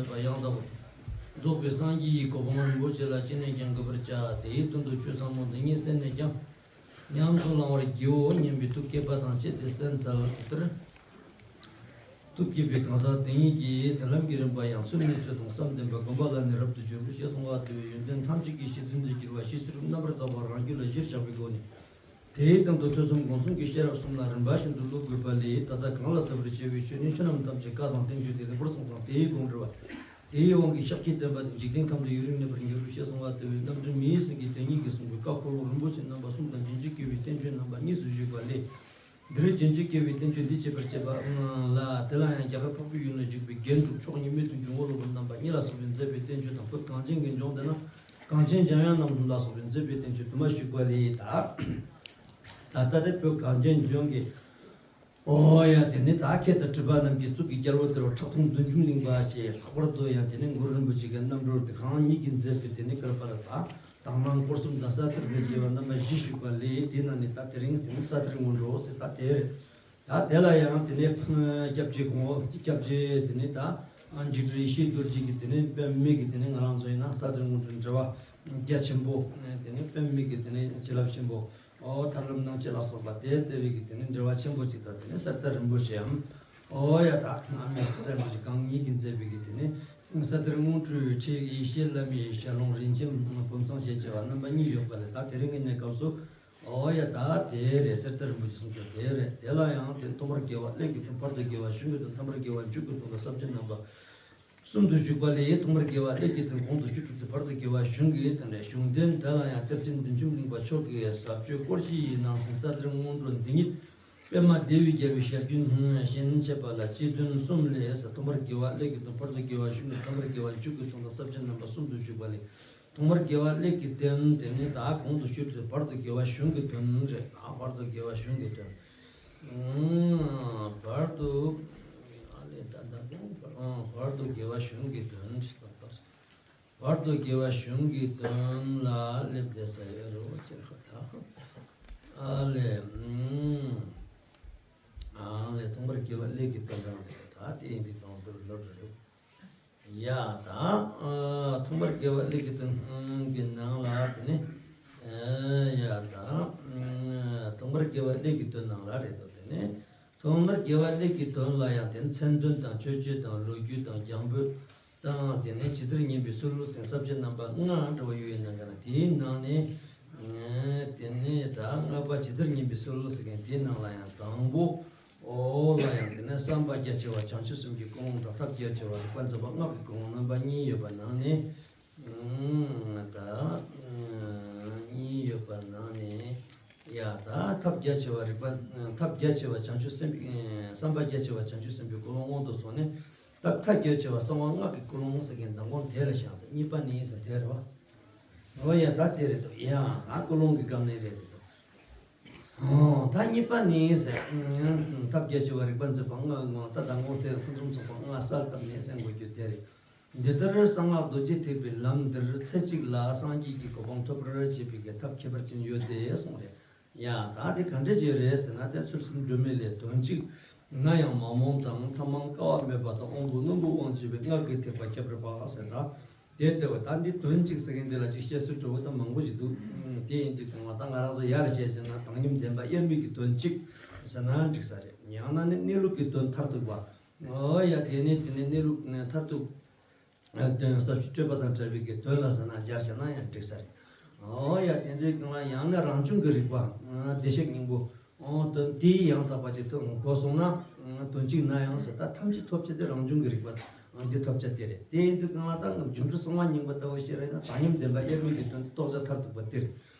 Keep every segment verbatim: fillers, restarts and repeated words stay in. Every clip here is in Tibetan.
པ་ཡང་དག་པར་རྫོགས་པའི་སངས་རྒྱས་ཀྱི་གོ་འཕང་རིན་པོ་ཆེ་ལ་ཅི་ནས་ཀྱང་འགོད་པར་བྱ། དེའི་དོན་དུ་ཆོས་ཟབ་མོ་འདི་ཉིད་གསན་ནས་ཀྱང་ཉམས་སུ་བླང་བར་བགྱིའོ་སྙམ་པའི་ཐུགས་བསྐྱེད་པ་དང་བཅས་ཏེ་གསན་འཚལ་ལོ། དེར་ཐུགས་བསྐྱེད་པའི་གང་ཟག་དེ་ཉིད་ཀྱིས་ལམ་གྱི་རིམ་པ་ཡང་ཚུལ་གནས་ཚུལ་དང་བསམ་ལྡན་པ་སྒོམ་པ་ལ་ནི་རབ་ཏུ་སྦྱོར་བའི་ཞེས་གསུངས་པ་དེ་བས་ཡོན་ཏན་ཐམས་ཅད་ཀྱི་གཞི་མཐུན་དུ་གྱུར་པ་ཤེས་ཚུལ་རྣམ་པར་དག་པ་རང་རྒྱུད་ལ་གཞིར་བཞག་པའི་སྒོ་ནས། དེའི་སྟེང་དུ་ཐོས་བསམ་སྒོམ་གསུམ་གྱི་ཤེས་རབ་གསུམ་ལ་རིམ་པ་བཞིན་དུ་བློ་དགོད་པ་ལས། ད་ལྟ་གང་ལ་ཐུབ་པར་བྱ་བའི་ཆོས་ནི་ཆོས་རྣམས་ཐམས་ཅད་བཀའ་དང་བསྟན་བཅོས་ཏེ་ལེགས་པར་གསུངས་ཙང་། དེའི་དགོངས་འགྲེལ་བ། དེའི་དབང་གིས་ཤཱཀྱའི་བསྟན་པ་དེ་འཇིག་རྟེན་ཁམས་དུ་ཡུན་རིང་གནས་པར་འགྱུར་ཞེས་གསུངས་པ་དེ་བས། རྣམ་འདྲེན་མི་ཡི་སེང་གེ་དེ་ཉིད་ཀྱིས་གསུངས་པའི་བཀའ་འཁོར་ལོ་རིན་པོ་ཆེ་རྣམ་པ་གསུམ་དང་རྗེས་འཇུག་དགེ་བའི་བསྟན་བཅོས་རྣམ་པ་གཉིས་སུ་བཞུགས་པ་ལས། འདིར་རྗེས་འཇུག་དགེ་བའི་བསྟན་བཅོས་འདི་བྱེད་པར་བྱེད་པ་ལ། དེ་ལ་ཡང་རྒྱ་གར་འཕགས་པའི་ཡུལ་ན་བཞུགས་པའི་རྒྱན་དྲུག་མཆོག་གཉིས་མེད་དུ་འབྱུང་བ་སློབ་པ་རྣམ་པ་གཉིས་ལ་སོགས་པས་མཛད་པའི་བསྟན་བཅོས་དང་། བོད་གངས་ཅན་གྱི་ལྗོངས་འདི་ན་གངས་ཅན་འཇམ་དབྱངས་རྣམ་གསུམ་ལ་སོགས་པས་མཛད་པའི་བསྟན་བཅོས་དུ་མ་བཞུགས་པ་ལས། ད་ད་ལྟ་དེ་བོད་གངས་ཅན་ལྗོངས་ཀྱི། ཨོ་ཡ། དེ་ནི་ད་མཁས་དང་གྲུབ་པ་རྣམས་ཀྱི་གཙུག་གི་རྒྱལ་པོ་དེ་རུ་ཁྲག་འཐུང་བདུད་འཇོམས་གླིང་པ་ཞེས། ལྷག་པར་དུ་ཡང་དེ་ནི་གུ་རུ་རིན་པོ་ཆེ་གི་རྣམ་སྤྲུལ་དེ་གང་ཉིད་ཀྱིས་མཛད་པའི་དེ་ནི་བསྐལ་པར་ད་དང་པོ་སྐོར་གསུམ་དང་ས་ཐེར་འགྲེལ་བྱེད་པ་རྣམ་པ་བཞི་བཞུགས་པ་ལས། དེ་ན་ནི་ད་དེ་རིང་དེ་ནི་ས་ཐེར་སྔོན་འགྲོ་ཟེར་ད་དེ་རེད། ད་དེ་ལ་ཡང་དེ་ནས་སྐྱབས་རྗེ་གོང་འོག་སྐྱབས་རྗེ་དེ་ནས་ད་འཇིགས་བྲལ་ཡེ་ཤེས་རྡོ་རྗེ་གི་དེ་ནས་པདྨ་གི་དེ་ནས་ང་རང་ཚོ་ཡིན་ན་ས་དེར་དངོས་གྲུབ་འབྲེལ་བ་རྒྱ་ཆེན་པོ། དེ་ནས་པདྨ་གི་དེ་ནས་བྱིན་རླབས་ཆེན་པོ། ཨོ་ཐར་ལམ་སྣང་བྱེད་ལ་སོགས་པ་དེ་ལྟ་བུའི་གི་དེ་ནས་འབྲེལ་བ་ཆེན་པོ་ཅིག་དང་། དེ་ནས་གསེར་རྟ་རིན་པོ་ཆེའམ། ཨོ་ཡ། ད་སྔ་མའི་གསེར་རྟ་རིན་པོ་ཆེ་གང་ཉིད་ཀྱིས་མཛད་པའི་གི་དེ་ནས་ས་དེར་དངོས་གྲུབ་ཁྲིད་ཡེ་ཤེས་བླ་མའི་ཞལ་ལུང་རིན་ཆེན་བུམ་ཚང་ཞེས་བྱ་བ་རྣམ་པ་གཉིས་ཡོད་པ་ལས། ད་དེ་རིང་གི་གནས་སྐབས་སུ། ཨོ་ཡ། ད་དེ་རེད། གསེར་རྟ་རིན་པོ་ཆེ་གསུང་རྒྱུ་དེ་རེད། དེ་ལ་ཡང་དེ་ཐོག་མར་དགེ་བ་ཀླད་ཀྱི་དོན། བར་དུ་དགེ་བ་གཞུང་གི་དོན། ཐ་མར་དགེ་བ་མཇུག་གི་དོན་ལ་ས་བཅད་རྣམ་པ་གསུམ་དུ་བཞུགས་པ་ལས། ཐོག་མར་དགེ་བ་ཀླད་ཀྱི་དོན་གོང་དུ་ཞུས་གྲུབ་སྟེ། བར་དུ་དགེ་བ་གཞུང་གི་དོན་རེད། གཞུང་དོན་དེ་ལ་ཡང་གཏེར་ཆེན་བདུད་འཇོམས་གླིང་པ་མཆོག་གི་ཟབ་ཆོས་སྐོར་བཞི་ཡི་ནང་ཚན་ས་དེར་སྔོན་འགྲོ་འདི་ཉིད་པདྨ་བདེ་བའི་རྒྱལ་པོའི་ཞལ་རྒྱུན་བཞིན་བཤད་པ་ལ་སྤྱི་དོན་གསུམ་ལས་ཟེར། ཐོག་མར་དགེ་བ་ཀླད་ཀྱི་དོན། བར་དུ་དགེ་བ་གཞུང་གི་དོན། ཐ་མར་དགེ་བ་མཇུག་གི་དོན་ལ་ས་བཅད་རྣམ་པ་གསུམ་དུ་བཞུགས་པ་ལས། ཐོག་མར་དགེ་བ་ཀླད་ཀྱི་དོན་དེ་ནི་ད་གོང་དུ་ཞུས་ཏེ། བར་དུ་དགེ་བ་གཞུང་གི་དོན་རེད། ཨ། བར་དུ་དགེ་བ་གཞུང་གི་དོན། ཨང་། བར་དུ། ཨ་ལས་ད་ད་གོང་། ཨང་། བར་དུ་དགེ་བ་གཞུང་གི་དོན་ཞེས་དང་། བར་དུ་དགེ་བ་གཞུང་གི་དོན་ལ་སླེབས་བསྡད་ས་ཡོད་རེད་བ། ཅེར་ཁ་ད། ཨ་ལས། ཨང་། ཨ་ལས། ཐོག་མར་དགེ་བ་ཀླད་ཀྱི་དོན་དང་། ད་དེ་ཡིན་དུས་གང་དུ་ལོ་འགྲོ་རེད། ཡ་ད། ཨ། ཐོག་མར་དགེ་བ་ཀླད་ཀྱི་དོན་གྱི་ནང་ལ་དེ་ནི། ཨ། ཡ་ད། ཨ། ཐོག་མར་དགེ་བ་ཀླད་ཀྱི་དོན་ནང་ལ་རེད་དོ། དེ་ནི་ཐོག་མར་དགེ་བ་ཀླད་ཀྱི་དོན་ལ་ཡང་དེ་ནི་མཚན་དོན་དང་མཆོད་བརྗོད་དང་ལོ་རྒྱུས་དང་རྒྱང་འབོད་དང་། དེ་ནི་ཇི་ལྟར་བསྙེན་པའི་ཚུལ་ཟེར་ས་བཅད་རྣམ་པ་ལྔ་འདྲ་བ་ཡོད་ཡིན་ན་འདྲ་ན། དེའི་ནང་ནས། ཨ། དེ་ནི་ད་ལྔ་པ་ཇི་ལྟར་བསྙེན་པའི་ཚུལ་ཟེར་མཁན་དེའི་ནང་ལ་ཡང་དང་པོ། ཨོ་ལ་ཡང་དེ་ནས་བསམ་པ་རྒྱ་ཆེ་བ་བྱང་ཆུབ་སེམས་ཀྱི་ཀུན་སློང་དང་། ཐབས་རྒྱ་ཆེ་བ་རིག་པ་འཛིན་པ་སྔགས་ཀྱི་ཀུན་སློང་རྣམ་པ་གཉིས་ཡོད་པ་ནང་ནས། ཨང་། ད་གཉིས་ཡོད་པ་ནང་ནས། ཡ་ད་ཐབས་རྒྱ་ཆེ་བ་རིག་པ། ཐབས་རྒྱ་ཆེ་བ་བྱང་ཆུབ་སེམས། བསམ་པ་རྒྱ་ཆེ་བ་བྱང་ཆུབ་སེམས་དཔའི་ཀུན་སློང་སྔོན་དུ་སོང་ནས། ད་ཐབས་རྒྱ་ཆེ་བ་གསང་བ་སྔགས་ཀྱི་ཀུན་སློང་ཟེར་མཁན་མདང་དགོང་དེ་ལ་བཞག་ཟེར། གཉིས་པ་ནི་ཟེར་དེ་རེད་བ། ཨོ་ཡ། ད་དེ་རེད་དོ། ཡ་ད་ཀུན་སློང་གི་སྐབས་ནས་རེད་དོ། ཨོ་ད་གཉིས་པ་ནི་ཟེར། ཐབས་རྒྱ་ཆེ་བ་རིག་པ་འཛིན་པ་ལྔ་ངོ་། ད་ད་ངོ་ཟེར། ཕུན་སུམ་ཚོགས་པ་ལྔ་གསལ་བཏབ་ནས་གསན་དགོས་རྒྱུ་དེ་རེད། འདི་ལྟར་གསང་སྔགས་རྡོ་རྗེ་ཐེག་པའི་ལམ་འདིར་ཚེ་གཅིག་ལ་སངས་རྒྱས་ཀྱི་གོ་འཕང་ཐོབ་པར་བྱེད་པའི་གི་ཐབས་ཁྱད་པར་ཅན་ཡོད་དེ་གསུངས་རེད། ཡ་ད་དེ་ག་འདྲ་ཅིག་རེད་ཟེར་ན། དེ་ཚུལ་གསུམ་སྒྲོན་མེ་ལས། དོན་གཅིག་ན་ཡང་མ་རྨོངས་དང་། ཐ་མལ་སྐལ་བ་མེད་པ་དང་། དབང་པོ་རྣོན་པོས་དབང་བྱེད་པའི་སྔགས་ཀྱི་ཐེག་པ་ཁྱད་པར་འཕགས་ཟེར། ད་དེ་ལྟ་བུ་ད་འདི་དོན་གཅིག་ཟེར་མཁན་འདི་ལ་ཅིག་བཤད་ཚུལ་འདྲ་བོ་ད་མང་པོ་ཞིག་འདུག་དེ་ཡིན་དུས་གང་ལ་ད་ང་རང་ཚོ་ཡར་བཤད་ཟེར་ན། བཏང་སྙོམས་བདེན་པ་དབྱེར་མེད་ཀྱི་དོན་གཅིག་ཟེར་ན་འགྲིག་ས་རེད། ཡང་ན་ནི་གནས་ལུགས་ཀྱི་དོན་མཐར་ཐུག་པ། ཨོ་ཡ། དེ་ནས་དེ་ནས་གནས་ལུགས་མཐར་ཐུག་དོན་ཟབ་ཆོས་སྤྲོས་པ་དང་བྲལ་བའི་གི་དོན་ལ་ཟེར་ན་སྦྱར་བྱས་ན་ཡང་འགྲིག་ས་རེད། ཨོ་ཡ། དེ་འདྲའི་སྒང་ལ་ཡང་ན་རང་བྱུང་གི་རིག་པ། ཨ། བདེ་གཤེགས་སྙིང་པོ། ཨོ་དོན་དེའི་ཡང་དག་པ་ཅིག་ཐོབ་གོ་སོང་ན། ཨ། དོན་གཅིག་ན་ཡང་ཟེར། ད་ཐམས་ཅད་ཐོབ་བྱ་དེ་རང་བྱུང་གི་རིག་པ། ཨ། འདི་ཐོབ་བྱ་དེ་རེད། དེ་ཡིན་དུས་སྒང་ལ་ད་སྒྲུབ་འབྲས་གསང་བ་སྙིང་པོ་ལྟ་བུ་བཤད་པ་ཡིན་ན། བཏང་སྙོམས་བདེན་པ་དབྱེར་མེད་ཀྱི་དོན་དེ་རྟོགས་བྱ་མཐར་ཐུག་པ་དེ་རེད།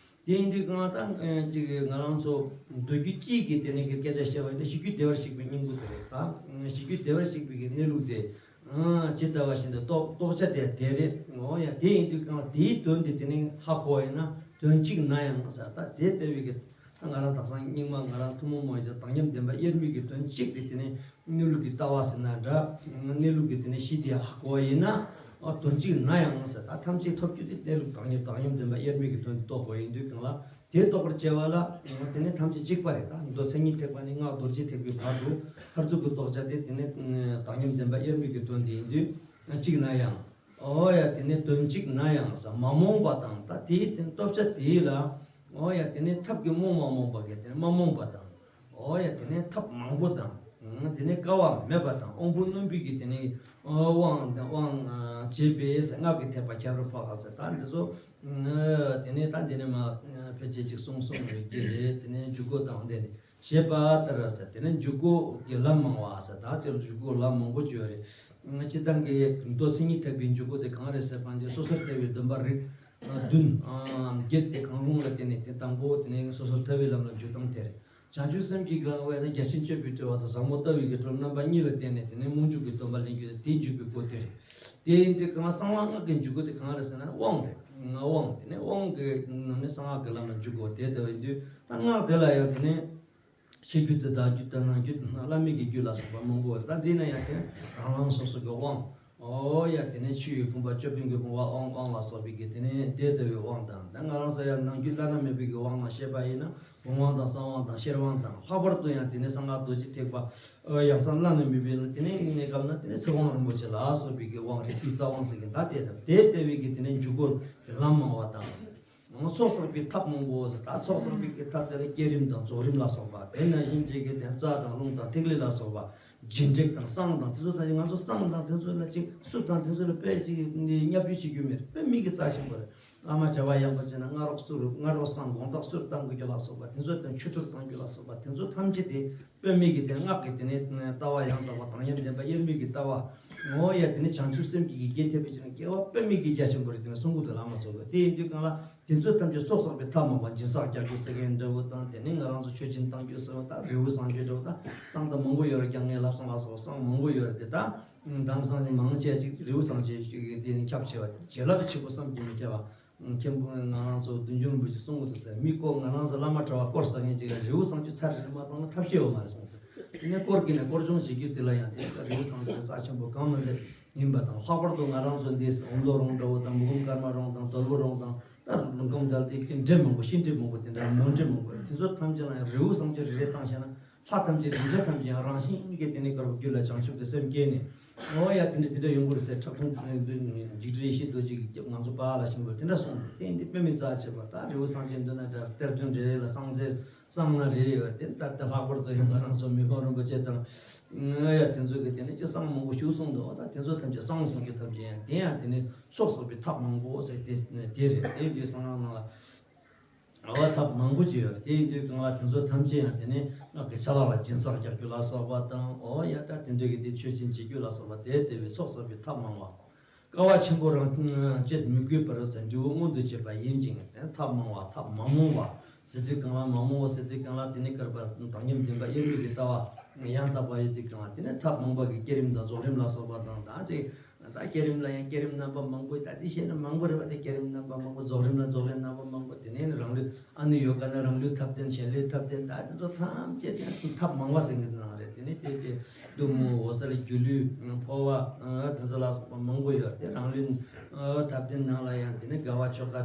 དེ་ཡིན་དུས་སྒང་ལ་ད་ཅིག་ང་རང་ཚོ་མདོ་རྒྱུད་གཅིག་གི་དེ་ནས་ཀྱི་སྐད་ཆ་བཤད་པ་ཡིན་ན། གཞི་རྒྱུད་བདེ་བར་གཤེགས་པའི་སྙིང་པོ་དེ་རེད། ད་གཞི་རྒྱུད་བདེ་བར་གཤེགས་པའི་གི་གནས་ལུགས་དེ། ཨ། ཇི་ལྟ་བ་བཞིན་དུ་རྟོགས་རྟོགས་བྱ་དེ་དེ་རེད། འོ་ཡ། དེ་ཡིན་དུས་སྒང་ལ་དེའི་དོན་དེ་དེ་ནས་ཧ་གོ་བ་ཡིན་ན། དོན་གཅིག་ན་ཡང་ཟེར། ད་དེ་ལྟ་བུའི་གི་ད་ང་རང་དག་སང་སྙིང་མ་ང་རང་ཐུན་མོང་མ་ཡིན་ཀྱང་བཏང་སྙོམས་བདེན་པ་དབྱེར་མེད་ཀྱི་དོན་གཅིག་དེ་དེ་ནས་གནས་ལུགས་ཀྱི་ལྟ་བ་ཟེར་ན་འདྲ། གནས་ལུགས་ཀྱི་དེ་ནས་གཞི་དེ་ཧ་གོ་བ་ཡིན་ན། ཨ། དོན་གཅིག་ན་ཡང་ཟེར། ད་ཐམས་ཅད་ཐོབ་རྒྱུ་དེ་གནས་ལུགས་བཏང་སྙོམས་བཏང་སྙོམས་བདེན་པ་དབྱེར་མེད་ཀྱི་དོན་དེ་རྟོགས་དགོས་ཡིན་དུས་སྒང་ལ། དེ་རྟོགས་པར་བྱ་བ་ལ་དེ་ནི་ཐམས་ཅད་གཅིག་པ་རེད། ད་མདོ་མཚན་ཉིད་ཐེག་པ་ནས་སྔགས་རྡོ་རྗེ་ཐེག་པའི་བར་དུ་མཐར་ཐུག་གི་རྟོགས་བྱ་དེ་དེ་ནི་བཏང་སྙོམས་བདེན་པ་དབྱེར་མེད་ཀྱི་དོན་དེ་ཡིན་དུས། གཅིག་ན་ཡང་། ཨོ་ཡ་དེ་ནས་དོན་གཅིག་ན་ཡང་ས་མ་རྨོངས་པ་དང་ད་དེའི་དེ་སྟོབས་ཆ་དེ་ལ། ཨོ་ཡ་དེ་ནས་ཐབས་ཀྱིས་རྨོངས་མ་རྨོངས་པ་གི་དེ་ནས་མ་རྨོངས་པ་དང་། ཨོ་ཡ་དེ་ནས་ཐབས་མང་པོ་དང་། དེ་ནས་དཀའ་བ་མེད་པ་དང་དབང་པོ་རྣོན་པོའི་གི་དེ་ནས་དབང་དང་དབང་བྱེད་པས་སྔགས་ཀྱི་ཐེག་པ་ཁྱད་པར་འཕགས་ཟེར་ད་འདི་ཚོ། དེ་ནས་ད་འདི་ནས་མ་ཕལ་ཆེར་ཅིག་གསུངས་གསུངས་རེད་ཀྱི་རེད། དེ་ནས་འཇུག་སྒོ་དང་དེ་ནས་བྱེད་པ་ལྟར་ཟེར་དེ་ནས་འཇུག་སྒོ་གི་ལམ་མང་བ་ཟེར་ད་དེ་འཇུག་སྒོ་ལམ་མང་པོ་བརྗོད་རེད། སྤྱིར་བཏང་གི་མདོ་མཚན་ཉིད་ཐེག་པའི་འཇུག་སྒོ་དེ་གང་རེད་ཟེར་བ་འདི་སོ་སོར་ཐལ་བའི་སྡོམ་པ་རིགས་བདུན་བརྒྱད་དེ་གང་རུང་ལ་བརྟེན་ནས་དེ་དང་པོ་དེ་ནས་སོ་སོར་ཐལ་བའི་ལམ་ལ་འཇུག་སྟངས་དེ་རེད། བྱང་ཆུབ་སེམས་ཀྱི་གང་བས་ན་རྒྱ་ཆེན་སྤྱོད་པའི་སྤྲུལ་པ་དང་ཟབ་མོ་ལྟ་བའི་གི་སྤྲུལ་རྣམ་པ་གཉིས་ལ་བརྟེན་ནས་དེ་ནས་རྨོངས་འཇུག་གི་སྡོམ་པ་ལེན་རྒྱུ་དེ་དེའི་འཇུག་པའི་སྒོ་དེ་རེད། དེ་ཡིན་དུས་གང་གསང་བ་སྔགས་ཀྱི་འཇུག་སྒོ་དེ་གང་རེད་ཟེར་ན་དབང་རེད། དབང་དེ་ནས་དབང་གི་ནང་ནས་གསང་སྔགས་ཀྱི་ལམ་ལ་འཇུག་དགོས་དེ་ལྟ་བུ་ཡིན་དུས་ད་སྔགས་དེ་ལ་ཡང་དེ་ནས་ཕྱི་རྒྱུད་དུ་བདག་རྒྱུད་དང་ནང་རྒྱུད་དང་བླ་མེད་ཀྱི་རྒྱུད་ལ་སོགས་པ་མང་པོ་རེད། ད་འདི་ན་ཡང་དེ་རང་རང་སོ་སོ་གི་དབང་། ཨོ་ཡ་དེ་ནས་ཆུ་ཡི་བུམ་པ་ཅོད་པན་གྱི་བུམ་པ་དབང་དབང་ལ་སོགས་པའི་གི་དེ་ནས་དེ་ལྟ་བུའི་དབང་དང་ད་ང་རང་ཚོ་ཡང་ནང་རྒྱུད་བླ་ན་མེད་པའི་གི་དབང་ལ་བཤད་པ་ཡིན་ན། བུམ་དབང་དང་གསང་དབང་དང་ཤེར་དབང་དང་ལྷག་པར་དུ་ཡང་དེ་ནས་གསང་སྔགས་རྡོ་རྗེ་ཐེག་པ་ཡང་གསང་བླ་ན་མེད་པའི་དེ་ནས་གནས་སྐབས་ན་དེ་ནས་ཚེ་དབང་རིན་པོ་ཆེ་ལ་སོགས་པའི་གི་དབང་རིག་པའི་རྩ་དབང་ཟེར་གི་ད་དེ་དང་དེ་ལྟ་བུའི་གི་དེ་ནས་འཇུག་སྒོ་གི་ལམ་མང་བ་དང་། ཚོགས་བསགས་པའི་ཐབས་མང་པོ་ཟེར་ད་ཚོགས་བསགས་པའི་གི་ཐབས་དེ་ལ་བསྐྱེད་རིམ་དང་རྫོགས་རིམ་ལ་སོགས་པ་དེ་ནང་བཞིན་བྱེད་ཀྱི་དེ་རྩ་དང་རླུང་དང་ཐིག་ལེ་ལ་སོགས་པ་རྒྱུན་འབྲས་དང་བསང་དང་དེ་ཚོ་ད་ང་ཚོ་བསང་དང་དེ་ཚོ་ལ་ཅིག་གསུར་དང་དེ་ཚོ་ལ་དཔེ་ཅིག་བརྙས་བཅོས་བྱེད་རྒྱུ་མེད་དཔེ་མི་གི་རྩ་ཆེན་པོ་རེད། བླ་མ་བྱ་བ་ཡག་པོ་བྱས་ན་སྔ་རོགས་གསུར་སྔ་རོགས་བསང་དགོང་དག་གསུར་བཏང་དགོས་རྒྱུ་ལ་སོགས་པ་དེ་ཚོ་དང་ཆུ་ཐུར་བཏང་རྒྱུ་ལ་སོགས་པ་དེ་ཚོ་ཐམས་ཅད་དེ་དཔེ་མེད་ཀྱི་དེ་སྔགས་ཀྱི་དེ་ནས་ལྟ་བ་ཡང་དག་པ་དང་ཡང་ལྡན་པ་དབྱེར་མེད་ཀྱི་ལྟ་བ། ངོ་ཡ་དེ་ནས་བྱང་ཆུབ་སེམས་ཀྱི་ཡི་གེ་ཐེབས་པའི་ཕྱིར་ན་སྐྱེ་བ་དཔེ་མེད་ཀྱི་རྒྱ་ཆེན་པོ་རེད་དེ་ནས་གསུང་གི་འདུག་བླ་མ་ཚོ་གི་དེ་ཡིན་དུས་གང་ལ་དེ་ཚོ་ཐམས་ཅད་ཚོགས་བསགས་པའི་ཐབས་མང་པོ་སྦྱིན་སྲེག་རྒྱག་རྒྱུ་ཟེར་མཁན་འདྲ་བོ་དང་དེ་ནས་ང་རང་ཚོ་མཆོད་སྦྱིན་བཏང་རྒྱུ་ཟེར་བ་དང་རི་བོ་བསང་མཆོད་འདྲ་བོ་དང་བསང་དང་མང་པོ་ཡོད་རེད། རྒྱ་ངའི་ལབ་སང་ལ་སོགས་བསང་མང་པོ་ཡོད་རེད་དེ་དང་། དམ་སང་ནི་མང་ཆེ་ཅིག་རི་བོ་བསང་ཆེ་ཅིག་གི་དེ་ནི་ཁྱབ་ཆེ་བ་དེ་བྱིན་རླབས་ཆེན་པོ་བསམ་གྱིས་མི་ཁྱབ་པ། མཁན་པོ་ང་རང་ཚོ་བདུད་འཇོམས་རིན་པོ་ཆེ་གསུང་གི་འདུག་ཟེར་མི་ཀོ་ང་རང་ཚོ་བླ་མ་གྲྭ་བ་སྐོར་ཟ་མཁན་ཅིག་ལ་རི་བོ་བསང་ཆུ་ཚར་རེ་མ་བཏང་ན་ཐབས་ཤེས་ཡོད་མ་རེད་གསུངས་ཟེར། དེ་ནས་སྐོར་གྱི་ནས་སྐོར་སྦྱོང་བྱེད་རྒྱུ་དེ་ལ་ཡང་དེ་ལྟར་རི་བོ་བསང་ཆུ་རྩ་ཆེན་པོ་གང་མ་ཚད་ཡིན་པ་དང་ལྷག་པར་དུ་ང་རང་ཚོ་འདི་ཨོམ་ལོ་རོང་འདྲ་བོ་དང་མུ་གུམ་ཀརྨ་རོང་དང་དོལ་པོ་རོང་དང་ད་རུ་ཀོང་དལ་དེ་ཅིག་འདྲེ་མང་པོ་ཤིང་འདྲེ་མང་པོ་དེ་འདྲ་མོ་འདྲེ་མང་པོ་དེ་ཚོ་ཐམས་ཅད་ལ་ཡང་རི་བོ་བསང་ཆུ་རེ་རེ་བཏང་བྱས་ན། ལྷ་ཐམས་ཅད་རིགས་འདྲ་ཐམས་ཅད་ཡང་རང་བཞིན་གྱིས་དེ་ནས་དཀར་པོ་རྒྱུད་ལ་བྱང་ཆུབ་ཀྱི་སེམས་སྐྱེས་ནས། འོ་ཡ་དེ་འདྲ་དེ་འདྲ་ཡོང་གི་རེད་ཟེར་ཁྲག་འཐུང་འཇིགས་བྲལ་ཡེ་ཤེས་རྡོ་རྗེ་གིས་ང་ཚོ་པཱ་ལགས་ཆེན་པོས་དེ་འདྲ་གསུངས་འདུག་དེ་འདི་དཔེ་མི་སྲིད་ཆེ་བ་ད་རི་བོ་བསང་ཆེན་འདི་ན་འདྲ་གཏེར་སྟོན་རེ་རེ་ལ་བསང་རྫས་བསང་སྣ་རེ་རེ་ཡོད་རེད། དེ་ད་ལྟ་ལྷག་པར་དུ་ཡང་ང་རང་ཚོ་མི་ཕམ་རིན་པོ་ཆེ་དང་། འོ་ཡ་དེ་ཚོ་གིས་དེ་ནས་ཅི་བསང་མང་པོ་ཞིག་གསུངས་འདུག་ད་དེ་ཚོ་ཐམས་ཅད་བསང་གསུང་རྒྱུ་ཐམས་ཅད་ཡང་དེ་ཡང་དེ་ནས་ཚོགས་བསགས་པའི་ཐབས་མང་པོ་ཟེར་དེ་དེ་རེད། དེ་འདི་བསང་ནང་ལ། འོ་ཐབས་མང་པོ་ཅིག་ཡོད་རེད། དེ་ཡིན་དུས་གང་ལ་དེ་ཚོ་ཐམས་ཅད་ཡང་དེ་ནས་སྔགས་ཀྱི་ཆ་ལག་ལ་སྦྱིན་སྲེག་རྒྱག་རྒྱུ་ལ་སོགས་པ་དང་འོ་ཡ་ད་དེ་འདྲ་གི་དེ་མཆོད་སྦྱིན་བྱེད་རྒྱུ་ལ་སོགས་པ་དེ་དེ་བས་ཚོགས་བསགས་པའི་ཐབས་མང་བ། དཀའ་བ་ཆེན་པོ་རང་བྱེད་མི་དགོས་པར་ཟེར་འབྲས་བུ་མངོན་དུ་བྱེད་པ་ཡིན་ཅིང་ཐབས་མང་བ་ཐབས་མ་རྨོངས་པ་ཟེར་དུས་གང་ལ་མ་རྨོངས་པ་ཟེར་དུས་གང་ལ་དེ་ནི་བསྐལ་པར་དག་མཉམ་བདེན་པ་དབྱེར་མེད་ཀྱི་ལྟ་བ་ཡང་དག་པ་ཡོད་དུས་གང་ལ་དེ་ནི་ཐབས་མང་པ་གི་བསྐྱེད་རིམ་དང་རྫོགས་རིམ་ལ་སོགས་པ་དང་ད་ཅིག་ད་བསྐྱེད་རིམ་ལ་ཡང་བསྐྱེད་རིམ་རྣམ་པ་མང་པོ་ད་དེ་བཤད་ན་མང་པོ་རེད་པ། དེ་བསྐྱེད་རིམ་རྣམ་པ་མང་པོ་རྫོགས་རིམ་ལ་རྫོགས་རིམ་རྣམ་པ་མང་པོ་དེ་ནས་རང་ལུས་ཨ་ནི་ཡོ་ག་ན་རང་ལུས་ཐབས་ལྡན་གཞན་ལུས་ཐབས་ལྡན་ད་དེ་ཚོ་ཐམས་ཅད་ཀྱང་ཐབས་མང་བ་ཟེར་གྱི་ནང་རེད། དེ་ནས་དེ་ཚེ་གཏུམ་མོ་འོད་གསལ་སྒྱུ་ལུས་འཕོ་བ་དེ་ཚོ་ལ་སོགས་པ་མང་པོ་ཡོད་རེད། དེ་རང་ལུས་ཐབས་ལྡན་ནང་ལ་ཡང་དེ་ནས་དགའ་བ་ཆོ་ག་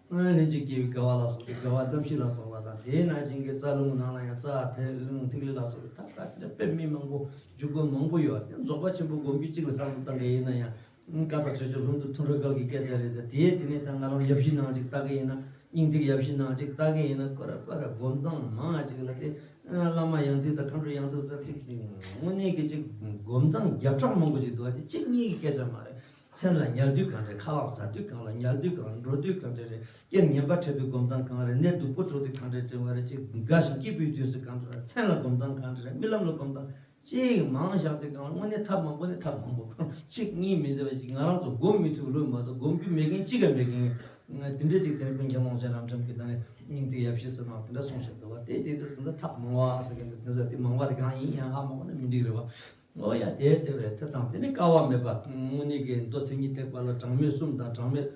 ལྷན་ཅིག་སྐྱེས་པའི་དགའ་བ་ལ་སོགས་པའི་དགའ་བ་རྣམ་བཞི་ལ་སོགས་པ་དང་དེའི་ནང་བཞིན་གྱི་རྩ་རླུང་ནང་ལ་ཡང་རྩ་དེ་རླུང་ཐིག་ལེ་ལ་སོགས་པའི་ཐབས་ལ་དེ་འདྲ་དཔེ་མི་མང་པོ་འཇུག་སྒོ་མང་པོ་ཡོད་རེད། རྫོགས་པ་ཆེན་པོ་སྒོམ་རྒྱུ་གཅིག་ལ་བསམ་བློ་བཏང་གི་ཡིན་ན་ཡང་ཀ་དག་ཆོས་སྤྱོད་ལྷུན་གྲུབ་ཐུན་རེ་འགལ་གྱི་སྐད་ཆ་རེད། དེ་དེ་ནས་ད་ང་རང་ཡབ་གཞིས་ནང་ཅིག་ལྟ་གི་ཡིན་ན་སྙིང་ཐིག་ཡབ་གཞིས་ནང་ཅིག་ལྟ་གི་ཡིན་ན་ཀོ་ར་པ་ར་སྒོམ་སྟངས་མང་ང་ཅིག་ལ་དེ་བླ་མ་ཡང་ཐིག་དང་མཁའ་འགྲོ་ཡང་ཐིག་ཟེར་ཅིག་དངོས་གནས་ཀྱི་ཅིག་སྒོམ་སྟངས་བརྒྱ་ཕྲག་མང་པོ་ཅིག་འདུག་བ། དེ་གཅིག་གཉིས་ཀྱི་སྐད་ཆ་མ་རེད། མཚན་ལ་ཉལ་དུས་གང་རེད། ཁ་ལག་ཟ་དུས་གང་ལ་ཉལ་དུས་གང་འགྲོ་དུས་གང་འདྲ་རེད། རྐྱེན་ངན་པ་འཕྲད་དུས་སྒོམ་སྟངས་གང་རེད། ནད་སྡུག་པོ་འཕྲོག་དུས་གང་འདྲ་དྲན་བ་རེད། ཅིག་དགའ་ཞིང་སྐྱིད་པའི་དུས་སུ་གང་འདྲ་མཚན་ལ་སྒོམ་སྟངས་གང་འདྲ་རེད། རྨི་ལམ་ལ་སྒོམ་སྟངས་ཅིག་མང་བཞག་དུས་གང་ལ་དངོས་གནས་ཐབས་མང་པོ་ནས་ཐབས་མང་པོ་གང་གཅིག་གཉིས་མི་ཟེར་བ་ཅིག་ང་རང་ཚོ་སྒོམ་མི་ཐུབ་ལོས་མ་གཏོགས་སྒོམ་རྒྱུ་མེད་མཁན་གཅིག་ཀ་མེད་མཁན་དེ་འདྲ་ཅིག་དེ་ཀུན་མཁྱེན་ཀློང་ཆེན་རབ་འབྱམས་ཀྱི་ད་ནས་སྙིང་ཐིག་ཡབ་གཞིས་སུ་མང་དེ་འདྲ་གསུངས་བཞག་འདུག་བ། དེ་དེ་དུས་སུ་འདི་ཐབས་མང་བ་ཟེར་མཁན་དེ་དེ་ཚོ་དེ་མང་བ་དེ་གང་ཡིན་ཡང་ཧ་མ་གོ་ན་མི་འགྲིག་རེད་བ། འོ་ཡ་དེ་དེ་བས་དེ་དང་དེ་ནི་དཀའ་བ་མེད་པ་དངོས་གནས་ཀྱི་མདོ་མཚན་ཉིད་ཐེག་པ་ལ་གྲངས་མེད་གསུམ་དང་གྲངས་མེད་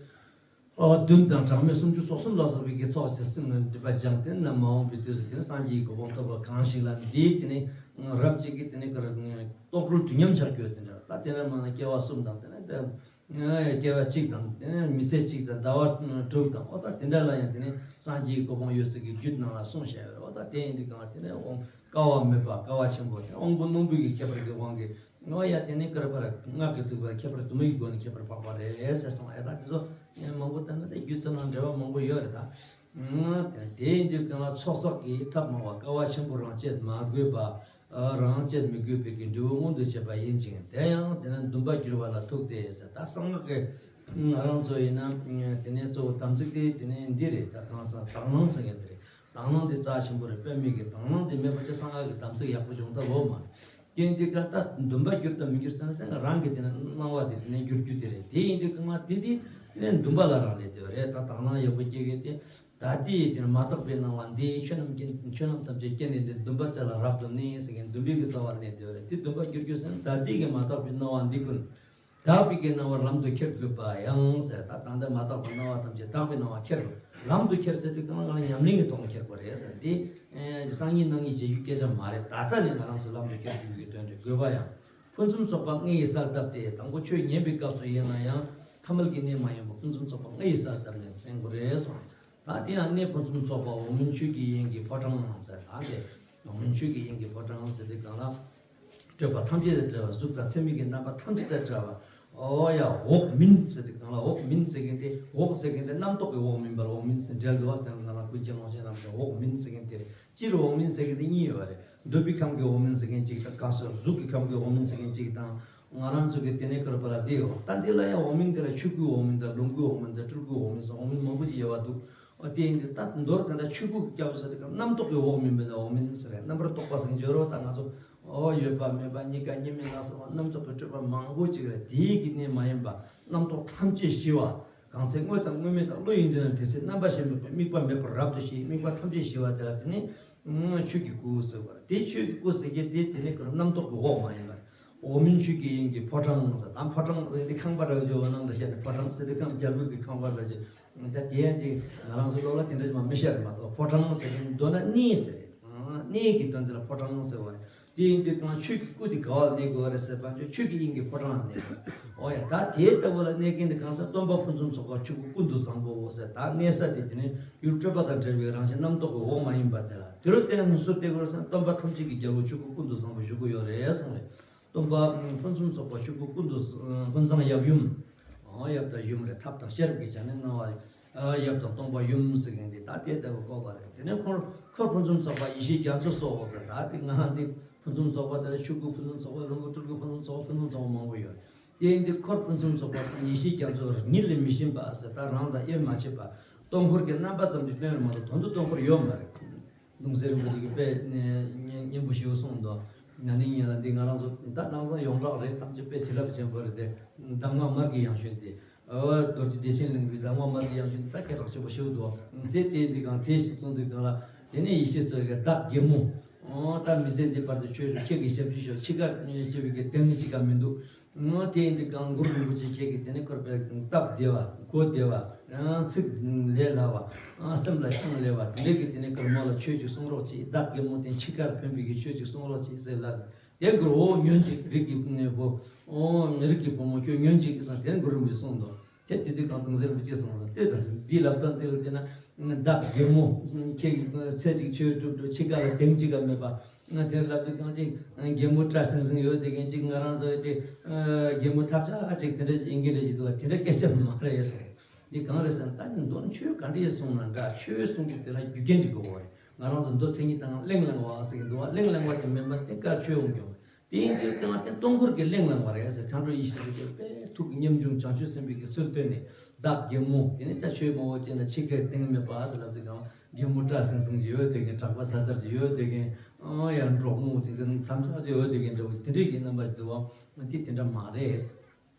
ཨ་བདུན་དང་གྲངས་མེད་སུམ་ཅུ་སོ་གསུམ་ལ་སོགས་པའི་གི་ཚོགས་ཀྱི་སེམས་ནི་འདུས་པ་སྦྱངས་ཏེ་ནམ་མ་འོངས་པའི་དུས་སུ་དེ་ནི་སངས་རྒྱས་ཀྱི་གོ་འཕང་ཐོབ་པ་གང་ཞིག་ལ་འདིའི་དེ་ནི་རབ་ཅིག་གི་དེ་ནི་གར་རྟོགས་གྲོལ་དུས་མཉམ་ཆགས་རྒྱུ་དེ་འདྲ་ད་དེ་ནི་མ་ན་སྐྱེ་བ་གསུམ་དང་དེ་ནི་དེ་སྐྱེ་བ་གཅིག་དང་དེ་ནི་མི་ཚེ་གཅིག་དང་ཟླ་བ་དྲུག་དང་ཨོ་ད་དེ་འདྲ་ལ་ཡང་དེ་ནི་སངས་རྒྱས་ཀྱི་གོ་འཕང་ཡོད་ཚད་ཀྱི་རྒྱུད་ནང་ལ་གསུངས་བཞག་ཡོད་རེད། ཨོ་ད་དེ་ཡིན་དུས་གང་ལ་དེ་ནི་དབང་དཀའ་བ་མེད་པ་དཀའ་བ་ཆེན་པོ་དེ་དབང་པོ་རྣོན་པོའི་གི་ཁྱད་པར་གྱི་དབང་གིས་ ཨོ་ཡ་དེ་ནི་ཀར་པར་སྔགས་ཀྱི་ཐུག་པ་ཁྱད་པར་དུ་མའི་སྒོ་ནས་ཁྱད་པར་འཕགས་པ་རེད་ཟེར་སོང་། ཨེ་ད་དེ་ཚོ་མང་པོ་བསྟན་ན་དེ་རྒྱུ་མཚན་ནང་འབྲེལ་བ་མང་པོ་ཡོད་རེད་ད། དེ་ཡིན་དུས་གང་ལ་ཚོགས་བསགས་ཀྱི་ཐབས་མང་བ། དཀའ་བ་ཆེན་པོ་རང་སྤྱད་མ་དགོས་པ། རང་སྤྱད་མི་དགོས་པའི་གི་འབྲས་བུ་མངོན་དུ་བྱེད་པ་ཡིན་ཅིང་། དེ་ཡང་དེ་ནི་འདུན་པ་འགྱུར་བ་ལ་ཐུག་སྟེ་ཟེར། ད་གསང་སྔགས་ཀྱི་ང་རང་ཚོ་ཡིན་ན་དེ་ནས་གཙོ་བོ་དམ་ཚིག་དེ་དེ་ནས་འདི་རེད། ད་གང་ཟག་དག་སྣང་ཟེར་མཁན་དེ་རེད། དག་སྣང་དེ་རྩ་ཆེན་པོ་རེད། དཔེ་མེད་ཀྱི་དག་སྣང་དེ་མེད་པ་ཅིག་གསང་སྔགས་ཀྱི་དམ་ཚིག་ཡག་པོ་སྦྱོང་ཐབས་ཡོད་མ་རེད། རྐྱེན་དེ་ག་ད་འདུན་པ་འགྱུར་དང་མི་འགྱུར་ཟེར་ན་དེ་ང་རང་གི་དེ་ནི་སྣང་བ་དེ་དེ་ནས་འགྱུར་རྒྱུ་དེ་རེད། དེ་ཡིན་དུས་གང་ལ་དེ་དེ་དེ་ནས་འདུན་པ་ལ་རག་ལས་དེ་རེད། ད་དག་སྣང་ཡག་པོ་སྐྱེ་གི་དེ། ད་ལྟའི་དེ་ནི་མ་དག་པའི་སྣང་བ་འདི་ཆོས་རྣམས་ཀྱི་ཆོས་རྣམས་ཐམས་ཅད་རྐྱེན་ནི་འདི་འདུན་པ་རྩེ་ལ་རབ་ཏུ་གནས་ཟེར་མཁན་འདུན་པའི་གི་རྩ་བ་ནས་དེ་རེད། དེ་འདུན་པ་འགྱུར་རྒྱུ་ཟེར་ན་ད་ལྟའི་གི་མ་དག་པའི་སྣང་བ་འདི་ཀུན་དག་པའི་གི་སྣང་བར་ལམ་དུ་ཁྱེར་དགོས་པ་ཡང་ཟེར། ད་ད་ལྟ་མ་དག་པའི་སྣང་བ་ཐམས་ཅད་དག་པའི་སྣང་བ་ཁྱེར་དགོས། ལམ་དུ་ཁྱེར་ཟེར་དུས་གང་ལ་གང་ལ་ཉམས་ལེན་གྱི་ཐོག་ནས་ཁྱེར་དགོས་རེད་ཟེར། འདི་སང་ཉིན་གནངས་ཉིན་བྱེད་རྒྱུ་སྐད་ཆ་མ་རེད། ད་ལྟ་ནས་ང་རང་ཚོ་ལམ་དུ་ཁྱེར་དགོས་ཀྱི་དོན་རེད། དགོས་པ་ཡང་། ཕུན་སུམ་ཚོགས་པ་ལྔ་ཡི་སར་བཏབ་སྟེ། དང་པོ་ཆོས་ཉན་པའི་སྐབས་སུ་ཡིན་ན་ཡང་ཐ་མལ་གྱི་གནས་མ་ཡིན་པ་ཕུན་སུམ་ཚོགས་པ་ལྔ་ཡི་སར་བཏབ་ནས་གསན་དགོས་རེད་གསུངས། ད་དེ་ཡང་གནས་ཕུན་སུམ་ཚོགས་པ་འོག་མིན་ཆོས་ཀྱི་དབྱིངས་ཀྱི་ཕོ་བྲང་ཟེར། ད་དེ་འོག་མིན་ཆོས་ཀྱི་དབྱིངས་ཀྱི་ཕོ་བྲང་ཟེར་དུས་གང་ལ་སྤྲོས་པ་ཐམས་ཅད་དང་བྲལ་བ། གཟུགས་དང་ཚད་མའི་གི་རྣམ་པ་ཐམས་ཅད་དང་བྲལ་བ། ཨོ་ཡ་འོག་མིན་ཟེར་དུས་གང་ལ་འོག་མིན་ཟེར་མཁན་དེ་འོག་ཟེར་མཁན་དེ་རྣམ་རྟོག་གི་འོག་མིན་པར་འོག་མིན་ཟེར་འབྲེལ་འདུག་བ། དེ་གང་ལ་ཀུན་མཁྱེན་ཀློང་ཆེན་རྣམས་ཀྱིས་འོག་མིན་ཟེར་མཁན་དེ་རེད། སྤྱིར་འོག་མིན་ཟེར་མཁན་དེ་གཉིས་ཡོད་རེད། འདོད་པའི་ཁམས་ཀྱི་འོག་མིན་ཟེར་མཁན་གཅིག་དང་། གང་ཟག་གཟུགས་ཀྱི་ཁམས་ཀྱི་འོག་མིན་ཟེར་མཁན་གཅིག་དང་། ང་རང་ཚོ་གི་དེ་ནས་ཀར་པ་ལ་དེ་ཡོད། ད་འདི་ལ་ཡང་འོག་མིན་དེ་ལ་ཆོས་སྐུའི་འོག་མིན་དང་། ལོངས་སྐུའི་འོག་མིན་དང་། སྤྲུལ་སྐུའི་འོག་མིན་སོགས་འོག་མིན་མང་པོ་ཅིག་ཡོད་པ་འདུག། ཨོ་དེ་ཡིན་དུས་ད་མདོར་དེ་འདྲ་ཆོས་སྐུ་གི་སྐྱབས་ཟེར་དུས་སྐབས་རྣམ་རྟོག་གི་འོག་མིན་པ་འདི་འོག་མིན་ཟེར་རེད། རྣམ་པར་རྟོག་པ་ཟེར་མཁན་ཅིག་ཡོད་རེད། ད་ང་ཚོ་ཨོ་ཡོད་པ་མེད་པ་གཉིས་ཀ་གཉིས་མིན་ལ་སོགས་པ་རྣམ་རྟོག་གི་སྤྲོས་པ་མང་པོ་ཅིག་རེད། དེའི་གི་གནས་མ་ཡིན་པ་རྣམ་རྟོག་ཐམས་ཅད་ཞི་བ། གང་ཚེ་དངོས་དང་དངོས་མེད་དང་བློ་ཡི་མདུན་ན་དེ་ཚེ་རྣམ་པ་ཞེན་མེད་པའི་དམིགས་པ་མེད་པར་རབ་ཏུ་ཞི། དམིགས་པ་ཐམས་ཅད་ཞི་བ་དེ་ལ་དེ་ནི་ཆོས་ཀྱི་སྐུ་ཟེར་བ་རེད། དེ་ཆོས་ཀྱི་སྐུ་ཟེར་མཁན་དེ་དེ་ནི་ཀར་རྣམ་རྟོག་གི་འོག་མ་ཡིན་པ་རེད། འོག་མིན་ཆོས་ཀྱི་དབྱིངས་ཀྱི་ཕོ་བྲང་ཟེར། ད་ཕོ་བྲང་ཟེར་དེ་ཁང་པ་འདྲ་བོ་ཅིག་ཡོད་ནང་འདྲ་བཤད་ནས་ཕོ་བྲང་ཟེར་དེ་ཁང་རྒྱལ་པོ་གི་ཁང་པ་འདྲ་ཅིག། ད་དེ་ཡང་ཅིག་ང་རང་ཚོ་ལོགས་ལ་དེ་འདྲ་ཅིག་མ་མི་ཤར་མ་གཏོགས། ཕོ་བྲང་ཟེར་མཁན་མདོར་ན་གནས་ཟེར་རེད། གནས་ཀྱི་དོན་དེ་ལ་ཕོ་བྲང་ཟེར་བ་རེད། དེ་ཡིན་དུས་གང་ཆོས་ཀྱི་སྐུ་དེ་ག་བ་ལ་གནས་དགོས་པ་རེད་ཟེར་བ་ཅིག་ཆོས་ཀྱི་དབྱིངས་ཀྱི་ཕོ་བྲང་ལ་གནས་དགོས། འོ་ཡ། ད་དེ་ལྟ་བུ་ལ་གནས་མཁན་དེ་གང་ཟག་སྟོན་པ་ཕུན་སུམ་ཚོགས་པ་ཆོས་སྐུ་ཀུན་ཏུ་བཟང་པོའོ་ཟེར། ད་གནས་ས་དེ་དེ་ནི་ཡུལ་སྤྲོས་པ་དང་བྲལ་བའི་རང་བཞིན་རྣམ་རྟོག་གི་འོག་མ་ཡིན་པ་དེ་ལ། དེ་རུ་བརྟེན་ནས་སུ་བསྟན་དགོས་རེད་ཟེར་ན་སྟོན་པ་ཐམས་ཅད་ཀྱི་རྒྱལ་པོ་ཆོས་སྐུ་ཀུན་ཏུ་བཟང་པོ་བཞུགས་ཀྱི་ཡོད་རེད་གསུངས་རེད། སྟོན་པ་ཕུན་སུམ་ཚོགས་པ་ཆོས་སྐུ་ཀུན་ཏུ་ཀུན་བཟང་ཡབ་ཡུམ། ཡབ་དང་ཡུམ་རེད། ཐབས་དང་ཤེས་རབ་ཀྱི་ཆ་ནས་སྣང་བ། ཡབ་དང་སྟོང་པ་ཡུམ་ཟེར་མཁན་དེ་ད་དེ་ལྟ་བུ་བཀོད་པ་རེད། དེ་ནས་འཁོར་འཁོར་ཕུན་སུམ་ཚོགས་པ་ཡེ་ཤེས་རྒྱ་མཚོ་སོགས་ཟེར། ད་དེ་ང་འདི་ཕུན་སུམ་ཚོགས་པ་དེ་ལ་ཆོས་སྐུ་ཕུན་སུམ་ཚོགས་པ། ལོངས་སྐུ་སྤྲུལ་སྐུ་ཕུན་སུམ་ཚོགས་པ། ཕུན་སུམ་ཚོགས་པ་མང་པོ་ཡོད། དེ་ཡིན་དུས་འཁོར་ཕུན་སུམ་ཚོགས་པ་ཡེ་ཤེས་རྒྱ་མཚོ་ཉིད་ལས་མི་གཞན་པ་ཟེར། ད་རང་དང་དབྱེར་མ་ཕྱེད་པ། སྟོང་འཁོར་གྱི་རྣམ་པ་ཙམ་གྱི་སྟོན་རེད་མ་གཏོགས་དོན་དུ་སྟོང་འཁོར་ཡོད་མ་རེད། གདུང་སྲས་རིན་པོ་ཆེ་གིས་དཔེ་སྙན་པོ་ཞེ་པོ་གསུངས་འདུག། ན་ནིང་ཡིན་ལ་འདི་ང་རང་ཚོ་ད་ནང་ཚང་ཡོངས་གྲགས་རེད། ཐམས་ཅད་དཔེ་བྱིན་རླབས་ཆེན་པོ་རེད་དེ། གདམས་ངག་དམར་གྱི་ཡང་ཞུན་དེ། ཨོ་རྡོ་རྗེ་བདེ་ཆེན་གླིང་པའི་གདམས་ངག་དམར་གྱི་ཡང་ཞུན་ད་སྐད་གྲགས་ཆེན་པོ་ཞེ་པོ་འདུག། དེ་དེ་འདི་གང་དེ་ཞིག་གསུངས་དུས་གང་ལ། དེ་ནས་ཡེ་ཤེས་མཚོ་རྒྱལ་བདག་རྒན་མོ། ཨོ་ད་མི་ཚེ་འདི་བར་དུ་ཆོས་རེ་ཁྱེད་ཀྱི་ཞབས་ཕྱི་ཤོག། འཆི་ཁར་སྐྱེ་བའི་གི་དེང་ནི་འཆི་ཁ་མི་འདུག། ཨོ་དེ་འདི་གང་གུ་རུ་རིན་པོ་ཆེ་ཁྱེད་ཀྱི་དེ་ནས་བསྐོར་བའི་སྟབས་བདེ་བ། གོ་བདེ་བ། ཚིག་ལས་སླ་བ། སེམས་ལ་བཅངས་སླ་བ་དེ་འདྲའི་གི་དེ་ནས་གུ་རུ་མོ་ལ་ཆོས་ཅིག་གསུང་རོགས་གྱིས། བདག་རྒན་མོ་དེ་འཆི་ཁར་ཕན་པའི་གི་ཆོས་ཅིག་གསུང་རོགས་གྱིས་ཟེར་ལབ། དེ་གུ་རུ་འོ་ཉོན་ཅིག་རིགས་ཀྱི་བུ་མོ། འོ་རིགས་ཀྱི་བུ་མོ་ཁྱོད་ཉོན་ཅིག་ཟེར་དེ་གུ་རུ་རིན་པོ་ཆེ་གསུངས་འདུག། དེ་དེ་དུས་གང་གདུང་སྲས་རིན་པོ་ཆེ་གསུངས་འདུག། ལྟོས་དང་། འདི་ལབ་སྟངས་དེ་ལ་བལྟས་ན་བདག་རྒན་མོ་ཁྱེད་ཀྱིས་ཚེ་གཅིག་ཆོས་སྒྲུབ་སྒྲུབ། འཆི་ཁ་ལ་དེང་གཅིག་ག་མེད་པ། ང་དེར་ལབ་དུས་གང་ཅིག་རྒན་མོ་སྐྲ་སིང་སིང་ཡོད་དེ་གན་ཅིག། ང་རང་ཚོ་ཅིག་རྒན་མོ་ཐབས་ཆག་ཅིག་དེ་འདྲ་ཡིན་གྱི་རེད་ཅིག་འདུག་བ། དེ་འདྲ་སྐད་ཆ་མ་རེད་ཟེར། འདི་གང་རེད་ཟེར་ན་ད་ནི་མདོར་ན་ཆོས་ག་འདྲས་གསུངས་ན་འདྲ། ཆོས་གསུང་རྒྱུ་དེ་ལ་རྒྱུ་རྐྱེན་ཅིག་དགོས་པ་རེད། ང་རང་ཚོ་མདོ་མཚན་ཉིད་དང་གླེང་གླེང་བ་ཟེར་གྱི་འདུག་བ། གླེང་གླེང་བ་དེ་མིན་པ་དེ་ཀ་ཆོས་ཡོང་རྒྱུ་རེད། དེ་ཡིན་དུས་ཀྱང་དེ་སྟོང་འཁོར་གྱི་གླེང་གླེང་བ་རེད་ཟེར། མཁའ་འགྲོ་ཡེ་ཤེས་ཀྱི་དཔེ་ཐུགས་ཉམ་ཆུང་བྱང་ཆུབ་སེམས་དཔའི་གི་ཚུལ་སྟོན་ནས་བདག་རྒན་མོ་དེ་ནི་ད་ཆོས་མང་པོ་བྱས་ན་འཆི་ཁའི་གདེང་མེད་པ་ཟེར་ལབ་དུས་ཀྱང་རྒན་མོ་སྐྲ་སིང་སིང་ཅིག་ཡོད་དེ་གན། གྲགས་པ་ཚ་ཚར་ཅིག་ཡོད་དེ་གན། ཨང་ཡང་འབྲོག་མོ་དེ་གན་ཐམས་ཅད་ཅིག་ཡོད་དེ་གན་འདྲ་བོ་དེ་འདྲའི་གི་རྣམ་པ་ཞིག་འདུག་བ། དེ་དེ་འདྲ་མ་རེད།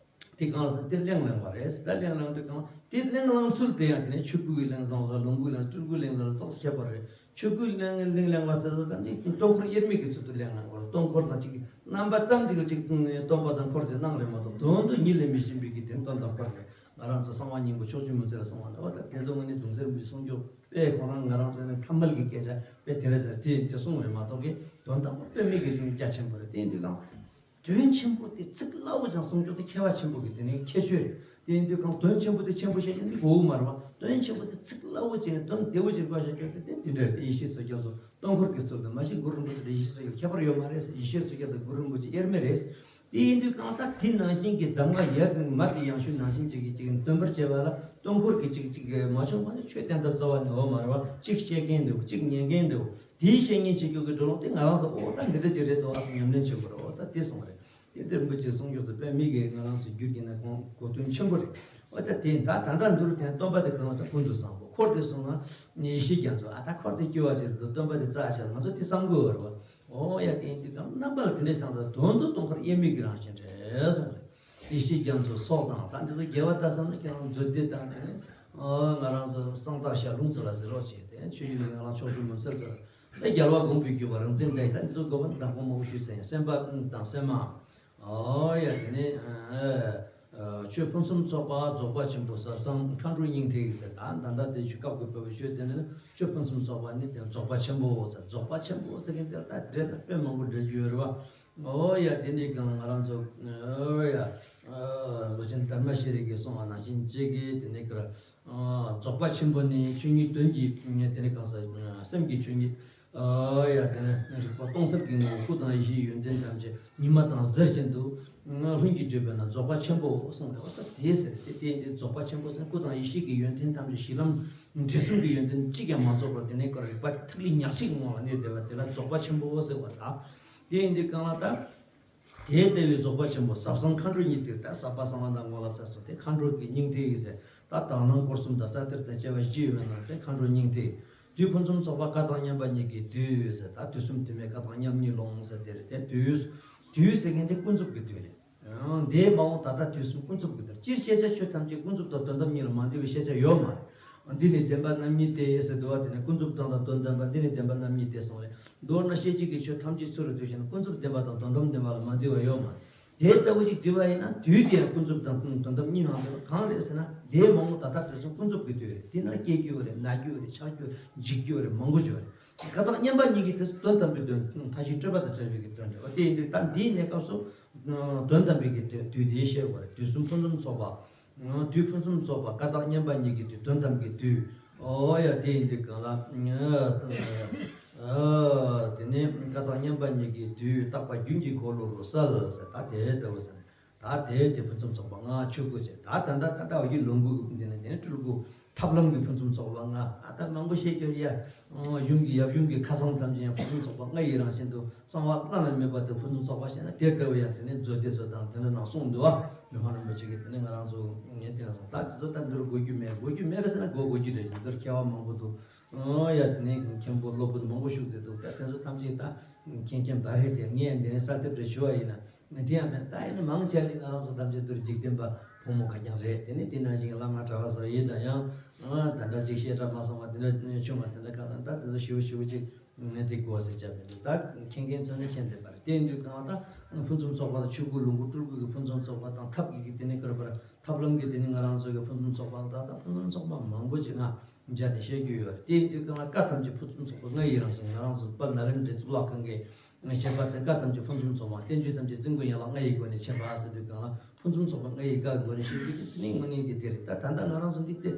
དེ་གང་ཟེར་དེ་གླེང་གླེང་བ་རེད། ད་གླེང་གླེང་དུས་གང་དེ་གླེང་གླེང་ཚུལ་དེ་ཡང་དེ་ནས་ཆོས་སྐུའི་གླེང་གླེང་བ། ལོངས་སྐུའི་གླེང་། སྤྲུལ་སྐུའི་གླེང་གླེང་ཏོག་ཙམ་ཁྱད་པར་རེད། ཆོས་སྐུའི་གླེང་གླེང་གླེང་བ་ཚོ་ད་ནི་སྟོང་འཁོར་དབྱེར་མེད་ཀྱི་ཚུལ་དུ་གླེང་གླེང་བ། སྟོང་འཁོར་དང་གཅིག་རྣམ་པ་ཙམ་གཅིག་ལ་གཅིག་སྟོང་པ་དང་འཁོར་གྱི་སྣང་རེད་མ་གཏོགས་དོན་དུ་ཉིད་ལས་མི་གཞན་པའི་གི་དོན་སྟོང་དང་འཁོར་རེད། ང་རང་ཚོ་གསང་བ་སྙིང་པོ་ཕྱོགས་བཅུའི་མུན་སེལ་ལ་གསུངས་པ་ནི། འོ་ད་དེ་ཚོ་དངོས་གནས་གདུང་སྲས་རིན་པོ་ཆེ་གསུང་རྒྱུ་དཔེ་ཁོ་རང་ང་རང་ཚོ་ནི་ཐ་མལ་གྱི་སྐད་ཆ་དཔེ་དེ་འདྲ་ཟེར་དེ་དེ་གསུངས་རེད་མ་གཏོགས་གི་དོན་དག་པོ་དཔེ་མེད་ཀྱི་དོན་རྒྱ་ཆེན་པོ་རེད། དེ་ཡིན་དུས་གང་དོན་ཆེན་པོ་དེ་ཚིག་སླ་བོ་ཅང་གསུང་རྒྱུ་དེ་ཁྱད་པར་ཆེན་པོ་གི་དེ་ནི་ཁྱད་ཆོས་རེད། དེ་ཡིན་དུས་གང་དོན་ཆེན་པོ་དེ་ཆེན་པོ་བཤད་ཀྱི་འདི་གོ་བོ་མ་རེད་བ། དོན་ཆེན་པོ་དེ་ཚིག་སླ་བོ་བྱས་ནས་དོན་བདེ་བོ་ཅིག་བཀའ་བཤད་རྒྱུ་དེ་དེ་དེ་འདྲ་རེད། དེ་ཡེ་ཤེས་མཚོ་རྒྱལ་ཚོ་སྟོང་འཁོར་གྱི་ཚུལ་དུ་མ་གཞི་གུ་རུ་རིན་པོ་ཆེ་དང་ཡེ་ཤེས་མཚོ་རྒྱལ་ཁྱད་པར་ཡོད་མ་རེད། ཡེ་ཤེས་མཚོ་རྒྱལ་དང་གུ་རུ་རིན་པོ་ཆེ་དབྱེར་མེད་རེད། དེ་ཡིན་དུས་གང་ལྟར་དེ་ནང་བཞིན་གྱི་གདམས་ངག་ཡར་མར་དེ་ཡང་ཤུལ་ནང་བཞིན་ཅིག་གིས་ཅིག་སྟོན་པར་བྱེད་པ་ལ་སྟོན་འཁོར་གྱི་ཅིག་ཅིག་མ་ཆོག་པ་ནི་ཆོས་བསྟན་ཐབས་རྩ་བ་ནས་ཡོད་མ་རེད་བ། གཅིག་བཤད་མཁན་འདུག་གཅིག་ཉན་མཁན་འདུག་དེའི་བཤད་མཁན་བྱེད་རྒྱུ་གི་འགྲོ་ལུགས་དེ་ང་རང་ཚོ་ཨོ་ད་འདི་འདྲ་ཅིག་རེད་འདུག་ཨ་སོགས་ཉམས་ལེན་བྱེད་དགོས་རེད། ཨོ་ད་དེ་སོང་རེད། དེ་ལྟར་རིན་པོ་ཆེས་གསུངས་རྒྱུ་དེ་དཔེ་མི་སྒེར་ང་རང་ཚོའི་རྒྱུད་ཀྱི་ནང་གོ་དོན་ཆེན་པོ་རེད། ཨོ་ད་དེ་ད་ད་ལྟ་འདིར་དེ་སྟོན་པ་དེ་གང་ཟག་ཀུན་ཏུ་བཟང་པོ་འཁོར་དེ་སོང་ན་ཡེ་ཤེས་རྒྱ་མཚོ་ཨ་ད་འཁོར་དེ་སྐྱེ་བ་ཅིག་རེད་འདུག་སྟོན་པ་དེ་རྩ་ཆེ་ང་ཚོ་དེ་བསམ་དགོས་པ་རེད་བ། ཨོ་ཡ་དེ་ཡིན་དུས་གང་རྣམ་པ་ལ་དེ་འདྲ་བྱུང་ད་དོན་དུ་སྟོན་འཁོར་དབྱེར་མེད་ཀྱི་རང་བཞིན་རེད་གསུངས་རེད། ཡེ་ཤེས་རྒྱ་མཚོའི་ཚོགས་དང་ད་འདི་ཚོ་དགེ་བ་ལྟ་བསམ་ན་ཁྱེད་རང་མཛོད་སྡེ་དང་དེ་ནས་ཨོ་ང་རང་ཚོ་གསང་བདག་ཞལ་ལུང་ཚོ་ལ་ཟེར་རོགས་བྱས་ཏེ་ཆོས་ཡུལ་ལ་ང་རང་ཕྱོགས་བཅུ་མུན་སེལ་ཚོ་ལ་ད་རྒྱལ་བ་དགོངས་པའི་བརྒྱུད་པ་རང་བཙན་ལྡན་ད་འདི་ཚོ་དགོས་པ་ནི་དང་པོ་མང་པོ་ཞུས་ཚར་ཡང་སེམས་དཔའ་དང་སེམས་མ། ཨོ་ཡ་དེ་ནས་ཨ་ཆོས་ཕུན་སུམ་ཚོགས་པ་རྫོགས་པ་ཆེན་པོ་ཟབ་གསང་མཁའ་འགྲོ་སྙིང་ཐིག་ཟེར་ད་ད་ལྟ་དེ་ཆོས་སྐབས་ཀྱི་བོད་པའི་ཆོས་དེ་ནི་ཆོས་ཕུན་སུམ་ཚོགས་པ་ནི་དེ་རྫོགས་པ་ཆེན་པོ་ཟེར་རྫོགས་པ་ཆེན་པོ་ཟེར་མཁན་དེ་ལ་ད་འགྲེལ་ན་དཔེ་མང་པོ་འགྲེལ་རྒྱུ་ཡོད་རེད་བ། ཨོ་ཡ་དེ་ནས་གང་ང་རང་ཚོ་ཨོ་ཡ་ལོ་ཆེན་དར་མ་ཤེས་རིག་གིས་གསུངས་པ་ནང་བཞིན་ཅིག་གིས་དེ་ནས་ཀར། རྫོགས་པ་ཆེན་པོ་ནི་ཆོས་ཉིད་དོན་གྱི་དེ་ནི་གང་ཟག་སེམས་ཀྱི་ཆོས་ཉིད། ཡ་དེ་ནི་རིག་པ་སྟོང་གསལ་གྱི་ངོ་བོ་སྐུ་དང་ཡེ་ཤེས་ཡོན་ཏན་ཐམས་ཅད་ཉི་མ་དང་ཟེར་བཞིན་དུ་ལྷུན་གྱིས་གྲུབ་པས་ན་རྫོགས་པ་ཆེན་པོ་གསུངས་ཏེ་བ་ད་དེ་ཟེར་ཏེ་དེ་ཡིན་ཏེ་རྫོགས་པ་ཆེན་པོ་ཟེར་སྐུ་དང་ཡེ་ཤེས་ཀྱི་ཡོན་ཏན་ཐམས་ཅད་གཞི་ལམ་འབྲས་གསུམ་གྱི་ཡོན་ཏན་གཅིག་ཀྱང་མ་རྫོགས་པར་དེ་ནི་ཀར་རིག་པ་ཐིག་ལེ་ཉག་གཅིག་ངང་ལ་གནས་བསྡད་པ་དེ་ལ་རྫོགས་པ་ཆེན་པོ་ཟེར་བ་ལ། དེ་ཡིན་ཏེ་གང་ལ་ད། དེ་ལྟ་བུའི་རྫོགས་པ་ཆེན་པོ་ཟབ་གསང་མཁའ་འགྲོའི་སྙིང་ཐིག་ད་ཟབ་པ་གསང་བ་དང་ངོ་ལབ་ཚར་སོང་སྟེ་མཁའ་འགྲོ་གི་སྙིང་ཐིག་ཡིན་ཟེར་ད་དག་སྣང་སྐོར་གསུམ་དང་ས་གཏེར་དང་བཅས་པ་བཞི་ཡོད་པའི་ནང་དེ་མཁའ་འགྲོའི་སྙིང་ཐིག་དུས་ཕུན་སུམ་ཚོགས་པ་བཀའ་དང་མཉམ་པ་གཉིས་ཀྱི་དུས་ཟེར་ད་དུས་གསུམ་དུས་མེད་བཀའ་དང་མཉམ་ཉིད་ལོངས་ཟེར་དེ་རེད་དེ་དུས། དུས་ཟེར་མཁན་དེ་ཀུན་རྫོབ་ཀྱི་དུས་རེད། འདས་མ་འོངས་ད་ལྟ་དུས་གསུམ་ཀུན་རྫོབ་ཀྱི་དུས་སྤྱིར་ཤེས་བྱ་ཆོས་ཐམས་ཅད་ཀུན་རྫོབ་དང་དོན་དམ་གཉིས་ལ་མ་འདུས་པའི་ཤེས་བྱ་ཡོད་མ་རེད། འདི་ནི་བདེན་པ་རྣམ་གཉིས་ཏེ་ཟེར་འདུག་བ་དེ་ནི་ཀུན་རྫོབ་དོན་དང་དོན་ལྡན་པ་འདི་ནི་བདེན་པ་རྣམ་གཉིས་ཏེ་གསུངས་རེད། མདོར་ན་ཤེས་བྱེད་ཀྱི་ཆོས་ཐམས་ཅད་ཚུ་རུ་འདུས་ཤིང་ཀུན་རྫོབ་བདེན་པ་དང་དོན་དམ་བདེན་པ་ལ་མ་འདུས་པ་ཡོད་མ་རེད། དེ་ལྟ་བུ་ཞིག་འདུས་པ་ཡིན་ན་དུས་དེ་ཡང་ཀུན་རྫོབ་དང་དོན་དམ་གཉིས་ནང་འདུས་པ་གང་རེད་ཟེར་ན་འདས་མ་འོངས་ད་ལྟ་དུས་གསུམ་ཀུན་རྫོབ་ཀྱི་དུས་རེད། དེ་ན་སྐྱེ་རྒྱུ་རེད། ན་རྒྱུ་རེད། ཆགས་རྒྱུ་འཇིག་རྒྱུ་རེད། མང་པོ་ཅིག་རེད། བཀའ་དང་མཉམ་པ་གཉིས་ཀྱི་དུས་སུ་དོན་དམ་པའི་དོན་མཐའ་བཞི་སྤྲོས་པ་དང་བྲལ་བའི་གི་དོན་རེད། འོ་དེ་ཡིན་དུས་ད་འདིའི་གནས་སྐབས་སུ་དོན་དམ་པའི་གི་དོན་དུས་དེའི་ཤེས་དགོས་རེད། དུས་གསུམ་ཕུན་སུམ་ཚོགས་པ། དུས་ཕུན་སུམ་ཚོགས་པ་བཀའ་དང་མཉམ་པ་གཉིས་ཀྱི་དུས་དོན་དམ་གྱི་དུས། ཨོ་ཡ་དེ་ཡིན་དུས་གང་ལ། དེ་ནས་བཀའ་དང་མཉམ་པ་གཉིས་ཀྱི་དུས་རྟག་པ་རྒྱུན་གྱི་འཁོར་ལོ་རུ་གསལ་ཟེར་ད་དེ་ལྟ་བུ་ཟེར་ནས། ད་དེའི་དེ་ཕུན་སུམ་ཚོགས་པ་ལྔ་ཆོས་སྐུ་ཆེ། ད་ད་ད་ད་ད་འོ་ཡི་ལོངས་སྐུ་འདི་ནི་དེ་ནི་སྤྲུལ་སྐུ་ཐབས་ལམ་གྱི་ཕུན་སུམ་ཚོགས་པ་ལྔ། ཨ་ད་མང་པོ་བཤད་རྒྱུ་ཡ། ཡུམ་གྱི་ཡབ་ཡུམ་གྱི་ཁ་སང་ཐམས་ཅད་ཡང་ཕུན་སུམ་ཚོགས་པ་ལྔ་ཡི་རང་བཞིན་དུ་གསང་བ་བླ་ན་མེད་པ་དེ་ཕུན་སུམ་ཚོགས་པ་ཞེ་ན་དེ་ལྟ་བུ་ཡང་དེ་ནི་མཛོད་སྡེ་ཚོ་དང་དེ་འདྲ་ནང་གསུངས་འདུག་བ། མི་ཕམ་རིན་པོ་ཆེ་གིས་དེ་ནི་ང་རང་ཚོ་ངས་དེ་ན་སོང་ད་དེ་ཚོ་ད་འདིར་གོ་རྒྱུ་མེད། གོ་རྒྱུ་མེད་རེད་ཟེར་ན་གོ་གོ་རྒྱུ་རེད། འདིར་མཁས་པ་མང་པོ་འདུག་ཨོ་ཡ་དེ་ནས་མཁན་པོ་སློབ་དཔོན་མང་པོ་བཞུགས་ཏེ་འདུག་ད་དེ་ཚོ་ཐམས་ཅད་ད་མཁྱེན་མཁྱེན་པ་རེད་དེ། ངས་འདི་ནས་གསར་དེབ་རེ་ཞུ་བ་ཡིན་ན་དེ་ཡང་ཕན་ད་ཡིན་ན་མང་ཆེ་ཞིག་ང་རང་ཚོ་ཐམས་ཅད་འདིར་འཇིག་རྟེན་པ་ཕོ་མོ་ག་རྐྱང་རེད། དེ་ནས་དེ་ནང་བཞིན་བླ་མ་གྲྭ་པ་ཚོ་ཡིན་ད་ཡང་ད་འདྲ་ཅིག་བཤད་གྲྭ་མ་སོང་བ་དེ་འདྲ་བྱུང་བ་དེ་འདྲ་གང་ད་དེ་ཚོ་ཞིབ་ཞིབ་ཅིག་ངས་དེ་གོ་ཟེར་བྱ་མི་འདུག་ད་མཁྱེན་མཁན་ཚོ་ནས་མཁྱེན་བསྡད་པ་རེད། དེ་ཡིན་དུས་གང་ད་ཕུན་སུམ་ཚོགས་པ་དང་ཆོས་སྐུ་ལོངས་སྐུ་སྤྲུལ་སྐུ་གི་ཕུན་སུམ་ཚོགས་པ་དང་ཐབས་ཀྱི་གི་དེ་ནས་ཀར་པར་ཐབས་ལམ་གྱི་དེ་ནི་ང་རང་ཚོ་གི་ཕུན་སུམ་ཚོགས་པ་ད་ལྟ་ཕུན་སུམ་ཚོགས་པ་མང་པོ་ཅིག་ང་སྦྱར་ནས་བཤད་རྒྱུ་ཡོད་རེད། དེ་ཡིན་དུས་གང་ལ་བཀའ་ཐམས་ཅད་ཕུན་སུམ་ཚོགས་པ་ལྔ་ཡི་རང་བཞིན། ང་རང་ཚོ་དཔལ་ནཱ་ལེནྡྲའི་གཙུག་ལག་ཁང་གི་བཤད་པ་དེ་བཀའ་ཐམས་ཅད་ཕུན་སུམ་ཚོགས་པ་བསྟན་བཅོས་ཐམས་ཅད་རྩིང་པོ་ཡན་ལག་ལྔ་ཡི་སྒོ་ནས་མཁྱེན་པ་ཟེར་དུས་གང་ལ་ཕུན་སུམ་ཚོགས་པ་ལྔ་ཡི་བཀའ་གི་སྒོ་ནས་བཤད་རྒྱུ་དེ་དེ་ནི་དངོས་གནས་ཀྱི་དེ་རེད། ད་ད་ལྟ་ང་རང་ཚོ་འདི་ལྟེ་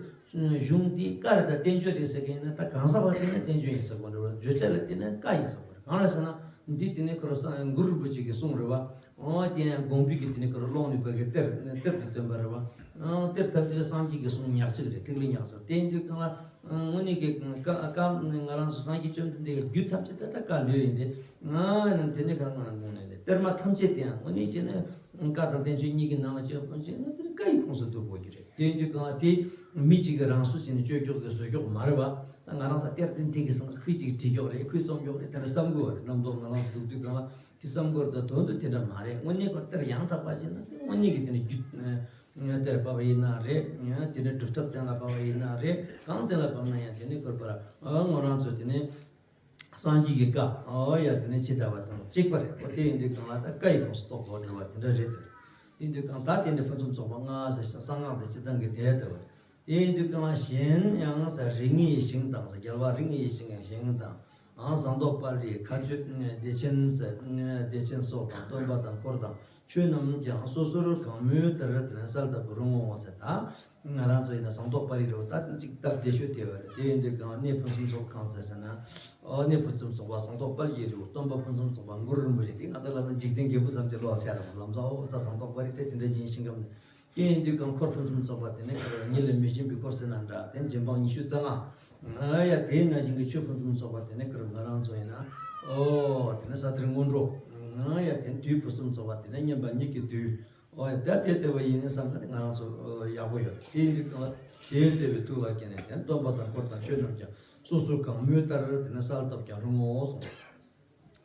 གཞུང་འདི་བཀའ་རེད། ད་བསྟན་བཅོས་རེད་ཟེར་མཁན་ཡིན་ན་ད་གང་ཟག་ལ་བརྟེན་ནས་བསྟན་བཅོས་ཡིན་ཟེར་དགོས་འདྲ་བ། བརྗོད་བྱ་ལ་བརྟེན་ནས་བཀའ་ཡིན་ཟེར་དགོས་རེད། གང་རེད་ཟེར་ན་འདི་དེ་ནི་ཁོ་རང་གསང་གུ་རུ་རིན་པོ་ཆེ་གི་གསུང་རེད་བ། ཨོ་དེ་ཡང་དགོངས་པའི་གི་དེ་ནི་ཁོ་རང་ཀློང་ནུས་པ་གི་གཏེར་གཏེར་དུ་བཏོན་པ་རེད་བ། ཨོ་གཏེར་ཐམས་ཅད་སངས་རྒྱས་ཀྱི་གསུང་ཉག་གཅིག་རེད། ཐིག་ལེ་ཉག་གཅིག་དེ་ཡིན་དུས་གང་ལ་དངོས་གནས་ཀྱི་བཀའ་བཀའ་ང་རང་ཚོ་སངས་རྒྱས་བཅོམ་ལྡན་འདས་ཀྱི་རྒྱུད་ཐམས་ཅད་ད་ལྟ་བཀའ་ལོས་ཡིན་ཏེ། ང་དེ་ནི་གང་ང་དེ་ནི་གཏེར་མ་ཐམས་ཅད་དེ་ཡང་དངོས་གནས་བྱས་ན་བཀའ་དང་བསྟན་བཅོས་གཉིས་ཀྱི་ནང་ལ་སྤྱོད་པ་བྱས་ན་དེ་ནི་བཀའ་ཡི་ཁོངས་སུ་གཏོགས་དགོས་ཀྱི་རེད། དེ་ཡིན་དུས་གང་ལ་དེ་མི་གཅིག་གིས་རང་སོ་བྱས་ནས་སྤྱོད་ཀྱོག་གི་བཟོ་ཀྱོག་མ་རེད་བ། ད་ང་རང་ཚོ་གཏེར་དེ་འཐེན་གི་སང་ཁུལ་གཅིག་བྲིས་ཀྱོག་རེད། ཁུལ་རྩོམ་ཀྱོག་རེད། དེ་འདྲ་བསམ་དགོས་པ་རེད། རྣམ་རྟོག་ང་རང་ཚོ་འདུག་དུས་གང་ལ་དེ་བསམ་དགོས་རེད། ད་དོན་དུ་དེ་འདྲ་མ་རེད། དངོས་གནས་ཁོ་གཏེར་ཡང་དག་པ་བྱས་ན་དེ་དངོས་གནས་ཀྱི་དེ་ནི་རྒྱུད་གཏེར་ཕབ་པ་ཡིན་ན་རེད། དེ་ནི་སྒྲུབ་ཐབས་གཏན་ལ་ཕབ་པ་ཡིན་ན་རེད། གང་གཏན་ལ་ཕབ་ན་ཡང་དེ་ནི་ཁོ་པར་ཨ་ང་རང་ཚོ་དེ་ནི་སངས་རྒྱས་ཀྱི་བཀའ་ཨོ་ཡ་དེ་ནི་ཇི་ལྟ་བ་དང་གཅིག་པ་རེད། ཨོ་དེ་ཡིན་དུས་གང་ལ་ད་བཀའ་ཡི་ཁོངས་སུ་གཏོགས་དགོས་འདྲ་བ་དེ་འདྲ་རེད་དེ། ཡིན་དུས་གང་ད་དེ་ནི་ཕུན་སུམ་ཚོགས་པ་ལྔ་ཟེར་གསང་སྔགས་དེ་སྤྱི་བཏང་གི་དེ་ལྟ་བུ་རེད། དེ་ཡིན་དུས་གང་ལ་གཞན་ཡང་ཟེར་རིགས་ལྔའི་ཞིང་དང་ཟེར་རྒྱལ་བ་རིགས་ལྔའི་ཞིང་ཡང་ཞིང་དང་ཨང་ཟངས་མདོག་དཔལ་རིའི་མཁའ་སྤྱོད་བདེ་ཆེན་ཟེར་བདེ་ཆེན་སོགས་དང་སྟོན་པ་དང་འཁོར་དང་ ཆོས་རྣམས་ཀྱང་སོ་སོར་གང་མོས་ལྟར་དེ་ནས་གསལ་བཏབ་པར་རུང་ངོ་ཟེར། ད་ང་རང་ཚོ་ཡིན་ན་ཟངས་མདོག་དཔལ་ཡུལ་རེད་བ། ད་ཅིག་སྟབས་བདེ་ཤོས་དེ་བ་རེད། དེ་ཡིན་དུས་གང་གནས་ཕུན་སུམ་ཚོགས་གང་ཟེར་ཟེར་ན། ཨོ་གནས་ཕུན་སུམ་ཚོགས་པ་ཟངས་མདོག་དཔལ་ཡུལ་རེད་བ། སྟོན་པ་ཕུན་སུམ་ཚོགས་པ་གུ་རུ་རིན་པོ་ཆེ། དེ་ང་ཚོ་ལ་ན་འཇིག་རྟེན་རྒྱལ་པོ་ཙམ་གྱི་བློ་ཤར་ར་ལམ་སང་ཨོ་ད་ཟངས་མདོག་དཔལ་ཡུལ་དེ་དེ་འདྲ་ཡིན་ཤིང་ཀམ། དེ་ཡིན་དུས་གང་འཁོར་ཕུན་སུམ་ཚོགས་པ་དེ་ནི་ཉིད་ལས་མི་གཞན་པའི་འཁོར་ཟེར་ན་འདྲ། དེ་རྗེ་འབངས་ཉི་ཤུ་རྩ་ལྔ། ང་ཡ་དེ་ན་བཞིན་གྱི་ཆོས་ཕུན་སུམ་ཚོགས་པ་དེ་ནི་ཀར་ང་རང་ཚོ་ཡིན་ན། ཨོ་དེ་ནི་ས་གཏེར་སྔོན་འགྲོ། ང་ཡ་དེ་ནི་དུས་ཕུན་སུམ་ཚོགས་པ་དེ་ནི་མཉམ་པ་ཉིད་ཀྱི་དུས། ཨོ་ཡ་ད་དེ་ལྟ་བུ་ཡིན་ནི་བསམ་ན་དེ་ང་རང་ཚོ་ཡག་པོ་ཡོད། དེ་ཡིན་དུས་གང་དེ་ལྟ་བུའི་ཐུགས་ལ་སྐྱེས་ནས་དེ་ནི་སྟོན་པ་དང་འཁོར་དང་ཆོས་རྣམས་ཀྱང་སོ་སོར་གང་མོས་ལྟར་དེ་ནི་གསལ་བཏབ་ཀྱང་རུང་ངོ་གསུངས།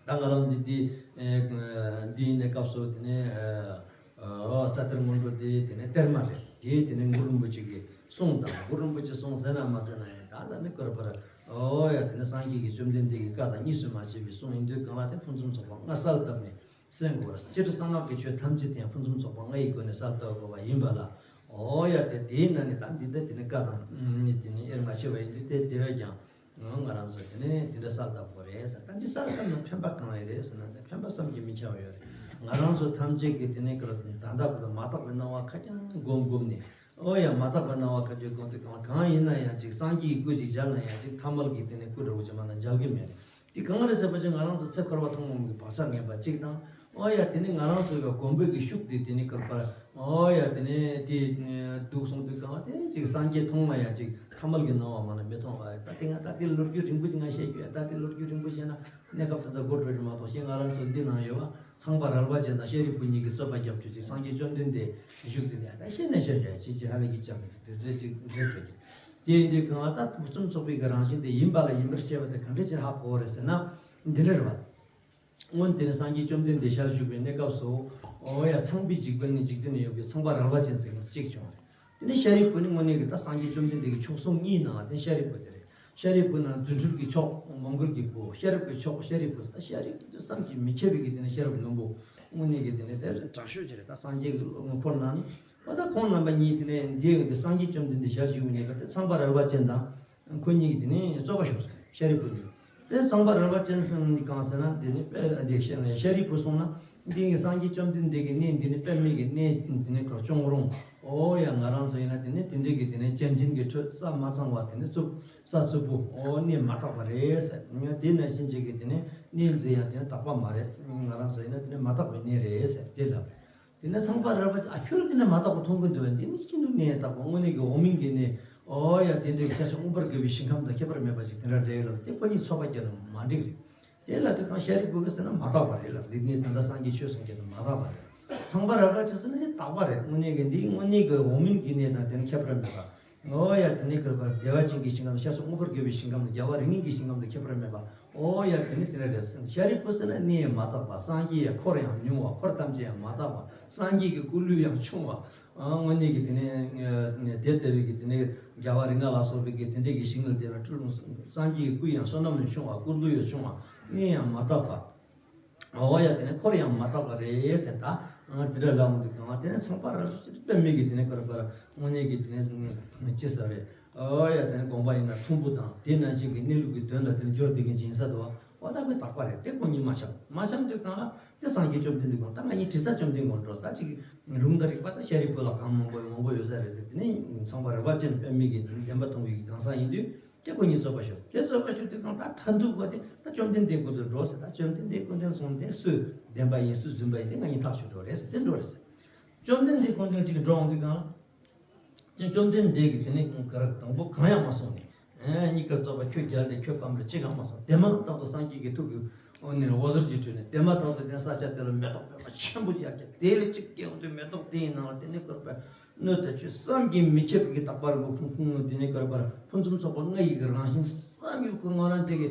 ད་ང་རང་འདི་འདི་ཨེ་འདི་ཡིན་ནའི་སྐབས་སུ་དེ་ནས་ཨ་ས་གཏེར་སྔོན་འགྲོ་དེ་དེ་ནས་གཏེར་མ་རེད། དེ་དེ་ནས་གུ་རུ་རིན་པོ་ཆེ་གི་གསུང་དང་། གུ་རུ་རིན་པོ་ཆེ་གསུང་ཟེར་ན་མ་ཟེར་ན་ཡང་ད་ད་ནི་ཀར་པར་ཨོ་ཡ་དེ་ནས་སངས་རྒྱས་ཀྱི་བཅོམ་ལྡན་འདས་ཀྱི་བཀའ་དང་གཉིས་སུ་མ་ཕྱེ་བའི་གསུང་ཡིན་དུས་གང་ལ་དེ་ཕུན་སུམ་ཚོགས་པ་ལྔ་གསལ་བཏབ་ནས་གསན་དགོས་ར། སྤྱིར་གསང་སྔགས་ཀྱི་ཆོས་ཐམས་ཅད་དེ་ཡང་ཕུན་སུམ་ཚོགས་པ་ལྔ་ཡི་སྒོ་ནས་གསལ་བཏབ་དགོས་པ་ཡིན་པ་ལ། ཨོ་ཡ་དེ་དེའི་ནང་ནས་ད་འདི་ལྟ་དེ་ནས་བཀའ་དང་དེ་ནས་དབྱེར་མ་ཕྱེ་བ་ཡིན་དུས་དེ་དེ་བས་ཀྱང་། ང་ང་རང་ཚོ་དེ་ནས་དེ་འདྲ་གསལ་བཏབ་དགོས་རེད་ཟེར། ད་འདི་གསལ་བཏབ་ན་ཕན་པ་གང་ཡོད་རེད་ཟེར་ན། དེ་ཕན་པ་བསམ་གྱིས་མི་ཁྱབ་པ་ཡོད་རེད། ང་རང་ཚོ་ཐམས་ཅད་ཀྱིས་དེ་ནས་ཀར་ད་ལྟ་བར་དུ་མ་དག་པའི་སྣང་བ་ཁ་རྐྱང་སྒོམ་སྒོམ་ནས། ཨོ་ཡ་མ་དག་པའི་སྣང་བ་ཁ་རྐྱང་སྒོམ་དུས་གང་གང་ཡིན་ན་ཡང་ཅིག་སངས་རྒྱས་ཀྱི་སྐུ་ཅིག་མཇལ་ན་ཡང་ཅིག་ཐ་མལ་གྱི་དེ་ནས་སྐུ་འདྲ་བོ་ཅིག་མ་ན་མཇལ་གྱི་མེད་རེད། དེ་གང་རེད་ཟེར་བ་ཅིག་ང་རང་ཚོ་ཚེ་འཁོར་བ་ཐུང་ངུ་གི་བག་ཆགས་ངན་པ་གཅིག་དང་། ཨོ་ཡ་དེ་ནི་ང་རང་ཚོ་ཡ་གོམས་པའི་གི་ཤུགས་དེ་དེ་ནི་ཀར་པར། ཨོ་ཡ་དེ་ནི་དེ་འདུག་སོང་དུས་གང་དེ་ཅིག་སངས་རྒྱས་མཐོང་ན་ཡང་ཅིག་ཐ་མལ་གྱི་སྣང་བ་མ་ན་མི་མཐོང་བ་རེད། ད་དེ་ང་ད་དེ་ལོ་རྒྱུས་རིང་པོ་ཅིག་ང་བཤད་རྒྱུ་ཡ། ད་དེ་ལོ་རྒྱུས་རིང་པོ་བཤད་ན་གནས་སྐབས་ད་ལྟ་འགོར་འགྲོ་རྒྱུ་མ་གཏོགས། ཤེས་ང་རང་ཚོ་འདི་ནང་ཡོད་བ། ཚངས་པ་རལ་པ་ཅན་དང་ཤཱ་རིའི་བུ་གཉིས་ཀྱིས་རྩོད་པ་རྒྱབ་རྒྱུ་ཅིག་སངས་རྒྱས་བཅོམ་ལྡན་འདས་བཞུགས་དེ་ནས་ད་ཤེས་ནས་བཤད་བཤད་ཅི་ཅི་ཧ་ལས་ཀྱི་ཅང་དེ་ཚོས་ཅིག་འགྲེལ་བྱེད་ཀྱི། དེ་ཡིན་དུས་གང་ལ་ད་ཕུན་སུམ་ཚོགས་པའི་གི་རང་བཞིན་དེ་ཡིན་པ་ལ་ཡིན་པར་བཤད་པ་དེ་གང་འདྲ་ཅིག་ཧ་གོ་བ་རེད་ཟེར་ན། འདི་འདྲ་རེད་བ། སྔོན་དེ་ནས་སངས་རྒྱས་བཅོམ་ལྡན་འདས་ཞལ་བཞུགས་པའི་གནས་སྐབས་སུ། ཨོ་ཡ་ཚངས་པའི་འཇིགས་པ་ནི་འཇིག་རྟེན་ན་ཡོད་པའི་ཚངས་པ་རལ་པ་ཅན་ཟེར་མཁན་གཅིག་བྱུང་བ་རེད། དེ་ནས་ཤཱ་རིའི་བུ་ནི་དངོས་གནས་ཀྱི་ད་སངས་རྒྱས་བཅོམ་ལྡན་འདས་ཀྱི་མཆོག་གསུམ་གཉིས་ནང་དེ་ཤཱ་རིའི་བུ་དེ་རེད། ཤཱ་རིའི་བུ་ནི་རྫུ་འཕྲུལ་གྱི་མཆོག་མོའུ་འགལ་གྱི་བུ། ཤཱ་རིའི་བུའི་མཆོག་ཤཱ་རིའི་བུ། ད་ཤཱ་རིའི་བུ་བསམ་གྱིས་མི་ཁྱབ་པའི་གི་དེ་ནས་ཤེས་རབ་ཀྱི་ལྷུན་པོ། དངོས་གནས་ཀྱི་དེ་ནས་དེ་དྲག་ཤོས་ཅིག་རེད། ད་སངས་རྒྱས་ཀྱི་འཁོར་ནང་ནས། ཨོ་ད་ཁོང་རྣམ་པ་གཉིས་དེ་ནས་འདི་ཡོང་དུས་སངས་རྒྱས་བཅོམ་ལྡན་འདས་ཞལ་བཞུགས་པའི་གནས་སྐབས་དེ་ཚངས་པ་རལ་པ་ཅན་དང་ཁོ་གཉིས་ཀྱིས་དེ་ནས་རྩོད་པ་ཤོར་སོང་། ཤཱ་རིའི་བུ་གཉིས། དེ་ཚངས་པ་རལ་པ་ཅན་གསུངས་ནི་གང་ཟེར་ན། དེ་ནི་དཔེ་འདི་ཤ་ཤཱ་རིའི་བུ་གསུངས་ན། འདི་ངས་སངས་རྒྱས་བཅོམ་ལྡན་འདས་ཀྱི་གནས་འདི་ནི་དཔེ་མེད་ཀྱི་གནས་འདི་ནི་གར་སྐྱོང་རུང་། ཨོ་ཡ་ང་རང་ཚོ་ཡིན་ན་དེ་ནི་དེ་འདྲས་ཀྱི་དེ་ནས་གཅན་གཟན་གྱི་ཁྲོད་ས་མ་ཚང་བ་དེ་ནི་རྩུབ་ས་རྩུབ་པོ། ཨོ་གནས་མ་དག་པ་རེད་ཟེར། ཡང་དེ་ནང་བཞིན་ཅིག་གི་དེ་ནི་གནས་འདི་ཡང་དེ་ནི་དག་པ་མ་རེད། ང་རང་ཚོ་ཡིན་ན་དེ་ནི་མ་དག་པའི་གནས་རེད་ཟེར་དེ་ལབ་རེད། དེ་ནས་ཚངས་པ་རལ་པ་ཅན། ཨ་ཁྱོད་ལ་དེ་ནས་མ་དག་པ་མཐོང་གི་འདུག་པས། འདི་ནི་ཤིན་ཏུ་གནས་དག་པ། དངོས་གནས་ཀྱི་འོག་མིན་གྱི་གནས། ཨོ་ཡ་དེ་འདྲའི་ཤར་ཕྱོགས་མངོན་པར་དགའ་བའི་ཞིང་ཁམས་དང་ཁྱད་པར་མེད་པ་ཞིག་དེ་འདྲ་རེད་ལབ། དེ་ཁོ་གཉིས་ཚོགས་པ་བརྒྱབ་ན་མ་འགྲིག་རེད། དེ་ལ་དེ་གང་ཤཱ་རིའི་བུ་གིས་ཟེར་ན་མ་དག་པ་རེད་ལབ། འདི་ནི་ད་ལྟ་སངས་རྒྱས་ཆོས་གསུངས་ཀྱི་དེ་མ་དག་པ་རེད། ཚངས་པ་རལ་པ་ཅན་ཟེར་ན་དེ་དག་པ་རེད། དངོས་གནས་ཀྱི་འདི་དངོས་གནས་ཀྱི་འོག་མིན་གྱི་གནས་དང་དེ་ནི་ཁྱད་པར་མེད་པ། ཨོ་ཡ་དེ་ནས་ཀར་པར་བདེ་བ་ཅན་གྱི་ཞིང་ཁམས། ཤར་ཕྱོགས་མངོན་པར་དགའ་བའི་ཞིང་ཁམས་དང་རྒྱལ་བ་རིགས་ལྔའི་གི་ཞིང་ཁམས་དང་ཁྱད་པར་མེད་པ། ཨོ་ཡ་དེ་ནི་དེ་འདྲ་རེད། ཤཱ་རིའི་བུ་ཟེར་ན་གནས་ཡང་མ་དག་པ། སངས་རྒྱས་ཡང་འཁོར་ཡང་ཉུང་བ། འཁོར་ཐམས་ཅད་ཡང་མ་དག་པ། སངས་རྒྱས་ཀྱི་སྐུ་ལུས་ཡང་ཆུང་བ། ཨ་དངོས་གནས་ཀྱི་དེ་ནས་དེ་ལྟ་བུའི་གི་དེ་ནས་རྒྱལ་བ་རིགས་ལྔ་ལ་སོགས་པའི་གི་དེ་འདྲའི་གི་ཞིང་ལ་བསྡད་པའི་སྤྲུལ་སངས་རྒྱས་ཀྱི་སྐུ་ཡང་བསོད་ནམས་ཡང་ཆུང་བ། སྐུ་ལུས་ཡང་ཆུང་བ། གནས་ཡང་མ་དག་པ། ཨོ་ཡ་དེ་ནས་འཁོར་ཡང་མ་དག་པ་རེད་ཟེར། ད་ཨ་དེ་འདྲ་ལབ་འོང་དུས་གང་དེ་ནས་ཚངས་པ་རལ་པ་ཅན་དཔེ་མེད་ཀྱི་དེ་ནས་ཀར་པར་དངོས་གནས་ཀྱི་དེ་ནས་ཅི་ཟེར་རེད། ཨོ་ཡ་དེ་ནས་དགོངས་པ་ཡིན་ན་མཐུན་པོ་དང་དེ་ནང་བཞིན་གྱི་གནས་ལུགས་ཀྱི་དོན་ལ་དེ་ནས་སྦྱོར་བསྡད་མཁན་ཅིག་ཡིན་ས་འདུག་བ། ཨོ་ད་དཔེ་དག་པ་རེད། དེ་ཁོ་གཉིས་མ་འཆམ། མ་འཆམ་དུས་གང་ལ་དེ་སངས་རྒྱས་བཅོམ་ལྡན་འདས་དགོངས། ད་ང་གཉིས་དྲི་ཟ་བཅོམ་ལྡན་དགོངས་འགྲོ་ས་ཅིག་ལུང་དང་རིགས་པ་ད་ཤཱ་རིའི་བུ་ལ་གང་མང་པོ་མང་པོ་ཡོད་ས་རེད། དེ་དེ་ནས་ཚངས་པ་རལ་པ་ཅན་དཔེ་མེད་ཀྱི་དེ་ནས་བདེན་པ་མཐོང་བའི་གི་གང་ཟག་ཡིན་དུས། དེ་ཁོ་གཉིས་རྩོད་པ་ཤོར། དེ་རྩོད་པ་ཤོར་དུས་གང་ད་མཐའ་མཇུག་གོ་དེ་ད་བཅོམ་ལྡན་འདས་སྐུ་མདུན་འགྲོ་ཟེར། ད་བཅོམ་ལྡན་འདས་སྐུ་མདུན་སོང་དེ་སུས་བདེན་པ་ཡིན་སུས་རྫུན་པ་ཡིན་དེ་ང་གཉིས་ཐག་ཆོད་འགྲོ་རེད་ཟེར། དེ་འགྲོ་རེད་ཟེར། བཅོམ་ལྡན་འདས་སྐུ་མདུན་གཅིག་འགྲོ་འོང་དུས་གང་ལ། བཅོམ་ལྡན་འདས་ཀྱིས་དེ་ནས་ག་རེ་དང་པོ་གང་ཡང་མ་གསུངས་ནས། ཨེ་གཉིས་ཀར་རྩོད་པ་ཁྱོད་རྒྱལ་ཏེ་ཁྱོད་ཕམ་རེད་གཅིག་གང་མ་གསུངས། དེ་མ་ཐག་ཏུ་སངས་རྒྱས་ཀྱི་ཐུགས་ཀྱི་འོ་ནས་འོད་ཟེར་གྱི་ཁྲོད་ནས་དེ་མ་ཐག་ཏུ་དེ་ས་ཆ་དེ་ལ་མེ་ཏོག་པད་མ་ཆེན་པོ་ཡར་རྒྱས། དེ་ལས་གཅིག་སྐྱེ་འོང་དུས་མེ་ཏོག་དེ་ཡི་ནང་ལ་དེ་ནས་བཀོད་པའི་སྣོད་དང་བཅུད་བསམ་གྱིས་མི་ཁྱབ་པའི་དག་པར་གོ་ཕུང་ཕུང་དེ་ནས་བཀོད་པར་ཕུན་སུམ་ཚོགས་པ་ལྔ་ཡི་གི་རང་བཞིན་བསམ་ཡུལ་ཁོ་ང་རང་ཚོ་གི་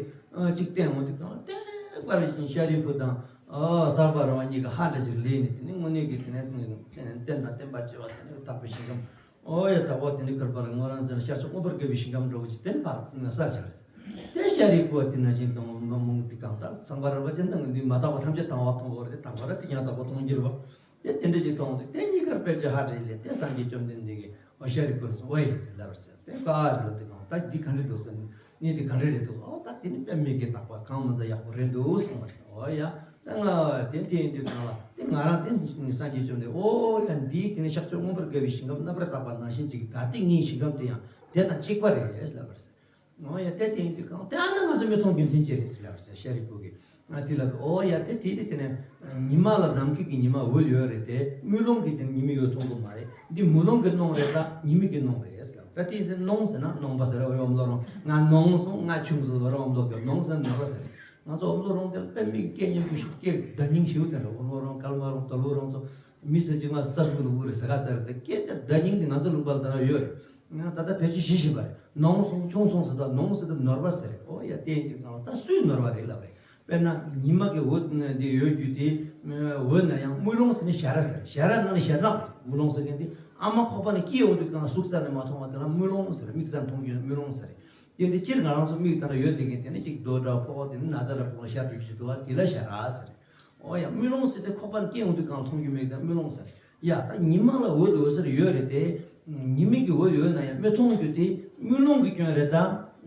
གཅིག་བསྟན་འོང་དུས་གང་ལ་བསྟན་པར་བཞིན་ཤཱ་རིའི་བུ་དང་ཟག་པ་ར་བ་གཉིས་ཀྱི་ཧ་འདྲ་ཅིག་ལས་ནས་དེ་ནས་དངོས་གནས་ཀྱི་དེ་ནས་རྟེན་དང་བརྟེན་པར་བཅས་པ་དེ་ནས་དག་པའི་ཞིང་ཁམས། ཨོ་ཡ་དག་པ་དེ་ནི་གར་པར་ངོ་རང་ཟེར་ན་ཤར་ཕྱོགས་མངོན་པར་དགའ་བའི་ཞིང་ཁམས་འགྲོ་བ་ཅིག་དེ་ནི་ཕར་ས་ཆགས་རེད། དེ་ཤཱ་རིའི་བུ་བ་དེ་ན་བཞིན་དང་མ་མོང་དེ་གང་ལྟར་ཚངས་པ་རལ་པ་ཅན་དང་འདི་མ་དག་པ་ཐམས་ཅད་དང་བ་མཐོང་བ་རེད། དག་པ་ར་དེ་ཡང་དག་པ་མཐོང་གྱུར་བ། དེ་དེ་འདྲ་ཅིག་མཐོང་དུས་དེ་གཉིས་ཀར་དཔེ་ཆ་ཧ་འདྲེས་ལས་དེ་སངས་རྒྱས་བཅོམ་ལྡན་འདས་ཀྱིས་ཨོ་ཤཱ་རིའི་བུ་ལ་གསུངས། ཨོ་ཡ་ཟེར་ལབ་ཟེར། དེ་ཀ་ཟེར་ལབ་དེ་གང་ལྟར་འདི་ག་འདྲ་འདུག་ཟེར་ནས་དེ་ག་འདྲ་རེད་འདུག་ཨོ་ད་དེ་ནི་དཔེ་མེད་ཀྱི་དག་པ་གང་མ་ཚ་ཡག་པོ་རེད་འདུག་གསུངས་པ་རེད་ཟེར། ཨོ་ཡ། ད་ང་དེ་དེ་ཡིན་དུས་གང་ལ་དེ་ང་རང་དེ་སངས་རྒྱས་བཅོམ་ལྡན་འདས་ཨོ་ཡ་འདིའི་དེ་ནི་གཤེགས་མཆོག་མངོན་པར་དགའ་བའི་ཞིང་ཁམས་རྣམ་པར་དག་པ་ནང་བཞིན་ཅིག་ད་ལྟའི་ངའི་ཞིང་ཁམས་དེ་ཡང་དེ་དང་གཅིག་པ་རེད་ལབ་པར་ཟེར། ཨོ་ཡ་དེ་དེ་ཡིན་དུས་གང་དེ་ཨ་ན་ང་ཚོ་མི་མཐོང་རྒྱུ་མཚན་ཅི་རེད་ཟེར་ལབ་པར་ཟེར་ཤཱ་རིའི་བུ་གིས། ང་དེ་ལ་ཨོ་ཡ་དེ་དེ་དེ་དེ་ནས་ཉི་མ་ལ་ནམ་མཁའི་གི་ཉི་མ་འོད་ཡོད་རེད་དེ་དམུས་ལོང་གི་དེ་ཉི་མའི་འོད་མཐོང་གི་མ་རེད། འདི་དམུས་ལོང་གི་གནོང་རེད་ད་ཉི་མའི་གི་གནོང་རེད་ཟེར་ལབ། ད་དེ་ཟེར་གནོང་ཟེར་ན་གནོང་པ་ཟེར་རེད། ཨོ་ཡ་ཨོམ་ལོ་རོང་ང་གནོང་སོང་ང་ཆུང་སོང་ཟེར་ཨོམ་ལོ་གི་གནོང་ཟེར་ནོར་བ་ཟེར་རེད། ང་ཚོ་ཨོམ་ལོ་རོང་དེ་དཔེ་མིག་སྐད་སྙན་པོ་ཞིག་སྐད་བརྡ་རྙིང་ཞིག་དེ་འདྲ་ཨོམ་ལོ་རོང་སྐལ་མ་རོང་དོ་ལུ་རོང་ཚོ་མི་ཚོ་ཅིག་ང་ས་རུ་ལ་འུར་ཟ་ག་ཟེར་དེ་སྐད་ཆ་བརྡ་རྙིང་དེ་ང་ཚོ་ལུང་པ་ལ་ད་ཡོད་རེད། ང་ད་ལྟ་བེད་སྤྱོད་བྱེད་བཞིན་པ་རེད། གནོང་སོང་ཆུང་སོང་ཟེར་དང་གནོང་ཟེར་དང་ནོར་བ་ཟེར་རེད། ཨོ་ཡ་དེ་ཡིན་དུས་ཙང་ད་སུས་ནོར་བ་རེད་ལབ་རེད། དཔེར་ན་ཉི་མ་གི་འོད་འདི་ཡོད་རྒྱུ་དེ་འོད་ན་ཡང་དམུས་ལོང་ཟེར་ནས་ཞར་ར་ཟེར་ཞར་ར་ནང་ནས་ཞར་ནག་རེད། དམུས་ལོང་ཟེར་མཁན་དེ་ཨ་མ་ཁོག་པ་ནས་སྐྱེས་ཡོང་དུས་ཙང་གཟུགས་རྩ་ནས་མ་མཐོང་བ་དེ་ལ་དམུས་ལོང་ཟེར་མིག་རྩ་མཐོང་རྒྱུ་དམུས་ལོང་ཟེར་རེད། དེ་འདི་སྤྱིར་ང་རང་ཚོ་མིག་ལྟ་ན་ཡོད་དེ་གིན་དེ་ནི་གཅིག་རྡོ་འདྲ་ཕོག་དེ་ནི་ན་ཚ་འདྲ་ཕོག་ཤར་འགྲོ་རྒྱུ་ཞིག་འདུག་བ་དེ་ལ་ཞར་ར་ཟེར། ཨོ་ཡ་དམུས་ལོང་ཟེར་ཏེ་ཁོག་པ་སྐྱེ་ཡོང་དུས་གང་མཐོང་རྒྱུ་མེད་ཀྱང་དམུས་ལོང་ཟེར། ཡ་ད་ཉི་མ་ལ་འོད་འོད་ཟེར་ཡོད་རེད་དེ། ཉི་མ་གི་འོད་ཡོད་ན་ཡང་མི་མཐོང་རྒྱུ་དེ་དམུས་ལོང་གི་སྐྱོན་རེད་ད།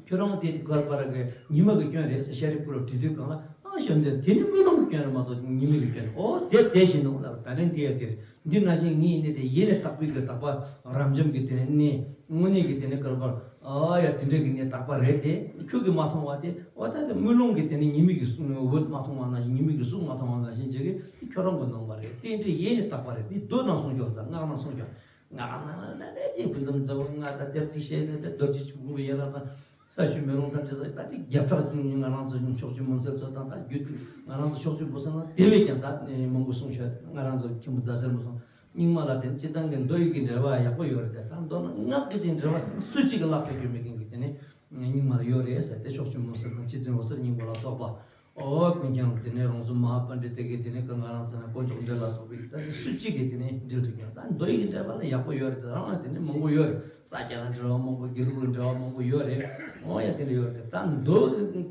ཁྱོད་རང་དེ་དེ་གར་པ་ར་གི་ཉི་མ་གི་སྐྱོན་རེད་ཟེར་ཤཱ་རིའི་བུ་ལ་དྲིས་དུས་གང་ལ་ཨ་ཞོན་དེ་དེ་ནི་དམུས་ལོང་གི་སྐྱོན་རེད་མ་གཏོགས་ཉི་མ་གི་སྐྱོན་རེད། ཨོ་དེ་དེ་བཞིན་ནོ་ལབ་ད་ལན་དེ་ཡ་དེ་རེད། འདི་ན་ཞིག་ངས་ཡིན་ནི་དེ་ཡེ་ནས་དག་པའི་གི་དག་པ་རབ་འབྱམས་ཀྱི་དེ་ནི་དངོས་གནས་ཀྱི་དེ་ནི་དཀར་པར་ཨ་ཡ་དེ་འདྲ་གི་ནི་དག་པ་རེད་དེ་ཁྱོད་ཀྱིས་མ་མཐོང་བ་དེ་ཨོ་ད་དེ་དམུས་ལོང་གི་དེ་ནི་ཉི་མ་གི་འོད་མ་མཐོང་བ་ན་ཞིག་ཉི་མ་གི་གཟུགས་མ་མཐོང་བ་ན་ཞིག་བྱེད་ཀྱི་ཁྱོད་རང་གི་ནང་པ་རེད། དེ་འདྲ་ཡེ་ནས་དག་པ་རེད། དེ་མདོ་ནང་གསུངས་ཀྱང་ད་སྔགས་ནང་གསུངས་ཀྱང་སྔགས་ནང་ལ་ལས་ཀྱི་བུ་དམ་ཛ་བོ་ང་ད་དེར་ཅིག་བཤད་ནས་དེ་རྡོ་རྗེ་ཆེན་པོ་ཡན་ལག་དང་། ས་ཆུ་མེ་རླུང་ཐམས་ཅད་ས་ད་དེ་རྒྱབ་ཕྲག་ང་རང་ཚོ་ཕྱོགས་བཅུའི་མུན་སེལ་ཚོ་དང་ད་རྒྱུད་ང་རང་ཚོ་ཕྱོགས་བཅུའི་བུ་སེམས་ལ་དེ་བས་ཀྱང་ད་མང་པོ་གསུངས་ཤག་ང་རང་ཚོ་མཁན་པོ་ཟླ་ཟེར་མོ་སོང་རྙིང་མ་ལ་དེ་སྤྱི་བཏང་གི་མདོ་ཡི་གི་འགྲེལ་བ་ཡག་པོ་ཡོད་རེད་དེ། ད་མདོར་ན་སྔགས་ཀྱི་ཅིག་འགྲེལ་བ་ཚང་སུ་གཅིག་གི་ལག་ཏུ་གྱུར་མེད་མཁན་གྱི་དེ་ནས་རྙིང་མ་ལ་ཡོད་རེད་ཟེར་ཏེ་ཕྱོགས་བཅུའི་མུན་སེལ་དང་སྤྱི་དོན་འོད་གསལ་སྙིང་པོ་ལ་སོགས་པ། ཨོ་ཀུན་ཀྱང་དེ་ནས་རང་གཟུགས་མ་ཧཱ་པཎྜི་ཏ་གིས་དེ་ནས་ཀྱང་ང་རང་ཚོ་ན་དཀོན་མཆོག་འགྲེལ་ལ་སོགས་པའི་ད་དེ་སུ་གཅིག་གིས་དེ་ནས་འགྲེལ་ཐུབ་ཀྱང་ད་མདོ་ཡི་གི་འགྲེལ་པ་ལ་ཡག་པོ་ཡོད་རེད། དེ་རང་ལ་དེ་ནས་མང་པོ་ཡོད་རེད། ས་སྐྱ་ལ་འགྲེལ་བ་མང་པོ་དགེ་ལུགས་ལ་འགྲེལ་བ་མང་པོ་ཡོད་རེད། ཨོ་ཡ་དེ་འདྲ་ཡོད་རེད། ད་མདོ་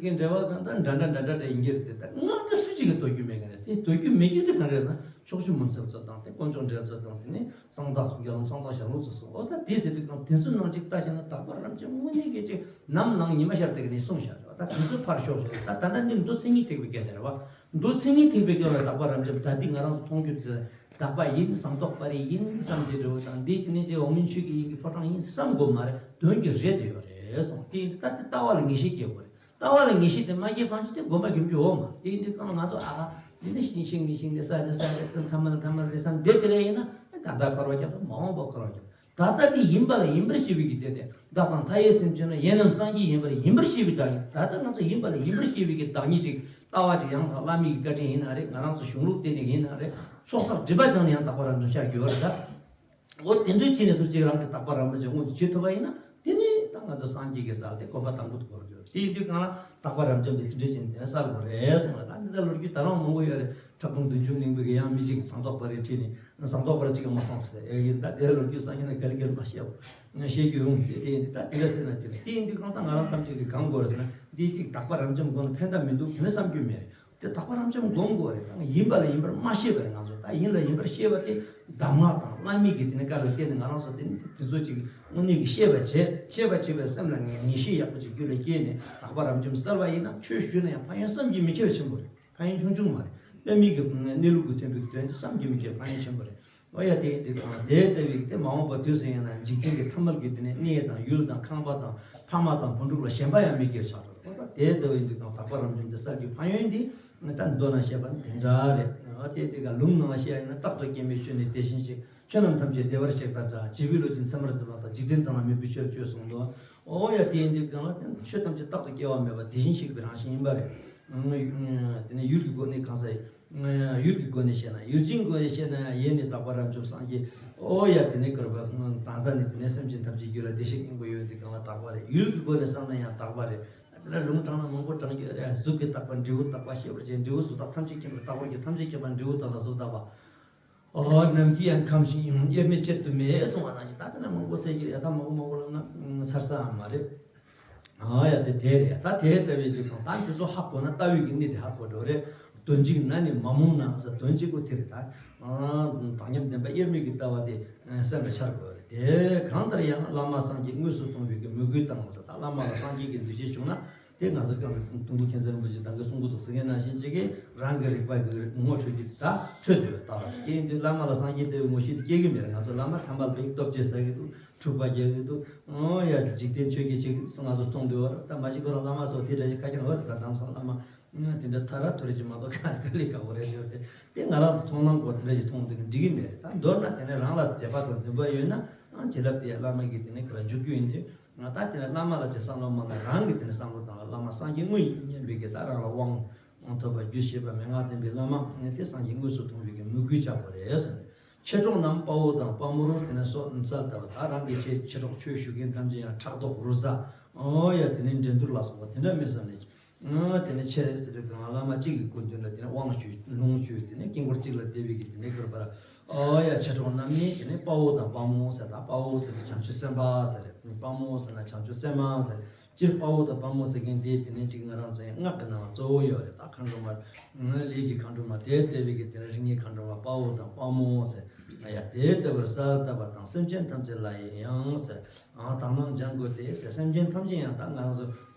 གི་འགྲེལ་བ་གང་ད་འདྲ་འདྲ་འདྲ་འདྲ་འདྲ་ཡིན་གྱི་རེད། དེ་ད་སྔགས་དེ་སུ་གཅིག་གིས་དོར་རྒྱུ་མེད་གི་རེད། དེ་དོར་རྒྱུ་མེད་རྒྱུ་དེ་གང་རེད་ན་ཕྱོགས་བཅུའི་མུན་སེལ་ཚོ་དང་དེ་དཀོན་མཆོག་འགྲེལ་ཚོ་དང་དེ་ནས་གསང་བདག་ཚོ་རྒྱལ་བ་གསང་བདག་ཞལ་ལུང་ཚོ་གསུངས། ཨོ་ད་དེ་ཟེར་དུས་གང་དེ་ཚོ་ནང་གཅིག་ལྟ་བྱས་ན་དག་པ་རབ་འབྱམས་དངོས་གནས་གི་ཅིག་ནམ་ལངས་ཉི་མ་ཤར་དེ་གི་ནས་གསུངས་བཞག་རེད་བ། ད་དེ་ཚོ་ཕར་ཞོག་ཞོག་ད་ད་ལྟ་འདི་མདོ་མཚན་ཉིད་ཐེག་པའི་སྐད་ཆ་རེད་བ། མདོ་མཚན་ཉིད་ཐེག་པའི་སྐད་ལ་དག་པ་རབ་འབྱམས་ད་འདི་ང་རང་ཚོ་མཐོང་རྒྱུ་དེ་དག་པ་ཡིན་བསམ་རྟོག་པ་རེ་ཡིན་བསམ་གྱི་འདྲ་བོ་དང་འདི་དེ་ནས་ཅིག་འོག་མིན་ཆོས་ཀྱི་དབྱིངས་ཀྱི་ཕོ་བྲང་ཡིན་བསམ་དགོས་མ་རེད། དོན་གྱི་རེད་དེ་ཡོད་རེད་གསུངས། དེ་ཡིན་དུས་ད་དེ་ལྟ་བ་ལ་ངེས་ཤེས་སྐྱེ་དགོས་རེད། ལྟ་བ་ལ་ངེས་ཤེས་དེ་མ་སྐྱེས་ཕན་ཆད་དེ་སྒོམ་པ་སྒོམ་རྒྱུ་འོག་མ་དེ་ཡིན་དུས་གང་ང་ཚོ་ཨ་ཧ་འདི་ནི་ཤིང་ཤིང་ནི་ཤིང་ནི་ས་ནི་ས་རེད་ཐ་མ་ནི་ཐ་མ་རེད་བསམ་བསྡད་དེ་ལས་ཡིན་ན་ད་ལྟ་འཁོར་བ་རྒྱབ་དང་མ་འོངས་པ་འཁོར་བ་རྒྱབ། ད་ལྟ་འདི་ཡིན་པ་ལ་ཡིན་པར་ཤེས་པའི་གི་དེ་སྟེ་བདག་དང་མཐའ་ཡས་སེམས་ཅན་ལ་ཡིན་ནམ་སངས་རྒྱས་ཡིན་པར་ཡིན་པར་ཤེས་པའི་བདག་ཉིད། ད་ལྟ་ང་ཚོ་ཡིན་པ་ལ་ཡིན་པར་ཤེས་པའི་གི་བདག་ཉིད་ཅིག་ལྟ་བ་ཅིག་ཡང་དག་བླ་མའི་གི་བཀའ་དྲིན་ཡིན་ན་རེད། ང་རང་ཚོ་གཞུང་ལུགས་བསྟེན་ནས་ཡིན་ན་རེད། ཚོགས་བསགས་སྒྲིབ་པ་སྦྱངས་ནས་ཡང་དག་པ་རབ་འབྱམས་ཤར་གྱི་ཡོད་རེད་ད། འོ་དེ་འདྲའི་ཕྱིན་ནས་སུ་གཅིག་རང་གི་དག་པ་རབ་འབྱམས་མངོན་དུ་བྱེད་ཐུབ་པ་ཡིན་ན་དེ་ནི་ད་ང་ཚོ་སངས་རྒྱས་ཀྱི་ས་ལ་དེ་གོམ་པ་དང་པོ་དུ་བོར་དགོས། དེ་ཡིན་དུས་གང་ལ་དག་པ་རབ་འབྱམས་དེ་དེ་འདྲའི་ཕྱིན་དེ་ནས་གསལ་དགོས་རེད་གསུངས་ལ། ད་འདི་ལྟར་ལོ་རྒྱུས་ད་རང་མང་པོ་ཡོད་རེད། ཁྲ་སྤུངས་བདུད་འཇོམས་གླིང་པའི་གི་ཡང་མི་གཅིག་གིས་ཟངས་མདོག་དཔལ་རི་ཁྲིད་ནས་ཟངས་མདོག་དཔལ་རི་གཅིག་གིས་མ་མཐོང་ཟེར་ཨེ་ཡིན། ད་དེ་ལོ་རྒྱུས་སང་ཉིན་ན་ག་ལེ་ག་ལེ་མ་བཤད་བཤད་རྒྱུ་ཡོང་དེ་དེ་ཡིན་དུས་ད་དེ་འདྲ་ཟེར་ན་དེ་རེད། དེ་ཡིན་དུས་གང་ལྟར་ང་རང་ཐམས་ཅད་ཀྱིས་གང་དགོས་རེད་ཟེར་ན་འདིའི་ཐིག་དག་པ་རབ་འབྱམས་དགོངས་ན་ཕན་ཐབས་མི་འདུག་དེ་ནི་བསམ་རྒྱུ་མེད་རེད། དེ་དག་པ་རབ་འབྱམས་སྒོམ་དགོས་རེད། ད་ཡིན་པ་ལ་ཡིན་པར་མ་ཤེས་པ་རེད། ང་ཚོ་ད་ཡིན་ལ་ཡིན་པར་ཤེས་པ་དེ་གདམས་ངག་དང་བླ་མའི་གི་དེ་ནི་བཀའ་ལ་བརྟེན་ནས་ང་རང་ཚོ་དེ་ནི་དེ་ཚོ་ཅིག་དངོས་གནས་ཀྱི་ཤེས་པ་བྱས། ཤེས་པ་བྱས་པའི་སེམས་ལ་ངེས་ངེས་ཤེས་ཡག་པོ་ཅིག་རྒྱུད་ལ་སྐྱེས་ནས་དག་པ་རབ་འབྱམས་གསལ་བ་ཡིན་ན་ཆོས་ཞུས་ན་ཡང་ཕན་ཡོན་བསམ་གྱིས་མི་ཁྱབ་པ་ཆེན་པོ་རེད། ཕན་ཡོན་ཆུང་ཆུང་མ་རེད། དཔེ་མི་གི་གནས་ལུགས་ཀྱི་མཐུན་པའི་དོན་དེ་བསམ་གྱིས་མི་ཁྱབ་ཕན་ཡོན་ཆེན་པོ་རེད། ཨོ་ཡ་དེ་ཡིན་དུས་གང་ལ་དེ་ལྟ་བུའི་དེ་མ་འོངས་པ་དུས་སུ་ཡིན་ན་འཇིག་རྟེན་གྱི་ཐ་མལ་གྱི་དེ་ནས་གནས་དང་ཡུལ་དང་ཁང་པ་དང་ཕ་མ་དང་བུ་ཕྲུག་ལ་ཞེན་པ་ཡང་མི་སྐྱེ་བ་ཆགས་འགྲོ། ཨོ་ད་དེ་ལྟ་བུ་ཡིན་དུས་གང་དག་པ་རབ་འབྱམས་དེ་གསལ་རྒྱུ་ཕན་ཡོན་འདི་ད་མདོ་ན་བཤད་པ་ནི་དེ་འདྲ་རེད། ཨོ་དེ་དེ་ག་ལུང་ནང་ལ་བཤད་ཡིན་ན་རྟག་ཏུ་སྐྱེ་མེད་ཆོས་ནི་དེ་བཞིན་གཤེགས། ཆོས་རྣམས་ཐམས་ཅད་བདེ་བར་གཤེགས་དང་འདྲ། བྱིས་པའི་བློ་ཅན་ཚད་མར་འཛིན་པ་དང་། འཇིག་རྟེན་དང་ནི་མི་ཕོད་ཆོས་བཅོས་གསུངས་འདུག་ཨོ་ཡ་དེ་ཡིན་དུས་གང་ལ་དེ་ཆོས་ཐམས་ཅད་རྟག་ཏུ་སྐྱེ་བ་མེད་པ་དེ་བཞིན་གཤེགས་པའི་རང་བཞིན་ཡིན་པ་རེད། དེ་ནས་ཡུལ་གྱི་སྒོ་ནས་གང་ཟག་ཡུལ་གྱི་སྒོ་ནས་བཤད་ན་ཡུལ་ཅན་སྒོ་ནས་བཤད་ན་ཡེ་ནས་དག་པ་རབ་འབྱམས་སངས་རྒྱས། ཨོ་ཡ་དེ་ནས་གར་པ་ད་ལྟ་ནས་དེ་ནས་སེམས་ཅན་ཐམས་ཅད་རྒྱུད་ལ་བདེ་གཤེགས་སྙིང་པོ་ཡོད་དེ་གང་ལ་དག་པ་རེད། ཡུལ་གྱི་སྒོ་ནས་བསམ་ན་ཡང་དག་པ་རེད། དེ་ལ་ལུང་དྲངས་ན་མང་པོ་དྲངས་རྒྱུ་རེད། གཟུགས་ཀྱི་དག་པ་འབྲས་བུ་དག་པ་ཤེས་པར་བྱེད། འབྲས་བུ་གཟུགས་དག་ཐམས་ཅད་མཁྱེན་པར་དག་པར་འགྱུར། ཐམས་ཅད་མཁྱེན་པ་འབྲས་བུ་དག་ལ་གཟུགས་དག་པ། ཨོ་ནམ་མཁའི་ཡང་ཁམས་ཤིང་དབྱེར་མེད་གཅེར་དུ་མེད་གསུངས་པ་ནང་བཞིན་ད་དེ་ན་མང་པོ་ཟེར་རྒྱུ་ཡ་ད་མང་པོ་མང་པོ་ལབ་ན་ཚར་ས་མ་རེད། ཨ་ཡ་དེ་དེ་རེད། ད་དེ་ལྟ་བུའི་རྒྱུ་དང་ད་དེ་ཚོ་ཧ་གོ་ན་ལྟ་བའི་གི་གནད་དེ་ཧ་གོ་འགྲོ་རེད། དོན་གཅིག་ན་ནི་མ་རྨོངས་ན་ཟེར་དོན་གཅིག་པོ་དེ་རེད། ད་དག་མཉམ་བདེན་པ་དབྱེར་མེད་ཀྱི་ལྟ་བ་དེ་སེམས་ལ་འཆར་དགོས་རེད། དེ་གང་ལྟར་ཡང་བླ་མ་སངས་རྒྱས་དངོས་སུ་མཐོང་བའི་གི་མོས་གུས་དང་ཟེར་ད་བླ་མ་ལ་སངས་རྒྱས་ཀྱི་འདུ་ཤེས་བྱུང་ན། དེ་ང་ཚོ་སྐྱབས་མགོན་མཁྱེན་བརྩེ་རིན་པོ་ཆེ་དང་གི་གསུང་གི་འདུག་ཟེར་མཁན་ནང་བཞིན་ཅིག་གིས་རང་གི་རིག་པ་གི་ངོ་འཕྲོད་རྒྱུ་དེ་ད་འཕྲོད་འདོད་པའི་རྟགས་རེད། དེ་ཡིན་དུས་བླ་མ་ལ་སངས་རྒྱས་ལྟ་བུའི་ངོ་ཤེས་དེ་སྐྱེ་གི་མེད་རེད། ང་ཚོ་བླ་མ་ཐ་མལ་པའི་སྟོབས་ཆེ་ཟེར་གི་འདུག་འཁྲུག་པ་རྒྱག་གི་འདུག་ཨོ་ཡ། འཇིག་རྟེན་ཆོས་བརྒྱད་ཅིག་ང་ཚོ་མཐོང་འདོད་པ་རེད། ད་མ་གཞི་ཁོ་རང་བླ་མ་ཚོ་དེ་འདྲ་ཞིག་ཁ་རྐྱང་འོ་དེ་ད་དམ་སང་བླ་མ་དེ་འདྲ་ཐ་ར་ཐོ་རེ་ཅིག་མ་གཏོགས་ག་ལེ་ག་ལེ་དགའ་བོ་རེད་ཟེར་ཏེ། དེ་ང་རང་ཚོ་མཐོང་སྣང་སྐོར་དེ་འདྲ་ཞིག་མཐོང་དུས་འགྲིག་གི་མེད་རེད། ད་མདོར་ན་དེ་ནས་རང་ལ་དད་པ་དང་འདུན་པ་ཡོད་ན་ཨང་བྱིན་རླབས་དེ་བླ་མ་གིས་དེ་ནས་ག་ར་འཇུག་རྒྱུ་ཡིན་དུས། ང་ད་དེ་ནས་བླ་མ་ལ་ཅིག་བསམ་བློ་མ་ན་རང་གི་དེ་ནས་བསམ་བློ་བཏང་ལ་བླ་མ་སངས་རྒྱས་དངོས་ཡིན་སྙམ་པའི་གི་ད་རང་ལ་དབང་དབང་ཐོབ་པ་རྒྱུད་བཤད་པ་མན་ངག་ལྡན་པའི་བླ་མ་ངས་དེ་སངས་རྒྱས་དངོས་སུ་མཐོང་བའི་གི་མོས་གུས་བྱ་དགོས་རེད་ཟེར་ནས། མཆེད་གྲོགས་རྣམས་དཔའ་བོ་དང་དཔའ་མོར་དེ་ནས་སོགས་གསལ་ལྟ་བུ། ད་རང་གི་ཆེ་མཆེད་གྲོགས་ཆོས་ཞུ་མཁན་ཐམས་ཅད་ཡང་ཕྲག་དོག་རུ་ཟ་ཨོ་ཡ་དེ་ནས་འགྲན་བསྡུར་ལ་སོགས་པ་དེ་འདྲ་མི་བསམ་ནས། དེ་ནས་ཆེ་ཟེར་དུས་གང་བླ་མ་གཅིག་གི་སྐུ་མདུན་ལ་དེ་ནས་དབང་ཞུས་ལུང་ཞུས་དེ་ནས་དཀྱིལ་འཁོར་གཅིག་ལ་བསྡད་པའི་གི་དེ་ནས་གུར་པར་ཨོ་ཡ་མཆེད་གྲོགས་རྣམས་ནི་དེ་ནས་དཔའ་བོ་དང་དཔའ་མོ་ཟེར། ད་དཔའ་བོ་ཟེར་ན་བྱང་ཆུབ་སེམས་དཔའ་ཟེར། དཔའ་མོ་ཟེར་ན་བྱང་ཆུབ་སེམས་མ་ཟེར། སྤྱིར་དཔའ་བོ་དང་དཔའ་མོ་ཟེར་མཁན་དེ་དེ་ནས་ཅིག་ང་རང་ཚོའི་སྔགས་ཀྱི་ནང་ལ་གཙོ་བོ་ཡོད་རེད། ད་མཁའ་འགྲོ་མ་ལས་ཀྱི་མཁའ་འགྲོ་མ་དེ་ལྟ་བུའི་གི་དེ་ནས་རིགས་ལྔའི་མཁའ་འགྲོ་མ་དཔའ་བོ་དང་དཔའ་མོ་ཟེར། ཨ་ཡ་དེ་ལྟ་བུར་གསལ་བཏབ་པ་དང་སེམས་ཅན་ཐམས་ཅད་ལ་ཡང་ཟེར། ཨ་དག་སྣང་སྦྱང་དགོས་ཏེ་ཟེར། སེམས་ཅན་ཐམས་ཅད་ཡང་ད་ང་རང་ཚོ་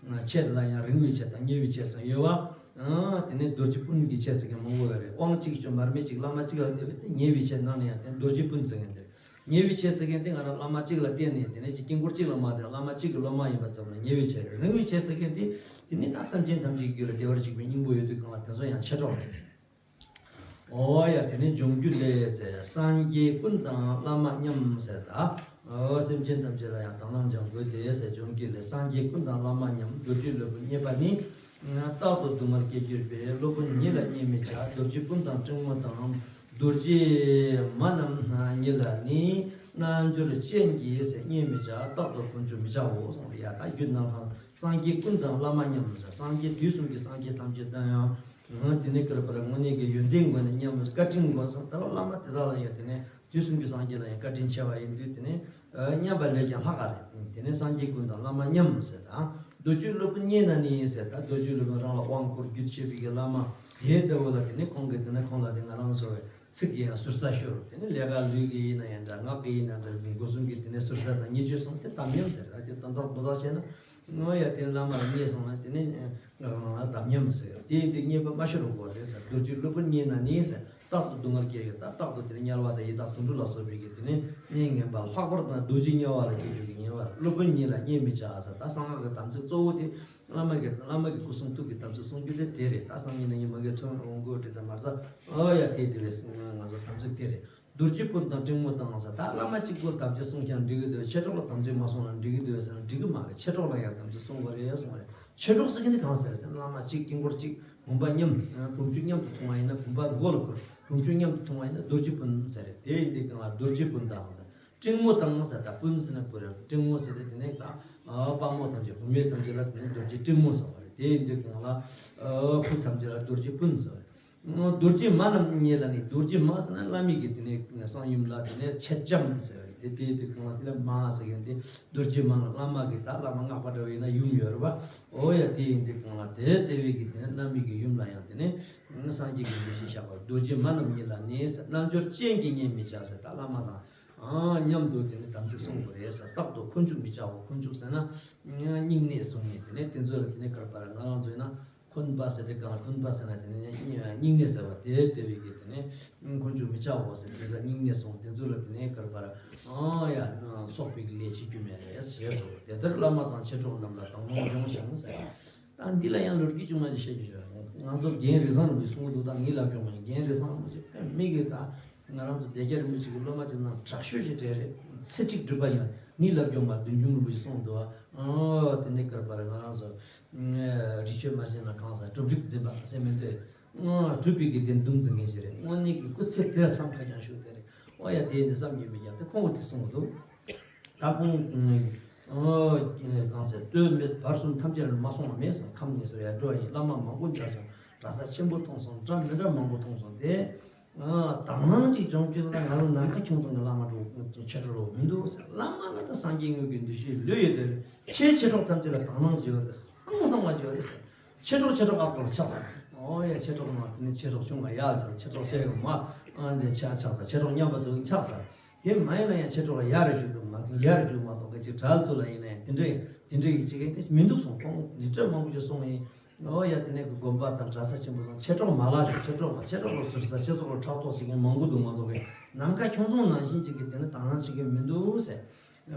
ཆེད་ལ་ཡང་རིང་བའི་ཆེད་དང་ཉེ་བའི་ཆེད་ཟེར་ཡོད་བ། ཨ་དེ་ནས་རྡོ་རྗེ་སྤུན་གྱི་ཆེད་ཟེར་མཁན་མང་པོ་ཡོད་རེད། དབང་གཅིག་ཅུང་མར་མེ་གཅིག་བླ་མ་གཅིག་ལ་བསྟེན་པ་དེ་ཉེ་བའི་ཆེད་ནང་ནས་ཡང་དེ་རྡོ་རྗེ་སྤུན་ཟེར་མཁན་དེ། ཉེ་བའི་ཆེད་ཟེར་མཁན་དེ་ང་རང་བླ་མ་གཅིག་ལ་བསྟེན་ནས་དེ་ནས་ཀྱི་དཀྱིལ་འཁོར་གཅིག་ལ་མ་བསྟེན་བླ་མ་གཅིག་གི་སློབ་མ་ཡིན་པ་ཙམ་ལ་ཉེ་བའི་ཆེད་རེད། རིང་བའི་ཆེད་ཟེར་མཁན་དེ་དེ་ནི་ད་སེམས་ཅན་ཐམས་ཅད་ཀྱི་རྒྱུད་ལ་བདེ་བར་གཤེགས་པའི་སྙིང་པོ་ཡོད་དུས་གང་ལ་དེ་ཚོ་ཡང་མཆེད་གྲོགས་རེད། ཨོ་ཡ་དེ་ནས་སྦྱོང་རྒྱུད་ལས་ཟེར། སངས་རྒྱས་ཀུན་དང་བླ་མ་མཉམ་ཟེར། ད་ཨོ་སེམས་ཅན་ཐམས་ཅད་ལ་ཡང་དག་སྣང་སྦྱང་དགོས་ཏེ་ཟེར། སྦྱོང་རྒྱུད་ལས། སངས་རྒྱས་ཀུན་དང་བླ་མ་མཉམ། རྡོ་རྗེ་སློབ་དཔོན་བརྙེས་པ་ནི། རྟག་ཏུ་སྡུག་བསྔལ་སྐྱེ་གྱུར་པས། སློབ་དཔོན་ཉིད་ལ་བརྙས་མི་བྱ། རྡོ་རྗེ་སྤུན་དང་སྲིང་མོ་དང་། རྡོ་རྗེ་མ་རྣམས་ཉིད་ལ་ནི། རྣལ་འབྱོར་ཅན་གྱིས་ཟེར་བརྙས་མི་བྱ། རྟག་ཏུ་འཁོན་འཇུག་མི་བྱའོ་གསུངས་པ་རེད། ཡ་ད་རྒྱུད་ནང་ཁང་སངས་རྒྱས་ཀུན་དང་བླ་མ་མཉམ་ཟེར། སངས་རྒྱས་དུས་གསུམ་གྱི་སངས་རྒྱས་ཐམས་ཅད་དང་ཡང་། དེ་ནས་ཀར་པར་དངོས་གནས་ཀྱི་ཡོན་ཏན་སྒོ་ནས་མཉམ་བཀའ་དྲིན་སྒོ་ནས་ད་བླ་མ་དེ་དག་ལ་ཡང་དེ་ནས་དུས་གསུམ་གྱི་སངས་རྒྱས་ལ་ཡང་བཀའ་དྲིན་ཆེ་བ་ཡིན་དུས་དེ་ནས་མཉམ་པ་ལས་ཀྱང་ལྷག་ག་རེད། དེ་ནས་སངས་རྒྱས་ཀུན་དང་བླ་མ་མཉམ་ཟེར་དང་། རྡོ་རྗེ་སློབ་དཔོན་བརྙས་ན་ནི་ཟེར། ད་རྡོ་རྗེ་སློབ་དཔོན་རང་ལ་དབང་བསྐུར་རྒྱུད་བཤད་པའི་གི་བླ་མ་དེ་ལྟ་བུ་ལ་དེ་ནས་ཁོང་གིས་དེ་ནས་ཁོང་ལ་དེ་ང་རང་ཚོ་བའི་ཚིག་གི་ཡང་ཟུར་ཟ་ཤོར། དེ་ནས་ལས་ཀ་ལུས་ཀྱི་ཡིན་ན་ཡང་འདྲ་སྔགས་ཀྱི་ཡིན་ན་འདྲ་སྒོ་གསུམ་གྱི་དེ་ནས་ཟུར་ཟ་དང་བརྙས་བཅོས་སོང་དེ་དམ་ཉམས་ཟེར། ད་དེ་དོན་དག་མདོ་དག་བཤད་ན། ངོ་ཡ་དེ་བླ་མ་ལ་བརྙས་སོང་ན་དེ་ནས་ང་རང་ལ་དམ་ཉམས་ཟེར། དེ་ཡིན་དུས་བརྙས་པ་མ་ཤོར་བ་དགོས་རེད་ཟེར། རྡོ་རྗེ་སློབ་དཔོན་བརྙས་ན་ནི་ཟེར། རྟག་ཏུ་སྡུག་བསྔལ་སྐྱེ་གི། ད་རྟག་ཏུ་དེ་ནས་དམྱལ་བ་དང་ཡི་དྭགས་དུད་འགྲོ་ལ་སོགས་པའི་གི་དེ་ནས་གནས་ངན་པ་ལྷག་པར་དུ་རྡོ་རྗེ་དམྱལ་བ་ལ་སྐྱེ་གྱུར་གྱི་ཉེ་བར། སློབ་དཔོན་ཉིད་ལ་བརྙས་མི་བྱ་ཟེར། ད་གསང་སྔགས་ཀྱི་དམ་ཚིག་གཙོ་བོ་དེ་བླ་མ་གི་བླ་མ་གི་སྐུ་གསུང་ཐུགས་ཀྱི་དམ་ཚིག་སྲུང་རྒྱུ་དེ་དེ་རེད། ད་སང་ཉིན་གནངས་ཉིན་མ་གི་ཐོན་འོང་དགོས་དྲི་ད་མ་ཟ། ཨོ་ཡ་དེ་དེ་བས་ང་ཚོ་དམ་ཚིག་དེ་རེད། རྡོ་རྗེ་སྤུན་དང་སྲིང་མོ་དང་ཟེར། ད་བླ་མ་གཅིག་པོ་དམ་ཚིག་སྲུང་ཀྱང་འགྲིག་གི་འདུག་མཆེད་གྲོགས་ལ་དམ་ཚིག་མ་སྲུང་ན་འགྲིག་གི་འདུག་ཟེར་ན་འགྲིག་གི་མ་རེད། མཆེད་གྲོགས་ལ་ཡང་དམ་ཚིག་སྲུང་དགོས་རེད་གསུངས་རེད། མཆེད་གྲོགས་ཟེར་མཁན་དེ་གང་ཟེར་ཟེར་ན་བླ་མ་གཅིག་དཀྱིལ་འཁོར་གཅིག་བུམ་པ་མཉམ། བུམ་ཆུ་མཉམ་དུ་འཐུང་བ་ཡིན་ན་བུམ་པ་མགོ་ལ་འཁོར། བུམ་ཆུ་མཉམ་དུ་འཐུང་བ་ཡིན་ན་རྡོ་རྗེ་སྤུན་ཟེར་རེད། དེ་ཡིན་དུས་གང་ལ་རྡོ་རྗེ་སྤུན་དང་ཟེར། སྲིང་མོ་དང་ཟེར། ད་སྤུན་ཟེར་ན་བུ་རེད། སྲིང་མོ་ཟེར་དེ་དེ་ནས་ད་དཔའ་མོ་ཐམས་ཅད་བུད་མེད་ཐམས་ཅད་ལ་དེ་ནས་རྡོ་རྗེ་སྲིང་མོ་ཟེར་བ་རེད། དེ་ཡིན་དུས་གང་ལ་བུ་ཐམས་ཅད་ལ་རྡོ་རྗེ་སྤུན་ཟེར་བ་རེད། རྡོ་རྗེ་མ་རྣམས་བརྙས་ལ་ནི། རྡོ་རྗེ་མ་ཟེར་ན་བླ་མའི་གི་དེ་ནས་གསང་ཡུམ་ལ་དེ་ནས་མཆེད་ལྕམ་ཟེར་བ་རེད། དེ་དེ་དེ་གང་ལ་དེ་ལ་མ་ཟེར་མཁན་དེ་རྡོ་རྗེ་མ་རྣམས་བླ་མ་གི་ད་བླ་མ་སྔགས་པ་འདྲ་བ་ཡིན་ན་ཡུམ་ཡོད་རེད་པ། ཨོ་ཡ་དེ་ཡིན་དུས་གང་ལ་དེ་ལྟ་བུའི་གི་དེ་ནས་བླ་མའི་གི་ཡུམ་ལ་ཡང་དེ་ནས་སངས་རྒྱས་ཀྱི་འདུ་ཤེས་བཞག་པ། རྡོ་རྗེ་མ་རྣམས་བརྙས་ལ་ནི་ཟེར། རྣལ་འབྱོར་ཅན་གྱིས་བརྙས་མི་བྱ་ཟེར། ད་བླ་མ་དང་མཉམ་དུ་དེ་ནས་དམ་ཚིག་སྲུང་དགོས་རེད་ཟེར། རྟག་ཏུ་འཁོན་འཇུག་མི་བྱའོ། འཁོན་འཇུག་ཟེར་ན་སྙིང་ནད་སྲུང་ནས་དེ་ནས་དེ་ཚོ་ལ་དེ་ནས་གར་པར་ང་རང་ཚོ་ཡིན་ན། འཁོན་པ་ཟེར་དེ་གང་འཁོན་པ་ཟེར་ན་དེ་ནི་སྙིང་ནད་ཟེར་བ་དེ་ལྟ་བུའི་གི་དེ་ནི་འཁོན་འཇུག་མི་བྱའོ་ཟེར། དེ་ལ་སྙིང་ནད་སྲུང་དེ་ཚོ་ལ་དེ་ནས་གར་པར་ཨ་ཡ་སོགས་པའི་གི་ལས་བྱེད་རྒྱུ་མེད་རེད་ཞེས་སོ། དེ་ལྟར་བླ་མ་དང་མཆེད་གྲོགས་རྣམས་ལ་དག་སྣང་སྦྱོང་ཞིང་ཟེར། ད་འདི་ལ་ཡང་ལོ་རྒྱུས་ཅུང་མ་ཞིག་བཤད་རྒྱུ་ཞིག་ང་ཚོ་རྒན་རིགས་བཟང་རིན་པོ་ཆེ་གསུང་གི་འདུག་ད་ངའི་ལབ་སྐྱོང་མ་ཡིན། རྒན་རིགས་བཟང་རིན་པོ་ཆེ་དཔེ་མི་གི་ད། ང་རང་ཚོ་སྡེ་རྒྱ་རིན་པོ་ཆེ་གི་སློབ་མ་ཅིག་ནང་དྲག་ཤོས་ཤིག་གྲས་རེད། ཚེ་གཅིག་སྒྲུབ་པ་ཡིན། ངའི་ལབ་སྐྱོང་མ་བདུད་འཇོམས་རིན་པོ་ཆེ་གསུངས་འདུག་ཨ་དེ་ནས་གར་པར་ང་རང་ཚོ་རི་ཆོས་མ་བྱས་ན་གང་ཟེར་གྲུབ་རིག་འཛིན་པ་ཟེར་མི་འདུག་སྒྲུབ་པའི་གི་དེ་མདུང་འཛིན་མཁན་ཞིག་རེད། དངོས་གནས་ཀྱི་སྐུ་ཚེ་དེ་ལ་མཚམས་ཁ་རྐྱང་བཞུགས་དེ་རེད། ཨོ་ཡ་དེ་འདི་བསམ་གྱིས་མི་ཁྱབ་དེ་ཁོང་གིས་དེ་གསུངས་འདུག་ད་ཁོང་གང་ཟེར་ལྟོས་མེད་བར་གསུམ་ཐམས་ཅད་ལ་མ་སོང་བ་མེད་ཟེར། ཁམས་ནས་ཟེར་ཡ་འགྲོ་ཡིན། བླ་མ་མང་པོ་མཇལ་སོང་། གྲྭ་ས་ཆེན་པོ་མཐོང་སོང་། གྲྭ་མི་འདྲ་མང་པོ་མཐོང་སོང་དེ། དག་སྣང་ཅིག་སྦྱོང་རྒྱུ་ལ་ང་རང་ནམ་མཁའ་ཁྱོང་ཚོ་ངའི་བླ་མ་འགྲོ་ཆེ་འགྲོ་རོགས་མི་འདུག་ཟེར། བླ་མ་ལ་ད་སངས་རྒྱས་དངོས་ཀྱི་འདུ་ཤེས་ལོས་ཡོད་དེ་ཆེ་ཆེ་གྲོགས་ཐམས་ཅད་ལ་དག་སྣང་བྱེད་ཡོད་རེད། ཧང་སང་བ་བྱེད་ཡོད་རེད་ཟེར། ཆེ་གྲོགས་ཆེ་གྲོགས་ཨག་ཏུ་ལ་ཆགས་ཟེར། ཨོ་ཡ་ཆེ་གྲོགས་ང་དེ་ནས་ཆེ་གྲོགས་ཆུང་ང་ཡར་ཟེར། ཆེ་གྲོགས་སེ་གི་མ་ཨ་འདི་ཆ་ཆགས་ཟེར། ཆེ་གྲོགས་མཉམ་པ་ཚོ་ཆགས་ཟེར། དེ་མ་ཡིན་ན་ཡང་ཆེ་གྲོགས་ལ་ཡར་བཞུགས་དུ་མ་ཡར་བཞུགས་མ་གཏོགས་ག་ ཅིག་གྲྭ་ཚོ་ལ་ཡིན་ནའི་དེ་འདྲའི་དེ་འདྲའི་ཡིག་ཅིག་གིས་དེ་མི་འདུག་སོང་། ཁོང་འདི་འདྲ་མང་པོ་ཞིག་སོང་ཡིན། ཨོ་ཡ། དེ་ནས་དགོན་པ་དང་གྲྭ་ས་ཆེན་པོ་དང་མཆེད་གྲོགས་མ་ལགས་ཞུ། མཆེད་གྲོགས་མ་མཆེད་གྲོགས་ལ་ཟུར་ཟ་སྤྱི་ཚོགས་ལ་ཕྲག་དོག་བྱེད་མཁན་མང་པོ་འདུག་མ་གཏོགས་ཀྱི་ནམ་མཁའ་ཁྱུང་རྫོང་ནང་བཞིན་ཅིག་གི་དེ་ནི་དང་བླངས་བྱེད་མཁན་མི་འདུག་ཟེར།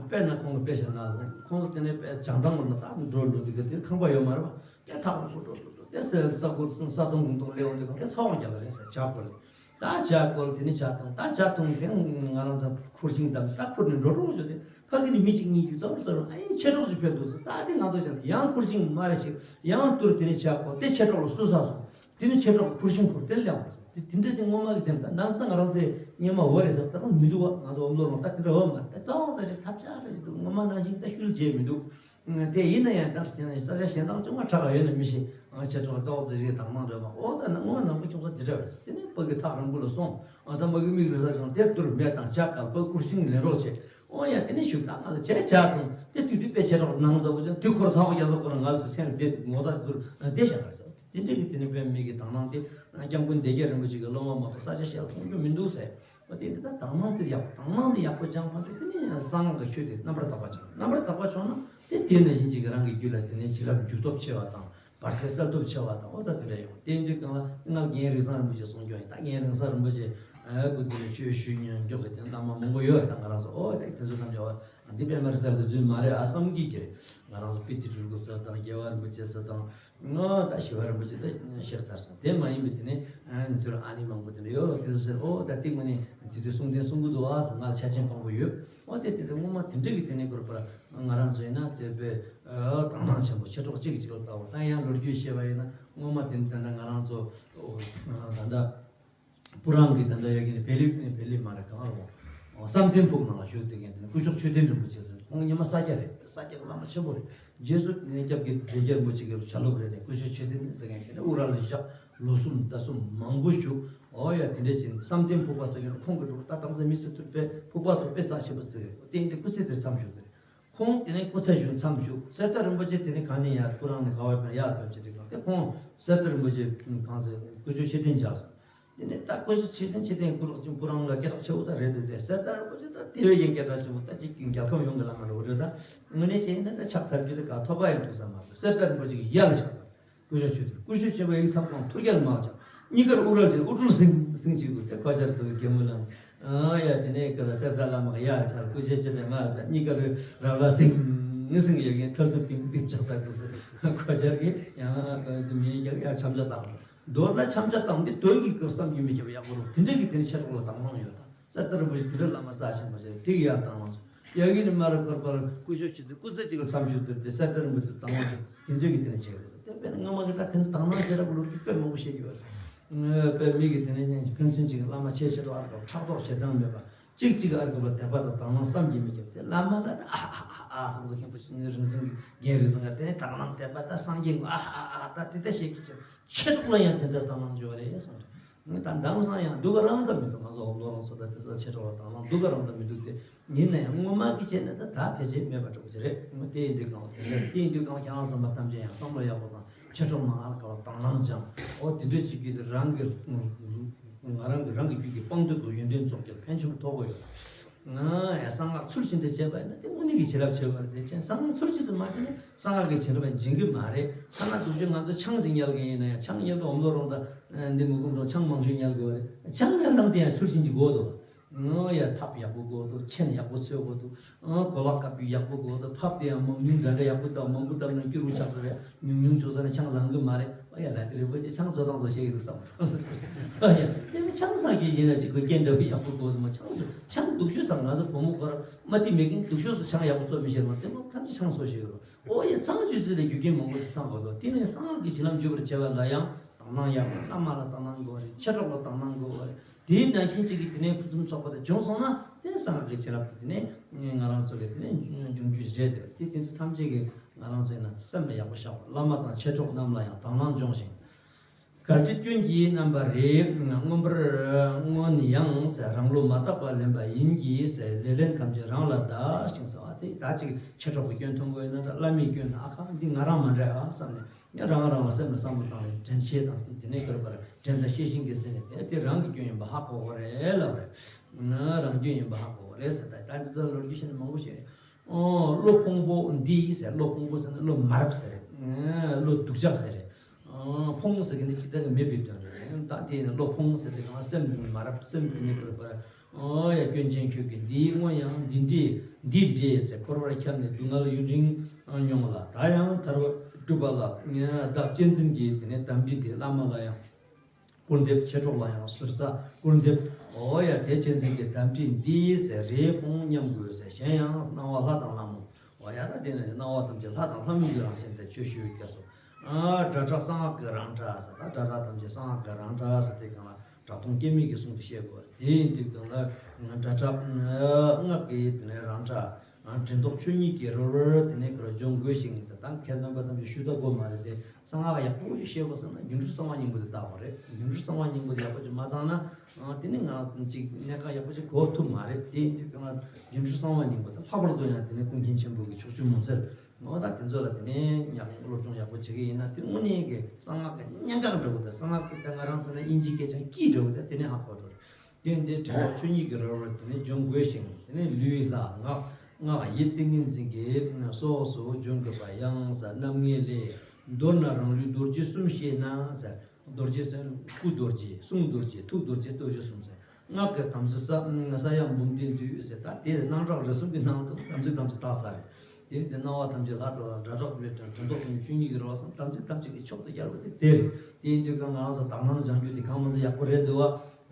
དཔེར་ན་ཁོང་གི་དཔེ་བཞག་ན་ཁོང་ཚོ་དེ་ནས་དཔེ་བྱང་ཐང་ལ་ན་ད་འགྲོ་འགྲོ་དེ་གི་དེ་ཁང་པ་ཡོད་མ་རེད་པ། དེ་ཐག་རིང་པོ་འགྲོ་འགྲོ་འགྲོ་དེ་ས་ས་གོ་ས་ས་དོང་གུང་ཐོག་སླེབས་འོང་དུས་གང་དེ་ཚ་བ་རྒྱག་གི་རེད་ཟེར། ཇ་བསྐོལ་ལེ། ད་ཇ་བསྐོལ། དེ་ནས་ཇ་འཐུང་། ད་ཇ་འཐུང་དེ་ང་རང་ཚོ་ཁུར་ཤིང་བསྡམས། ད་ཁུར་ནས་འགྲོ་འགྲོ་བྱོས་ཏེ་ཕ་གི་ནས་མི་གཅིག་གཉིས་གཅིག་ཙམ་ཙམ་ཨ་ཡིན་མཆེད་གྲོགས་ཅིག་ཕེབས་འདུག་ཟེར། ད་དེ་ང་ཚོ་བྱས་ན་ཡང་ཁུར་ཤིང་མ་རེ་ཞིག་ཡང་བཏུར། དེ་ནས་ཇ་བསྐོལ་དེ་མཆེད་གྲོགས་ལ་བསུ་ས་སོང་། དེ་ནས་མཆེད་གྲོགས་ཁུར་ཤིང་ཁུར་དེ་ལེན་པ་རེད། དེ་དེ་འདྲ་དེ་སྔོན་མ་གི་དེ་ད་ནང་ཚན་ང་རང་ཚོའི་སྔོན་མ་འོ་རེད་ཟེར། ད་རུང་མི་འདུག་བ། ང་ཚོ་འོམ་ལོ་རང་ད་དེ་འདྲ་འོ་མ་རེད། ད་ཏོག་ཙམ་རེ་ཐབས་ཆག་རེ་ཞིག་འདུག། སྔོན་མ་ནང་བཞིན་ད་ཤུལ་རྗེས་མི་འདུག། དེ་ཡིན་ན་ཡང་ད་ས་ཆ་གཞན་དང་ཅུང་མ་ཁྲག་ཡོད་ན་མི་ཤེས། ང་ཆེ་གྲོགས་ཙོག་ཙེ་རིགས་དང་མང་འདྲ་བ། ཨོ་ད་ནི་སྔོན་ནང་པ་ཁྱོད་ཚོ་དེ་འདྲ་བས། དེ་ནས་ཕ་གི་ཐག་རིང་པོ་ལ་སོང་། ཨ་ད་མ་གི་མིག་རིལ་ས་བྱུང་། དེར་བཏུར་མེད་དང་ཇ་བསྐོལ། ཕ་ཁུར་ཤིང་ལེན་རོགས་བྱེད། ཨོ་ཡ། དེ་ནས་བཞུགས། ད་ང་ཚོ་ཇ་ཇ་འཐུང་། དེ་དུས་དུས་དཔེ་ཆེ་གྲོགས་ནང་ཚ་པོ་ཅན་དུས་འཁོར་ཚ་པོ་རྒྱ་མཚོ་ཁོ་ན་ང་ཚོ་སེམས་བདེ་ངོ་ཐག་ཆོད་བཏུར་བདེ་བཞག་རེད་ཟེར། དེ་འདྲ་གི་དེ་ནས་དཔེ་མེད་ཀྱི་དང་བླངས་དེ་སྐྱབས་མགོན་བདེ་རྒྱལ་རིན་པོ་ཆེ་གི་སློབ་མ་མ་གཏོགས་ས་ཆ་གཞན་ལ་མཐོང་རྒྱུ་མི་འདུག་ཟེར། འོ་དེ་འདི་ལྟར་དང་བླངས་དེ་ཡག་པོ། དང་བླངས་དེ་ཡག་པོ་སྦྱངས་པ་ཚོ་དེ་ནས་གསང་སྔགས་ཀྱི་ཆོས་དེ་རྣམ་པར་དག་པ་སྦྱངས། རྣམ་པར་དག་པ་བྱུང་ན་དེ་དེ་ནང་བཞིན་གཅིག་གི་རང་གི་རྒྱུད་ལ་དེ་ནས་བྱིན་རླབས་འཇུག་སྟོབས་ཆེ་བ་དང་། བར་ཆད་སེལ་སྟོབས་ཆེ་བ་དང་། འོ་ད་དེ་འདྲ་ཡོང་། དེ་འདྲའི་སྒང་ལ་སྔར་རྒན་རིགས་བཟང་རིན་པོ་ཆེ་གསུང་རྒྱུ་ཡིན། ད་རྒན་རིགས་བཟང་རིན་པོ་ཆེ་ཨ་སྐུ་མདུན་ནས་ཆོས་ཞུས་མྱོང་རྒྱུ་གི་དེ་འདྲ་མང་པོ་ཡོད། ད་ང་རང་ཚོ་ཨོ་དེ་དེ་ཚོ་ཐམས་ཅད་འོ་འདི་པད་མ་རི་གསར་གྱི་རྫུན་མ་རེད་ཨ་བསམ་གྱི་གི་རེད། ང་རང་ཚོ་པི་ཏི་སྤྲུལ་སྐུ་ཚོ་དང་རྒྱལ་བ་རིན་པོ་ཆེ་ཚོ་དང་། ང་ད་ཞི་བ་རིན་པོ་ཆེ་ད་གཤེགས་ཚར་སོང་། དེ་མ་ཡིན་པའི་དེ་ནས་ཨ་ནི་དུས་ཨ་ནི་མང་པོ་དེ་འདྲ་ཡོད་རེད། དེ་ཚོ་ཟེར་ཨོ་ད་ཏིག་མ་ནི་དེ་དུས་གསུང་རྟེན་གསུང་གི་འདུག་ཨ་ཟེར། ང་ལ་ཆ་རྐྱེན་མང་པོ་ཡོད། ཨོ་དེ་དེ་དེ་སྔོན་མ་དེ་འདྲ་གི་དེ་ནས་བསྐོར་པར་ང་རང་ཚོ་ཡིན་ན་དེ་དཔེ་དང་བླངས་ཆེན་པོ་མཆེད་གྲོགས་གཅིག་གིས་གཅིག་ལ་ལྟ་བ། ད་ཡང་ལོ་རྒྱུས་བཤད་པ་ཡིན་ན་སྔོན་མ་དེ་ད་ལྟ་ང་རང་ཚོ་ད་ལྟ། སྤུ་རང་གི་ད་ལྟ་ཡ་གི་ནི་བེ་ལི་བེ་ལི་མ་རེད་གང་རུང་། བསམ་གཏན་ཕུག་ནང་ལ་བཞུགས་བསྡད་མཁན་དེ་ནི་སྐུ་ཞབས་ཆོས་ལྡན་རིན་པོ་ཆེ་ཟེར། ཁོང་སྔོན་མ་ས་སྐྱ་རེད། ས་སྐྱ་གི་བླ་མ་ཆེན་པོ་རེད། རྗེས་སུ་ངའི་སྐྱབས་ཀྱི་བདེ་རྒྱལ་རིན་པོ་ཆེ་གི་ཆ་ལུགས་རེད་ནས་སྐུ་ཞབས་ཆོས་ལྡན་ཟེར་མཁན་དེ་ནི་ཨུ་ར་ལ་བཞག་ལོ་གསུམ་ཟླ་གསུམ་མང་པོ་བཞུགས། ཨོ་ཡ། དེ་འདྲ་ཅིག་བསམ་གཏན་ཕུག་པ་ཟེར་མཁན་ཁོང་གི་འགྲོ་ད་དང་ས་མི་སེར་ཐུར་པའི་ཕུག་པ་ཚོ་དཔེ་ས་ཆེན་པོ་ཟེར་རེད། དེ་ཡིན་དུས་སྐུ་ཚེ་དེར་མཚམས་བཞུགས་དེ་རེད། ཁོང་དེ་ནས་སྐུ་ཚེ་བཞུགས་མཚམས་བཞུགས། གསེར་རྟ་རིན་པོ་ཆེ་དེ་ནས་གང་ནས་ཡར་སྐུ་རང་ནས་ག་བ་ཕེབས་ཡར་ཕེབས་ཅི་དེ་གང་དེ་ཁོང་གསེར་རྟ་རིན་པོ་ཆེ་གང་ཟེར་སྐུ་ཞབས་ཆོས་ལྡན་འཇགས་སོང་། དེ་ནས་ད་སྐུ་ཞབས་ཆོས་ལྡན་ཆོས་ལྡན་སྐུ་རོགས་ཅིག་སྐུ་རང་ལ་སྐད་གྲགས་ཆེ་བོ་ད་རེད་འདུག་སྟེ། གསེར་རྟ་རིན་པོ་ཆེ་ད་དེ་བས་ཀྱང་སྐད་གྲགས་ཆེ་བོ་ད་ཅིག་རྒྱལ་ཁབ་ཡོངས་ཀྱི་བླ་མ་རེད་འོ་རེད། ད་དངོས་གནས་བྱས་ན་ད་ཕྱག་འཚལ་རྒྱུ་དེ་ག་ཐོབ་པ་ཡང་ཐུག་ས་མ་རེད། གསེར་རྟ་རིན་པོ་ཆེ་གི་ཡ་ལ་ཕྱག་འཚལ། སྐུ་ཞབས་ཆོས་ལྡན། སྐུ་ཞབས་ཆེན་པོ་ཡིག་ཚང་ཁོང་ཐུར་རྒྱལ་མང་ཆགས། གཉིས་ཀར་ཨུ་རལ་ཆེ་ཨུ་ཏུལ་སིང་སིང་གཅིག་འདུག་སྟེ། ཁོ་ཆར་ཚོ་གི་རྒྱལ་མོ་ལ། ཨ་ཡ་དེ་ནས་ཀ་ལ་གསེར་རྟ་བླ་མ་གི་ཡར་ཆར་སྐུ་ཞབས་ཆོས་ལྡན་མར་ཆར་གཉིས་ཀར་རབ་ལ་སིང་སིང་ཡོད་མཁན་ཐར་ཚུབ་ཏིང་ཏིང་ཆགས་ཚར་འདུག་ཟེར། ཁོ་ཆར་གི་ཡང་མིང་ཡར་འཆམ་ཆ་བཏང་། མདོར་ན་འཆམ་ཆ་བཏང་སྟེ་དོན་གྱི་སྐབས་བསམ་གྱིས་མི་ཁྱབ་པ་ཡག་པོ་རུ་དེ་འདྲ་གི་དེ་ནས་ཆེ་གྲོགས་ལ་དང་བླངས་ཡོད་དང་། གསེར་རྟ་རིན་པོ་ཆེ་དེ་འདྲ་བླ་མ་རྩ་ཆེན་པོ་ཞིག་དེ་གི་ཡར་དང་བླངས་སོང་། ཡ་གི་ནི་མར་བསྐོར་པར་སྐུ་ཞབས་ཆོས་ལྡན་སྐུ་ཚེ་གཅིག་ལ་མཚམས་བཞུགས་དེར་དེ་གསེར་རྟ་རིན་པོ་ཆེ་དང་བླངས་སོང་། དེ་འདྲ་གི་དེ་ནས་བྱས་པ་རེད་ཟེར། དེ་དཔེར་ན་སྔོན་མ་གི་ད་དེ་འདྲ་དང་བླངས་བྱས་ར་བློ་རྒྱུ་དཔེ་མང་པོ་བཤད་ཀྱི་ཡོད་རེད། དཔེ་མི་གི་དེ་ནས་ཕན་ཚུན་གཅིག་བླ་མ་ཆེ་ཆེ་རུ་ཨར་ཀ་ཕྲག་དོག་ཞེ་སྡང་མེད་པ། གཅིག་གཅིག་ཨར་ཀ་ལ་དད་པ་དང་དང་བླངས་བསམ་གྱིས་མི་ཁྱབ། དེ་བླ་མ་ལ་ཨ་ཨ་ཨ་ཨ་བསམ་ཚུལ་མཁན་པོ་ཞིག་ནི་རིང་བཟང་གི་རྒན་རིང་བཟང་ག་དེ་ནས་དང་བླངས་དད་པ་ད་སངས་རྒྱས་ཨ་ཨ་ཨ་ད་དེ་ལྟ་བཤད་ཀྱི་ཆེ་ཆེ་གྲོགས་ལ་ཡང་དེ་འདྲ་དང་བླངས་བྱོས་པ་རེད་བསམ་རེད། ད་དང་བླངས་ཡང་སྡུག་ག་རང་ད་མི་འདུག་ང་ཚོ་འོབ་ལོ་རང་ཚོ་ད་དེ་ཚོ་ཆེ་གྲོགས་ལ་དང་བླངས་སྡུག་ག་རང་ད་མི་འདུག་སྟེ། ཡིན་ན་ཡང་སྔོན་མ་གི་བྱས་ན་ད་ད་ཕལ་ཆེར་མེད་པ་འདྲ་བོ་ཅིག་རེད། དེ་ཡིན་དུས་གང་དེ་འདྲ་དེ་ཡིན་དུས་གང་ཁྱེད་རང་ཚོ་མ་གཏམ་བྱས་ཡང་བསམ་བློ་ཡག་པོ་དང་ཆེ་གྲོགས་མང་ཨར་ཀ་ལ་དང་བླངས་སྦྱངས། ཨོ་དེ་འདྲ་བྱེད་རྒྱུ་དེ་རང་གི་ང་རང་གི་རང་གི་རྒྱུད་ཀྱི་དཔང་རྟགས་དུ་ཡོན་ཏན་རྫོགས་ཀྱང་ཕན་ཆེན་པོ་ཐོགས་ཀྱི་ཡོད། ང་ཡ་གསང་སྔགས་ཚུལ་བཞིན་དུ་བྱས་པ་ཡིན་ན་དེ་དངོས་གནས་ཀྱི་བྱིན་རླབས་ཆེ་བ་རེད། དེ་ཅན་གསང་སྔགས་ཚུལ་བཞིན་དུ་མ་བྱས་ན་གསང་སྔགས་ཀྱི་བྱིན་རླབས་ཡང་འབྱིན་གྱི་མ་རེད། ཐ་ན་དུག་ཤོས་ང་ཚོ་ཆང་ཅིག་ཉལ་གི་ཡིན་ན་ཡང་ཆང་ཉལ་དུ་འོམ་ལོ་རོང་ད་འདི་མུ་གུམ་རོང་ཆང་མང་ཤོས་ཉལ་དགོས་རེད། ཆང་ཉལ་སྟངས་དེ་ཡང་ཚུལ་བཞིན་གྱི་དགོས་འདུག་ང་ཡ་ཐབ་ཡག་པོ་དགོས་འདུག་ཆེན་ཡག་པོ་འཚོལ་དགོས་འདུག་གོ་ལག་བཀབ་རྒྱུ་ཡག་པོ་དགོས་འདུག་ཕབ་དེ་ཡང་མང་ཉུང་འདྲ་འདྲ་ཡག་པོ་དང་མང་པོ་བཏབ་ན་སྐྱུར་བོ་ཆགས་ཀྱི་རེད། ཉུང་ཉུང་བྱུང་ས་ན་ཆང་ལང་གི་མ་རེད། ཨ་ཡ་ལ་དེ་རིན་པོ་ཆེ་ཆང་བཟོ་སྟངས་བཟོ་ཤེས་ཀྱི་འདུག་བསམ། ཨ་ཡ་དེ་མི་ཆང་ས་གི་ཡིན་ན་ཅིག་གོ་སྐྱེ་འདྲ་བོ་ཡག་པོ་དགོས་འདུག་མ་ཆང་བཟོ་ཆང་དུག་ཤོས་དང་ང་ཚོ་བུ་མོ་ཁོ་ར་མ་དེ་མེད་མཁན་དུག་ཤོས་སུ་ཆང་ཡག་པོ་བཟོ་མི་ཤེས་མ་དེ་མ་ཐམས་ཅད་ཆང་བཟོ་ཤེས་ཀྱི་རེད། ཨོ་ཡ་ཚང་ཆུ་ཚོད་ལ་རྒྱུ་རྐྱེན་མང་པོ་ཞིག་བསམ་དགོས་འདུག་དེ་ནས་གསང་སྔགས་ཀྱི་བྱིན་རླབས་འཇུག་པར་བྱེད་པ་ལ་ཡང་དང་བླངས་ཡག་པོ་བླ་མ་ལ་དང་བླངས་དགོས་པ་རེད། མཆེད་གྲོགས་ལ་དང་བླངས་དགོས་པ་རེད། དེའི་ནང་བཞིན་གཅིག་གིས་དེ་ནས་ཕུན་སུམ་ཚོགས་པ་དེ་བྱུང་སོང་ན་དེ་ནས་གསང་སྔགས་ཀྱི་བྱིན་རླབས་དེ་དེ་ནས་ང་རང་ཚོ་གི་དེ་ནས་འབྱུང་རྒྱུ་རེད། དེ་དེ་ཚོ་ཐམས་ཅད་ཀྱིས་ང་རང་ཚོའི་ནང་སེམས་ལ་ཡག་པོ་བཞག་པ། བླ་མ་དང་མཆེད་གྲོགས་རྣམས་ལ་ཡང་དང་བླངས་སྦྱོངས་ཤིང་། གལ་ཏེ་སྐྱོན་གྱིས་རྣམ་པར་རིག་མངོན་པར་མངོན་ཡང་ཟེར། རང་བློ་མ་དག་པ་ལེན་པ་ཡིན་གྱི་ཟེར། ལེ་ལན་ཐམས་ཅད་རང་ལ་གདགས་ཤིང་ཟེར་བ་དེ་ད་ཅིག་མཆེད་གྲོགས་ཀྱི་སྐྱོན་མཐོང་དགོས་ན་འདྲ། བླ་མའི་སྐྱོན་དང་ཨ་ཁ་འདི་ང་རང་མ་འདྲ་བ་བསམ་ནས། ཡང་རང་རང་ལ་སེམས་ལ་བསམ་བློ་བཏང་ནས་དྲན་ཤེས་དང་དེ་ནས་ཁྱོད་པར་དྲན་དང་ཤེས་བཞིན་གྱིས་ཟེར་ནས་དེ་དེ་རང་གི་སྐྱོན་ཡིན་པ་ཧ་གོ་དགོས་རེད་ལབ་རེད། ང་རང་སྐྱོན་ཡིན་པ་ཧ་གོ་དགོས་རེད་ཟེར། ད་ད་འདི་ཚོ་ལོ་རྒྱུས་བཤད་ན་མང་པོ་བཤད། ཨོ། བློ་ཕུང་པོ་འདི་ཟེར། བློ་ཕུང་པོ་ཟེར་ན་བློ་མ་རབས་ཟེར་རེད། ཨ། བློ་སྡུག་ཅག་ཟེར་རེད། ཨོ། ཕུང་ཟེར་གི་ནི་ཅི་ལྟར་མེད་པའི་དོན་རེད། ད་དེ་ནི་བློ་ཕུང་ཟེར་དེ་གང་སེམས་མ་རབས་སེམས་དེ་ནི་བསྐུར་བར། ཨོ་ཡ། སྐྱོན་ཅན་ཁྱོད་ཀྱིས་འདིའི་སྔོན་ཡང་འདི་འདྲའི་འདི་འདྲའི་ཟེར། འཁོར་བར་ཁྱབ་ནས་སྡུག་བསྔལ་ཡུན་རིང་མྱོང་ལ། ད་ཡང་ཐར་པ་སྒྲུབ་པ་ལ་བདག་གཅེས་འཛིན་གྱི་དེ་ནི་དམ་སྤྲིན་དེ། བླ་མ་ལ་ཡང་སྐུར་འདེབས། མཆེད་གྲོགས་ལ་ཡང་ཟུར་ཟ་སྐུར་འདེབས། ཨོ་ཡ། དེ་གཅེས་འཛིན་གྱི་དམ་སྤྲིན་འདི་ཟེར། རེ་ཕུང་མཉམ་དགོས་ཟེར། གཞན་ཡང་སྣང་བ་ལྷ་དང་ལྷ་མོ། ཨོ་ཡ། ད་དེ་ནི་སྣང་བ་ཐམས་ཅད་ལྷ་དང་ལྷ་མོ་གི་རང་བཞིན་དེ་ཆོས་ཞུ་བའི་སྐབས་སུ། ཨ། སྒྲ་གྲགས་གསང་སྔགས་ཀྱི་རང་སྒྲ་ཟེར། ད་སྒྲ་གྲགས་ཐམས་ཅད་གསང་སྔགས་ཀྱི་རང་སྒྲ་ཟེར། དེ་གང་ལ་སྒྲ་དོན་སྐྱེ་མེད་ཀྱི་གསུང་དུ་བཤད་དགོས་རེད། དེ་ཡིན་དུས་གང་ལ་སྒྲ་གྲགས་སྔགས་ཀྱི་དེ་ནས་རང་སྒྲ། དྲན་རྟོག་ཆོས་ཉིད་ཀྱི་རོལ་པར་དེ་ནས་ཀྱང་འབྱོངས་དགོས་ཤིང་ཟེར། ད་མཁས་པ་རྣམ་པ་ཐམས་ཅད་ཞུ་ད་དགོས་མ་རེད་དེ། གསང་སྔགས་ཡག་པོ་ཞིག་ཤེས་དགོས་ཟེར་ན་སྒྱུ་འཕྲུལ་གསང་བ་སྙིང་པོ་དེ་བལྟ་དགོས་རེད། སྒྱུ་འཕྲུལ་གསང་བ་སྙིང་པོ་དེ་ཡག་པོ་ཅིག་མ་བལྟས་ན། ཨ། དེ་ནི་ང་ཅིག་གནད་འགག་ཡག་པོ་ཅིག་གོ་ཐུབ་མ་རེད། དེ་ཡིན་དུས་གང་ལ་སྒྱུ་འཕྲུལ་གསང་བ་སྙིང་པོ་དེ་ལྷག་པར་དུ་ཡང་དེ་ནས་ཀུན་མཁྱེན་ཆེན་པོ་གི་ཕྱོགས་བཅུའི་མུན་སེལ། འོ། ད་དེ་ཚོ་ལ་དེ་ནས་ཡག་སློབ་སྦྱོང་ཡག་པོ་བྱེད་ཀྱི་ཡིན་ན། དེ་དངོས་གནས་ཀྱི་གསང་སྔགས་ཀྱི་སྙན་ངག་འདྲ་བོ་དང་། གསང་སྔགས་ཀྱི་ད་ང་རང་ཚོ་ན་དབྱིན་ཇིའི་སྐད་ཆ་གི་འདྲ་བོ་དང་། དེ་ནས་ཧ་གོ་འགྲོ་རེད། དེ་འདི་དྲན་རྟོག་ཆོས་ཉིད་ཀྱི་རོལ་པར་དེ་ནས་འབྱོངས་དགོས་ཤིང་། དེ་ནས་ལུས་ལྷ་སྔགས་སྔགས་ཡིད་ཏིང་ངེ་འཛིན་གྱི་སོ་སོར་འབྱོངས་དགོས་པ་ཡང་ཟེར། རྣམ་ངེས་ལས། མདོར་ན་རང་ལུས་རྡོ་རྗེ་གསུམ་ཤེས་ན་ཟེར། རྡོ་རྗེ་ཟེར་སྐུ་རྡོ་རྗེ། གསུང་རྡོ་རྗེ། ཐུགས་རྡོ་རྗེ། རྡོ་རྗེ་གསུམ་ཟེར། སྔགས་ཀྱི་དམ་ཚིག་ས་ས་ཡ་འབུམ་སྡེ་བསྡུས་ཟེར། ད་དེ་སྣང་གྲགས་རིག་གསུམ་གྱི་ནང་དུ་དམ་ཚིག་ཐམས་ཅད་བཏགས་ས་རེད། དེ་ཡིན་དུས་སྣང་བ་ཐམས་ཅད་ལྷ་དང་། སྒྲ་གྲགས་མེད་དང་། དྲན་རྟོག་ཐམས་ཅད་ཆོས་ཉིད་ཀྱི་རོལ་པ་གསུམ། དམ་ཚིག་ཐམས་ཅད་ཀྱི་མཆོག་ཏུ་གྱུར་པ་དེ་དེ་རེད། དེ་ཡིན་དུས་གང་ང་རང་ཚོ་དག་སྣང་སྦྱང་རྒྱུ་དེ་གང་མང་ཚོ་ཡག་པོ་རེད་འདུག་བ།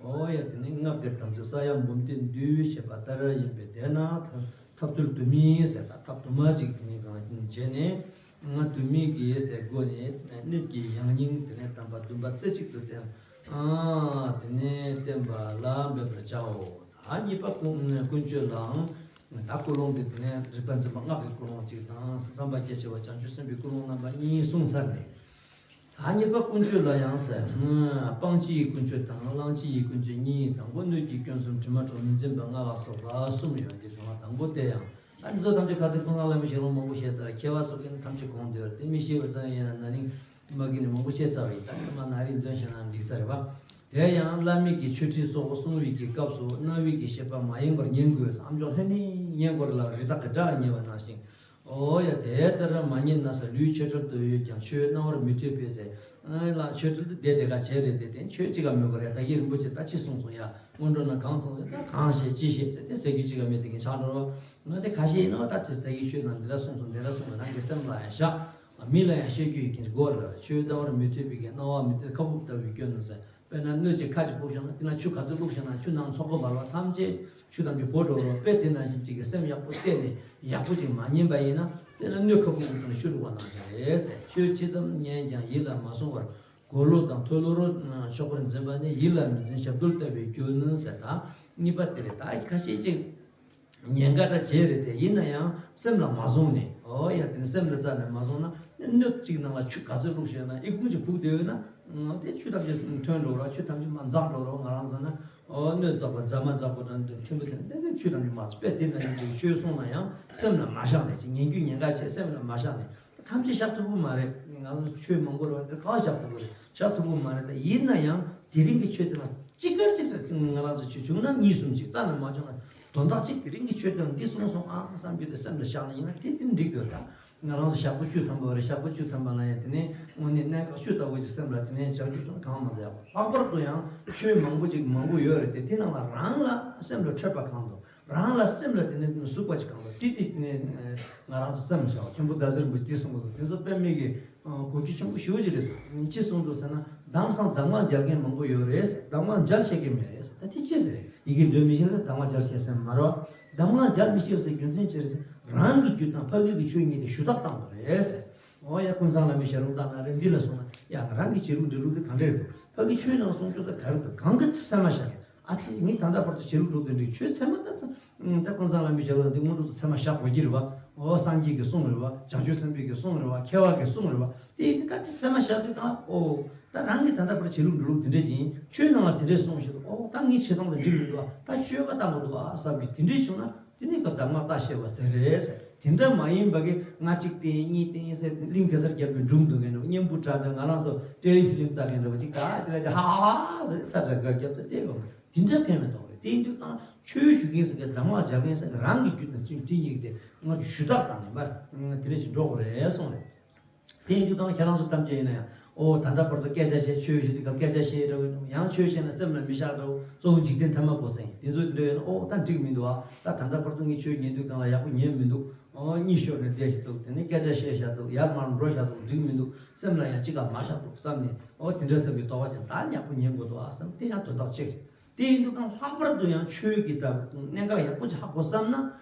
ཨོ་ཡ། དེ་ནི་སྔགས་ཀྱི་དམ་ཚིག་ས་ཡ་འབུམ་སྡེ་བསྡུས་ཞེས་པ་ལྟར་ཡིན་པས། དེས་ན་ཐབས་ཚུལ་དུ་མའི་ཟེར། ད་ཐབས་དུ་མ་ཅིག་དེ་ནི་གང་བྱས་ནས། ང་དུ་མའི་གི་ཟེར་སྒོ་ནས་སྣོད་ཀྱི་ཡང་སྙིང་དེ་ནས་དམ་པ་བདུན་པ་རྩེ་གཅིག་ཏུ་བསྟེན། ཨ། དེ་ནས་བསྟེན་པ་ལ་འབད་པར་བྱའོ། ད་གཉིས་པ་ཀུན་ཀུན་སྤྱོད་ལའང་། ད་ཀུན་སློང་དེ་དེ་ནས་རིག་པ་འཛིན་པ་སྔགས་ཀྱི་ཀུན་སློང་གཅིག་དང་། བསམ་པ་རྒྱ་ཆེ་བ་བྱང་ཆུབ་སེམས་དཔའི་ཀུན་སློང་རྣམ་པ་གཉིས་གསུངས་ཚར་ནས། ད་གཉིས་པ་ཀུན་སྤྱོད་ལ་ཡང་ཟེར། སྤང་བྱའི་ཀུན་སྤྱོད་དང་བླང་བྱའི་ཀུན་སྤྱོད་གཉིས། དང་པོ་སྣོད་ཀྱི་སྐྱོན་གསུམ། དྲི་མ་གྲོགས་མི་འཛིན་པ་ལྔ་ལ་སོགས་པ་གསུམ་ཡོད་དེ། དང་པོ་དེ་ཡང་། ཨ་ནི་ཚོ་ཐམས་ཅད་ཁ་སང་ཀུན་དགའ་བླ་མའི་ཞལ་ལུང་མང་པོ་བཤད་ཚར། མཁས་པ་ཚོ་གིས་ཐམས་ཅད་དགོངས་བསྡད་ཡོད་རེད་དེ། མི་ཤེས་པ་ཙམ་ཡིན་ན་ན་ནིང་མ་གི་ནས་མང་པོ་བཤད་ཚར་བ་ཡིན། ད་ནི་མ་ན་རིང་འདོན་བཤད་ན་འགྲིག་ས་རེད་པ། དེ་ཡང་བླ་མའི་གི་ཆོས་ཁྲིད་སོགས་གསུང་བའི་གི་སྐབས་སུ་རྣ་བའི་གི་ཤེས་པ་མ་ཡེངས་པར་ཉན་དགོས་ཟེར། ཨ་མཆོག་ལྷན་ནེ་ཉན་དགོས་རེད་ལ། རི་དྭགས་ཀྱི་སྒྲ་ཉན་པ་ནང་བཞིན། ཨོ་ཡ། དེ་ལྟར་མ་ཉན་ན་ཟེར། ལུས་ཆོས་བྲལ་དུ་ཡོད་ཀྱང་ཆོས་རྣ་བར་མི་ཐོས་པས་ཟེར། ཨ་ལ་ཆོས་བྲལ་དུ་བསྡད་དེ་ག་བྱས་རེད་དེ། དེ་ཆོས་ཅི་ག་མི་དགོས་རེད། ད་གིན་རིན་པོ་ཆེ་ད་ཅི་གསུངས་སོང་ཡ། སྔོན་འགྲོ་ན་གང་གསུངས་ཟེར། ད་གང་བཤད་ཅི་བཤད་ཟེར་དེ་ཟེར་རྒྱུ་ཅི་ག་མེད། དེ་གིན་ཆགས་འགྲོ་རོགས། ང་དེ་ཁ་ཤས་ཡིན་ནོ། ད་དེ་ད་གིན་ཆོས་ནང་འདི་འདྲ་གསུངས་སོང་། འདི་འདྲ་གསུངས་སོང་། རང་གི་སེམས་ལ་ཡང་བཞག་མི་ལ་ཡང་བཤད་རྒྱུ་ཡིན་གྱི་དགོས་རེད། ཆོས་རྣ་བར་མི་ཐོས་པའི་གི་རྣ་བ་མི་ཐོས་ཁ་སྦུབ་ལྟ་བུའི་སྐྱོན་ནོ་ཟེར། དཔེར་ན་སྣོད་ཅིག་ཁ་ཅིག་ཕུབ་བཞག་ན། དེ་ན་ཆུ་ག་ཚོད་བླུགས་བཞག་ན་ཆུ་ནང་ཚོགས་པ་འབར་བ་ཐམས་ཅད་ཆུ་ཐམས་ཅད་བོར་འགྲོ་རོགས། དཔེ་དེ་ནང་བཞིན་ཅིག་གི་སེམས་ཡག་པོ་གཏད་ནས་ཡག་པོ་ཅིག་མ་ཉན་པ་ཡིན་ན། དཔེར་ན་སྣོད་ཁ་སྦུབ་ཏུ་བཏང་ནས་ཆུ་བླུགས་པ་ནང་བཞིན་རེད་ཟེར། ཆོས་ཇི་ཙམ་ཉན་ཀྱང་ཡིད་ལ་མ་བཟུང་བར། གོ་ལོག་དང་མཐོལ་ལོ་རོ་ཆོག་པར་འཛིན་པ་ནི་ཡིད་ལ་མི་འཛིན་ཞབས་རྡོལ་ལྟ་བུའི་སྐྱོན་ནོ་ཟེར། ད་གཉིས་པ་དེ་རེད། ད་ཁ་ཤས་ཅིག་ཉན་ག་འདྲ་བྱས་རེད་དེ། ཡིན་ན་ཡང་སེམས་ལ་མ་བཟུང་ནས། ཨོ་ཡ། དེ་ནི་སེམས་ལ་རྩ་ནས་མ་བཟུང་ན། སྣོད་གཅིག་ནང་ལ་ཆུ་ག་ཚོད་བླུགས་བྱས་ན། ཨི་ཁུང་ཅིག་ཕུབ་བསྡད་ཡོད་ན། དེ་ཆུ་ཐམས་ཅད་ཐོན་འགྲོ་ར། ཆུ་ཐམས་ཅད་མར་འཛག་འགྲོ་ར། ང་རང་ཚོ་ན། ཨོ། སྣོད་འཛག་པ་རྫ་མ་འཛག་པ་དང་ཐིམ་པ་དེ་ནི་ཏན་ཏན་ཆུ་ཐམས་ཅད་མར་འཛག་དཔེ་དེ་ནང་བཞིན་གྱི་ཆོས་གསུངས་ན་ཡང་སེམས་ལ་མ་བཞག་ནས། ཅིག་ཉན་རྒྱུ་ཉན་ག་བྱས་སེམས་ལ་མ་བཞག་ནས། ཐམས་ཅད་བཞག་ཐུབ་ཀྱི་མ་རེད། ང་ཚོ་ཆོས་མང་པོ་རེད་པ། འདིར་ག་བ་བཞག་ཐུབ་ཀྱི་རེད། བཞག་ཐུབ་ཀྱི་མ་རེད། ད་ཡིན་ན་ཡང་དེ་རིང་གི་ཆོས་དེ་ལ་ཅི་དགར་ཅིག་ང་རང་ཚོ་ཆོས་བྱུང་ན་གཉིས་གསུམ་ཅིག་རྩ་ནས་མ་བྱུང་ན། དོན་དག་ཅིག་དེ་རིང་གི་ཆོས་དེ་ལ་འདི་གསུངས་སོང་ཨང་བསམ་རྒྱུ་དེ་སེམས་ལ་བཞག་ན་ཡིན་ན་དེ་དེ་འགྲིག་འདུག་ད་ང་རང་ཚོ་ཞག་པོ་བཅུ་ཐམ་པ་རེད། ཞག་པོ་བཅུ་ཐམ་པ་ལ་ཡང་དེ་ནས་དངོས་གནས་གནད་འགག་ཆུ་ལྟ་བུ་ཅིག་སེམས་ལ་དེ་ནས་བཞག་རྒྱུ་བྱུང་ན་གང་མ་ཚོད་ཡག་པོ། ལྷག་པར་དུ་ཡང་ཆོས་མང་པོ་ཅིག་མང་པོ་ཡོད་རེད་དེ། དེ་ནང་ལ་རང་ལ་སེམས་ལ་འཕྲོད་པ་གང་འདུག་རང་ལ་སེམས་ལ་དེ་ནས་ཟུག་པ་ཅིག་གང་འདུག་དེ་དེ་དེ་ནས་ང་རང་ཚོ་སེམས་ལ་བཞག་པ། མཁན་པོ་ཟླ་ཟེར་མོ་དེ་གསུང་གི་འདུག་དེ་ཚོ་དཔེ་མེད་ཀྱི་གོ་རྒྱུ་ཆེན་པོ་ཞེ་པོ་ཅིག་རེད་འདུག་ཅི་གསུངས་འདུག་ཟེར་ན། གདམས་སམ་གདམས་ངག་མཇལ་མཁན་མང་པོ་ཡོད་རེད། གདམས་ངག་མཇལ་ཤེས་མཁན་མེད་རེད་ཟེར། ད་དེ་ཅི་ཟེར་རེད། ཡི་གེ་འདོན་མི་ཤེས་ལ་གདམས་ངག་མཇལ་ཤེས་ཟེར་མ་རེད་པ། གདམས་ངག་མཇལ་མི་ཤེས་ཟེར་རྒྱུ་མཚན་ཅི་རེད་ཟེར། རང་གི་རྒྱུད་དང་ཕ་གི་གི་ཆོས་གཉིས་དེ་ཞུ་དག་བཏང་དགོས་རེད་ཟེར། འོ་ཡ། ཀུན་བཟང་བླ་མའི་ཞལ་ལུང་བཏང་ན་རེད། འདི་ལ་སོང་ན་ཡ། རང་གི་བྱེད་ལུགས་འབྲི་ལུགས་དེ་ག་འདྲ་རེད་འདུག་ཕ་གི་ཆོས་ནང་གསུང་རྒྱུ་དེ་ག་རེ་འདུག་གང་གི་ཚད་མ་བཞག་གི་ཨ་ཙི། ངས་ད་ལྟ་བར་དུ་བྱེད་ལུགས་འགྲོ་དེ་འདྲའི་ཆོས་ཚད་མ་ལྟ་ཙམ། ད་ཀུན་བཟང་བླ་མའི་ཞལ་ལུང་དེ་དངོས་གྲུབ་ཏུ་ཚད་མ་བཞག་དགོས་ཀྱི་རེད་པ། འོ། སངས་རྒྱས་ཀྱི་གསུང་རེད་པ། བྱང་ཆུབ་སེམས་དཔའི་གི་གསུང་རེད་པ། མཁས་པ་གི་གསུང་རེད་པ། དེ་དེ་ད་དེ་ཚད་མ་བཞག་དུས་གང་། འོ། ད་རང་གིས་ད་ལྟ་བར་བྱེད་ལུགས་འགྲོ་ལུགས་དེ་འདྲ་ཡིན། ཆོས་ནང་ལ་དེ་འདྲའི་གསུང་བཞིན་དུ། འོ། ད་ངའི་བྱེད་སྟངས་དང་འགྲིག་མི་འདུག་ཨ། ད་སྤྱོད་པ་བཏང་དགོས་འདུག་ཨ་བསམ་གི་དེ་འདྲའི་བྱུང་ན། དེ་ནས་ཀྱང་གདམས་ངག་ལྟ་ཤེས་པ་ཟེར་རེད་ཟེར། དེ་འདྲ་མ་ཡིན་པ་གི་ང་གཅིག་བསྟེན་གཉིས་བསྟེན་ཟེར། གླིང་གེ་སར་རྒྱལ་པོའི་སྒྲུང་འདོན་མཁན་འདྲ་བོ། གཉན་པོ་བྲག་དང་ང་རང་ཚོ་ཊེ་ལི་ཕི་ལིམ་ལྟ་མཁན་འདྲ་བོ་ཅིག་ད་དེ་ལ་ཧ་ཧ་ཧ་ཟེར་ཚ་ཚ་དགའ་རྒྱབ་ཚ་བལྟས་པ། དེ་འདྲ་ཕན་མི་ཐོགས་རེད། དེ་ཡིན་དུས་གང་ཆོས་ཞུ་མཁན་ཟེར་མཁན་གདམས་ངག་སྦྱང་མཁན་ཟེར་མཁན་རང་གི་རྒྱུད་དང་ཚུལ་མཐུན་ཡིན་གྱི་དེ་ང་ཚོ་ཞུ་དག་དང་ནི་མར་དེ་འདྲ་ཞིག་འགྲོ་དགོས་རེད་གསུངས་རེད། དེ་ཡིན་དུས་གང་ཁྱེད་རང་ཚོ་ཐམས་ཅད་ཡིན་ན་ཡང་ཨོ་ད་ལྟ་བར་དུ་སྐད་ཆ་བཤད་ཆོས་ཞུ་དུས་གང་སྐད་ཆ་བཤད་འདྲ་བོ་ཡང་ཆོས་བཤད་ན་སེམས་ལ་མི་བཞག་འདྲ་བོ་གཙོ་བོ་འཇིག་རྟེན་ཐ་མ་གོ་ཟེར་དེ་ཚོ་དེ་འདྲ་ཡོད་ན་ཨོ་ད་འགྲིག་མི་འདུག་ཨ། ད་ད་ལྟ་བར་དུ་ངས་ཆོས་ཉན་དུས་གང་ལ་ཡག་པོ་ཉན་མི་འདུག་ཨོ་གཉིད་ཤོར་ནས་བསྡད་ཤག་འདུག་དེ་ནས་སྐད་ཆ་བཤད་ཤག་འདུག་ཡར་མར་འགྲོ་ཤག་འདུག་འགྲིག་མི་འདུག་སེམས་ལ་ཡང་ཅི་ག་མ་བཞག་འདུག་བསམ་ནས་ཨོ་དེ་འདྲ་བསམ་གྱི་དོགས་པ་ཅན་ད་ཡག་པོ་ཉན་དགོས་འདུག་ཨ་བསམ་དེ་ཡང་དོན་དག་གཅིག་རེད། དེ་ཡིན་དུས་གང་ལྷག་པར་དུ་ཡང་ཆོས་ཀྱི་ད་གནད་འགག་ཡག་པོ་ཅིག་ཧ་གོ་བསམ་ན།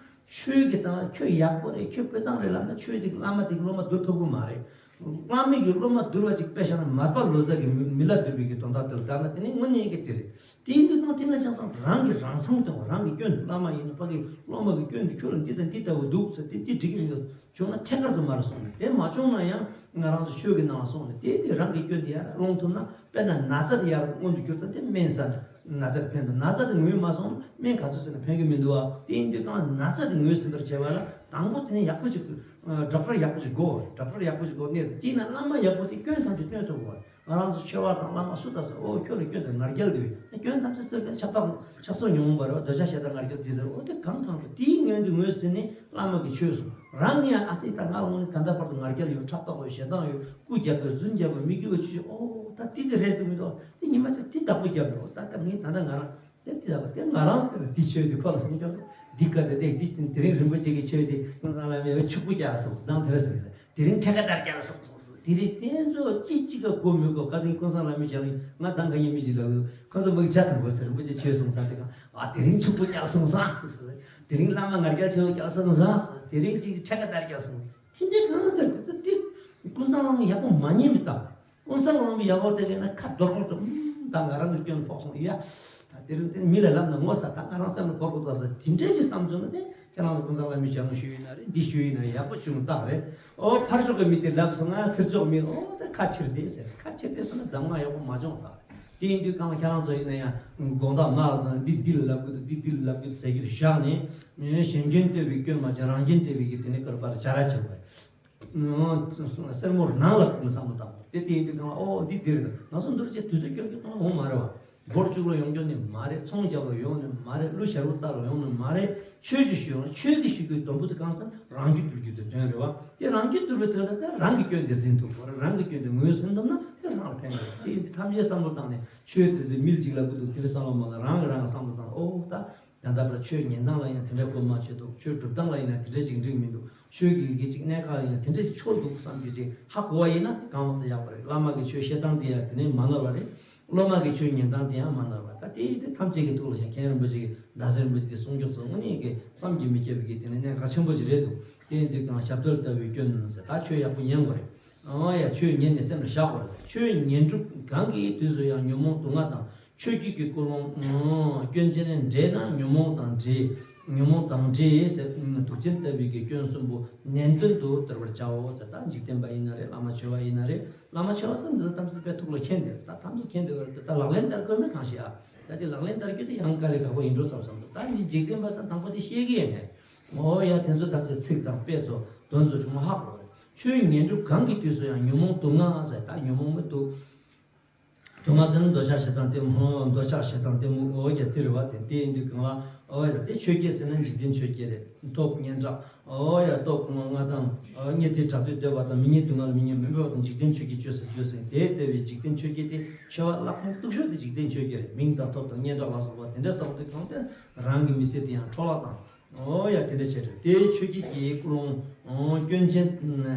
ཆོས་ཀྱི་ད་ཁྱོད་ཡག་པོ་རེད་ཁྱོད་དཔེ་བཟང་རེད་ལབ་ན་ཆོས་དེ་བླ་མ་དེ་གི་སློབ་མ་བསྡུར་ཐུབ་ཀྱི་མ་རེད། བླ་མ་གི་སློབ་མ་བསྡུར་བ་ཅིག་དཔེ་བཞག་ན་མར་པ་ལོ་ཙཱ་གི་མི་མི་ལ་བསྡུར་བའི་གི་དོན་དག་དེ་ལ་ལྟ་ན་དེ་ནི་དངོས་གནས་ཀྱི་དེ་རེད། དེ་ཡིན་དུས་གང་དེ་ན་ཆ་ཚང་རང་གི་རང་མཚང་སྟོན་རང་གི་སྐྱོན་བླ་མ་ཡིན་ན་ཕ་གི་སློབ་མ་གི་སྐྱོན་དེ་ཁྱོད་ལ་འདི་དང་འདི་ལྟ་བུ་འདུག་ཟེར་དེ་དེ་འགྲིག་གི་མི་འདུག་བྱུང་ན་ཐད་ཀར་དུ་མར་སོང་ནས་དེ་མ་བྱུང་ན་ཡང་ང་རང་ཚོ་ཆོས་ཀྱི་ནང་ལ་སོང་ནས་དེ་དེ་རང་གི་སྐྱོན་དེ་ཡར་སློང་ཐུབ་ན་དཔེར་ན་ན་ཚ་དེ་ཡར་མངོན་དུ་གྱུར་ཙང་དེ་སྨན་ཟ་ན་ན་ཚ་དེ་ཕན་འདུག་ན་ཚ་དེ་ངོས་མ་སོང་ན་སྨན་ག་ཚོད་ཟ་ན་ཕན་གི་མི་འདུག་ཨ། དེ་ཡིན་དུས་གང་ན་ཚ་དེ་ངོས་ཟིན་པར་བྱས་པ་ལ་དང་པོ་དེ་ནས་ཡག་པོ་ཅིག་ཌོག་ཊར་ཡག་པོ་ཅིག་དགོས་རེད། ཌོག་ཊར་ཡག་པོ་ཅིག་དགོས་ནས་དེ་ཡིན་ན་བླ་མ་ཡག་པོ་དེ་སྐྱོན་ཐམས་ཅད་སྟོན་ཐུབ་དགོས་རེད། ང་རང་ཚོ་ཆོས་པ་དང་བླ་མ་སུ་ད་ཟེར་ཨོ་ཁྱོད་ལ་སྐྱོན་དང་ང་རྒྱལ་དེ་བས་སྐྱོན་ཐམས་ཅད་ཟེར་ཏེ་ཆགས་སྡང་ཆགས་སོགས་ཉོན་མོངས་པ་རེད་བ། འདོད་ཆགས་ཞེ་སྡང་ང་རྒྱལ་དེ་ཟེར་ཨོ་དེ་གང་གང་དུ་དེའི་ངོས་འདི་ངོས་ཟིན་ནས་བླ་མ་གི་ཆོས་སོང་རང་ཉིད་ཨ་ཙི་ད་ང་ལ་དངོས་གནས་ད་ལྟ་བར་དུ་ང་རྒྱལ་ཡོད་ཕྲག་དོག་ཡོད་ཞེ་སྡང་ཡོད་རྐུ་རྒྱག་དགོས་རྫུན་རྒྱག་དགོས་མི་དགེ་བ་ཆུ་ཆུ་ཨོ་ད་དེ་དེ་རེད་འདུག་མི་འདུག་དེ་ཉི་མ་ཆ་དེ་བདག་པོ་རྒྱབ་འདུག་ད་ལྟ་ངས་ད་ལྟ་ང་རང་དེ་དེ་ལ་བ་དེ་ང་རང་ཟེར་ན་དེ་ཆོས་དེ་ཁོ་ལ་སོང་ཀྱང་འདི་ཀ་དེ་དེ་དེ་དེ་རིང་རིན་པོ་ཆེ་གི་ཆོས་དེ་ཀུན་བཟང་བླ་མའི་ཕྱུག་པོ་རྒྱག་སོང་དང་དེ་ར་ཟེར་གི་ཟེར། དེ་རིང་ཕྲེང་ཀ་དར་རྒྱག་སོང་སོང་སོང་། དེ་རིང་དེ་ཚོ་ཅི་ཅི་ག་གོ་མི་གོ་ཁ་སང་ཀུན་བཟང་བླ་མའི་ཞལ་ལ་ང་དང་ག་ཡིན་མི་ཅི་ལ་ཁོ་ཚོ་མིག་ཆ་དང་གོ་ཟེར་རིན་པོ་ཆེ་ཆོས་སོང་ས་དེ་ག་ཨ་དེ་རིང་ཕྱུག་པོ་རྒྱག་སོང་སོང་སོང་སོང་། དེ་རིང་བླ་མ་ང་རྒྱལ་ཆེ་བོ་རྒྱག་སོང་སོང་སོང་། དེ་རིང་ཅིག་ཕྲེང་ཀ་དར་རྒྱག་སོང་། དེ་འདྲའི་གང་ཟེར་དེ་ཚོ་དེ་ཀུན་བཟང་བླ་མ་ཡག་པོ་མ་ཉན་མི་ལྟ། ཀུན་བཟང་བླ་མ་ཡག་པོ་དེ་གས་ན་ཁ་རྡོག་རྡོག་ཏུ་ད་ང་རང་གི་སྐྱོན་ཕོག་སོང་ཡ། ད་དེ་རིང་དེ་མི་ལ་ལབ་ན་ངོ་ཚ་ད་ང་རང་སེམས་ལ་བོར་དགོས་ད་ཟེར་དེ་འདྲའི་ཅིག་བསམ་བྱུང་ན་དེ། ཁྱེད་རང་ཚོ་ཀུན་བཟང་བླ་མའི་ཞལ་ལུང་ཞུས་ཡིན་ན་རེད། འདི་ཞུས་ཡིན་ན་ཡག་པོ་བྱུང་རྟགས་རེད། ཨོ་ཕར་ཕྱོགས་ཀྱི་མི་དེ་ལབ་སོང་ང་ཚིག་ཚོགས་མི་ཨོ་ད་ཁ་ཕྱིར་དེ་ཟེར་ཁ་ཕྱིར་དེ་སོང་ན་གདམས་ངག་ཡག་པོ་མ་བྱུང་རྟགས་རེད། དེ་ཡིན་དུས་གང་ཁྱེད་རང་ཚོ་ཡིན་ན་ཡང་དགོངས་དག་མ་ལ་དང་འདི་འདི་ལ་ལབ་དགོས་འདུག་འདི་འདི་ལ་ལབ་དགོས་འདུག་ཟེར་གྱི་རེད་བཞག་ནས་གཞན་སྐྱོན་བསྟོད་པའི་སྐྱོན་མ་བྱེད་རང་སྐྱོན་བསྟོད་པའི་གི་དེ་ནི་ཀར་པར་བྱ་ར་བྱེད་པ་རེད། སེར་མོར་ནང་ལ་ཁུག་ནས་བསམ་བློ་བཏང་དགོས་དེ་དེ་ཡིན་དུས་གང་ལ་ཨོ་འདི་འདི་རེད་ད་ང་ཚོ་འདུར་བྱེད་དུས་ཚོད་སྐྱོན་གྱི་གང་ལ་འོང་མ་རེད་བ། སྒོར་བཅུག་ལ་ཡོང་རྒྱུ་ནི་མ་རེད། ཚོང་རྒྱག་ལ་ཡོང་ནི་མ་རེད། གླུ་ཞབས་བྲོ་ལྟ་ལ་ཡོང་ནི་མ་རེད། ཆོས་ཀྱི་ཞུ་ཡོང་ཆོས་ཀྱི་ཞུ་རྒྱུའི་སྡོང་པོ་དེ་གང་ཟེར་རང་རྒྱུད་བསྡུར་རྒྱུ་དེ་དོན་རེད་བ། དེ་རང་རྒྱུད་བསྡུར་བའི་དོན་ལ་དེ་རང་གི་སྐྱོན་དེ་ཟིན་ཐུབ་དགོས་རེད། རང་གི་སྐྱོན་དེ་ངོས་ཟིན་ཐུབ་ན་དེ་རང་ལ་ཕན་གི་རེད། དེ་ཡིན་དུས་ཐམས་ཅད་བསམ་བློ་བཏང་ནས་ཆོས་དེ་ཚོ་མི་ལ་གཅིག་ལབ་དགོས་འདུག་དེ་འདྲ་བསམ་བློ་མ་ལ་རང་གི་རང་གི་བསམ་བློ་བཏང་ནས་ཨོ་ད། ད་ལྟ་བར་ཆོས་ཉན་སྟངས་ལ་ཡང་དེ་འདྲ་གོ་མ་ཆོད་འདུག་ཆོས་སྒྲུབ་སྟངས་ལ་ཡིན་ན་དེ་འདྲ་ཅིག་འགྲིག་མི་འདུག་ཆོས་ཀྱི་ཡི་གེ་ཅིག་གནད་འགག་ལ་ཡིན་ན་དེ་འདྲ་ཅིག་ཆོག་འདུག་བསམ་རྒྱུ་ཅིག་ཧ་གོ་བ་ཡིན་ན་དེ་གང་མང་ཙམ་ཡག་པ་རེད། བླ་མ་གི་ཆོས་བཤད་སྟངས་དེ་ཡང་དེ་ནས་མ་ནོར་བ་རེད། སློབ་མ་གི་ཆོས་ཉན་སྟངས་དེ་ཡང་མ་ནོར་བ་ད་དེ་དེ་ཐམས་ཅད་ཀྱི་ཐུགས་ལ་བཞག་མཁན་རིན་པོ་ཆེ་གི་ཟླ་ཟེར་རིན་པོ་ཆེ་དེ་གསུང་རྒྱུ་ཚོ་དངོས་གནས་ཀྱི་བསམ་གྱིས་མི་ཁྱབ་པའི་གི་དེ་ནས་གནད་འགག་ཆེན་པོ་ཅིག་རེད་འདུག་དེ་ཡིན་དུས་གང་ཞབས་རྡོལ་ལྟ་བུའི་སྐྱོན་ཟེར་ད་ཆོས་ཡག་པོ་ཉན་དགོས་རེད། ཨོ་ཡ་ཆོས་ཉན་ནས་སེམས་ལ་བཞག་དགོས་རེད། ཆོས་ཉན་སྒྲུབ་གང་གི་དུས་སུ་ཡང་ཉོན་མོངས་དུག་ལྔ་དང་། ཆོས་བརྒྱུད་ཀྱི་ཀུན་སློང་སྐྱོན་ཅན་འདྲེས་ན་ཉོན་མོངས་དང་འདྲེས། ཉོན་མོངས་དང་འདྲེས་ཟེར་དུག་ཅན་ལྟ་བུའི་གི་སྐྱོན་གསུམ་པོ་ནན་ཏན་དུ་དོར་བར་བྱའོ་ཟེར། ད་འཇིག་རྟེན་པ་ཡིན་ན་རེད། བླ་མ་བྱེ་བ་ཡིན་ན་རེད། བླ་མ་བྱེ་བ་ཟེར་འདི་ཚོ་ཐམས་ཅད་དཔེ་ཐུགས་ལ་མཁྱེན་དེ་རེད། ད་ཐམས་ཅད་མཁྱེན་དེ་རེད། ད་ལག་ལེན་བསྟར་དགོས་མེད་གང་ཞིག་ཨ། ད་དེ་ལག་ལེན་བསྟར་རྒྱུ་དེ་ཡང་དཀའ་ལས་ཁག་པོ་ཡིན་འགྲོ་བསམ་བསམ་འདུག་ད་འདི་འཇིག་རྟེན་པ་ཚོ་དང་པོ་དེ་ཤེས་ཀྱི་ཡོད་མེད། ཨོ་ཡ་དེ་ཚོ་ཐམས་ཅད་ཚིག་དང་དཔེ་ཚོ་དོན་ཚོ་ཆུང་མ་ཧ་གོ་རེད། ཆོས་ཉན་སྒྲུབ་གང་གི་དུས་སུ་ཡང་ཉོན་མོངས་དུག་ལྔ་ཟེར། ད་ཉོན་མོངས་མི་དུག་དུག་ལྔ་ཟེར་ན་འདོད་ཆགས་ཞེ་སྡང་གཏི་མུག་འདོད་ཆགས་ཞེ་སྡང་གཏི་མུག་ཨོ་ཡ་དེ་རེད་བ། དེ་དེ་ཡིན་དུས་གང་ལ་ཨོ་ཡ་དེ་ཆོས་བརྒྱད་ཟེར་ན་འཇིག་རྟེན་ཆོས་བརྒྱད་རེད། སྟོབས་སྙན་གྲགས་ཨོ་ཡ་སྟོབས་ལྔ་དང་ཨོ་རྙེད་དེ་གྲགས་འདོད་འདོད་པ་དང་མི་རྙེད་སྡུག་བསྔལ་མི་རྙེད་མུན་པའི་བ་དང་འཇིག་རྟེན་ཆོས་བརྒྱད་བརྗོད་ཟེར་བརྗོད་ཟེར་དེ་ལྟ་བུའི་འཇིག་རྟེན་ཆོས་བརྒྱད་དེ་ཆེ་བ་བརླག་ཕུང་སྟུག་ཤོས་དེ་འཇིག་རྟེན་ཆོས་བརྒྱད་རེད། མིང་དང་སྟོབས་དང་སྙན་གྲགས་ལ་སོགས་པ་དེ་འདྲ་བསམ་དུས་གང་དེ་རང་གི་མི་ཚེ་དེ་ཡང་འཕྲོ་བརླག་དང་། ཨོ་ཡ་དེ་འདྲ་བྱས་འགྲོ། དེའི་ཆོས་བརྒྱད་ཀྱི་ཀུན་སློང་སྐྱོན་ཅན་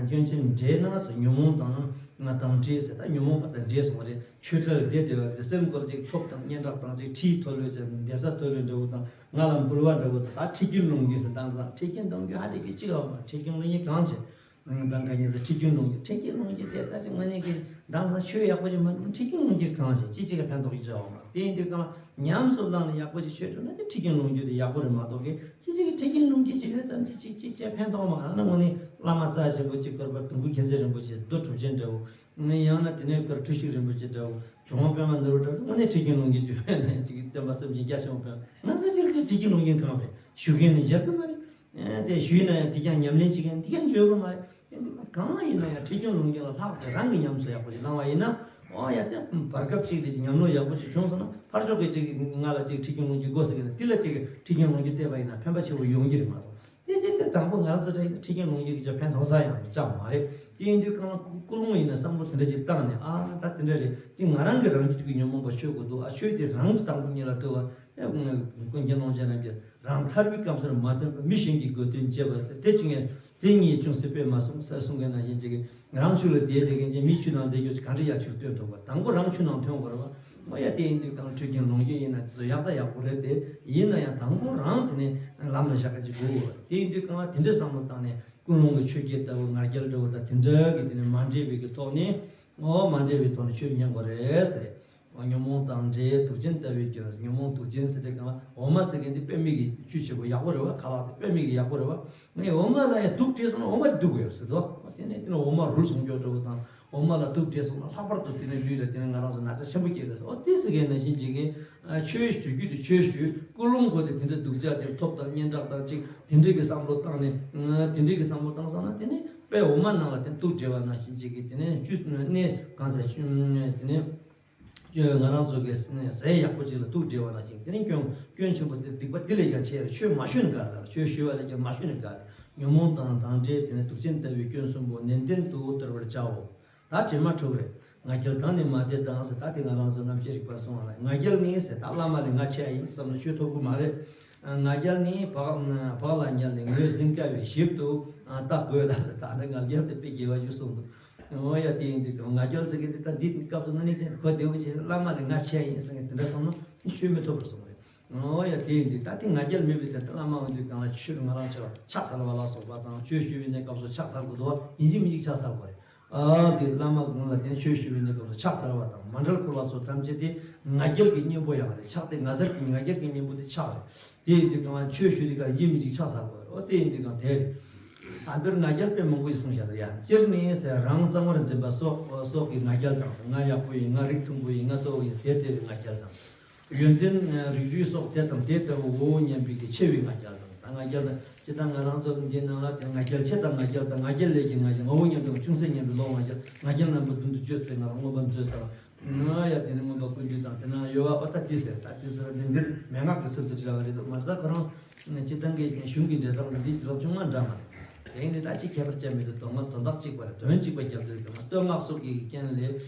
སྐྱོན་ཅན་འདྲེས་ན་ཟེར། ཉོན་མོངས་དང་དང་འདྲེས་ཟེར། ད་ཉོན་མོངས་པ་དང་འདྲེས་སོང་བ་རེད། ཆོས་གྲལ་བསྡད་བསྡད་པ་རེད། སེམས་ཁོ་ར་ཅིག་ཐོབ་དང་སྙན་གྲགས་དང་ཅིག་ཁྲིའི་མཐོ་ལོས་ཅིག་གདན་ས་མཐོ་ལོས་འདྲ་བོ་དང་ང་ལ་འབུལ་བ་འདྲ་བོ་དང་ད་ཁྲི་རྒྱུན་ལོངས་རྒྱུ་ཟེར་དང་ཟེར་ཁྲི་རྒྱུན་ལོངས་རྒྱུ་ཧ་ལས་ཀྱི་ཅི་ག་བ་མ་ཁྲི་རྒྱུན་ལོངས་རྒྱུ་གང་བྱེད། དང་ག་ཉེ་ས་ཁྲི་རྒྱུན་ལོངས་རྒྱུ་ཁྲི་རྒྱུན་ལོངས་རྒྱུ་དེ་ལྟ་ཅི་དངོས་གནས་ཀྱི་དང་ས་ཆོས་ཡག་པོ་ཅིག་མ་ཁྲི་རྒྱུན་ལོངས་རྒྱུ་གང་ཞིག་ཅི་ཅི་ག་ཕན་ཐོགས་ཀྱི་ཅི་འོང་མ་དེ་ཡིན་དུས་གང་ཉམས་སུ་བླངས་ནས་ཡག་པོ་ཅིག་ཆོས་སྒྲུབ་ན་དེ་ཁྲི་རྒྱུན་ལོངས་རྒྱུ་དེ་ཡག་པོ་རེད་མ་གཏོགས་ཀྱི་ཅི་ཅི་གི་ཁྲི་རྒྱུན་ལོངས་རྒྱུ་ཅིག་ཡོད་ཙམ་ཅིག་ཅིག་ཅིག་ཅིག་ཕན་ཐོགས་མ་ཨ་ན་དངོས་གནས་བླ་མ་རྩ་ཆེན་པོ་ཅིག་བཀུར་བ་དུམ་བུ་མཁྱེན་བརྩེ་རིན་པོ་ཆེ་རྡོ་གྲུབ་ཆེན་འདྲ་བོ་ཡང་ན་དེ་ནས་བཀུར་ཐུགས་ཤིག་རིན་པོ་ཆེ་འདྲ་བོ་གྲུབ་དབང་པད་མ་ནོར་བུ་འདྲ་བོ་དངོས་གནས་ཁྲི་རྒྱུན་ལོངས་རྒྱུ་ཅིག་ཡོད་ན་ཅིག་སྟོན་པ་སེམས་ཅན་རྒྱ་ཆེན་པོ་ཕན་ང་ཚོ་ཅིག་ཅིག་ཁྲི་རྒྱུན་ལོངས་རྒྱུ་གང་བས་ཞུ་མཁན་ནི་མཇལ་གི་མ་རེད། དེ་ཞུས་ན་ཡང་དེ་ཀྱང་ཉམས་ལེན་བྱེད་མཁན་དེ་ཀྱང་འཇོན་གི་མ་རེད། དེ་འདི་གང་ཡིན་ན་ཡང་ཁྲི་རྒྱུན་ལོངས་རྒྱུ་ལ་ལྷག་ཚེ་རང་གི་ཉམས་སུ་ཡག་པོ་ཞིག་བླང་བ་ཡིན་ན་ ཨོ་ཡ་དེ་བར་སྐབས་ཅིག་དེ་ཅིག་ཉམས་མྱོང་ཡག་པོ་ཅིག་བྱུང་སོང་ན་ཕར་ཕྱོགས་ཀྱི་ཅིག་ང་ལ་ཅིག་ཁྲིད་རྒྱུན་ལུང་རྒྱུན་དགོས་ཟེར་གི་ན་དེ་ལ་ཅིག་ཁྲིད་རྒྱུན་ལུང་རྒྱུན་བལྟས་པ་ཡིན་ན་ཕན་པ་ཆེ་བོ་ཡོང་གི་རེད་མ་གཏོགས། དེ་དེ་དེ་དང་པོ་ང་རང་ཚོ་འདྲ་ཡིན་ན་ཁྲིད་རྒྱུན་ལུང་རྒྱུན་གྱི་ཅིག་ཕན་ཐོགས་ས་ཡང་ཅང་མ་རེད། དེ་ཡིན་དུས་གང་ལ་ཀུན་སློང་ཡིན་ན་བསམ་བློ་དེ་འདྲ་ཅིག་བཏང་ནས་ཨ་ད་དེ་འདྲ་རེད། དེ་ང་རང་གི་རང་རྒྱུད་ཀྱི་ཉོན་མོངས་པ་ཆོད་དགོས་འདུག་ཨ་ཆོས་དེ་རང་དུ་དང་པོ་ཉིད་ལ་ལྟོས་པ། ཨེ་ཀུན་མཁྱེན་ཀློང་ཆེན་རྣམས་ཀྱིས་རང་ཐར་པའི་སྐབས་སུ་མ་ཐོན་པར་མི་གཞན་གྱི་དགོས་དོན་བྱེད་པ་དེ་ཅི་ངས་དེ་ཉིད་ཅུང་ཟད་དཔེ་མ་སོང་ཟེར་གསུང་མཁན་ནང་བཞིན་ཅིག་གིས་ང་རང་ཆོས་ལ་དད་དེ་མཁན་གྱི་མི་ཆོས་ནང་བསྡད་རྒྱུ་ཅིག་ག་འདྲ་ཡག་ཆོས་སྟོན་ཐུབ་པ། དང་པོ་རང་ཆོས་ནང་ཐོན་དགོས་རེད་བ། མ་ཡ་དེ་ཡིན་དུས་གང་ཁྲིད་རྒྱུན་ལུང་རྒྱུན་ཡིན་ན་དེ་ཚོ་ཡག་ད་ཡག་པོ་རེད་དེ། ཡིན་ན་ཡང་དང་པོ་རང་དེ་ནས་ལམ་ལ་བཞག་ག་ཅིག་དགོས་དེ་ཡིན་དུས་གང་ལ་དེ་འདྲའི་བསམ་བློ་བཏང་ནས་ཀུན་སློང་གི་ཆོས་བརྒྱད་ལྟ་བུ་ང་རྒྱལ་འདྲ་བོ་དང་དེ་འདྲ་གི་དེ་ནས་མ་འདྲེས་པའི་གི་ཐོག་ནས་ཨོ་མ་འདྲེས་པའི་ཐོག་ནས་ཆོས་ཉན་དགོས་རེད་ཟེར། ཉོན་མོངས་དང་འདྲེས་དུག་ཅན་ལྟ་བུའི་སྐྱོན། ཉོན་མོངས་དུག་ཅན་ཟེར་དེ་གང་ལ་འོ་མ་ཟེར་མཁན་དེ་དཔེ་མེད་ཀྱི་བཅུད་ཆེན་པོ་ཡག་པོ་རེད་བ། ཁ་ལག་དེ་དཔེ་མེད་ཀྱི་ཡག་པོ་རེད་བ། ངས་འོ་མ་ལ་ཡང་དུག་སྤྲད་སོང་ན་འོ་མ་སྡུག་གི་ཡོད་ཟེར་དོ། དེ་ནས་དེ་ནས་འོ་མ་རུལ་སོང་སྐྱོ་འདྲ་བོ་དང་འོ་མ་ལ་དུག་སྤྲད་སོང་ན་ལྷག་པར་དུ་དེ་ནས་ལུས་ལ་དེ་ནས་ང་རང་ཚོ་ན་ཚ་ཆེན་པོ་སྐྱེ་གི་ཟེར། འོ་དེ་ཟེར་མཁན་ནང་བཞིན་བྱེད་མཁན་ཆོས་ཞུ་རྒྱུ་དེ་ཆོས་ཞུ་ཀུན་སློང་ཁོ་དེ་དེ་འདྲ་སྡུག་ཅག་ཅིག་ཐོབ་དང་སྙན་གྲགས་དང་ཅིག་དེ་འདྲའི་གི་བསམ་བློ་བཏང་ནས་དེ་འདྲའི་གི་བསམ་བློ་བཏང་སོང་ན་དེ་ནས་དཔེ་འོ་མ་ནང་ལ་དེ་དུག་སྤྲད་པ་ནང་བཞིན་བྱེད་མཁན་དེ་ནས་བཅུད་གནས་གང་ཟེར་དེ་ནས། ང་རང་ཚོ་གི་ཟས་ཡག་པོ་ཅིག་ལ་དུག་སྤྲད་པ་ནང་བཞིན་དེ་ནི་སྐྱོན་སྐྱོན་ཆེན་པོ་དེ་སྡིག་པ་དེ་ལས་ཀྱང་ཆེ་རེད། ཆོས་མ་ཞུས་ནས་དགའ་ལ་ཆོས་ཞུས་པ་ལས་ཀྱང་མ་ཞུས་ནས་དགའ་རེད། ཉོན་མོངས་དང་དང་འདྲེས་དེ་ནི་དུག་ཅན་ལྟ་བུའི་སྐྱོན་གསུམ་པོ་ནན་ཏན་དུ་གཏོར་བར་བྱའོ། ད་བྱེ་མ་དྲུག་རེད། ང་རྒྱལ་དང་ནི་མ་དད་དང་ཟེར། ད་དེ་ང་རང་ཚོ་རྣམ་ཤེས་རིག་པར་སོང་བ་ལ་ང་རྒྱལ་ནི་ཟེར། ད་བླ་མ་ལས་ང་ཆེ་ཡིན་བསམ་ན་ཆོས་ཐོབ་ཀྱི་མ་རེད། ང་རྒྱལ་ནི་བག་བག་ལ་ཉལ་ནས་ངོས་ཟིན་དཀའ་བས་ཞིབ་ཏུ་བརྟག་དགོས་ལ་ཟེར། ད་ནི་ང་རྒྱལ་དེ་དཔེ་དགེ་བ་ཞིག་གསུངས་འདུག་འོ་ཡ་དེ་ཡིན་དུས་ཀྱང་ང་རྒྱལ་ཟེར་མཁན་དེ་ད་འདི་སྐབས་སུ་ང་ནི་ཅན་གོ་བདེ་བོ་ཞིག་བླ་མ་ལས་ང་ཆེ་ཡིན་ཟེར་མཁན་དེ་འདྲ་བསམ་ན་ཆོས་མི་ཐོབ་པར་སོང་རེད། འོ་ཡ་དེ་ཡིན་དུས་ད་དེ་ང་རྒྱལ་མེད་པའི་དེ་ད་བླ་མ་འོང་དུས་གང་ལ་ཆོས་ང་རང་ཆོས་ཕྱག་འཚལ་བ་ལ་སོགས་པ་དང་ཆོས་ཞུ་བའི་གནས་སྐབས་སུ་ཕྱག་འཚལ་དགོས་འདུག་བ། ཡིན་གཅིག་མིན་གཅིག་ཕྱག་འཚལ་དགོས་རེད། ཨ་དེ་བླ་མ་གང་ལ་དེ་ཆོས་ཞུ་བའི་གནས་སྐབས་སུ་ཕྱག་འཚལ་བ་དང་མཎྜལ་ཕུལ་བ་སོགས་ཐམས་ཅད་དེ་ང་རྒྱལ་གྱི་གཉེན་པོ་ཡང་རེད། ཕྱག་དེ་ང་རྒྱལ་གྱི་ང་རྒྱལ་གྱི་གཉེན་པོ་དེ་ཕྱག་རེད། དེ་ཡིན་དུས་གང་ལ་ཆོས་ཞུ་དུས་གང་ཡིན་མི་གཅིག་ཕྱག་འཚལ་དགོས་རེད། འོ་དེ་ཡིན་དུས་གང་དེ་རེད། ད་འདིར་ང་རྒྱལ་དཔེ་མང་པོ་ཞིག་གསུངས་བཞག་འདུག་ཡ། སྤྱིར་ནི་ཟེར་རང་གཙང་མར་འཛིན་པ་སོགས་སོགས་ཀྱི་ང་རྒྱལ་དང་ང་ཡག་པོ་ཡིན་ང་རིགས་མཐོན་པོ་ཡིན་ང་གཙོ་བོ་ཡིན་དེ་ལྟ་བུའི་ང་རྒྱལ་དང་། ཡོན་ཏན་རིགས་རུས་སོགས་དེ་དང་དེ་ལྟ་བུ་འོ་སྙམ་པའི་གི་ཆེ་བའི་ང་རྒྱལ་དང་། ད་ང་རྒྱལ་དང་ཅི་ལྟར་ང་རང་ཚོ་འདི་ནང་ལ་དེ་ང་རྒྱལ་ཆེ་དང་ང་རྒྱལ་དང་ང་རྒྱལ་ལས་ཀྱི་ང་རྒྱལ་ངོ་བོ་སྙམ་པའི་ཅུང་ཟད་སྙམ་པའི་ལོག་ང་རྒྱལ་ང་རྒྱལ་རྣམ་པ་བདུན་དུ་བརྗོད་ཚེ་ང་ལ་མངོན་པར་མཛོད་དང་། ང་ཡ་དེ་ནི་མངོན་པ་ཀུན་བརྗོད་དང་དེ་ན་ཡོད་བ། ཨོ་ད་དེ་ཟེར་ད་དེ་ཟེར་དེ་འདིར་མན་ངག་གི་ཚུལ་དུ་འབྲེལ་བ་རེད་འདུག་མ་རྩ་ཁོ་རང་སྤྱི་བཏང་གི་གཞུང་གི་འགྲེལ་སྟངས་འདི་ལོག་ཅུང་མ་འདྲ་མ་རེད། དེ་ནི་ད་ཅི་ཁྱད་པར་ཅན་མི་འདུག་དོན་ལྔ་དོན་དག་གཅིག་པ་རེད། དོན་གཅིག་པ་རྒྱབ་འདུག་དོན་ལྔ་སྟོད་སྔགས་སོགས་ཀྱི་རྐྱེན་ལས་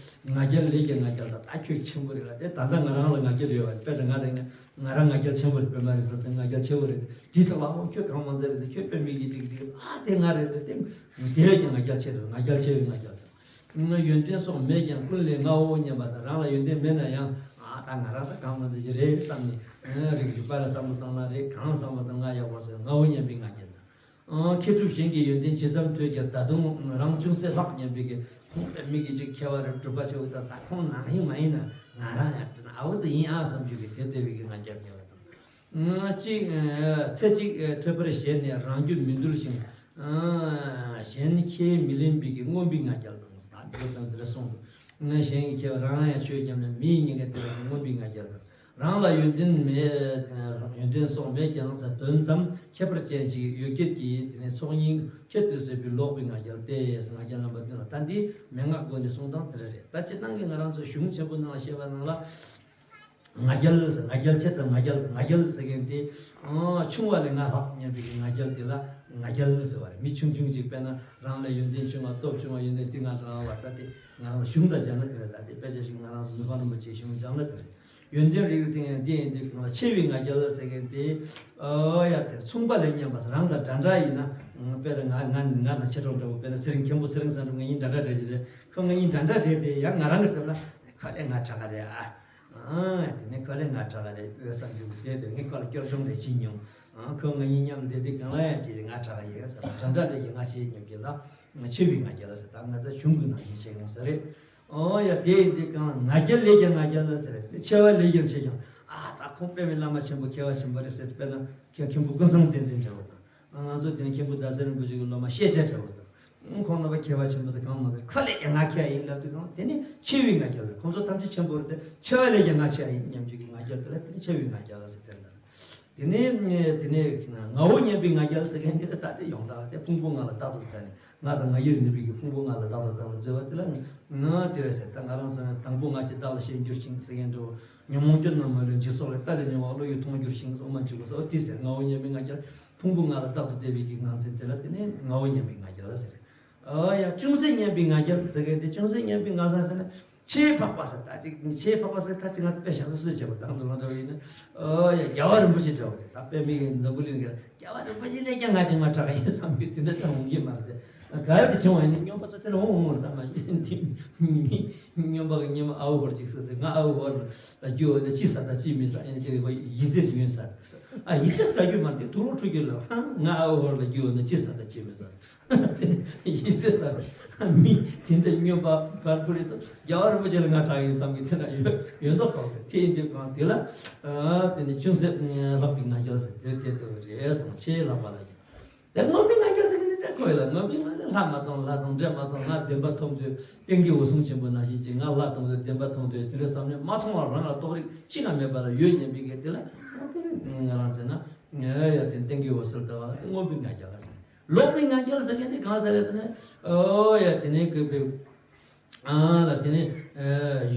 ང་རྒྱལ་ལས་ཀྱི་ང་རྒྱལ་དང་ད་ཁྱོད་ཆེན་པོ་རེད་ལ་དེ་ད་ལྟ་ང་རང་ལ་ང་རྒྱལ་ཡོད་བ། དཔེར་ན་ང་རེད་ན་ང་རང་ང་རྒྱལ་ཆེན་པོ་རེད། དཔེ་མ་རེད་ཟེར་ཚེ་ང་རྒྱལ་ཆེ་བོ་རེད། དེ་ལྟ་བ་ཁྱོད་གང་མ་ཚད་རེད། ཁྱོད་དཔེ་མི་གི་ཅིག་ཅིག་ཨ་དེ་ང་རེད་དེ་དེ་བས་ཀྱང་ང་རྒྱལ་ཆེ་རེད། ང་རྒྱལ་ཆེ་བའི་ང་རྒྱལ་དང་། ཡོན་ཏན་སོགས་མེད་ཀྱང་ཀུན་ལས་ངའོ་སྙམ་པ་དང་། རང་ལ་ཡོན་ཏན་མེད་ན་ཡང་ཨ་ད་ང་རང་ད་གང་མ་ཚད་ཅིག་རེད་བསམ་ནས་རིག་རིག་པ་ལ་བསམ་བློ་བཏང་ན་རེད། གང་བསམ་བློ་བཏང་ང་ཡག་པོ་ཟེར་ངའོ་སྙམ་པའི་ང་རྒྱལ་དང་། མཁས་གྲུབ་གཞན་གྱི་ཡོན་ཏན་ཇི་ཙམ་ཐོས་ཀྱང་ད་དུང་རང་ཅུང་ཟད་ལྷག་སྙམ་པའི་གི་ཁོང་དཔེ་མི་གི་ཅིག་མཁས་པ་རེད། གྲུབ་པ་ཆེ་བོ་དང་ད་ཁོང་ནང་བཞིན་མ་ཡིན་ན་ང་རང་ཡང་དྲན་ཨ་བོ་ཙི་ཡིན་ཨ་བསམ་རྒྱུ་གི་དེ་ལྟ་བུའི་གི་ང་རྒྱལ་སྐྱེ་བ་དང་། གཅིག་ཚེ་གཅིག་ཐོས་པར་བྱས་ནས་རང་རྒྱུད་མི་འདུལ་ཞིང་། གཞན་ཁས་མི་ལེན་པའི་གི་རྔོན་པའི་ང་རྒྱལ་དང་། ད་འདི་ཙམ་འདི་ལ་གསུངས་འདུག་གཞན་གྱི་ཁྱད་པར་རང་ཡང་ཆོས་ཀྱང་མེད་མིའི་ཉེན་ཁ་དེ་ལ་རྔོན་པའི་ང་རྒྱལ་དང་། རང་ལ་ཡོན་ཏན་མེད། ཡོན་ཏན་སོགས་མེད་ཀྱང་དོན་དམ་ཁྱད་པར་ཅན་ཞིག་ཡོད་ཀྱི་དེ་ནས་ཚོགས་གཉིས་ཁྱད་དུ་གསོད་པའི་ལོག་པའི་ང་རྒྱལ་ཏེ། ང་རྒྱལ་རྣམ་པ་བདུན་ལ་ད་འདི་མན་ངག་སྒོ་ནས་གསུང་སྟངས་དེ་འདྲ་རེད། ད་སྤྱིར་བཏང་གི་ང་རང་ཚོ་གཞུང་ཆེན་པོ་ནང་ལ་བཤད་པ་ནང་ལ། ང་རྒྱལ་ཟེར་ང་རྒྱལ་ཆེ་དང་ང་རྒྱལ་ང་རྒྱལ་ཟེར་མཁན་དེ་ཆུང་བ་ལས་ང་ལྷག་སྙམ་པའི་ང་རྒྱལ་དེ་ལ་ང་རྒྱལ་ཟེར་བ་རེད། མི་ཆུང་ཆུང་ཅིག་དཔེར་ན་རང་ལས་ཡོན་ཏན་ཆུང་བ་སྟོབས་ཆུང་བ་ཡོན་ཏན་ཏིང་ངེ་འདྲ་བ་ད་དེ་ང་རང་གཞུང་དང་སྦྱར་ན་དེ་རེད། ད་དེ་དཔེ་ཆ་ཞིག་ང་རང་ཚོ་མི་ཕམ་རིན་པོ་ཆེའི་གཞུང་སྦྱར་ན་དེ་རེད། ཡོན་ཏན་རིགས་ཀྱི་སྟེང་ཡང་དེ་ཡིན་དུས་གང་ལ་ཆེ་བའི་ང་རྒྱལ་ཟེར་མཁན་དེ་ཨོ་ཡ་དེ་མཚུངས་པ་ལས་སྙམ་པ་རང་དང་འདྲ་འདྲ་ཡིན་ན་དཔེར་ན་ང་ང་ང་དང་ཆེ་གྲོགས་འདྲ་བོ་དཔེར་ན་ཚེ་རིང་མཁན་པོ་ཚེ་རིང་བསམ་འགྲུབ་ང་གཉིས་འདྲ་འདྲ་རེད་ཅེས་རེད། ཁོ་ང་གཉིས་འདྲ་འདྲ་རེད་དེ་ཡང་ང་རང་གི་སེམས་ལ་ཁོ་ལས་ང་དྲག་ག་རེད་ཨ། ཨ་དེ་ནས་ཁོ་ལས་ང་དྲག་ག་རེད་ཟེར་བསམ་རྒྱུ་དེ་དོན་ངས་ཁོ་ལ་སྐྱོར་སྦྱོང་རེ་བྱེད་མྱོང་། ཨ་ཁོ་ང་གཉིས་མཉམ་བསྡད་དུས་གང་ལ་ཡང་བྱེད་ང་དྲག་ག་ཡིན་ཟེར་ལ་འདྲ་འདྲ་ལས་ཀྱི་ང་ཆེ་སྙམ་གྱི་ལ་ང་ཆེ་བའི་ང་རྒྱལ་ལ་ཟེར། ད་ང་ཚོ་གཞུང་གི་ནང་བཞིན་བྱེད་ཡོང་ས་རེད། ཨོ་ཡ་དེ་ཡིན་དུས་གང་ལ་ང་རྒྱལ་ལས་ཀྱང་ང་རྒྱལ་ལ་ཟེར་རེད། ཆེ་བ་ལས་ཀྱང་ཆེ་ཀྱང་ཨ་ད་ཁོང་དཔེ་མི་བླ་མ་ཆེན་པོ་མཁས་པ་ཆེན་པོ་རེད་ཟེར་དཔེར་ན་མཁན་མཁན་པོ་ཀུན་བཟང་བསྟན་འཛིན་འདྲ་བོ་དང་། ང་ཚོ་དེ་ནི་མཁན་པོ་ཟླ་ཟེར་རིན་པོ་ཆེ་གི་སློབ་མ་ཤེས་བྱ་འདྲ་བོ་དང་། ཁོང་རྣམ་པ་མཁས་པ་ཆེན་པོ་དེ་གང་མ་ཟེར་ཁ་ལས་ཀྱང་ང་མཁས་ཡིན་ལབ་དུས་གང་དེ་ནི་ཆེ་བའི་ང་རྒྱལ་རེད། ཁོང་ཚོ་ཐམས་ཅད་ཆེན་པོ་རེད་དེ་ཆེ་བ་ལས་ཀྱང་ང་ཆེ་ཡིན་སྙམ་བྱེད་ཀྱི་ང་རྒྱལ་དེ་ལ་དེ་ནི་ཆེ་བའི་ང་རྒྱལ་ལ་ཟེར་དེ་འདྲ། དེ་ནས་དེ་ནས་ངའོ་སྙམ་པའི་ང་རྒྱལ་ཟེར་མཁན་དེ་ལ་ད་དེ་ཡོང་ད་དེ་ཕུང་པོ་ལྔ་ལ་བདག་ཏུ་བྱས་ནས་ང་དང་ང་ཡིར་འཛིན་པའི་གི་ཕུང་པོ་ལྔ་ལ་བདག་ཏུ་བཏང་བར་བརྩོན་པ་དེ་ལ་ང་དེ་རེད་ཟེར། ད་ང་རང་ཚོ་དང་པོ་ང་ཅི་བདག་ལ་ཤེས་འགྱུར་ཞིང་ཟེར་མཁན་འདྲ་བོ། ཉོན་མོངས་སྐྱོན་རྣམས་མ་ལུས་འཇིག་ཚོགས་ལས། རྟ་ལས་ཉེ་བ་བློ་ཡིས་མཐོང་འགྱུར་ཞིང་། འོ་མ་འཇིག་པ་སོགས་དེ་ཟེར། ངའོ་སྙམ་པའི་ང་རྒྱལ་ཕུང་པོ་ལྔ་ལ་བདག་ཏུ་བསྡད་པའི་གི་ངང་ཚུལ་དེ་ལ་དེ་ནས་ངའོ་སྙམ་པའི་ང་རྒྱལ་ཟེར། ཨོ་ཡ། ཅུང་ཟད་སྙམ་པའི་ང་རྒྱལ་ཟེར་མཁན་དེ་ཅུང་ཟད་སྙམ་པའི་ང་རྒྱལ་ཟེར་ན། ཆེས་འཕགས་པ་ཟེར། ད་ཅིག་ཆེས་འཕགས་པ་ཟེར་ད་ཅིག་ང་དཔེ་བཞག་ས་སུས་བྱས་པ་དང་དུ་ལོ་འདྲ་བ་ཡིན་ན། ཨོ་ཡ། རྒྱལ་བ་རིན་པོ་ཆེ་འདྲ་བ་ཟེར། ད་དཔེ་མི་གི་འཛམ་བུ་གླིང་གི་རྒྱལ་བ་རིན་པོ་ཆེ་ལས་ཀྱང་ང་ཅིག་མ་དྲག་ཡིན་བསམ་གི་དེ་འདྲ་ཙམ་འོང་གི་མ་རེད། ག་རེ་བྱུང་བ་ཡིན་ན་སྨྱོན་པ་ཚོ་དེ་ལ་འོང་འོང་རེད། ད་མ་གཞི་དེ་སྨྱོན་པ་གི་སྨྱོན་པ་ཨ་བོ་ཧོར་ཅིག་ཟེར་ཟེར། ང་ཨ་བོ་ཧོར་ལ་རྒྱུ་འོ་ན་ཅི་ཟ་ད་ཅི་མི་ཟ་ཡིན་ཅིག་ཡི་ཙི་ཡོན་ཟ། ཨ་ཡི་ཙི་ཟ་རྒྱུ་མ་རེད། དུག་ལོག་འཁྲུ་རྒྱུ་ལ་ཧང་། ང་ཨ་བོ་ཧོར་ལ་རྒྱུ་འོ་ན་ཅི་ཟ་ད་ཅི་མི་ཟ། ཡིན་ཚེ་ས་མི་དེ་འདྲ་སྨྱོན་པ་བར་ཕུ་རེ་སོ། རྒྱལ་བ་རིན་པོ་ཆེ་ལ་ང་དྲག་ཡིན་བསམ་གི་དེ་འདྲ་ཡོད་ཡོད་མདོག་ཁ་བོ་རེད། དེ་ཡིན་དུས་གང་དེ་ལ་དེ་ནི་ཅུང་ཟད་ལྷག་པའི་ང་རྒྱལ་ཟེར་དེ་དེ་ལྟ་བུ་རེད་གསུངས། ཆེས་ལྷག་པ་ལ་ཡིན། དེ་མངོན་པའི་ང་རྒྱལ་ཟེར་གི་ནི་དེ་ཁོ་ཡི་ལ་མངོན་པའི་ང་རྒྱལ་ལྷ་མ་མཐོང་ལྷ་དང་འདྲེ་མ་མཐོང་། ང་བདེན་པ་མཐོང་དུས་སྟེང་གི་འོད་སྲུང་ཆེན་པོ་ནང་བཞིན་གྱི་ང་ལྷ་མཐོང་དུས་བདེན་པ་མཐོང་དུས་དེ་འདྲ་བསམ་ནས་མ་མཐོང་བ་རང་ལ་རྟོགས་རིགས་ཅི་ན་མེད་པ་ལ་ཡོད་སྙམ་པའི་གི་དེ་ལ་ང་རང་ཟེར་ན་ཡ་དེ་སྟེང་གི་འོད་ཟེར་ལྟ་བ་ལ་དེ་མངོན་པའི་ང་རྒྱལ་ལ་ཟེར། ལོག་པའི་ང་རྒྱལ་ཟེར་མཁན་དེ་གང་ཟེར་རེད་ཟེར་ན། ཨོ་ཡ་དེ་ནས་གི་པའི་ཨ་ལ་དེ་ནས་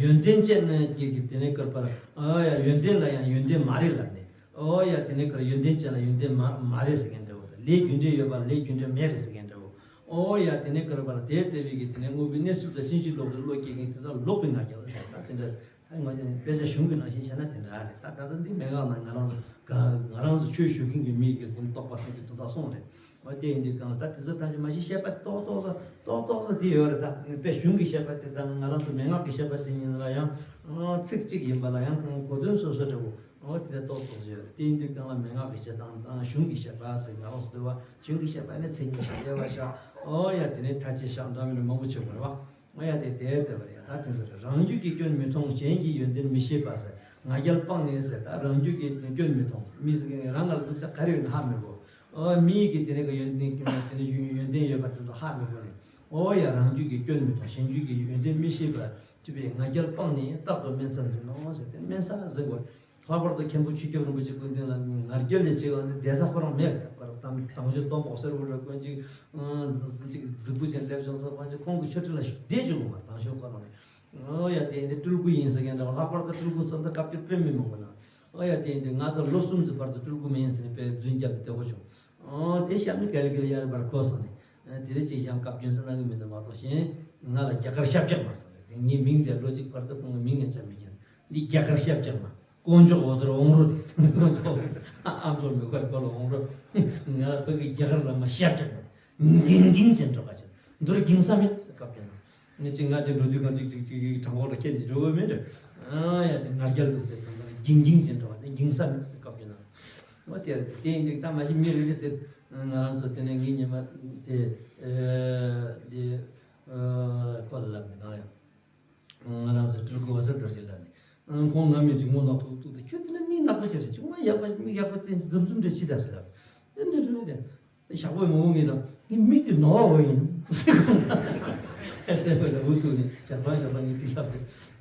ཡོན་ཏན་ཅན་གྱི་དེ་ནས་སྐུར་པར། ཨོ་ཡ་ཡོན་ཏན་ལ་ཡང་ཡོན་ཏན་མ་རེད་ལབ་ནས། ཨོ་ཡ་དེ་ནས་སྐུར་ཡོན་ཏན་ཅན་ལ་ཡོན་ཏན་མ་མ་རེད་ཟེར་མཁན་འདྲ་བོ་དང་། ལས་རྒྱུ་འབྲས་ཡོད་པ་ལས་རྒྱུ་འབྲས་མེད་རེད་ཟེར་མཁན་འདྲ་བོ། ཨོ་ཡ་དེ་ནས་སྐུར་པར་དེ་ལྟ་བུའི་གི་དེ་ནས་དངོས་པོའི་གནས་ཚུལ་དང་ཕྱིན་ཅི་ལོག་ཏུ་བློ་སྐྱེ་མཁན་དེ་དག་ལོག་པའི་ང་རྒྱལ་ལ་ཟེར། ད་དེ་འདྲ། ད་ང་ཚོ་དཔེ་ཆ་གཞུང་གི་ནང་བཞིན་བྱས་ན་དེ་འདྲ་རེད། ད་ད་ཚོ་འདི་མན་ངག་ནང་ང་རང་ཚོ་ག་ང་རང་ཚོ་ཆོས་ཞུ་མཁན་གྱི་མི་གི་དེ་ནི་རྟོགས་པ་སེམས་ཀྱི་དོན་དག་གསུངས་རེད། འོ་དེ་ཡིན་དུས་གང་ལ་ད་དེ་ཚོ་ཐམས་ཅད་མ་གཞི་བཤད་པ་དེ་ཏོག་ཏོག་ཙམ་ཏོག་ཏོག་ཙམ་དེ་ཡོད་རེད། ད་དཔེ་གཞུང་གི་བཤད་པ་དེ་དང་ང་རང་ཚོ་མན་ངག་གི་བཤད་པ་དེ་གཉིས་ལ་ཡང་ཚིག་གཅིག་ཡིན་པ་ལ་ཡང་གོ་དོན་སོ་སོ་འདྲ་བོ་འོ་དེ་ཏོག་ཏོག་ཙམ་ཡོད་རེད། དེ་ཡིན་དུས་གང་ལ་མན་ངག་གི་བཤད་སྟངས་དང་གཞུང་གི་བཤད་པ་ཟེར་ང་རང་ཚོ་འདུལ་བ་གཞུང་གི་བཤད་པ་ནི་མཚན་ཉིད་བཤད་དབྱེ་བ་བཤད། འོ་ཡ་དེ་ནི་མཐའ་དཔྱད་བཤད་འདྲ་མི་འདྲ་མང་པོ་བྱེད་དགོས་རེད་བ། ང་ཡ་དེ་དེ་ལྟ་བུ་རེད། ད་དེ་ཚོ་རེད། རང་རྒྱུད་ཀྱི་སྐྱོན་མི་མཐོང་གཞན་གྱི་ཡོན་ཏན་མི་ཤེས་པ་ཟེར། ང་རྒྱལ་སྤངས་ནས་ཟེར། ད་རང་རྒྱུད་ཀྱི་སྐྱོན་མི་མཐོང་། མི་ཟེར་མཁན་རང་ང་ལ་སྡུག་ཅག་ག་རེ་ཡོད་ན་ཧ་མི་གོ། ཨོ་མི་ཡི་གི་དེ་ནས་ཀྱི་ཡོན་ཏན་དེ་ནས་ཡོན་ཏན་ཡོད་པ་དེ་ཚོ་ཧ་མི་གོ་ནས། ཨོ་ཡ་རང་རྒྱུད་ཀྱི་སྐྱོན་མི་མཐོང་གཞན་རྒྱུད་ཀྱི་ཡོན་ཏན་མི་ཤེས་པ་ཅི་བས་ང་རྒྱལ་སྤངས་ནས་རྟག་ཏུ་དམན་ས་འཛིན་ནོ་ཟེར། དེ་དམན་ས་འཛིན་དགོས། ལྷག་པར་དུ་མཁན་པོ་ཆོས་སྐྱབས་རིན་པོ་ཆེ་སྐུ་མདུན་ལ་ང་རྒྱལ་ལས་ཆེ་བ་ནི་བསྡད་ས་ཁོ་རང་མེད་རེད། ད་དང་དང་ཞོ་སྟོན་པོ་གསེར་བུ་ར་ཀོན་ཅིག་ཅིག་རྫིག་པོ་ཅན་སླེབས་བྱུང་ས་ཁོང་ཅིག་ཁོང་གི་ཆོས་ཁྲི་ལ་བསྡད་བཅུག་གོ་མ། དང་ཞོ་ཁོ་རང་ནི་ཨོ་ཡ་དེ་ཡིན་དུས་སྤྲུལ་སྐུ་ཡིན་ཟེར་མཁན་འདྲ་བ། ལྷག་པར་དུ་སྤྲུལ་སྐུ་ཚོ་འདི་སྐབས་དེར་དཔེ་མི་མང་པོ་ན། ཨོ་ཡ་དེ་ཡིན་དུས་ང་ཚོ་ལོ་གསུམ་ཙམ་བར་དུ་སྤྲུལ་སྐུ་མ་ཡིན་ཟེར་ནས་དཔེ་རྫུན་རྒྱབ་ནས་བསྡད་དགོས་བྱུང་། ཨོ་དེ་ཞབས་ནི་ག་ལེ་ག་ལེ་ཡར་བར་གོ་སོང་ནས། དེ་རེ་ཅིག་ཞབས་བཀའ་བཀྱོན་ས་གནང་གི་མི་འདུག་མ་གཏོགས་གཞན་ང་ལ་རྒྱ་གར་ཞབས་བཀྱག་མ་སོང་རེད། དེ་ངའི་མིང་དེ་ལོ་གཅིག་བར་དུ་ཁོང་གི་མིང་ངས་བཅག་མི་ཉན། འདི་རྒྱ་གར་ཞབས་བཀྱག་མ། དཀོན་མཆོག་འོད་ཟེར་འོང་རོ་དེ། དཀོན་མཆོག་འོད་ཟེར་ཨ་མཆོག་མི་དགོས་རེད། ཁོ་ལ་འོང་རོ། ང་ལ་བོད་ཀྱི་རྒྱ་གར་བླ་མ་ཞབས་བཀྱག་མ་དེ་འགྱིང་འགྱིང་བྱས་འགྲོ་ག་བྱས། འདིར་འགྱིང་ས་མེད་ཟེར་བཀའ་བཀྱོན་གནང་། ངས་ཅིག་ང་ཅིག་འགྲོ་དུས་གང་ཅིག་ཅིག་ཅིག་གྲང་འཁོར་ལ་ཁྱེད་ཀྱིས་འགྲོ་བོ་མིན་འགྲོ། ཨ་ཡ་དེ་ང་རྒྱལ་འདུག་ཟེར། དང་དང་འགྱིང་འགྱིང་བྱས་འགྲོ་བ་དེ་འགྱིང་ས་མེད་ཟེར་བཀའ་བཀྱོན་གནང་། འོ་དེ་རེད། དེ་ཡིན་དུས་ད་མ་གཞི་མི་རེ་རེ་ཟེར། ང་རང་ཚོ་དེ་ནས་ངའི་ཉི་མ་དེ་དེ་ཁོ་ལ་ལབ་ནས་གང་ཡང་། ང་རང་ཚོ་སྤྲུལ་སྐུ་འོད་ཟེར་རྡོ་རྗེ་ལབ་ནས། ཁོང་ནང་མི་འཇིགས་མོ་ནག་ཐུག་ཐུག་དེ་ཁྱོད་དེ་ནས་མི་ནག་པོ་ཅིག་རེད། ཅུང་མ་ཡག་པ་མི་ཡག་པོ་དེ་འཛུམ་འཛུམ་རེ་ཅི་ད་ཟེར་ལབ། དེ་འདྲ་འདྲ་དེ་ཞག་པོ་མང་པོ་ངེད་ལ་ངའི་མིག་དེ་ནོར་བ་ཡིན་ཟེར་བ་ལ་འུ་ཐུག་ནས་ཞག་པ་ཞག་པ་ངས་དེ་ལབ་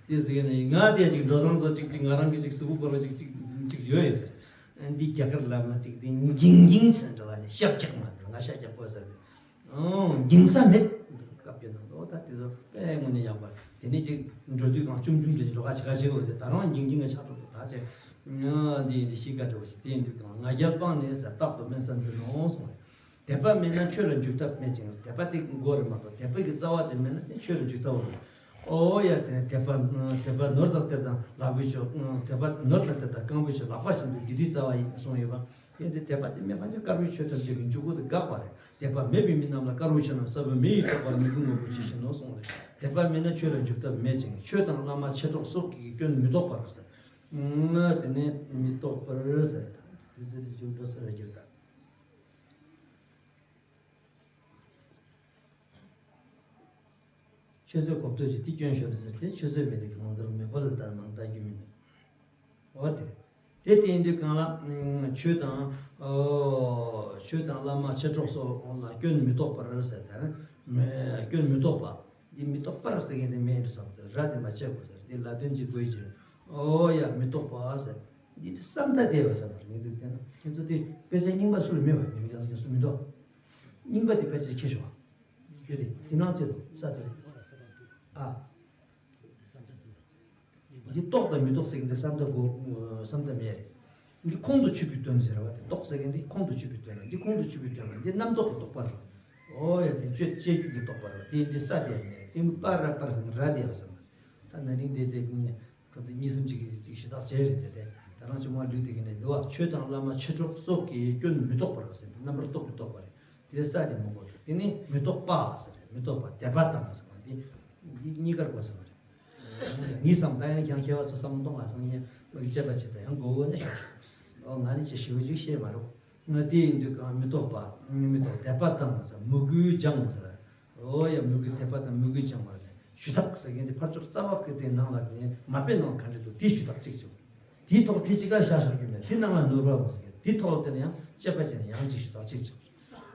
དེ་ཟེར་གི་ནས་ང་དེ་ཅིག་འགྲོ་སྟངས་ཚོ་ཅིག་ཅིག་ང་རང་གི་ཅིག་གཟུགས་པོ་སྐོར་བ་ཅིག་ཅིག་ཅིག་ཡོད་ཡོད་ཟེར། འདི་རྒྱ་གར་བླ་མ་ཅིག་དེ་འགྱིང་འགྱིང་ཟེར་འདྲ་བ་ཞབས་བཀྱག་མ་དེ་ང་ཤ་རྒྱག་པོ་ཟེར་དེ། ཨོ་འགྱིང་ས་མེད། བཀའ་བཀྱོན་གནང་འདུག་ད་དེ་ཚོ་དཔེ་དངོས་གནས་ཡག་པ། དེ་ནས་ཅིག་འགྲོ་དུས་གང་ཅུམ་ཅུམ་རེ་འགྲོ་ག་ཅི་ག་བྱེད་དགོས་ཟེར། ད་རུང་འགྱིང་འགྱིང་གི་ཆགས་འགྲོ་འདུག་ད་ཅིག་ཨ་འདི་ཡིན་འདི་ཤི་ག་འགྲོ་ཞིག་དེ་ཡིན་དུས་གང་ང་རྒྱལ་སྤངས་ནས་ཟེར་རྟག་ཏུ་དམན་ས་འཛིན་ནོ་གསུངས་རེད། དད་པ་མེད་ན་ཆོས་ལ་འཇུག་ཐབས་མེད་ཅིང་། དད་པ་དེ་དགོས་རེད་མ་གཏོགས་དད་པ་གི་རྩ་བ་དེ་མེད་ན་དེ་ཆོས་ལ་འཇུག་ཐབས་མེད། ཨོ་ཡ་དེ་ནས་དད་པ་དད་པ་ནོར་དང་གཏེར་དང་ལག་པའི་མཆོག་དད་པ་ནོར་དང་གཏེར་དང་རྐང་པའི་མཆོག་ལག་པ་བཞིན་དུ་རྒྱུད་སྡེའི་རྩ་བ་ཡིན་གསུངས་ཡོད་པ། དེ་འདི་དད་པ་དེ་མེད་པ་ནི་དཀར་པོའི་ཆོས་ཐམས་ཅད་ཀྱི་འཇུག་སྒོ་དེ་འགག་པ་རེད། དད་པ་མེད་པའི་མི་རྣམས་ལ་དཀར་པོའི་ཆོས་རྣམས་ཟབ་པོ་མེ་ཡིས་གཏོགས་པར་མི་ཁུག་ངོ་བོ་ཇི་བཞིན་ནོ་གསུངས་རེད། དད་པ་མེད་ན་ཆོས་ལ་འཇུག་ཐབས་མེད་ཅིང་། ཆོས་དང་བླ་མ་མཆེད་གྲོགས་སོགས་ཀྱི་སྐྱོན་མི་རྟོགས་པར་ཟེར། ང་དེ་ནས་མི་རྟོགས་པར་ཟེར། དེ་ཚོ་དེ་ཚོ་འགྲོ་ཟེར་བ་རྒྱུར་དང་། ཆོས་ཚོད་གོ་བསྡུར་གྱི་དེ་སྐྱོན་ཤོར་ཟེར་ཏེ་ཆོས་ཚོད་མེད་དེ་གང་ལྟར་མེད་པ་ལ་ལྟར་མང་ལྟ་རྒྱུ་མིན་འདུག་འོ་དེ་རེད། དེ་ལྟ་ཡིན་དུས་གང་ལ་ཆོས་དང་ཆོས་དང་བླ་མ་མཆེད་གྲོགས་སོགས་ལ་སྐྱོན་མི་རྟོགས་པར་ཟེར་ཏེ་སྐྱོན་མི་རྟོགས་པ་འདི་མི་རྟོགས་པར་ཟེར་མཁན་དེ་མེད་འགྲོ་བསམ་སྟེ་ར་དེ་མ་བྱས་དགོས་ཟེར་དེ་ལ་དོན་གྱི་དགོས་ཀྱི་འོ་ཡ་མི་རྟོགས་པ་ཟེར། འདི་ཚོ་བསམ་ཐག་བསྡད་པ་ཟེར་བ་རེད། ངས་འདུག་བལྟས་ན་ཁྱེད་ཚོ་དེ་དཔེ་ཆ་རྙིང་པ་སུ་ལ་མེད་པ་ཉི་མ་རྒྱང་ཚོ་རྒྱང་སུ་མི་འདུག་རྙིང་པ་དེ་དཔེ་ཆ་ཁྱེར་ཤོག་ཡོད་དེ་དེ་ནང་བཅད་དོ་ས་དེ། ཨ། འདི་རྟོགས་དང་མི་རྟོགས་ཟེར་གྱི་འདི་བསམ་ཐག་གོ་བསམ་ཐག་མེད་རེད། འདི་ཁོང་དུ་ཆུད་པའི་དོན་ཟེར་བ་དེ་རྟོགས་ཟེར་གྱི་འདི་ཁོང་དུ་ཆུད་པའི་དོན་ལ། འདི་ཁོང་དུ་ཆུད་པའི་དོན་ལ་འདི་རྣམ་རྟོག་གི་རྟོག་པ་རེད། ཨོ་ཡ་དེ་གཅོད་བཅད་རྒྱུ་གི་རྟོག་པ་རེད། དེ་འདི་ས་དེ་མེད་རེད། དེ་མི་པ་ར་པར་ཟེར་གྱི་ར་དེ་ཡ་བསམ་པ། ད་ན་ནིང་དེ་དེ་ཁོང་ཚོ་གཉིས་གསུམ་ཅིག་གིས་ཅིག་ཞུ་དག་བྱས་རེད། དེ་དེ་ད་རང་ཅུང་མ་ལུས་དེ་གི་ནས་འདི་བ་ཆོས་དང་བླ་མ་མཆེད་གྲོགས་སོགས་ཀྱི་སྐྱོན་མི་རྟོགས་པར་ཟེར་འདི་རྣམ་པར་རྟོག་པའི་རྟོག་པ་རེད། དེ་ས་དེ་མི་གོ། དེ་ནི་མི་རྟོག་པ་ཟེར་རེད། མི་རྟོག་པ་དད་པ་དང་ཟེར་བ་འདི་འདི་གཉིས་ཀར་གོ་ས་མ་རེད། ངས་བསམ་ད་ཡང་ཀྱང་མཁས་པ་ཚོ་བསམ་བློ་གཏོང་བ་སང་ཉིན་དཔྱད་པ་བྱེད་ད་ཡང་མགོ་བོ་ནས་ཤོར། ཨོ་ང་ནི་ཅི་ཞིབ་ཅིག་ཤེས་མ་རུང་། ང་དེ་ཡིན་དུས་གང་མི་རྟོག་པ་མི་རྟོག་དད་པ་དང་ཟེར་མོས་གུས་སྦྱང་ཟེར། ཨོ་ཡ་མོས་གུས་དད་པ་དང་མོས་གུས་སྦྱང་བ་ནས་ཞུ་དག་ཟེར་མཁན་དེ་ཕར་ཕྱོགས་རྩ་བ་གི་དེ་ནང་ལ་དེ་མ་དཔེ་ནང་ག་འདྲ་འདུག་དེ་ཞུ་དག་ཅིག་བྱུང་། དེའི་ཐོག་དེ་ཅི་ག་བཞག་བཞག་རྒྱུ་མེད། དེ་ནང་ལ་ནོར་བ་མ་ཟེར་གི་དེའི་ཐོག་ལ་དེ་ནས་ཡང་དཔྱད་པ་བྱས་ནས་ཡང་ཅིག་ཞུ་དག་ཅིག་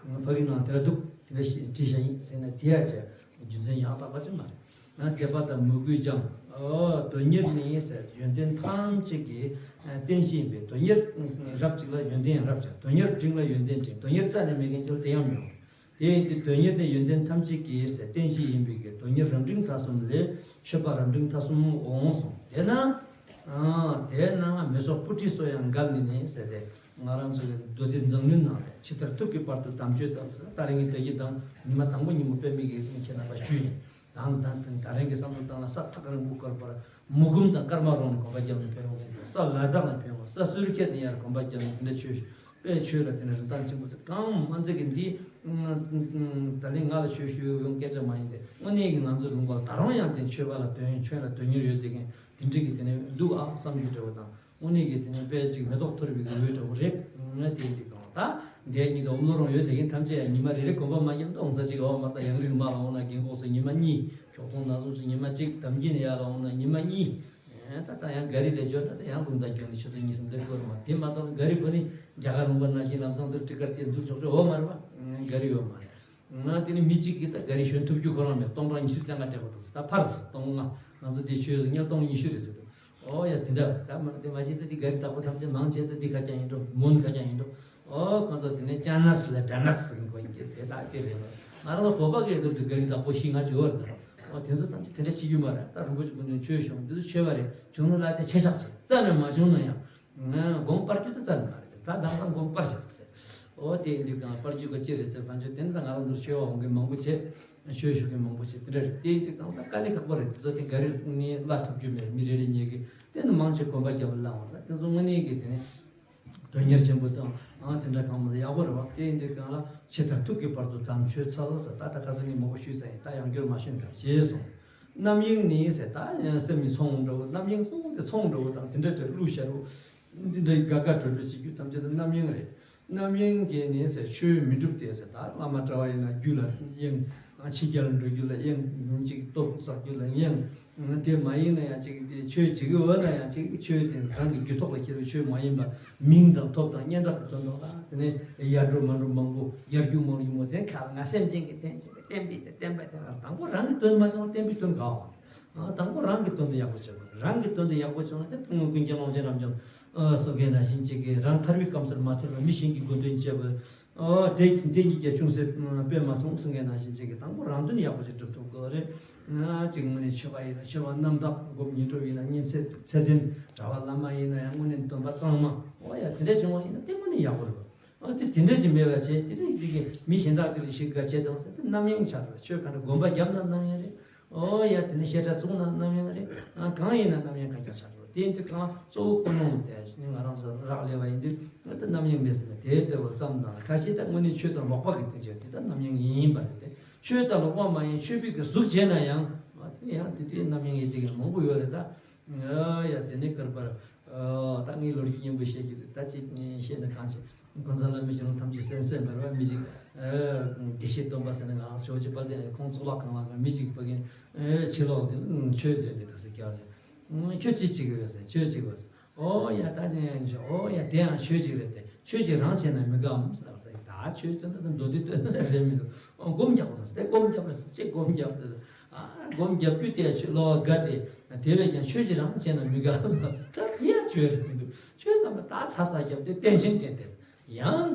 བྱུང་། ཕ་གི་ནང་དེ་ལ་འདུག་དེ་འདྲ་ཞིག་བྲིས་བཞག་ཡིན་ཟེར་ན་དེ་ཡ་ཅེ་རྒྱུ་མཚན་ཡང་དག་པ་ཅིག་མ་རེད། ཡང་དད་པ་དང་མོས་གུས་སྦྱང་། ཨོ་དོན་གཉེར་ནི་ཟེར་ཡོན་ཏན་ཐམས་ཅད་ཀྱི་རྟེན་གཞི་ཡིན་པས། དོན་གཉེར་རབ་ཅིག་ལ་ཡོན་ཏན་ཡང་རབ་ཅིག་དོན་གཉེར་འབྲིང་ལ་ཡོན་ཏན་འབྲིང་། དོན་གཉེར་རྩ་ནས་མེད་མཁན་ཅིག་ལ་དེ་ཡང་མི་འོང་། དེ་ཡིན་ཏེ་དོན་གཉེར་ནི་ཡོན་ཏན་ཐམས་ཅད་ཀྱི་ཟེར་རྟེན་གཞི་ཡིན་པའི་གི་དོན་གཉེར་རབ་འབྲིང་ཐ་གསུམ་ལས་མཆོད་པ་རབ་འབྲིང་ཐ་གསུམ་འོང་གསུངས། དེས་ན། ཨ་དེས་ན་མི་ཚོགས་སྤུ་གྲིས་སོ་ཡང་འགབ་ནི་ནི་ཟེར་ཏེ་ང་རང་ཚོ་གི་མདོ་སྡེ་མཛངས་བླུན་ནང་ནས་ཇི་ལྟར་ཐུགས་ཀྱི་བར་དུ་དམ་ཆོས་ཙམ་ཟེར། ད་རིང་གི་དེ་གི་དང་ཉི་མ་དང་པོ་ཉིན་མོ་དཔེ་མི་གི་ཁྱེད་རྣམ་པ་ཞུས་ཡིན། དང་དང་ད་རིང་གི་བསམ་བློ་བཏང་ན་ས་ཐག་རིང་པོ་བསྐོར་བར་མུ་གུམ་དང་ཀར་མ་རོང་ནས་དགོན་པ་བརྒྱབ་ནས་ཕེབས་ཡོང་གི་འདུག་ས་ལ་དྭགས་ནས་ཕེབས་ཡོང་། ས་སུ་རི་ཁེ་ནས་ཡར་དགོན་པ་བརྒྱབ་ནས་འདི་འདྲ་ཆོས་ཞུ། དཔེ་ཆོས་ལ་དེ་ནས་རིན་ཐང་ཆེན་པོ་ཚོ་གང་མང་ཚེ་གི་འདི་ད་ལན་ང་ལ་ཆོས་ཞུ་ཡོང་སྐད་ཆ་མ་ཡིན་ཏེ། དངོས་གནས་ཀྱི་ང་ཚོ་ལུང་པ་ད་རུང་ཡང་དེ་ཆོས་པ་ལ་དོན་ཆོས་ལ་དོན་གཉེར་ཡོད་དེ་མཁན་དེ་འདྲ་གི་དེ་ནས་འདུག་ཨ་བསམ་རྒྱུ་འདྲ་བོ་དང་། དངོས་གནས་ཀྱི་དེ་ནས་དཔེ་ཅིག་མེ་ཏོག་ཐོར་བའི་གི་འོད་འདྲ་བོ་རེད། ང་དེ་འདི་གང་ད་འདས་ཉིན་ཙམ་ཨོམ་ལོ་རོང་ཡོད་དེ་མཁན་ཐམས་ཅད་ཡང་ཉི་མ་རེ་རེ་དགོན་པ་མ་བརྒྱབ་ན་འོང་ས་ཅིག་ཨོ་མ་ད་ཡང་རིང་མ་ལ་འོང་ན་རྒན་གོག་ཚོ་ཉི་མ་གཉིས་ཁྱོག་ཐོང་ན་སོང་ཚོ་ཉི་མ་གཅིག་དམ་གྱི་ནས་ཡར་ལ་འོང་ན་ཉི་མ་གཉིས། ད་ལྟ་ཡང་ག་རི་ལས་འབྱོར་ན་ད་ཡང་ལུང་དང་རྒྱུན་ནས་ཆུ་ཚོད་གཉིས་གསུམ་སླེབས་དགོས་རེད་མ། དེ་མ་གཏོགས་ག་རི་བུ་ནི་རྒྱ་གར་ལུང་པ་ནང་བཞིན་ལམ་སང་དུ་ཊི་ཀར་བཅས་འཛུལ་ཆོག་ཆོག་འོ་མ་རེད་པ། ག་རི་ཡོད་མ་རེད། ང་དེ་ནི་མི་གཅིག་གིས་ད་ག་རི་ཞོན་ཐུབ་རྒྱུ་ཁོ་རང་མེད། སྟོང་ཕྲག་ཉི་ཤུ་རྩ་ལྔ་སྤྲད་དགོས་འདུག་ད་ཕར་སོང་སྟོང་ལྔ། ང་ཚོ་དེ་ཆོས་ཉལ་སྟོང་ཉི་ཤུ་རེད་ཟེར་འདུག་ཨོ་ཡ་དེ་འདྲ་རེད། ད་མ་དེ་མ་གཞི་ད་དེ་ག་རི་བདག་པོ་ཐམས་ཅད་མང་ཆེ་ད་དེ་ཁ་རྐྱང་ཡིན་འགྲོ་མོན་ཁ་རྐྱང་ཡིན་འགྲོ། ཨོ་ཁོང་ཚོ་དེ་ནས་ཅ་ན་སི་ལ་ཌ་ན་སི་ཟེར་གི་ཡིན་གྱི་དེ་དག་དེ་རེད། ང་རང་ཚོ་བོད་པ་གི་དུར་དུ་ག་རི་བདག་པོ་ཤི་ང་བྱེད་འོར་ད། ཨོ་དེ་ཚོ་ཐམས་ཅད་དེ་འདྲ་བྱེད་རྒྱུ་མ་རེད། ད་རིན་པོ་ཆེ་སྐུ་མདུན་ཆོས་ཞུ་འདི་ཚོ་ཆོས་པ་རེད། བྱུང་ན་བླ་ཆེ་ཆེ་ཤག་ཆེ་རྩ་ནས་མ་བྱུང་ན་ཡང་། ང་དགོངས་པར་རྒྱུ་དེ་རྩ་ནས་མ་རེད། ད་ད་ང་དགོངས་པར་བཞག་ཟེར། ཨོ་དེ་ཡིན་དུས་གང་པར་རྒྱུ་ག་ཅི་རེད་ཟེར་བ་འཇོག་དེ་ནི་ད་ང་རང་ཚོར་ཆོས་པ་འོང་མཁན་མང་པོ་བྱས། ཆོས་ཞུ་མཁན་མང་པོ་བྱས་དེ་འདྲ་རེད། དེ་ཡིན་དུས་གང་ད་དཀའ་ལས་ཁག་པོ་རེད། དེ་ཚོ་དེ་ག་རེ་ནས་བླ་ཐུབ་རྒྱུ་མེད། མི་རེ་རེ་ཉལ་གི་དེ་ནི་མང་ཆེ་དགོན་པ་རྒྱབ་ལ་བླངས་བ་རེད། དེ་ཚོ་དངོས་གནས་ཀྱི་དེ་ནས་དོན་གཉེར་ཆེན་པོ་དང་ཨང་དེ་འདྲ་གང་མང་ཡག་པོ་རེད་བ། དེ་ཡིན་དུས་གང་ལ་ཇི་ལྟར་ཐུགས་ཀྱི་བར་དུ་དམ་ཆོས་འཚལ་ཟེར། ད་ད་ཁ་སང་ངས་མང་པོ་ཞུས་ཚར་ཡིན། ད་ཡང་བསྐྱར་མ་ཞུས་ན་ཞེས་གསུངས། རྣམ་གཡེང་ནི་ཟེར་ད་སེམས་ཀྱི་ཚོང་འགྲོ་བོ་རྣམ་གཡེང་སོང་སྟེ་ཚོང་འགྲོ་བོ་དང་དེ་འདྲ་དེ་གླུ་ཤར་བོ། འདི་འདྲའི་དགའ་དགའ་སྤྲོ་སྤྲོ་བྱེད་རྒྱུ་ཐམས་ཅད་དེ་རྣམ་གཡེང་རེད། རྣམ་གཡེང་གིས་ནི་ཟེར་ཆོས་མི་འགྲུབ་སྟེ་ཟེར་ད་བླ་མ་གྲྭ་བ་ཡིན་ན་རྒྱུད་ལ་གཡེང་། ཕྱི་རྒྱལ་འགྲོ་རྒྱུ་ལ་གཡེང་། ཅིག་སྟོབས་བསགས་རྒྱུ་ལ་གཡེང་། དེ་མ་ཡིན་ན་ཡང་ཅིག་ཆོས་བྱེད་ཀྱི་འོ་ན་ཡང་ཅིག་ཆོས་དེ་རང་གི་རྒྱུད་ཐོག་ལ་ཁྱེར་བའི་ཆོས་མ་ཡིན་པ། མིང་དང་ཐོབ་དང་སྙན་གྲགས་ཀྱི་དོན་དག་ལ་དེ་ནས་ཡར་འགྲོ་མར་འགྲོ་མང་པོ་ཡར་རྒྱུག་མར་རྒྱུག་མོ་དེ་ཁ་ལ་ང་སེམས་ཅན་གྱི་རྟེན་བྱེད་པའི་བསྟན་པའི་དེ་བསྟན་པ་དེ་ང་དང་པོ་རང་གི་དོན་མ་བྱུང་བསྟན་པའི་དོན་ག་བ། དང་པོ་རང་གི་དོན་དུ་ཡག་པོ་བྱེད་དགོས། རང་གི་དོན་དུ་ཡག་པོ་བྱུང་ན་དེ་ཕུང་པོ་ཀུན་མཁྱེན་ཀློང་ཆེན་རབ་འབྱམས་སོ་གའི་ན་བཞིན་ཅིག་གིས་རང་ཐར་པའི་སྐམ་སར་མ་ཐུལ་བ་མི་གཞན་གྱི་མགོ་འདོན་བྱེད་པ། ཨོ་དེ་དེ་གཉིས་ཀྱི་ཅུང་ཟད་དཔེ་མ་མཐོང་གསུང་མཁན་ནང་བཞིན་ཅིག་གི་དང་པོ་རང་དོན་ཡག་པོ་ཅིག་སྒྲུབ་ཐུབ་དགོས་རེད། ང་ཅིག་དངོས་གནས་ཆོས་པ་ཡིན་ན་ཆོས་པ་རྣམ་དག་སྒོམ་ཉན་སྒྲུབ་ཡིན་ན་ཉན་ཚད་ཚད་ལྡན། གྲྭ་པ་བླ་མ་ཡིན་ན་ཡང་དངོས་གནས་སྡོམ་པ་གཙང་མ། ཨོ་ཡ་དེ་འདྲ་བྱུང་བ་ཡིན་ན་དེ་དངོས་གནས་ཡག་པོ་རེད། ཨོ་དེ་དེ་འདྲ་ཅིག་མེད་པ་བྱས་དེ་འདྲ་ཅིག་གི་མི་གཞན་དག་ཅིག་ལ་ཞིག་དགའ་བྱས་དང་ཟེར་དེ་རྣམ་གཡེང་ཆགས་རེད། ཆོས་ག་འདྲ་དགོན་པ་བརྒྱབ་ན་རྣམ་གཡེང་རེད། ཨོ་ཡ་དེ་ནི་བཤད་གྲྭ་བཙུགས་ན་རྣམ་གཡེང་རེད། ཨ་གང་ཡིན་ན་རྣམ་གཡེང་ཁ་རྒྱག་ཆགས་འགྲོ། དེ་ཡིན་དུས་གང་གཙོ་བོ་ཀུན་སློང་དེ་ང་རང་ཚོ་རག་ལས་པ་ཡིན་དུས་ང་ད་རྣམ་གཡེང་མེད་ཟེར་ན་དེའི་ལྟ་བུ་ཙམ་དང་ཁ་ཤས་ད་དངོས་གནས་ཆོས་དང་ལོག་པ་གི་སྟེང་བྱས་དེ་ད་རྣམ་གཡེང་ཡིན་པ་རེད་དེ། ཆོས་དང་ལོག་པ་མ་ཡིན་ཆོས་པའི་གི་གཟུགས་བྱས་ན་ཡང་ཨ་དེ་ཡང་དེ་དུས་རྣམ་གཡེང་ཡིན་དེ་གི་མང་པོ་ཡོད་རེད་ད། ཨ་ཡ་དེ་ནི་ཀར་པར། ད་ངའི་ལོ་རྒྱུས་སྙན་པོ་བཤད་རྒྱུ་དེ་ད་ཅི་བཤད་ན་གང་བྱེད། ཀུན་བཟང་བླ་མའི་ཞལ་ལུང་ཐམས་ཅད་གསན་གསན་པར་བ་མི་གཅིག་དགེ་བཤེས་སྟོན་པ་ཟེར་ན་ང་རང་ཇོ་བོ་རྗེ་དཔལ་ལྡན་ཁོང་གཙུག་ལག་ཁང་ལ་མི་གཅིག་ཕ་གིན་ཕྱི་ལོགས་དེ་ཆོས་སྟོན་དེ་དུ་སེ་བསྐྱར་ཟེར། ཁྱོད་ཅི་བྱེད་ཀྱི་ཡོད་ཟེར། ཆོས་བྱེད་དགོས་ཟེར། ཨོ་ཡ་ད་ཅི་ཨོ་ཡ་དེ་ཡང་ཆོས་ཅིག་རེད་དེ། ཆོས་ཅིག་རང་བྱས་ན་མི་དགའམ་ཟེར་ཟེར། ད་ཆོས་སྟོན་ད་མདོ་སྡེ་སྟོན་ད་རེད་མི་འདུག་སྒོམ་རྒྱག་དགོས་ཟེར། དེ་སྒོམ་རྒྱག་པར་ཟེར་ཅེ་སྒོམ་རྒྱག་དེ། སྒོམ་རྒྱབ་རྒྱུ་དེ་ཡང་ཆོས་བསླབ་པ་དགའ་སྟེ། དེ་བས་ཀྱང་ཆོས་ཀྱི་རང་བྱས་ན་མི་དགའ་བ། ད་དེ་ཡང་ཆོས་རེད་མི་འདུག་ཆོས་རྣམ་པ་ད་ཚ་ཚ་རྒྱབ་སྟེ་བསྟན་བཤིག་བྱས་ཏེ། ཡང་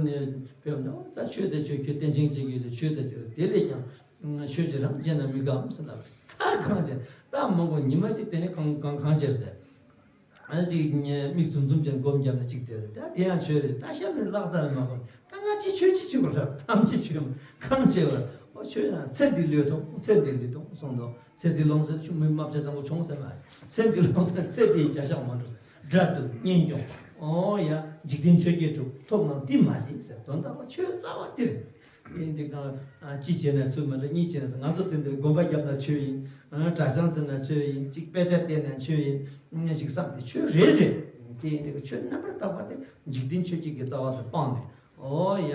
ནི་བོད་ནང་ད་ཆོས་དེ་ཆོས་ཁྱོད་བསྟན་བཤིག་བྱེད་ཀྱི་ཡོད་དེ། ཆོས་དེ་ཆོས་དེ་ལས་ཀྱང་ཆོས་ཀྱི་རང་བྱས་ན་མི་དགའ་བ་ཟེར་ལབ། ད་གང་བྱས་ད་མང་པོ་ཉི་མ་གཅིག་དེ་ནས་གང་གང་གང་བྱས་ཟེར། ཨ་ཅིག་མིག་འཛུམ་འཛུམ་ཅན་སྒོམ་བརྒྱབ་ན་གཅིག་དེར་ད་དེ་ཡང་ཆོས་རེད། ད་གཤམ་ནས་ལྷག་ས་ལ་མ་གོ། ད་ང་ཅི་ཆོས་ཅི་ཆོས་ལབ་ཐམས་ཅད་ཆོས་གང་ཆེ་བར། ཨོ་ཆོས་ཡང་ཚེ་འདི་ལུས་ཐོང་ཚེ་འདི་ལུས་ཐོང་གསུངས་འདུག་ཚེ་འདི་ལོངས་ཟེར་ཆུང་མི་མ་བྱས་ཙམ་པོ་བྱུང་ཟེར་མ་རེད། ཚེ་འདི་ལོངས་ཟེར་ཚེ་འདིའི་བྱ་བཞག་མ་འགྲུབ་ཟེར། དགྲ་བཏུལ་གཉེན་སྐྱོང་། ཨོ་ཡ་འཇིག་རྟེན་ཆོས་བརྒྱད་གྲུབ་ཐོབ་ནའང་འདི་མ་བྱེད་ཟེར། དོན་དག་པ་ཆོས་རྩ་བ་འདི་རེད། ཡིན་འདི་གང་། གཅིག་བྱས་ན་ཚུལ་མ་འདྲ་གཉིས་བྱས་ན་ཚུལ། ང་ཚོ་དེ་འདིར་དགོན་པ་བརྒྱབ་ན་ཆོས་ཡིན། གྲྭ་ཚང་བཙུགས་ན་ཆོས་ཡིན། གཅིག་དཔེ་ཆ་བལྟས་ན་ཆོས་ཡིན། ཞིག་བསམ་སྟེ་ཆོས་རེད་རེད། དེ་ཡིན་འདི་གི་ཆོས་རྣམ་པར་དག་པ་དེ་འཇིག་རྟེན་ཆོས་བརྒྱད་ཀྱི་རྩ་བ་དེ་སྤངས་ནས། ཨོ་ཡ།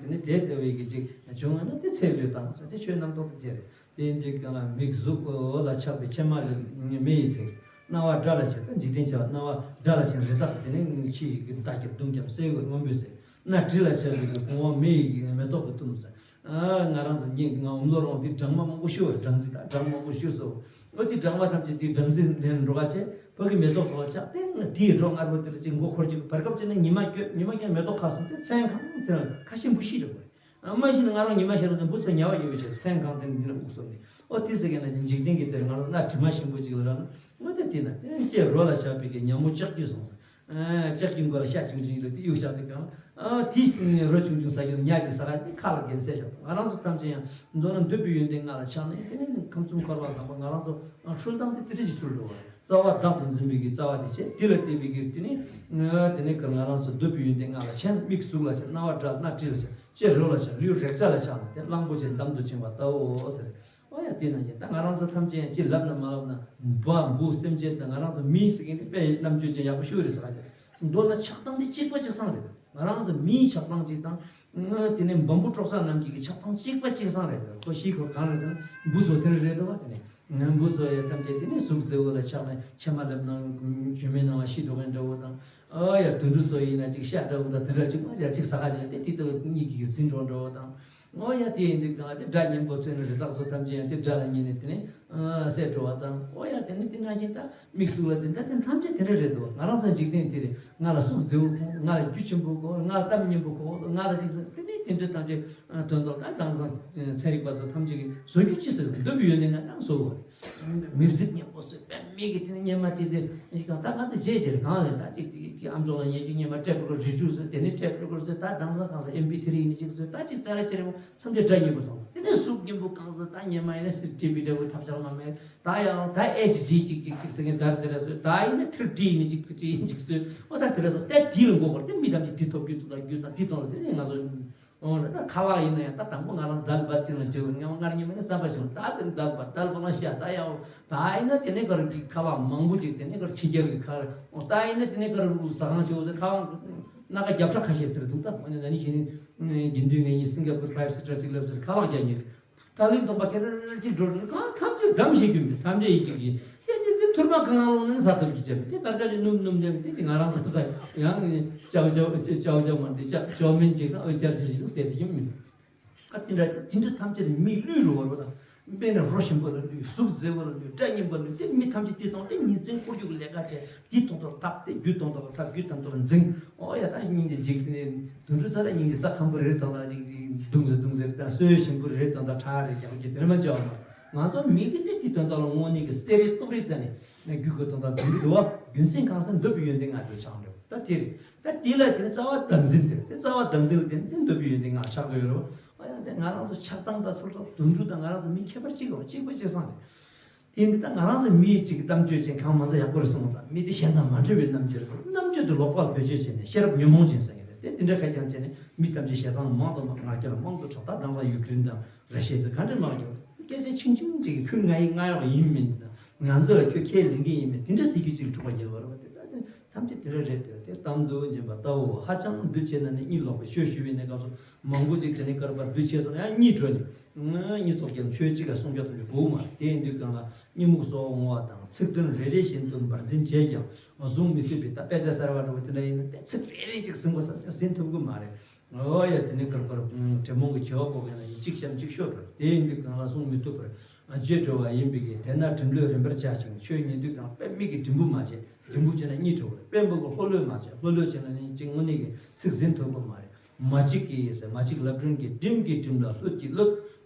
དེ་ནི་དེ་ལྟ་བུའི་གི་ཅིག་བྱུང་བ་ན་དེ་ཚེ་ལུས་བཏང་ཟེར་དེ་ཆོས་རྣམ་རྟོག་དེ་དེ་རེད། དེ་ཡིན་འདི་གང་ལ་མིག་གཟུགས་ལ་ཆགས་པའི་མཆི་མ་ལ་མེ་ཡིས་ཚིག་རྣ་བ་སྒྲ་ལ་ཆགས་ན་འཇིག་རྟེན་བྱ་བ། རྣ་བ་སྒྲ་ལ་ཆགས་ན་རི་དྭགས་དེ་ནི་ཕྱི་ཡི་གི་མདའ་རྒྱབ་མདུང་རྒྱབ་སེ་གོལ་སྔོན་པོས་ཟེར། སྣ་དྲི་ལ་ཆགས་པའི་གོང་འོག་མེ་ཡི་མེ་ཏོག་གིས་བཏུམས་ཟེར། ཨ་ང་རང་ཚོ་ཉིན་ང་འོམ་ལོ་རོང་དེ་སྦྲང་མ་མང་པོ་ཤོར་བ། སྦྲང་རྩི་དང་སྦྲང་མང་པོ་ཤོར་སོང་། ཨོ་དེ་སྦྲང་མ་ཐམས་ཅད་དེ་སྦྲང་རྩི་ལེན་འགྲོ་ག་བྱས་ཕ་གི་མེ་ཏོག་ཐོག་ལ་ཆགས་ཏེ་ང་དེའི་སྒྲོ་མངར་པོ་དེ་ལ་ཅིག་མགོ་འཁོར་ཅིག་བར་སྐབས་ཅིག་ན་ཉི་མ་སྐྱོད་ཉི་མ་སྐྱོད་མེ་ཏོག་ཁ་སོང་དེ་མཚན་གང་དེ་ལ་ཁ་ཞིམ་པོ་ཤི་འགྲོ་གི་རེད། ཨ་མ་གཞི་ནས་ང་རང་ཉི་མ་ཤར་ན་འདི་འབུ་ཚ་ཉ་བ་ཡོད་པའི་ཕྱིར་སེམས་གང་དེ་འདི་ན་དབུགས་སོང་ནས། ཨོ་དེ་ཟེར་མཁན་ན་འཇིག་རྟེན་གྱི་དེར་ང་རང་སྣ་དྲི་མ་ཞིམ་པོ་ཅིག་ལ་རག་ན་ཨོ་དེ་དེ་ན་དེ་ལྕེ་རོ་ལ་ཆགས་པའི་གི་ཉ་མོ་ལྕགས་ཀྱུ་སོང་ཟེར། ཨ་ལྕགས་ཀྱུ་མགོ་ལ་ཤ་ཆུང་ཆུང་ལ་དེ་གཡུག་བཞག་དེ་གང་ཨ་དེ་སྲིན་རོ་ཆུང་ཆུང་ཟ་རྒྱུ་ཉ་ཅིག་ཟ་ག་དེ་ཁ་ལ་རྒྱན་ཟས་བཞག་ང་རང་ཚོ་ཐམས་ཅད་ཡང་མདོར་ན་འདོད་པའི་ཡོན་ཏན་ལྔ་ལ་ཆགས་ནས་དེ་ནས་ཁམས་གསུམ་འཁོར་བ་དང་པོ་ང་རང་ཚོ་འཁྲུལ་སྟངས་དེ་དེ་འདྲ་ཞིག་འཁྲུལ་འགྲོ་བ་རེད། རྩ་བ་བདག་ཏུ་འཛིན་པའི་གི་རྩ་བ་དེ་བྱས་དེ་ལ་བརྟེན་པའི་གི་དེ་ནི་དེ་ནི་ང་རང་ཚོ་འདོད་པའི་ཡོན་ཏན་ལྔ་ལ་ཆགས་ན་མིག་གཟུགས་ལ་ཆགས། རྣ་བ་སྒྲ་སྣ་དྲི་ལ་ཆགས། ལྕེ་རོ་ལ་ཆགས། ལུས་རེག་བྱ་ལ་ཆགས་ནས་དེ་གླང་པོ་ཆེ་འདམ་དུ་བྱིང་བ་ལྟ་བུའོ་ཟེར། ཨོ་ཡ་དེ་ནང་བཞིན་ད་ང་རང་ཚོ་ཐམས་ཅད་ཡང་ཅི་ལབ་ན་མ་ལབ་ན་བ་འབུ་སེམས་ཅན་དང་ང་རང་ཚོ་མི་ཟེར་མཁན་དེ་དཔེ་རྣམ་དཔྱོད་ཅན་ཡག་པོ་ཤོས་རེད་ཟེར་ག་ཅིག་མདོར་ན་ཆགས་སྟངས་དེ་གཅིག་པ་གཅིག་རྐྱང་རེད། ང་རང་ཚོ་མིའི་ཆགས་སྟངས་གཅིག་དང་། དེ་ནས་འབུམ་པོ་པྲོག་གསར་རྣམས་ཀྱི་ཆགས་སྟངས་གཅིག་པ་གཅིག་རྐྱང་རེད། ཁོ་ཤི་ཁོ་གང་རེད་ཟེར་ན་འབུ་ཚོ་དེ་རེད་དོ་དེ་ནས། ང་འབུ་ཚོ་ཡ་ཐམས་ཅད་དེ་ནི་གཟུགས་མཛེས་པོ་ལ་ཆགས་ནས་ཕྱེ་མ་ལེབ་ནང་ཇུས་མེད་ནང་ལ་ཤི་འགྲོ་མཁན་འདྲ་བོ་དང་། ཨོ་ཡ་དུད་འགྲོ་ཚོ་ཡིན་ན་ཅིག་ཤ་འདྲ་བོ་དང་དེ་འདྲ་ཅིག་མ་ཡ་ཅིག་ཟ་ག་ཅིག་དེ་དེ་དག་གཉིད་ཀྱིས་ཟིན་འགྲོ་འདྲ་བོ་དང་། ཨོ་ཡ་དེ་ཡིན་དུས་གང་དེ་དགྲ་གཉེན་པོ་ཚོས་ནི་རི་དྭགས་ཚོ་ཐམས་ཅད་ཡང་དེ་དགྲ་ལ་ཉེ་ནས་དེ་ནས་བསད་འགྲོ་བ་དང་། ཨོ་ཡ་དེ་ནི་དེ་ནང་བཞིན་ད་མིག་གཟུགས་ལ་དེ་འདྲ་དེ་ཐམས་ཅད་དེ་འདྲ་རེད་འདུག་ང་རང་ཚོ་འཇིག་རྟེན་དེ་རེད། ང་ལ་གཟུགས་མཛེས་པོ་དགོས། ང་ལ་རྒྱུ་ཆེན་པོ་དགོས། ང་ལ་གཏམ་སྙན་པོ་དགོས། ང་ལ་ཅིག་ཟེར་དེ་ནི་དེ་འདྲ་ཐམས་ཅད་དོན་དག་ད་དེང་སང་ཚན་རིག་པ་ཚོ་ཐམས་ཅད་ཀྱིས་བཟོ་རྒྱུ་ཅི་ཟེར་འདོད་པའི་ཡོན་ཏན་ལྔ་རྣམས་བཟོ་དགོས་རེད། མིར་ཙིག་སྙན་པོ་བཟོས་པས་མིག་གིས་དེ་ནི་སྙན་མ་ཅི་ཟེར་ཞིག་གང་ལྟར་གང་ལྟར་རྗེས་ཀྱི་གང་ལས་ད་ཅིག་ཅིག་ཅིག་ཨམ་ཅོག་ལ་ཉན་རྒྱུ་སྙན་མ་ཊེབ་རི་ཀོར་ཌར་རི་ཊུ་བཟོས། དེ་ནི་ཊེབ་རི་ཀོར་ཌར་བཟོས། ད་དེང་སང་གང་ཟེར་ཨེམ་པི་ཐི་རི་ཡིན་ནི་ཅིག་བཟོས། ད་ཅིག་རྩ་ལ་ཅི་རེད་མོ་ཐམས་ཅད་སྒྲ་སྙན་པོ་གཏོང་། དེ་ནས་གཟུགས་སྙན་པོ་གང་བཟོས། ད་སྙན་མ་ཡིན་ན་སི་ཌི་ཝི་ཌི་འདྲ་བོ་ཐབས་ཆག་མ་མེད། ད་ཡང་ད་ཨེཆ་ཌི་ཅིག་ཅིག་ཅིག་ཟེར་མཁན་ཟེར་དེ་འདྲ་བཟོས། ད་ཡིན་ན་ཐིར་ཌི་ཡིན་ནི་ཅིག་ཐིར་ཌི་ཡིན་ཅིག་བཟོས། ཨོ་ད་དེ་འདྲ་བཟོས། ད་དེ་ལ་མགོ་སྐོར་དེ་མི་ཐམས་ཅད་དེ་ཐོབ་རྒྱུ་དང་རྒྱུ་དང་དེ་གཏོང་ལ་དེ་ནས་ང་ཚོ། འོང་ལ་ད་ཁ་ལག་ཡིན་ན་ཡང་ད་དང་པོ་ང་རང་དལ་བ་ཅིག་ལ་འབྲེལ་བ་ངས་སྔར་ཉིན་མ་ནས་བསམ་པ་བྱུང་། ད་དེ་དལ་བ་དལ་བ་ལ་བཤད་ད་ཡང་ད་ཡིན་ན་དེ་ནས་གར་གྱི་ཁ་ལག་མང་པོ་ཅིག་དེ་ནས་གར་ཕྱི་རྒྱལ་གྱི་ཁ་ལག་འོང་ད་ཡིན་ན་དེ་ནས་གར་ཟ་ཁང་ཞིག་འོང་ཟེར་ཁ་ལག་སྣ་ཁ་བརྒྱ་ཕྲག་ཁ་ཤས་དེར་འདུག་ད་འོ་ན་ནི་ཞིག་ནི་དགེ་འདུན་ངེད་གཉིས་སིང་ག་པུར་ཕའིབ་སི་ཊར་ཅིག་སླེབས་ཟེར་ཁ་ལག་རྒྱག་ཉེ་ད་ལུས་སྟོང་པ་ཁེ་རེ་ཅིག་འགྲོ་འགྲོ་གང་ཐམས་ཅད་བསྡམས་ཤེས་རྒྱུ་མེད། ཐམས་ཅད་ཡིད་ཅིག་ཡིན། དེ་དེ་དེ་ཐུར་མ་གང་ལོང་ནས་ས་ཐུར་གྱི་བྱས་པ་དེ་པར་ཀ་ཞིག་སྣུམ་སྣུམ་ལེན་དེ་ཅིག་ང་རང་ལ་ས་ཡང་ཅའོ་ཅའོ་ཅའོ་ཅའོ་མ་འདི་ཅའོ་ཅའོ་མིན་ཅིག་ཨོ་ཅར་ཅིག་ཞིག་ཟེར་དེ་ཡིན་མིན། ཨ་དེ་འདྲ་དེ་འདྲ་ཐམས་ཅད་མི་ལུས་རུ་བ་རུ་དང་དཔེར་ན་རོ་ཞིམ་པོ་ལ་ལུས། གཟུགས་མཛེས་པོ་ལ་ལུས། སྐྲ་སྙན་པོ་ལ་ལུས། དེ་མི་ཐམས་ཅད་དེ་དང་དེ་ཉིན་མཚན་འཁོར་རྒྱུག་ལས་ཀ་བྱས་དེ་དང་དུ་བཏབ་དེ་རྒྱུ་དང་དུ་བཏབ་རྒྱུ་དང་དུ་འཛིང་། ཨོ་ཡ་ད་སྙིང་རྗེ་འཇིག་རྟེན་དུད་འགྲོ་ཚ་ད་སྙིང་རྗེ་རྩྭ་ཁམ་བུ་རེ་དང་ད་ཅིག་ཅིག་རྡུང་ཟེར་རྡུང་ཟེར་ད་སོའི་ཞིམ་པོ་རེ་དང་ད་ཁྲག་རེ་རྒྱག་རྒྱུ་དེ་མ་བྱ་བ་མ་ང་ཚོ་མི་གི་དེ་དེ་དོན་དག་ལ་དངོས་གནས་ཀྱི་གསེར་རེ་ཏོག་རེ་བཙལ་ནས་ན་རྒྱུ་གི་དོན་དག་འཛིན་གྱི་འདུག་བ། རྒྱུ་མཚན་གང་ཟེར་འདོད་པའི་ཡོན་ཏན་ལྔ་དེ་ཆགས་འགྲོ་ད་དེ་རེད། ད་དེ་ལ་དེ་ནི་རྩ་བ་བདག་འཛིན་དེ་རེད། དེ་རྩ་བ་བདག་འཛིན་ལ་བརྟེན་ནས་དེ་འདོད་པའི་ཡོན་ཏན་ལྔ་ཆགས་ཀྱི་ཡོད་རེད་བ། ཨ་ཡང་དེ་ང་རང་ཚོ་ཆགས་སྟངས་དང་ཚོར་སྟངས་དུད་འགྲོ་དང་ང་རང་ཚོ་མི་ཁྱད་པར་གཅིག་གི་བ་གཅིག་པ་གཅིག་སང་རེད། དེ་འདི་ལྟར་ང་རང་ཚོ་མི་ཡིས་ཅིག་གཏམ་བརྗོད་ཅན་གང་མང་ཚོ་ཡག་པོ་རེད་གསུངས་ལ་མི་དེ་གཞན་དང་མ་འདྲ་བའི་རྣམ་འགྱུར་སོགས་རྣམ་དཔྱོད་དེ་ལོག་པར་བེད་སྤྱོད་བྱས་ནས་ཤེས་རབ་ཉོན་མོངས་ཅན་ཟེར་གྱི་རེད་དེ་དེ་འདྲ་ཁ་རྐྱང་བྱས་ནས་མི་ཐམས་ཅད་ཞེ་སྡང་མང་དུ་མང་ང་རྒྱལ་མང་དུ་ཕྲག་ད་དང་བ་ཡུ་ཀེ་རེན་དང་ར་ཤི་ཡ་ཚོ་ག་འདྲ་མང་རྒྱལ་སྐད་ཆ་ཆུང་ཆུང་ཅིག་གིས་ཁྱོད་ང་ཡི་ང་ཡག་ཡིན་མིན་དང་ང་ཚོ་ལ་ཁྱོད་ཁས་ལེན་གི་ཡིན་མིན་དེ་འདྲ་ཟེར་རྒྱུ་ཅིག་འཁྲུག་པ་རྒྱལ་བ་རེད་བ་དེ་ད་དེ་ཐམས་ཅད་དེ་འདྲ་རེད་དེ་དེ་གཏམ་དུ་འཇིམ་པ་ལྟ་བུ་ཧ་ཅང་འདུ་བྱེད་ན་ནི་གཉིད་ལོག་པའི་ཆོས་ཞུ་བའི་གནས་སྐབས་སུ་མང་པོ་ཅིག་དེ་ནས་སྐར་པར་འདུ་བྱེད་སོང་ཡང་གཉིད་བྲོ་ནས། གཉིད་ཐོག་ཀྱང་ཆོས་གཅིག་ག་སུམ་བརྒྱ་ཐམ་པའི་སྒོ་མ་རེད། དེ་ཡིན་དུས་གང་ལ་གཉིད་རྨུགས་སོགས་འོང་བ་དང་ཚིག་དོན་རེ་རེ་བཞིན་དུ་འབར་འཛིན་བྱས་ཀྱང་བཟུང་མི་ཐུབ་པའི་ད་དཔེ་ཆ་གསར་བ་འདྲ་བོ་དེ་འདྲ་ཡིན་ན་དཔེ་ཚིག་རེ་རེ་གཅིག་ཟིན་དགོས་བསམ་ཀྱང་ཟིན་ཐུབ་ཀྱི་མ་རེད། ཨོ་ཡ། དེ་ནས་གར་པར་དྲེད་མོང་གི་བྱེ་བ་གོ་མཁན་ལ་ཡིན་གཅིག་བཤམས་གཅིག་ཤོར་འགྲོ། དེ་ཡིན་དུས་གང་ལ་གསུང་མི་ཐུབ་པར་བརྗེད་འགྲོ་བ་ཡིན་པའི་གི། དེས་ན་དྲིན་ལོས་རིམ་པར་བྱ་ཞིང་། ཆོས་ཉན་དུས་གང་པད་མིག་གིས་དྲིན་པོ་མ་བྱས། དྲིན་པོ་བྱས་ན་གཉིད་བྲོ་བ་རེད། པད་མོ་གིས་ལྷོད་ལྷོད་མ་བྱས། ལྷོད་ལྷོད་བྱས་ན་ནི་གཅིག་དངོས་གནས་ཀྱི་ཚིག་ཟིན་ཐུབ་ཀྱི་མ་རེད། མ་གཅིག་གིས་ཟེར། མ་གཅིག་ལབ་སྒྲོན་གྱིས། སྒྲིམ་གྱིས་སྒྲིམ་ལ་ལྷོད་ཀྱིས་ལྷོད།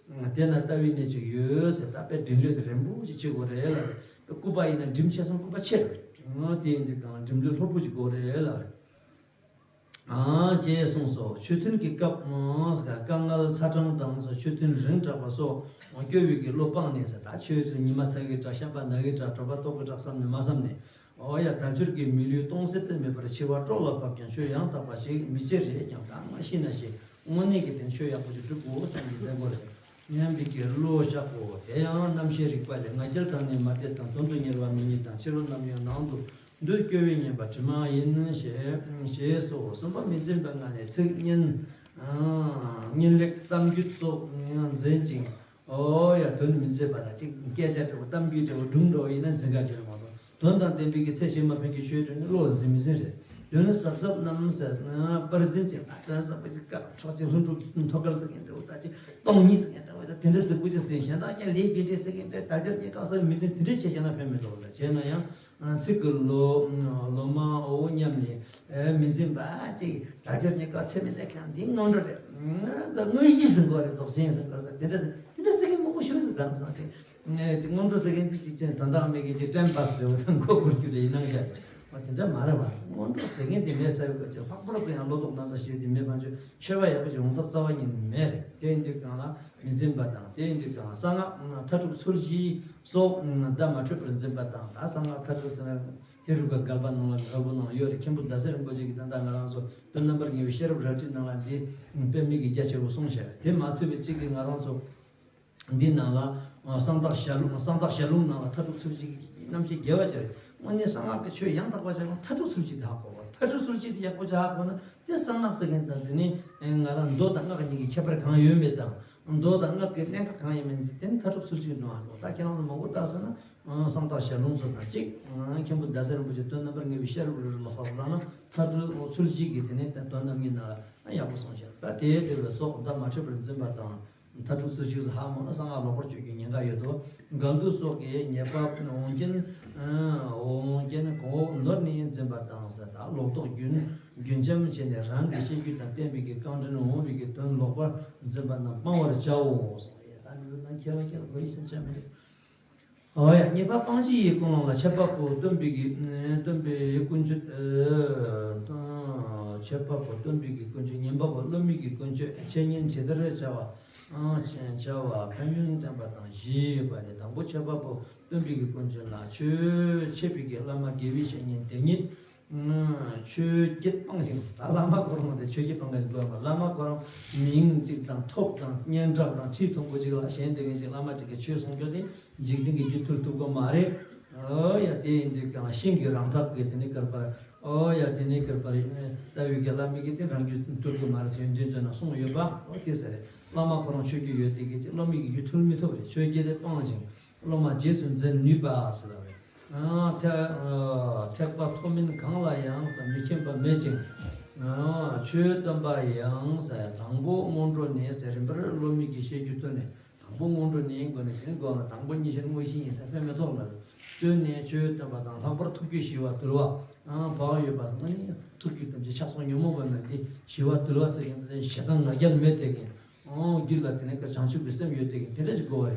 དེས་ན་ལྟ་བའི་གནད་ཅིག་ཡོད་ཟེར། ད་དཔེ་དྲིན་ལོས་དེ་རིམ་པོ་ཅིག་བྱེད་དགོས་རེད་ལབ་རེད། སྐུད་པ་ཡིན་ན་དྲིམ་ཆེ་སོང་སྐུད་པ་ཆེ་འགྲོ་རེད། དེ་ཡིན་དུས་གང་ལ་དྲིན་ལོས་ལྷོད་པོ་ཅིག་དགོས་རེད་ལབ་རེད། ཨང་། ཅེས་གསུངས་སོ། ཆོས་ཐུན་གྱི་སྐབས། དཀའ་ངལ་ཚ་གྲང་དང་། ཆོས་ཐུན་རིང་དྲགས་པ་སོགས་སྐྱོ་བའི་གི་བློ་སྤངས་ནས་ཟེར། ད་ཆོས་ཉི་མ་ཚ་གི་དྲགས། བཤམས་པ་ན་གི་དྲགས། གྲོད་པ་ལྟོགས་གི་དྲགས་བསམ་ནས་མ་བསམ་ནས། ཨོ་ཡ། དལ་འབྱོར་གྱི་མི་ལུས་སྟོང་ཟད་དུ་མེད་པར་འཆི་བ་སྲོག་ལ་བབས་ཀྱང་ཆོས་ཡང་དག་པ་ཞིག་མི་བྱེད་རེད། ཀྱང་ད་མ་ཤི་ན་ཤི། དངོས་གནས་ཀྱི་དོན་ཆོས་ཡག་པོ་ཞིག་སྒྲུབ་དགོས་བསམ་གྱི་བསྡད་དགོས་རེད། སྙམ་པའི་གི་བློ་བཞག་གོ། དེ་ཡང་རྣམ་ཤེས་རིག་པ་ལས། ང་རྒྱལ་དང་ནི་མ་དད་དང་། དོན་དུ་གཉེར་བ་མི་རྙེད་དང་། ཕྱི་རོལ་རྣམས་ཡང་ནང་དུ་འདུས། སྐྱོ་བས་ཉེན་པ་དྲི་མ་ཡིན་ཞེས། ཞེས་སོ། གསུམ་པ་མི་འཛིན་པ་ལྔ་ནས་ཚིག་སྙན། སྙན་ལེགས་གཏམ་རྒྱུད་སོགས་འཛིན་ཅིང་། ཨོ་ཡ། དོན་མི་འཛིན་པ་ལ་གཅིག་སྐད་ཆ་འདྲ་བོ་གཏམ་རྒྱུད་འདྲ་བོ་སྒྲུང་འདྲ་བོ་ཡིན་ན་འཛིན་ག་ཅི་རེད་མ་གཏོགས། དོན་དང་ལྡན་པའི་གི་ཚེ་ཕྱི་མ་ཕན་གྱི་ཆོས་སྒྲུབ་ནི་བློ་ལ་འཛིན་མི་འཛིན་རེད། དོན་ནི་གཟབ་གཟབ་རྣམས་ཟེར། པར་འཛིན་ཅིང་། ད་དོན་གཟབ་པོ་ཅིག་དཀར་ཕྱོགས་ཅིག་ལྷུན་གྲུབ་མཐོ་དཀར་ཟེར་མཁན་འདྲ་བོ། ད་ཅིག་སྟོང་ཉིད་ཟེར་མཁན་འདྲ་བོ། ད་དེ་འདྲ་ཟེར་དགོས་ཀྱི་ཟེར། གཞན་དག་ཀྱང་ལས་ཀྱི་འདྲེ་ཟེར་མཁན་འདྲ། དལ་འབྱོར་རྙེད་དཀའ་སོགས་མི་འཛིན། དེ་འདྲ་བྱས་བཞག་ན་ཕན་མི་ཐོགས་འདྲ། བྱས་ན་ཡང་ཚིག་གི་ལོ་ལོ་མ་འོ་སྙམ་ནས་མི་འཛིན་པ་ཅིག་དལ་འབྱོར་རྙེད་དཀའ་ཚེ་མི་འདས་མཁན་འདི་དངོས་འགྲོ་རེད། ད་དངོས་གཞི་ཟེར་དགོས་རེད། རྫོགས་ཆེན་ཟེར་དགོས་རེད། དེ་འདྲ་དེ་འདྲ་ཟེར་མཁན་མང་པོ་ཤོད་ཟེར། དམ་སང་ཅིག་ངས་ཅིག་སྔོན་འགྲོ་ཟེར་མཁན་འདི་ཅིག་ཅན་དོན་དག་མེད་མཁན་ཅིག་ཊེམ་པཱས་རེད་འོ། ད་མགོ་སྒུར་རྒྱུ་རེད། ཡིན་ནའང་བཞག་པ་དེ་འདྲ་མ་རེད་བ། སྔོན་འགྲོ་ཟེར་མཁན་དེ་མེད་ས་ཡོད་པ་ཅིག་ལྷག་པར་དུ་ཡང་བློ་ལྡོག་རྣམ་པ་ཞེས་དེ་མེད་པ་ཅིག་ཆོས་པ་ཡག་པོ་ཅིག་ཡོང་ཐབས་རྩ་བ་ཉིད་ནས་མེད་རེད། དེ་ཡིན་དུས་གང་ལ་མི་འཛིན་པ་དང་། དེ་ཡིན་དུས་གང་ལ་གསང་སྔགས་མཐའ་དྲུག་ཚུལ་བཞི་སོགས་བརྡ་མ་འཕྲོད་པར་འཛིན་པ་དང་། ད་གསང་སྔགས་མཐའ་དྲུག་ཟེར་ན་ཧེ་རུ་ཀ་སྒལ་པ་ནང་ལ་སྒལ་པོ་ནང་ཡོད་རེད། མཁན་པོ་ཟླ་ཟེར་རིན་པོ་ཆེ་གི་ད་ལྟ་ང་རང་ཚོ་དོན་རྣམ་པར་ངེས་པའི་ཤེས་རབ་རལ་གྲི་ནང་ལ་འདི་དཔེ་མི་གི་རྒྱ་ཆེ་བོ་གསུངས་བཞག་རེད། དེ་མ་ཚད་པའི་གཅིག་གི་ང་རང་ཚོ། འདི་ནང་ལ་གསང་བདག་ཞལ་ལུང་། གསང་བདག་ཞལ་ལུང་ནང་ལ་མཐའ་དྲུག་ཚུལ་བཞི་གི་རྣམ་བཤད་རྒྱས་པ་ཅིག་རེད། དངོས་གནས་གསང་སྔགས་ཀྱི་ཆོས་ཡང་དག་པ་ཆགས་ན་མཐའ་དྲུག་ཚུལ་བཞི་དེ་ཧ་གོ་བ། མཐའ་དྲུག་ཚུལ་བཞི་དེ་ཡག་པོ་ཆགས་ཧ་གོ་ན་དེ་གསང་སྔགས་ཟེར་མཁན་དང་། དེ་ནི་ང་རང་མདོ་དང་སྔགས་གཉིས་ཀྱི་ཁྱད་པར་གང་ཡོད་མེད་དང་། མདོ་དང་སྔགས་ཀྱི་གནད་འགག་གང་ཡིན་མིན་ཟེར་དེ་ནི་མཐའ་དྲུག་ཚུལ་བཞི་གི་ནང་ཧ་གོ། ད་ཁྱེད་རང་ཚོ་མང་པོ་བལྟས་སོང་ན་གསང་བདག་ཞལ་ལུང་ཚོ་དང་གཅིག་མཁན་པོ་ཟླ་ཟེར་རིན་པོ་ཆེ་དོན་རྣམ་པར་ངེས་པའི་ཤེས་རབ་རི་རི་ལ་སོགས་པ་ལ་ན་མཐའ་དྲུག་ཚུལ་བཞི་གི་དེ་ནི་དོན་རྣམ་གཉིས་ནང་ལ་ཡག་པོ་གསུངས་ཤག་ད་དེའི་དེ་བས་སོགས་བརྡ་མ་འཕྲོད་པར་འཛིན་པ་དང་། མཐའ་དྲུག་ཚུལ་བཞི་ཧ་མ་གོ་ན་གསང་སྔགས་ལོག་པར་སྤྱོད་རྒྱུའི་ཉེན་ཁ་ཡོད་དོ། འགལ་འདུ་སོགས་ཀྱི་ཉེས་པ་འོངས་རྐྱེན། འོངས་རྐྱེན་གོང་འོག་ནོར་ནས་འཛིན་པ་དང་ཟེར། ད་ལོག་རྟོག་རྒྱུན་རྒྱུན་འབྱམས་བྱས་ནས་རང་གི་ཤེས་རྒྱུད་དང་བསྟན་པའི་གི་རྐང་འདྲེན་འོང་བའི་གི་དོན་ལོག་པར་འཛིན་པ་རྣམས་སྤང་བར་བྱའོ་གསུངས་པ་རེད། ད་འདི་ཚོ་ནང་མཁས་པ་ཁྱེད་ལ་གོ་ཡི་སེམས་ཆ་མི་རེད། ཨོ་ཡ། གཉིས་པ་སྤང་བྱའི་ཀུན་སློང་ལ། འཆད་པ་པོ་སྟོན་པའི་གི་སྟོན་པའི་ཀུན་སྤྱོད། འཆད་པ་པོ་སྟོན་པའི་གི་ཀུན་སྤྱོད། ཉན་པ་པོ་སློབ་མའི་གི་ཀུན་སྤྱོད། འཆད་ཉན་ཇི་ལྟར་བྱ་བ། བྱ་བ་ཕན་ཡོན་བསྟན་པ་དང་བཞི་ཡོད་པ་ལས། དང་པོ་འཆད་པ་པོ་སྟོན་པའི་གི་ཀུན་སྤྱོད་ལ། ཆོས་འཆད་པའི་གི་བླ་མ་དགེ་བའི་བཤེས་གཉེན་དེ་ཉིད་ཆོས་བརྒྱད་སྤངས་ཤིང་། ད་བླ་མ་ཁོ་རང་དེ་ཆོས་བརྒྱད་སྤངས་ཀ་ཞིག་དགོས་པ། བླ་མ་ཁོ་རང་མིང་གཅིག་དང་ཐོབ་དང་སྙན་གྲགས་དང་ཁྲི་མཐོན་པོ་གཅིག་ལ་གཞན་དེ་གིན་ཞིག་བླ་མ་གཅིག་གི་ཆོས་གསུང་རྒྱུ་དེ་འཇིག་རྟེན་གྱི་རྒྱུ་མཐུན་ཐུབ་ཀྱི་མ་རེད། ཨོ་ཡ། དེ་ཡིན་དུས་ཀྱང་ཤིང་གི་རང་ཐག་གི་དེ་ནི་བསྐལ་པར། ཨོ་ཡ། དེ་ནི་བསྐལ་པར་ལྟ་བུའི་གི་བླ་མའི་གི་དེ་རང་རྒྱུ་མཐུན་ཐུབ་ཀྱི་མ་རེད་ཟེར་དུས་ཙམ་ན་གསུངས་ཡོད་པ། ཨོ་དེ་ཟེར་རེད། བླ་མ་ཁོ་རང་ཆོས་བརྒྱད་ཡོད་དེ་གི་ཅིག་སློབ་མའི་གི་རྒྱུ་མཐུན་མི་ཐུབ་རེད། ཆོས་བརྒྱད་དེ་སྤངས་ཤིང་། སློབ་མ་རྗེས་སུ་འཛིན་ནུས་པ་ཟེར་བ་རེད། ཨ་ཐེག་ཨ་ཐེག་པ་མཐོ་དམན་གང་ལ་ཡང་ཟེར་མི་མཁྱེན་པ་མེད་ཅིང་། ཨ་ཆོས་སྟོན་པ་ཡང་ཟེར་དང་པོ་སྔོན་འགྲོ་ནས་ཟེར་རིམ་པར་སློབ་མའི་གི་བཤད་རྒྱུད་བསྟན་ནས། དང་པོ་སྔོན་འགྲོ་ནས་འགོ་ནས་དེ་འགོ་ལ་དང་པོ་ཉི་ཤར་དངོས་གཞི་ཡིན་ཟེར་ཕན་མི་ཐོགས་ལ། བསྟན་ནས་ཆོས་སྟོན་པ་དང་ལྷག་པར་ཐུགས་རྒྱུད་ཞི་བ་དུལ་བ། ཨ་བག་ཡོད་པ་ཟེར་ན་ནི་ཐུགས་རྒྱུད་ཐམས་ཅད་ཆགས་སོགས་ཉོན་མོངས་པ་མེད་དེ་ཞི་བ་དུལ་བ་ཟེར་མཁན་དེ་ཞེ་སྡང་ང་རྒྱལ་མེད་དེ་གིན། ཨོ་རྒྱུད་ལ་དེ་ནས་བྱང་ཆུབ་ཀྱི་སེམས་ཡོད་དེ་གི་དེ་འདྲ་ཞིག་དགོས་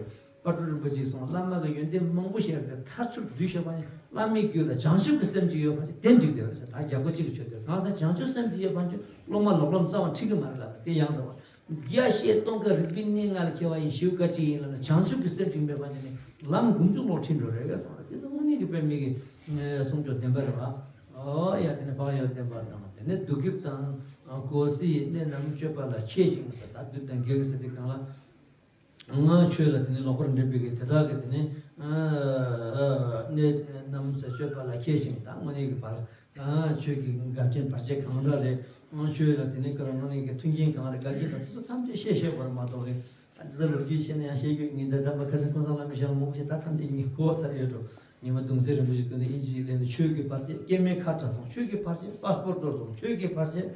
པ་རེད། དཔལ་སྤྲུལ་རིན་པོ་ཆེས་གསུངས། བླ་མ་གི་ཡོན་ཏན་མང་པོ་བཤད་དེ་མཐར་ཚུར་བསྡུས་བཤད་པ་ནི་བླ་མའི་རྒྱུད་ལ་བྱང་ཆུབ་ཀྱི་སེམས་ཅིག་ཡོད་པ་ཅིག་དེ་འགྲིག་བསྡད་པ་རེད་ཟེར། ད་རྒྱལ་པོ་གཅིག་གི་ཆོས་དེ་གང་ཟག་བྱང་ཆུབ་སེམས་ཅིག་ཡོད་པ་ཅིག་སློབ་མ་ལོག་ལམ་རྩ་བ་འཁྲིད་གི་མ་རེད་ལབ་པ་དེ་ཡང་དག་པ། རྒྱས་བཤད་སྟོང་གི་རིག་པའི་གནས་ལྔ་ལ་མཁས་པ་ཡིན། ཞེའུ་ཀ་གཅིག་ཡིན་ལབ་ན་བྱང་ཆུབ་ཀྱི་སེམས་ཅིག་མེད་པ་ཅིག་ནི་ལམ་འགོམ་ཆུང་ལོག་འཁྲིད་འགྲོ་རེད་གསུངས། དེ་ཚོ་དངོས་གནས་ཀྱི་དཔེ་མི་གི་གསུང་ཆོས་བདེན་པ་རེད་བ། ཨོ་ཡ། དེ་ནས་བག་ཡོད་བསྟན་པ་དང་། དེ་ནས་མདོ་རྒྱུད་དང་གོང་གསལ་གནད་རྣམས་དཔྱོད་པ་ལ་མཁས་ཤིང་ཟེར། ད་བདུད་དང་བགེགས་ཟེར་དུས་གང་ལ། ང་ཆོས་ལ་དེ་ནས་ལོག་པར་འདྲེན་པའི་གི་དེ་དག་གི་དེ་ནས་གནད་རྣམས་དཔྱོད་པ་ལ་མཁས་ཤིང་། ད་དངོས་གནས་ཀྱི་བར་ཆོས་ཀྱི་འགལ་རྐྱེན་བར་ཆད་གང་འདྲ་རེད། ཆོས་ལ་དེ་ནས་ཀ་ར་དངོས་གནས་ཀྱི་མཐུན་རྐྱེན་གང་རེད། འགལ་རྐྱེན་གང་དེ་ཚོ་ཐམས་ཅད་བཤད་བཤད་པར་མ་གཏོགས་རེད། ད་འདི་ཚོ་ལོ་རྒྱུས་བཤད་ན་ཡང་བཤད་རྒྱུ་ཡིན། ད་དམ་པ་ཁ་སང་ཁོང་ཚང་བླ་མའི་ཞལ་ལ་མང་པོ་ཞིག་ད་ཐམས་ཅད་ཉིད་གོ་ཚར་ཡོད་འགྲོ། ཉི་མ་གདུང་སྲས་རིན་པོ་ཆེ་སྐུ་མདུན་དབྱིན་ཇིའི་ལན་དུ་ཆོས་ཀྱི་བར་ཆད། སྐྱེ་དམན་ཁ་བྲལ་སོང་། ཆོས་ཀྱི་བར་ཆད། པ་སི་པོར་གཏོར་སོང་། ཆོས་ཀྱི་བར་ཆད།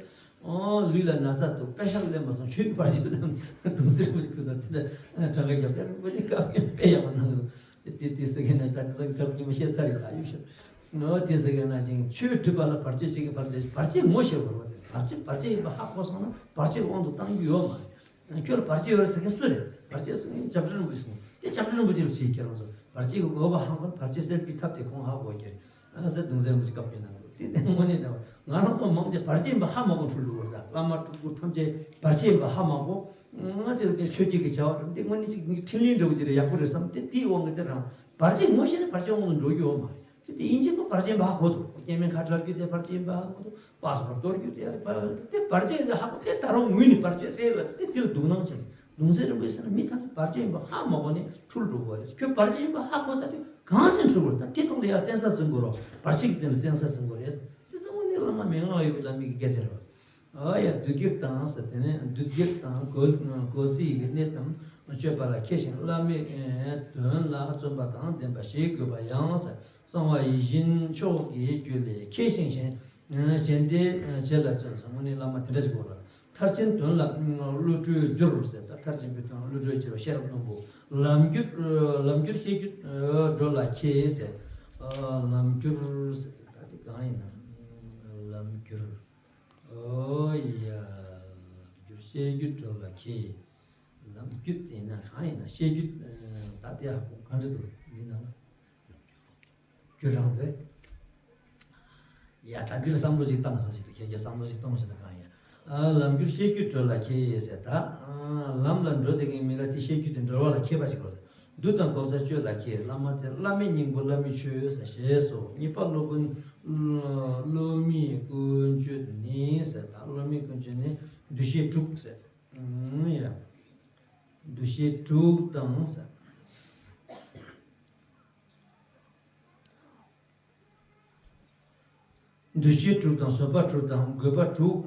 ཨོ་ལུས་ལ་ན་ཚ་འདུག་པེ་ཤག་ལེན་མ་སོང་ཆོས་ཀྱི་བར་ཆད་དང་གདུང་སེམས་མི་ཁུ་དང་དེ་འདྲ་གྲངས་ཀ་རྒྱབ་སྟེ་རིན་པོ་ཆེ་བཀའ་བཀྱོན་དཔེ་ཡག་པོ་གནང་འདུག་དེ་དེ་དེ་ཟེར་མཁན་ནི་ད་དེ་ཚོ་གི་སྐབས་ཀྱི་མི་བཤད་ཚར་ཡོད་ད་ཡོད་ཤོད། ཨོ་དེ་ཟེར་མཁན་ནང་བཞིན་ཆོས་སྒྲུབ་པ་ལ་བར་ཆད་བྱེད་ཀྱི་བར་ཆད་བར་ཆད་ངོ་ཤེས་དགོས་རེད་བ། དེ་བར་ཆད་བར་ཆད་ཡིན་པ་ཧ་གོ་སོང་ན་བར་ཆད་དབང་དུ་བཏང་རྒྱུ་ཡོད་མ་རེད། ཁྱོད་ལ་བར་ཆད་ཡོད་རེད་ཟེར་མཁན་སུ་རེད། བར་ཆད་ཟེར་མཁན་སྐྱབས་རྗེ་རིན་པོ་ཆེ་སོང་། དེ་སྐྱབས་རྗེ་རིན་པོ་ཆེ་ལ་བྱེད་ཁྱེད་རང་ཚོ་བར་ཆད་ཀྱི་དགོས་པ་ཧང་གོ་བར་ཆད་སེལ་བའི་ཐབས་དེ་ཁོང་ཧ་གོ་ཁྱེད་རེད་ཟེར་གདུང་སེམས་རིན་པོ་ཆེ་བཀའ་བཀྱོན་གནང་འདུག་དེ་དེ་དངོས་གནས་ད་ང་རང་ཚོ་མང་ཆེ་བར་ཆད་ཡིན་པ་ཧ་མ་གོ་འཁྲུལ་འགྲོ་གི་རེད། ད་བླ་མ་སྤྲུལ་སྐུ་ཐམས་ཅད་བར་ཆད་ཡིན་པ་ཧ་མ་གོ་ང་ཚོས་ཀྱང་ཆོས་བརྒྱུད་ཀྱི་བྱ་བ་རེད། འདི་དངོས་གནས་ཅིག་ངས་འཕྲིན་ལས་འདྲ་བོ་ཅིག་རེད་ཡག་པོ་རེད་བསམ་སྟེ་དེའི་དབང་གིས་དེ་རང་བར་ཆད་ངོ་ཤེས་ན་བར་ཆད་དབང་དུ་འགྲོ་རྒྱུ་ཡོད་མ་རེད། དེ་དེ་ཡིན་གཅིག་པུ་བར་ཆད་ཡིན་པ་ཧ་གོ་འདུག་སྐྱེ་དམན་ཁ་བྲལ་རྒྱུ་དེ་བར་ཆད་ཡིན་པ་ཧ་གོ་འདུག་པ་སོགས་གཏོར་རྒྱུ་དེ་བར་དེ་བར་ཆད་ཡིན་པ་ཧ་གོ་དེ་ད་རུང་ངུས་ནས་བར་ཆད་རེད་ལབ་དེ་དེ་ལ་སྡུག་སྣང་བྱས་ནས་གདུང་སེམས་རིན་པོ་ཆེ་ཟེར་ན་མི་ཐམས་ཅད་བར་ཆད་ཡིན་པ་ཧ་མ་གོ་ནས་འཁྲུལ་འགྲོ་དགོས་རེད། ཁྱོད་བར་ཆད་ཡིན་པ་ཧ་གོ་ཚར་དུས་གང་ཅི་འཁྲུལ་དགོས་རེད། ད་དེ་ཐོག་ལ་ཡང་བཙན་ས་ཟིན་དགོས་རོགས་བར་ཆད་ཀྱི་སྟེང་ལ་བཙན་ས་ཟིན་དགོས་རེད། དེ་ཚོ་དངོས་གནས་བླ་མ་མན་ངག་ཡོད་པའི་བླ་མའི་གི་སྐད་ཆ་རེད་བ། ཨ་ཡ་བདུད་རྒྱུད་དང་ཟེར་དེ་ནས་བདུད་རྒྱུད་དང་གོ་གོ་སའི་གནས་དང་སྤྱོད་པ་ལ་མཁས་ཤིང་བླ་མའི་དོན་ལ་བརྩོན་པ་དང་ལྡན་པ་ཞིག་དགོས་པ་ཡང་ཟེར། གསང་བ་ཡིད་བཞིན་མཆོག་གི་རྒྱུད་ལས་མཁས་ཤིང་གཞན་གཞན་སྡེ་བྱེད་ལ་བརྩོན་ཟེར། དངོས་གནས་བླ་མ་དེ་འདྲ་ཞིག་དགོས་ལ། མཐར་ཕྱིན་དོན་ལ་བློ་གྲོས་བསྒྱུར་ཟེར། ད་མཐར་ཕྱིན་པའི་དོན་ལ་བློ་གྲོས་བསྒྱུར་བ་ཤེས་རབ་སྣ་བོ། ལམ་བསྒྱུར་ལམ་བསྒྱུར་བཤད་རྒྱུད་འགྲོ་ལ་མཁས་ཟེར། ལམ་བསྒྱུར་ཟེར་ད་དེ་གང་ཡིན་ན་ལམ་བསྒྱུར། ཨོ་ཡ། ལམ་བསྒྱུར་བཤད་རྒྱུད་འགྲོ་ལ་མཁས། ལམ་བསྒྱུར་དེ་ན་གང་ཡིན་ན་བཤད་རྒྱུད་ད་དེ་ཧ་གོ་གང་འདྲ་འདུག་འདི་ན་ལ། བསྒྱུར་རང་རེད། ཡ་ད་འདིར་བསམ་བློ་ཞིག་བཏང་ས་ཞིག་ད་ཁྱེད་ཀྱི་བསམ་བློ་ཞིག་གཏོང་ཞིག་ད་གང་ཡིན། ལམ་བསྒྱུར་བཤད་རྒྱུད་འགྲོ་ལ་མཁས་ཟེར་ད། ལམ་ལ་འགྲོ་དེ་གི་མི་ལ་དེ་བཤད་རྒྱུད་དེ་འགྲོ་བ་ལ་མཁས་པ་ཞིག་རེད། འདུལ་དང་གོ་ས་སྤྱོད་ལ་མཁས། བླ་མ་དེ་བླ་མའི་སྙིང་པོ་བླ་མའི་ཆོས་ཟེར་ཞེས་སོ། གཉིས་པ་སློབ་དཔོན་སློབ་མའི་ཀུན་སྤྱོད་ནི་ཟེར་ད་སློབ་མའི་ཀུན་སྤྱོད་ནི་འདུ་ཤེས་དྲུག་ཟེར། ཡ། འདུ་ཤེས་དྲུག་དང་ཟེར། འདུ་ཤེས་དྲུག་དང་བཟོད་པ་དྲུག་དང་དགོས་པ་དྲུག་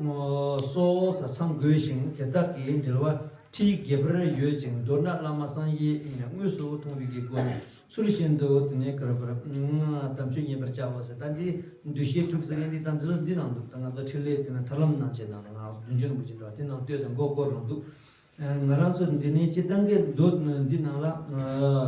སོགས་ཚང་དགོས་ཤིང་དེ་དག་གི་འབྲེལ་བ་ཁྲིད་རྒྱས་པར་ཡོད་ཅིང་མདོར་ན་བླ་མ་སངས་རྒྱས་དངོས་སུ་མཐོང་བའི་གི་སྒོ་ནས་ཚུལ་བཞིན་དུ་དེ་ནས་ག་རེ་ག་རེ་དམ་ཆོས་མཉན་པར་བྱའོ་ཟེར། ད་འདི་འདུ་ཤེས་དྲུག་ཟེར་མཁན་འདི་ད་འདི་ལ་འདི་ནང་འདུག་ད་ང་ཚོ་འཕྲིན་ལས་དེ་ན་ཐར་ལམ་ནང་བྱས་ནང་ལ་ང་རང་ཚོ་བདུན་ཅུ་རིན་པོ་ཆེ་འདྲ་བ་དེ་ནང་ལྟོས་དང་མགོ་སྐོར་རང་འདུག་ང་རང་ཚོ་འདི་ནས་སྤྱི་བཏང་གི་མདོ་འདི་ནང་ལ་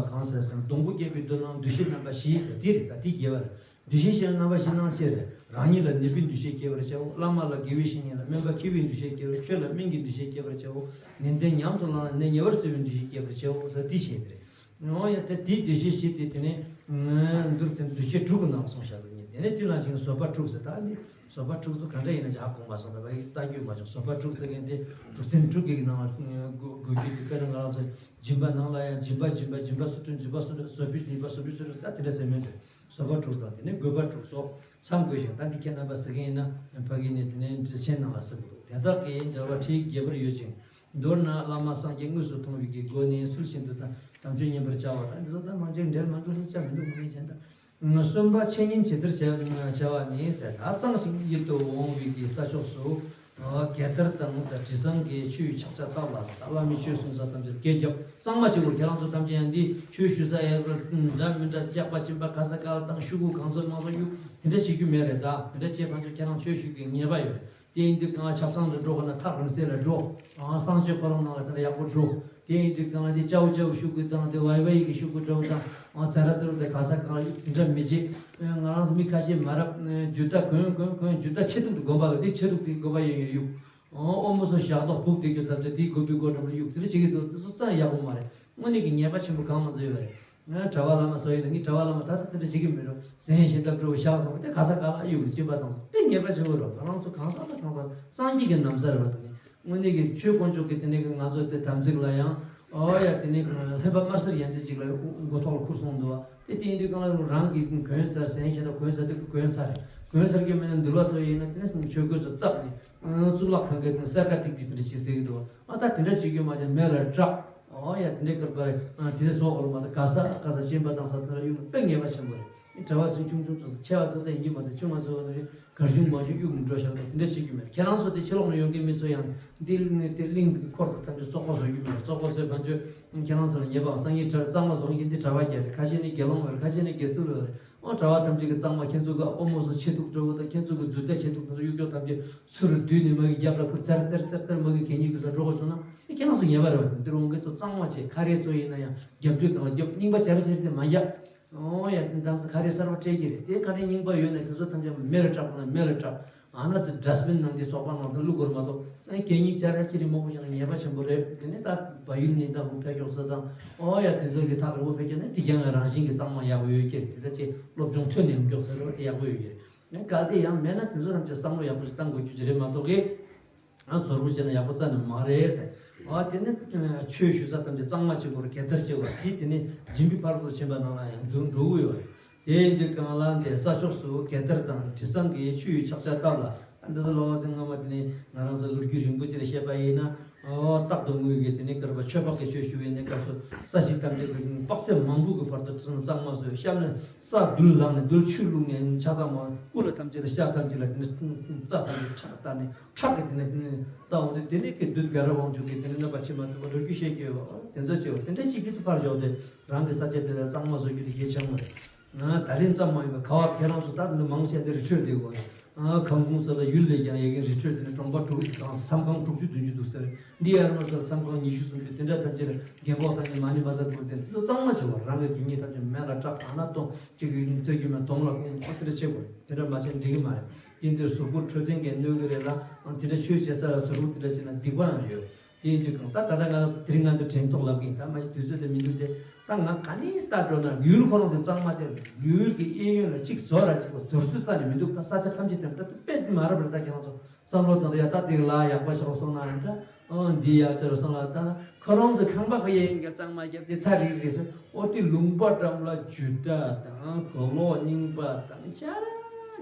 གང་ཟེར་ཟེར་ན་སྡོང་པོ་བརྒྱད་པའི་མདོ་ནང་འདུ་ཤེས་རྣམ་པ་བཞི་ཟེར་དེ་རེད། ད་དེ་རྒྱས་པ་རེད། འདུ་ཤེས་བཞི་རྣམ་པ་བཞི་སྣང་བཤད་རེད། རང་ཉིད་ལ་ནད་པའི་འདུ་ཤེས་སྐྱེ་བར་བྱའོ། བླ་མ་ལ་དགེ་བའི་བཤེས་གཉེན་ལ་སྨན་པ་མཁས་པའི་འདུ་ཤེས་སྐྱེ་བར། ཆོས་ལ་སྨན་གྱི་འདུ་ཤེས་སྐྱེ་བར་བྱའོ། ནན་ཏན་ཉམས་སུ་བླངས་ལ་ནད་ཉེ་བར་བཅོས་པའི་འདུ་ཤེས་སྐྱེ་བར་བྱའོ་ཟེར་དེ་བཤད་དེ་རེད། འོ་ཡ་དེ་དེའི་འདུ་ཤེས་བཞི་དེ་དེ་ནས་འདུར་དེ་འདུ་ཤེས་དྲུག་གི་ནང་སོང་བཞག་ཡིན། དེ་ནས་དེ་ནང་བཞིན་བཟོད་པ་དྲུག་ཟེར་ད་ནི་བཟོད་པ་དྲུག་ཚོ་ག་འདྲ་ཡིན་ན་ཇག་གོང་པ་སོང་ད་བའི་ལྟ་རྒྱུ་མ་བྱུང་། བཟོད་པ་དྲུག་ཟེར་མཁན་དེ་དྲུག་ཚན་དྲུག་གི་ནང་ལ་དགོས་རྒྱུ་དེ་དཔེར་ན་ང་རང་ཚོ་སྦྱིན་པ་ནང་ལ་ཡང་སྦྱིན་པ་སྦྱིན་པ་སྦྱིན་པ་སུ་སྤྲུལ་སྦྱིན་པ་སུ་སྤྲུལ་བཟོད་པའི་སྦྱིན་པ་བཟོད་པའི་སུ་སྤྲུལ་ད་དེ་འདྲ་ཟེར་མེད་དེ། བཟོད་པ་དྲུག་དང་དེ་ནས་དགོས་པ་དྲུག་སོགས་ཚང་དགོས་ཤིང་ད་འདི་ཁྱེད་རྣམ་པ་ཟེར་མཁན་ཡིན་ན་ཕ་གི་ནས་དེ་ནས་འགྲེལ་ཆེན་ནང་ལ་ཟེར་གི་འདུག་དེ་དག་གི་འབྲེལ་བ་ཁྲིད་རྒྱས་པར་ཡོད་ཅིང་། མདོར་ན་བླ་མ་སངས་རྒྱས་དངོས་སུ་མཐོང་བའི་གི་སྒོ་ནས་ཚུལ་བཞིན་དུ་དང་དམ་ཆོས་མཉན་པར་བྱ་བ་དང་འདི་ཚོ་ད་མང་ཆེ་འབྲེལ་མ་འདུག་ཟེར་བྱ་མི་འདུག་མ་ཡིན་གཞན་དག་གསུམ་པ་འཆད་ཉན་ཇི་ལྟར་བྱ་བ་ནི་ཟེར་ད་གཙང་ཞིང་ཡིད་དུ་འོང་བའི་གི་ས་ཕྱོགས་སུ་རྒྱལ་དར་དང་ཟེར་དྲི་བཟང་གི་ཆུའི་ཕྱག་རྒྱ་བཏབ་ལ་ཟེར་ད་བླ་མའི་ཆོས་གསུང་ས་ཐམས་ཅད་རྒྱས་རྒྱབ་གཙང་མ་བྱེད་དགོས། ཁྱེད་རང་ཚོ་ཐམས་ཅད་ཡང་འདི་ཆོས་ཞུ་ས་ཡག་པར་འདྲ་མི་འདྲ་སྐྱག་པ་སྦྱིན་པ་ག་ས་ག་ལ་བཏང་ཤོག་གུ་གང་ཚོད་མང་ཚོད་གཡུག་དེ་འདྲ་བྱེད་རྒྱུ་མེད་རེད། ད་དེ་འདྲ་བྱེད་ཕན་ཚུན་ཁྱེད་རང་ཆོས་ཞུ་གི་ངེས་པ་ཡོད་རེད། དེ་ཡིན་དུས་གང་ལ་ཆབ་གསང་དུ་འགྲོ་དགོས་ན་ཐག་རིང་སེ་ལ་འགྲོ། ཨང་གསང་སྤྱོད་ཁོ་རང་ནང་ལ་དེ་འདྲ་ཡག་པོ་འགྲོ། དེ་ཡིན་དུས་གང་ལ་དེ་ཅའུ་ཅའུ་ཤོག་གུ་དང་དེ་ཝའི་ཝའི་གི་ཤོག་གུ་འདྲ་བོ་དང་ཨང་ཛ་ར་ཛ་རུ་དེ་ག་ས་གང་ལ་དེ་འདྲ་མི་བྱེད། ང་རང་མི་ཁ་ཤས་མ་རབས་རྒྱུ་ད་གོན་གོན་གོན་རྒྱུ་ད་ཆེ་ཐུག་ཏུ་དགོན་པ་ལ་དེ་ཆེ་ཐུག་དེ་དགོན་པ་ཡོད་ཡོད་ཡོད། ཨང་ཨོ་མོ་སོ་ཞག་ཐོག་ཕུག་དེ་རྒྱུ་ད་དེ་དེ་དགོན་པའི་སྒོ་འགྲམ་ལ་གཡུག་དེ་འདྲ་བྱེད་ཀྱི་འདུག་དེ་ཚོ་རྩ་ཡག་པོ་མ་རེད། དངོས་གནས་ཀྱི་ཉེས་པ་ཆེན་པོ་གང་མང་ཚོ་ཡོད་རེད། ང་གྲྭ་པ་བླ་མ་ཚོ་ཡིན་ན་ངས་གྲྭ་པ་བླ་མ་ད་ལྟ་དེ་འདྲ་བྱེད་ཀྱི་མེད་རོ། ཟན་ཞིམ་ཐབས་སྤྲོ་བོ་བཞག་སོང་དེ་ག་ས་ག་ལ་གཡུག་གི་སྦྱིན་པ་བཏང་སོང་དཔེ་ཉེས་པ་ཆེན་པོ་རོ། ང་རང་ཚོ་གང་ཟག་དང་གང་ཟག་སངས་རྒྱས་ཀྱི་ན་བཟའ་རེད་བ། དེ་ནི་དངོས་གནས་ཀྱི་ཆོས་དཀོན་མཆོག་གི་དེ་ནས་ཀྱི་ང་ཚོ་དེ་དམ་ཚིག་ལ་ཡང་ཨོ་ཡ་དེ་ནས་ཀྱི་ལྷན་པ་དམར་སེར་ཡན་ཆད་ཅིག་ལ་མགོ་ཐོག་ལ་ཁུར་སོང་འདུག་བ། དེ་དེ་ཡིན་དུས་གང་ལ་རང་གིས་གོན་ཚར་ཟན་ཞིམ་ཐབས་གོན་ཚར་དེ་གོན་ཚར་རེད། གོན་ཚར་གྱི་མེད་ན་འདུལ་བ་ཚོ་ཡིན་ན་དེ་ནས་ཆོས་གོས་ཚོ་བཙབ་ནས་གཙུག་ལག་ཁང་གི་སེར་ཁ་ཏིག་ཏིག་དེ་འདྲ་བྱེད་ཟེར་གྱི་འདུག་བ། ཨ་ད་དེ་འདྲ་བྱེད་རྒྱུ་མ་བྱས་མེ་ལ་བསྲེགས། ཨོ་ཡ་དེ་འདྲའི་སྐབས་པར་དེ་སོགས་འོར་མ་ད་ག་ས་ག་ས་ཤེས་པ་དང་ས་དེ་ལ་གཡུག་ན་དཔེ་ངེས་པ་ཆེན་པོ་རེད། གྲྭ་པ་ཚོ་ཆུང་ཆུང་ཚོ་ཆེ་བ་ཚོ་ད་ཡིན་གྱི་མ་རེད། ཆུང་བ་ཚོ་ད་གར་ཆུང་མ་ཆུང་གཡུག་འགྲོ་བཞག་ད་དེ་འདྲ་བྱེད་རྒྱུ་མེད། ཁྱེད་རང་ཚོ་དེ་ཕྱི་ལོགས་ནས་ཡོང་མཁན་མི་ཚོ་ཡང་འདི་གླིང་དེ་གླིང་གི་འཁོར་དང་ཐམས་ཅད་བཙོག་པ་བཟོ་རྒྱུ་མེད། བཙོག་པ་བཟོས་ཕན་ཆོད་ཁྱེད་རང་ཚོ་ལ་ཉེས་པའང་སང་ཉིན་གྲྭ་གཙང་མ་བཟོ་མཁན་འདི་གྲྭ་པ་རྒྱ་རེད། ཁ་ཤས་ནི་དགེ་སློང་རེད། ཁ་ཤས་ནི་དགེ་ཚུལ་རེད། ཨོ་གྲྭ་པ་ཐམས་ཅད་ཀྱི་གཙང་མ་ཁྱེད་ཚོ་གི་ཨོ་མོ་ཚོ་ཆེ་ཐུག་འགྲོ་བོ་དང་ཁྱེད་ཚོ་གི་རྫུ་རྒྱ་ཆེ་ཐུག་ཁྱེད་ཚོ་གཡུག་ཀྱོག་ཐམས་ཅད་ཚུར་བསྡུས་ནས་མ་གི་རྒྱབ་ལ་ཁུར་ཙར་ཙར་ཙར་ཙར་མ་གི་གད་སྙིགས་ཀྱི་ས་འགྲོ་དགོས་བྱུང་ན་ཁྱེད་རང་ཚོ་ཉེས་པ་རེད་བ། དེ་འདིར་འོང་མཁན་ཚོ་གཙང་མ་བྱས། ཁ་རས་ཚོ་ཡིན་ན་ཡང་རྒྱབ་དུས་གང་ལ་རྒྱབ། རྙིང་པ་སྦྱར་བྱས་དེ་མ་རྒྱབ། ཨོ་ཡ། དེ་དང་ཚོ་ཁ་རས་གསར་པ་སྤྲད་ཀྱི་རེད། དེ་ཁ་རས་རྙིང་པ་ཡོད་ན་དེ་ཚོ་ཐམས་ཅད་མེ་ལ་བསྲེགས་པ་ན་མེ་ལ་བསྲེགས། ཨ་ན་ཚོ་ཌ་སི་བིན་ནང་དེ་བཙོག་པ་ནང་དུ་བླུག་དགོས་རེད་མ་གཏོགས། ཨ་གད་སྙིགས་སྦྱར་ཡ་ཅི་རེད་མང་པོ་བྱས་ན་ཉེས་པ་ཆེན་པོ་རེད། དེ་ནས་ད་བལ་ཡུལ་ནས་ད་བུ་ཕེབས་མགྱོགས་ཚོ་དང་ཨོ་ཡ་དེ་ཚོ་གི་ཐག་རིང་པོ་ཕེབས་ཀྱི་ན་དེ་རྐྱང་གི་རང་བཞིན་གྱི་གཙང་མ་ཡག་པོ་ཡོད་ཀྱི་རེད། དེ་ད་ཅིག་སློབ་སྦྱོང་ཐོན་ནས་ཡོང་མགྱོགས་ཚོ་རེད་བ། དེ་ཡག་པོ་ཡོད་ཀྱི་རེད། ཨ་གལ་ཏེ་ཡང་མེད་ན་དེ་ཚོ་ཐམས་ཅད་བསམ་བློ་ཡག་པོ་ཞིག་བཏང་དགོས་རྒྱུ་ཅིག་རེད་མ་གཏོགས་གི། ཨ་ཟོར་པོ་བྱས་ན་ཡག་པོ་རྩ་ནས་མ་རེད་ཟེར། ཨ་དེ་ནི་ཆོས་ཞུ་ས་ཐམས་ཅད་གཙང་མ་བྱེད་དགོས་རེད། གད་བདར་བྱེད་དགོས་རེད། དེ་དེ་ནི་སྦྱིན་པའི་ཕ་རོལ་ཏུ་ཕྱིན་པ་ནང་ལ་ཡང་འདུ་འགྲོ་གི་ཡོད་རེད། དེ་ཡིན་དུས་གང་ལ་འདི་ས་ཕྱོགས་སུ་གད་བདར་དང་དྲི་བཟང་གི་ཆུ་ཡི་ཕྱག་རྒྱ་བཏབ་ལ། ཨ་འདི་ཚོ་ལོ་ཟེར་སྔོན་མ་དེ་ནི་ང་རང་ཚོ་ལོ་རྒྱུས་རིང་པོ་ཅིག་ལ་བཤད་པ་ཡིན་ན། ཨོ་རྟག་ཏུ་དངོས་ཀྱི་དེ་ནི་ཀར་པ་ཆོས་འཕགས་ཀྱི་ཆོས་ཞུ་བའི་གནས་སྐབས་སུ་ས་གཞི་ཐམས་ཅད་ཀྱི་དཔག་ཚད་མང་པོ་གི་བར་དུ་གཙང་མ་བཟོས། གཤམ་ནས་ས་རྡུལ་ལངས་ནས་རྡུལ་ཆུ་བླུགས་ནས་ཆ་ཚང་མ་སྐུ་ལ་ཐམས་ཅད་ལ་ཤ་ཐམས་ཅད་ལ་དེ་ནི་རྩྭ་ཐམས་ཅད་ཁྲག་ལྟར་ནས། ཁྲག་གི་དེ་ནས་ལྟ་འོང་དུས་དེ་ནས་ཀྱི་བདུད་དགའ་རབ་དབང་ཕྱུག་གིས་དེ་ནས་གནོད་པ་བྱེད་མ་ཐུབ་པ་ལོ་རྒྱུས་བཤད་ཀྱི་ཡོད། དེ་ཚོ་བྱེད་པ་དེ་འདྲ་ཅིག་གི་དུ་ཕར་འཇོག་སྟེ་རང་གི་ས་ཆ་དེ་ལ་གཙང་མ་བཟོ་རྒྱུ་དེ་གལ་ཆེན་པོ་རེད། ང་ད་རིང་ཙམ་མ་ཡིན་པར་ག་བ་ཁྱེད་རང་ཚོ་ད་འདི་མང་ཆེ་དེ་རི་ཁྲོད་དེ་གོ། ཁམས་ཁོངས་ཚོ་ལ་ཡུལ་ལས་ཀྱང་ཡ་གི་རི་ཁྲོད་དེ་ནས་གྲོང་པ་དྲུག་དང་མཚམས་ཁང་དྲུག་ཅུ་བདུན་ཅུ་འདུག་ཟེར། འདི་ཡར་མར་ཚོ་མཚམས་ཁང་ཉི་ཤུ་སུམ་ཅུ་དེ་འདྲ་ཐམས་ཅད་ལ་རྒན་གོག་ཐམས་ཅད་མ་ཎི་བཛྲ་གུར་དེ་འདི་ཚོ་གཙང་མ་བྱེད་དགོས། རང་གི་གད་སྙིགས་ཐམས་ཅད་མེ་ལ་བསྲེགས། ཨ་ན་གཏོང་གཅིག་གི་ཚོད་ཀྱི་མེ་དོང་ལ་ཁོང་ཁོ་དེ་འདྲ་བྱེད་དགོས། དེ་འདྲ་མ་བྱས་འགྲིག་གི་མ་རེད། དེ་འདིར་གཟུགས་པོར་འཕྲོད་བསྟེན་གྱི་གནོད་ཀྱི་རེད་ལ། དེ་འདྲ་ཆོས་བྱེད་ས་ལ་གཟུགས་པོ་དེ་འདྲ་བྱས་ན་སྡིག་པའང་ཡོད། དེ་ཡིན་དུས་གང་ལྟར་ད་ལྟ་ང་ཚོ་དེ་རིང་ང་ཚོ་དྲན་ཐོག་ལབ་ཀྱིན་ད་མ་གཞི་དུས་ཚོད་དེ་མི་འདུག་སྟེ། ད་ང་ག་ནས་ལྟ་འགྲོ་ན་ཡུལ་ཁོ་རང་དེ་གཙང་མ་བྱས། ཡུལ་གྱི་གཡས་གཡོན་ལ་གཅིག་བཟོ་ར་གཅིག་ལ་བཟོ་རྒྱུ་རྩ་ནས་མི་འདུག་ད་ས་ཆ་ཐམས་ཅད་དེ་ད་དཔེ་དེ་མ་རབས་རེད། ད་ཁྱེད་རང་ཚོ་བསམ་བློ་བཏང་ད་ཡ་ད་དེ་ལ་ཡག་པ་ཞིག་སོང་ན་འདྲ། ཨོ་འདི་ཡག་ཅིག་སོང་ལ་ད་ཁོ་རང་ཚོ་ཁང་པ་གཡས་གཡོན་གྱི་གཙང་མ་བརྒྱབ་ཚེ་ཚ་རིག་རེད་ཟེར། ཨོ་དེ་ལུང་པ་འགྲམ་ལ་ཇུས་ཏ་དང་གོ་ལོག་རྙིང་པ་དང་ཤ་ར་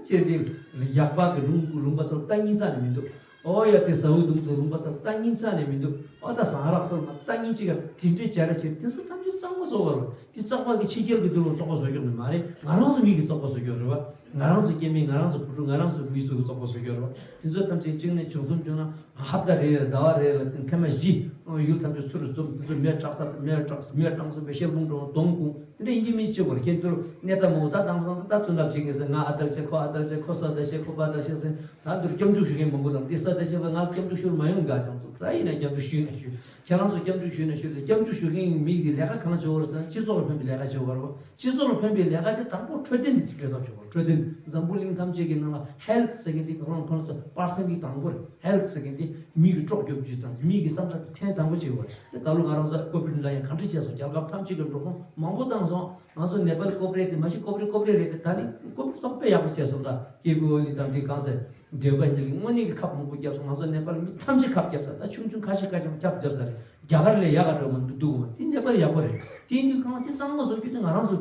ཅེ་དེ་ཡག་པ་གི་ལུང་ལུང་པ་ཚོ་ལ་ལྟ་ཉིན་རྩ་ནས་མི་འདུག་ཨོ་ཡ་དེ་ཟ་འུ་དུང་ཚོ་ལུང་པ་ཚོ་ལ་ལྟ་ཉིན་རྩ་ནས་མི་འདུག་ཨོ་ད་ཟངས་རག་སོགས་ལ་ལྟ་ཉིན་ཅིག་ག་དེ་འདྲའི་བྱ་ར་བྱེད་དེ་ཚོ་ཐམས་ཅད་གཙང་མ་བཟོ་བ་རེད། དེ་གཙང་མ་གི་ཕྱི་རྒྱལ་གྱི་འདུལ་བ་བཙོག་པ་བཟོ་རྒྱུ་ནི་མ་རེད། ང་རང་ཚོ་མི་གི་བཙོག་པ་བཟོ་རྒྱུ་རེད་བ། ང་རང་ཚོ་སྐྱེ་དམན་ང་རང་ཚོ་བུ་ཕྲུག་ང་རང་ཚོ་མི་ཚོ་གི་བཙོག་པ་བཟོ་རྒྱུ་རེད་བ། དེ་ཚོ་ཐམས་ཅད་གཅིག་ནས་བྱུང་གསུམ་བྱུང་ན་ཧབ་ད་རེ་ཟླ་བ་རེ་ལ་ཐེངས་མ་བཞི་ཡུལ་ཐམས་ཅད་ཚུར་འཛོམས། དེ་ཚོ་མེ་སྲེག་ས་མེ་སྲེག་མེ་སྲེག་སོང་བའི་ཤེལ་ཕུང་འགྲོ་གདོང་ཁུང་དེ་འདྲ་ཡིན་གཅིག་མིན་གཅིག་བྱེད་དགོས་རེད། ཁྱེད་ཚོར་གནས་སྟངས་མང་པོ་ད་དེང་སང་ད་ཚོད་འདབ་བྱེད་མཁན་ཟེར། ང་ཨ་བདག་བྱེད་ཁོ་ཨ་བདག་བྱེད་ཁོ་སོ་བདག་བྱེད་ཁོ་པ་བདག་བྱེད་ཟེར། ད་འདིར་སྐྱབས་འཇུག་ཞུ་མཁན་མང་པོ་དང་འདི་སོ་བདག་བྱེད་པ་ང་སྐྱབས་འཇུག་ཞུ་མ་ཡོང་དགའ་བྱུང་འདུག་ད་ཡིན་ན་སྐྱབས་འཇུག་ཞུས་ན་ཞུས། ཁྱེད་རང་ཚོ་སྐྱབས་འཇུག་ཞུས་ན་ཞུས་ཏེ་སྐྱབས་འཇུག་ཞུ་མཁན་མི་གི་ལས་ཀ་གང་བྱེད་དགོས་རེད་ཟེར་ན་སྤྱི་ཚོགས་ལ་ཕན་པའི་ལས་ཀ་བྱེད་དགོས་རེད་བ། སྤྱི་ཚོགས་ལ་ཕན་པའི་ལས་ཀ་དེ་དང་པོ་འཕྲོད་བསྟེན་དེ་སྤེལ་ཐབས་བྱེད་དགོས་རེད། འཕྲོད་བསྟེན་འཛམ་བུ་གླིང་ཐམས་ཅད་ཀྱི་ནང་ལ་ཧེལ་ཐི་ཟེར་མཁན་དེ་ཁོ་རང་ཁོ་རང་ཚོ་པར་སེན་དེ་དང་པོ་རེད། ཧེལ་ཐི་ཟེར་མཁན་དེ་མི་གི་སྲོག་སྐྱོབ་རྒྱུ་དང་མི་གི་བསམ་པ་དེ་ཐེངས་དང་པོ་བྱེད་དགོས་རེད། དེ་ད་ལོ་ང་རང་ཚོ་ཀོ་བིད་ནད་ཡང་ག་འདྲ་བྱས་སོང་། རྒྱལ་ཁབ་ཐམས་ཅད་ཀྱི་འགྲོ་སོང་མང་པོ་བཏང་སོང་། ང་ཚོ་ནེ་པལ་ཀོ་པ་རེ་ཊི་དེ་མ་གཞི་ཀོ་པ་རེ་ཊི་ཀོ་པ་རེ་ཊི་རེད་དེ། ད་ནི་ཀོ་པ་རེ་ཊི་ཏོག་དཔེ་ཡག་པོ་བྱས་སོང་། ད་ཀེ་པི་ཨོ་ལི་དང་དེ་གང་ཟེར་འདོད་པ་ཉིད་ཀྱི་དངོས་གནས་ཀྱི་ཁབ་མང་པོ་བརྒྱབ་སོང་། ང་ཚོ་ནེ་པལ་མི་ཐམས་ཅད་ཁབ་བརྒྱབ་ཚར། ད་ཆུང་ཆུང་ཁ་ཤས་ཁ་ཤས་ཁབ་བརྒྱབ་ཚར་རེད། རྒྱ་གར་ལས་ཡག་ག་འགྲོ་མ་འདུག་འདུག་མ་དེ་ནེ་པལ་ཡག་པོ་རེད། དེ་ཡིན་དུས་གང་དེ་གཙང་མ་བཟོ་རྒྱུ་དེ་ང་རང་ཚོ་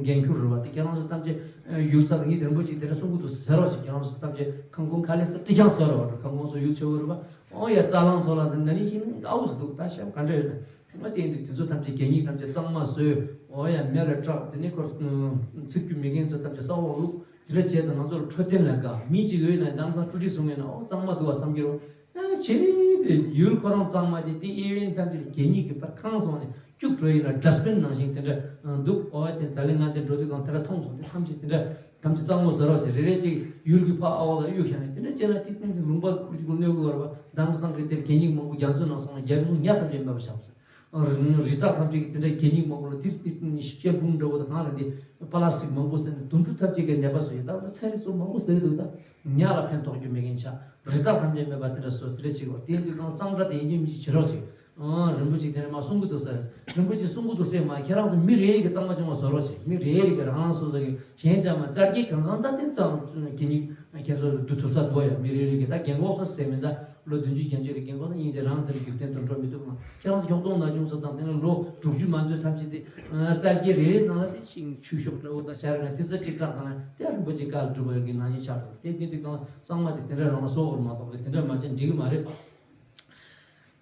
འགན་འཁུར་རེད་བ། དེ་ཁྱེད་རང་ཚོ་ཐམས་ཅད་ཡུལ་ཚར་ངས་དེ་རིང་པོ་ཅིག་དེ་འདྲ་གསུང་གི་འདུག་ཟེར་རོགས་ཞིག་ཁྱེད་རང་ཚོ་ཐམས་ཅད་ཁང་ཁོང་ཁ་ལས་སུ་དེ་ཀྱང་བཟོ་རོགས། ཁང་ཁོང་ཚོ་ཡུལ་ཆེ་བོ་རེད་བ། ཨོ་ཡ་རྩ་རླངས་ཚོ་ལ་དེ་ན་ནིང་ཞིག་ཨའུ་ཟེར་འདུག་ད་ཤམ་ག་འདྲ་ཡོད་ན། ང་དེ་ཡིན་དུས་དེ་ཚོ་ཐམས་ཅད་གད་སྙིགས་ཐམས་ཅད་གཙང་མ་བཟོས། ཨོ་ཡ་མེ་ལ་བསྲེགས། དེ་ནས་ཁོར་ཚིག་རྒྱུ་མེད་མཁན་ཚོ་ཐམས་ཅད་ས་འོག་བླུགས། དེ་འདྲ་བྱས་ཙང་ང་ཚོ་ལ་འཕྲོད་བསྟེན་ལ་དགའ། མི་གཅིག་ཡོད་ན་དེང་སང་ཀྲུ་ཀྲི་སོང་ངས་ན་ཨོ་གཙང་མ་འདུག་བ་བསམ་གྱི་རུང་། ཨ་ཆེ་རེད་དེ་ཡུལ་ཁོ་རང་གཙང་མ་བྱས་དེ་གཡས་གཡོན་ཐམས་ཅད་གད་སྙིགས་ཀྱི་པར་ཁང་སོང་ནས་སྐྱུག་བྲོ་ཡིན་ན་ཌ་སི་བིན་ནང་བཞིན་དེ་འདྲ་འདུག་ཨོ་དེ་ད་ལན་ང་དེ་འགྲོ་དུས་གང་དེ་འདྲ་མཐོང་སོང་། དེ་ཐམས་ཅད་དེ་འདྲ་ཐམས་ཅད་གཙང་མ་བཟོ་རོགས་བྱས། རེ་རེ་གཅིག་ཡུལ་གྱི་ཕ་ཨ་འོག་ལ་གཡུག་བཞག་ནས་དེ་འདྲ་བྱས་ན་དེ་ཐམས་ཅད་ལུང་པ་ཁུར་གྱི་གུ་གནོད་གི་བར་བ་དེང་སང་གི་དེར་གད་སྙིགས་མང་པོ་རྒྱ་མཚོ་ནང་སོང་ན་རྒྱ་མཚོ་ཉ་ཐམས་ཅད་མེད་པ་བཞག་ཟེར། རི་དྭགས་ཐམས་ཅད་ཀྱིས་དེ་འདྲའི་གད་སྙིགས་མང་པོ་ལ་དེར་དེ་ཤེལ་ཕུང་འདྲ་བོ་དང་གང་ལ་འདི་པ་ལ་སི་ཊིག་མང་པོ་ཟེར་ནས་དུམ་གྲུ་ཐམས་ཅད་ཀྱི་ནད་པ་བཟོ་ཡི། ད་ཚན་རིག་ཚོ་མང་པོ་ཟེར་འདུག་ད་ཉ་ལ་ཕན་ཐོགས་རྒྱུ་མེད་མཁན་ཆགས། རི་དྭགས་ཐམས་ཅད་མེད་པ་དེ་འདྲ་བཟོ་དེ་འདྲ་བྱེད་དགོས། དེ་དུས་གང་གཙང་སྦྲ་དེ་ཡིན་གཅིག་མིན་གཅིག་བྱེད་རོགས་བྱེད། ཨང་རིན་པོ་ཆེ་དེ་ནས་མ་གསུང་གི་འདུག་ཟེར། རིན་པོ་ཆེ་གསུང་གི་འདུག་ཟེར་མ། ཁྱེད་རང་ཚོ་མི་རེ་རེ་གི་གཙང་མ་སྦྱོང་བ་བཟོ་རོགས་བྱེད། མི་རེ་རེ་གི་རང་རང་སོ་སོ་གི་གཞན་ཅང་མ་རྩ་རྒྱས་གང་གང་ད་དེ་གཙང་གི་ནི་ཁྱེད་ཚོ་ལ་བསྡུ་ཐུབ་ས་འདུག་ཡ། མི་རེ་རེ་གི་ད་རྒན་གོག་ཚོ་ཟེར་མི་ད། ལོ་བདུན་ཅུ་བརྒྱད་ཅུ་ལ་རྒན་གོག་ཚོ་ཡིན་ཚེ་རང་དེར་རྒྱུག་ཐེན་དུ་འགྲོ་མི་ཐུབ་མ། ཁྱེད་རང་ཚོ་ཁྱོག་ཐོང་ན་ཆུང་ཚོ་དང་དེ་ནས་ལོ་དྲུག་ཅུ་མ་འཛོལ་ཐམས་ཅད་དེ་རྩ་རྒྱས་རེ་རེ་ནང་ལ་དེ་ཤིང་ཆུ་ཤོག་འདྲ་བོ་དང་ཤ་ར་ན་དེ་ཚོ་གཅིག་བཀྲག་དང་ན་དེ་རིན་པོ་ཆེ་བཀའ་ལ་སྒྲུབ་པ་ཡོད་ཀྱི་ནང་བཞིན་ཆགས་འདུག་དེ་དེ་དུས་གང་གཙང་མ་དེ་དེ་འདྲ་རང་ལ་བཟོ་བར་མ་གཏོགས་པའི་དེ་འདྲ་མ་བྱས་འགྲིག་གི་མ་རེད།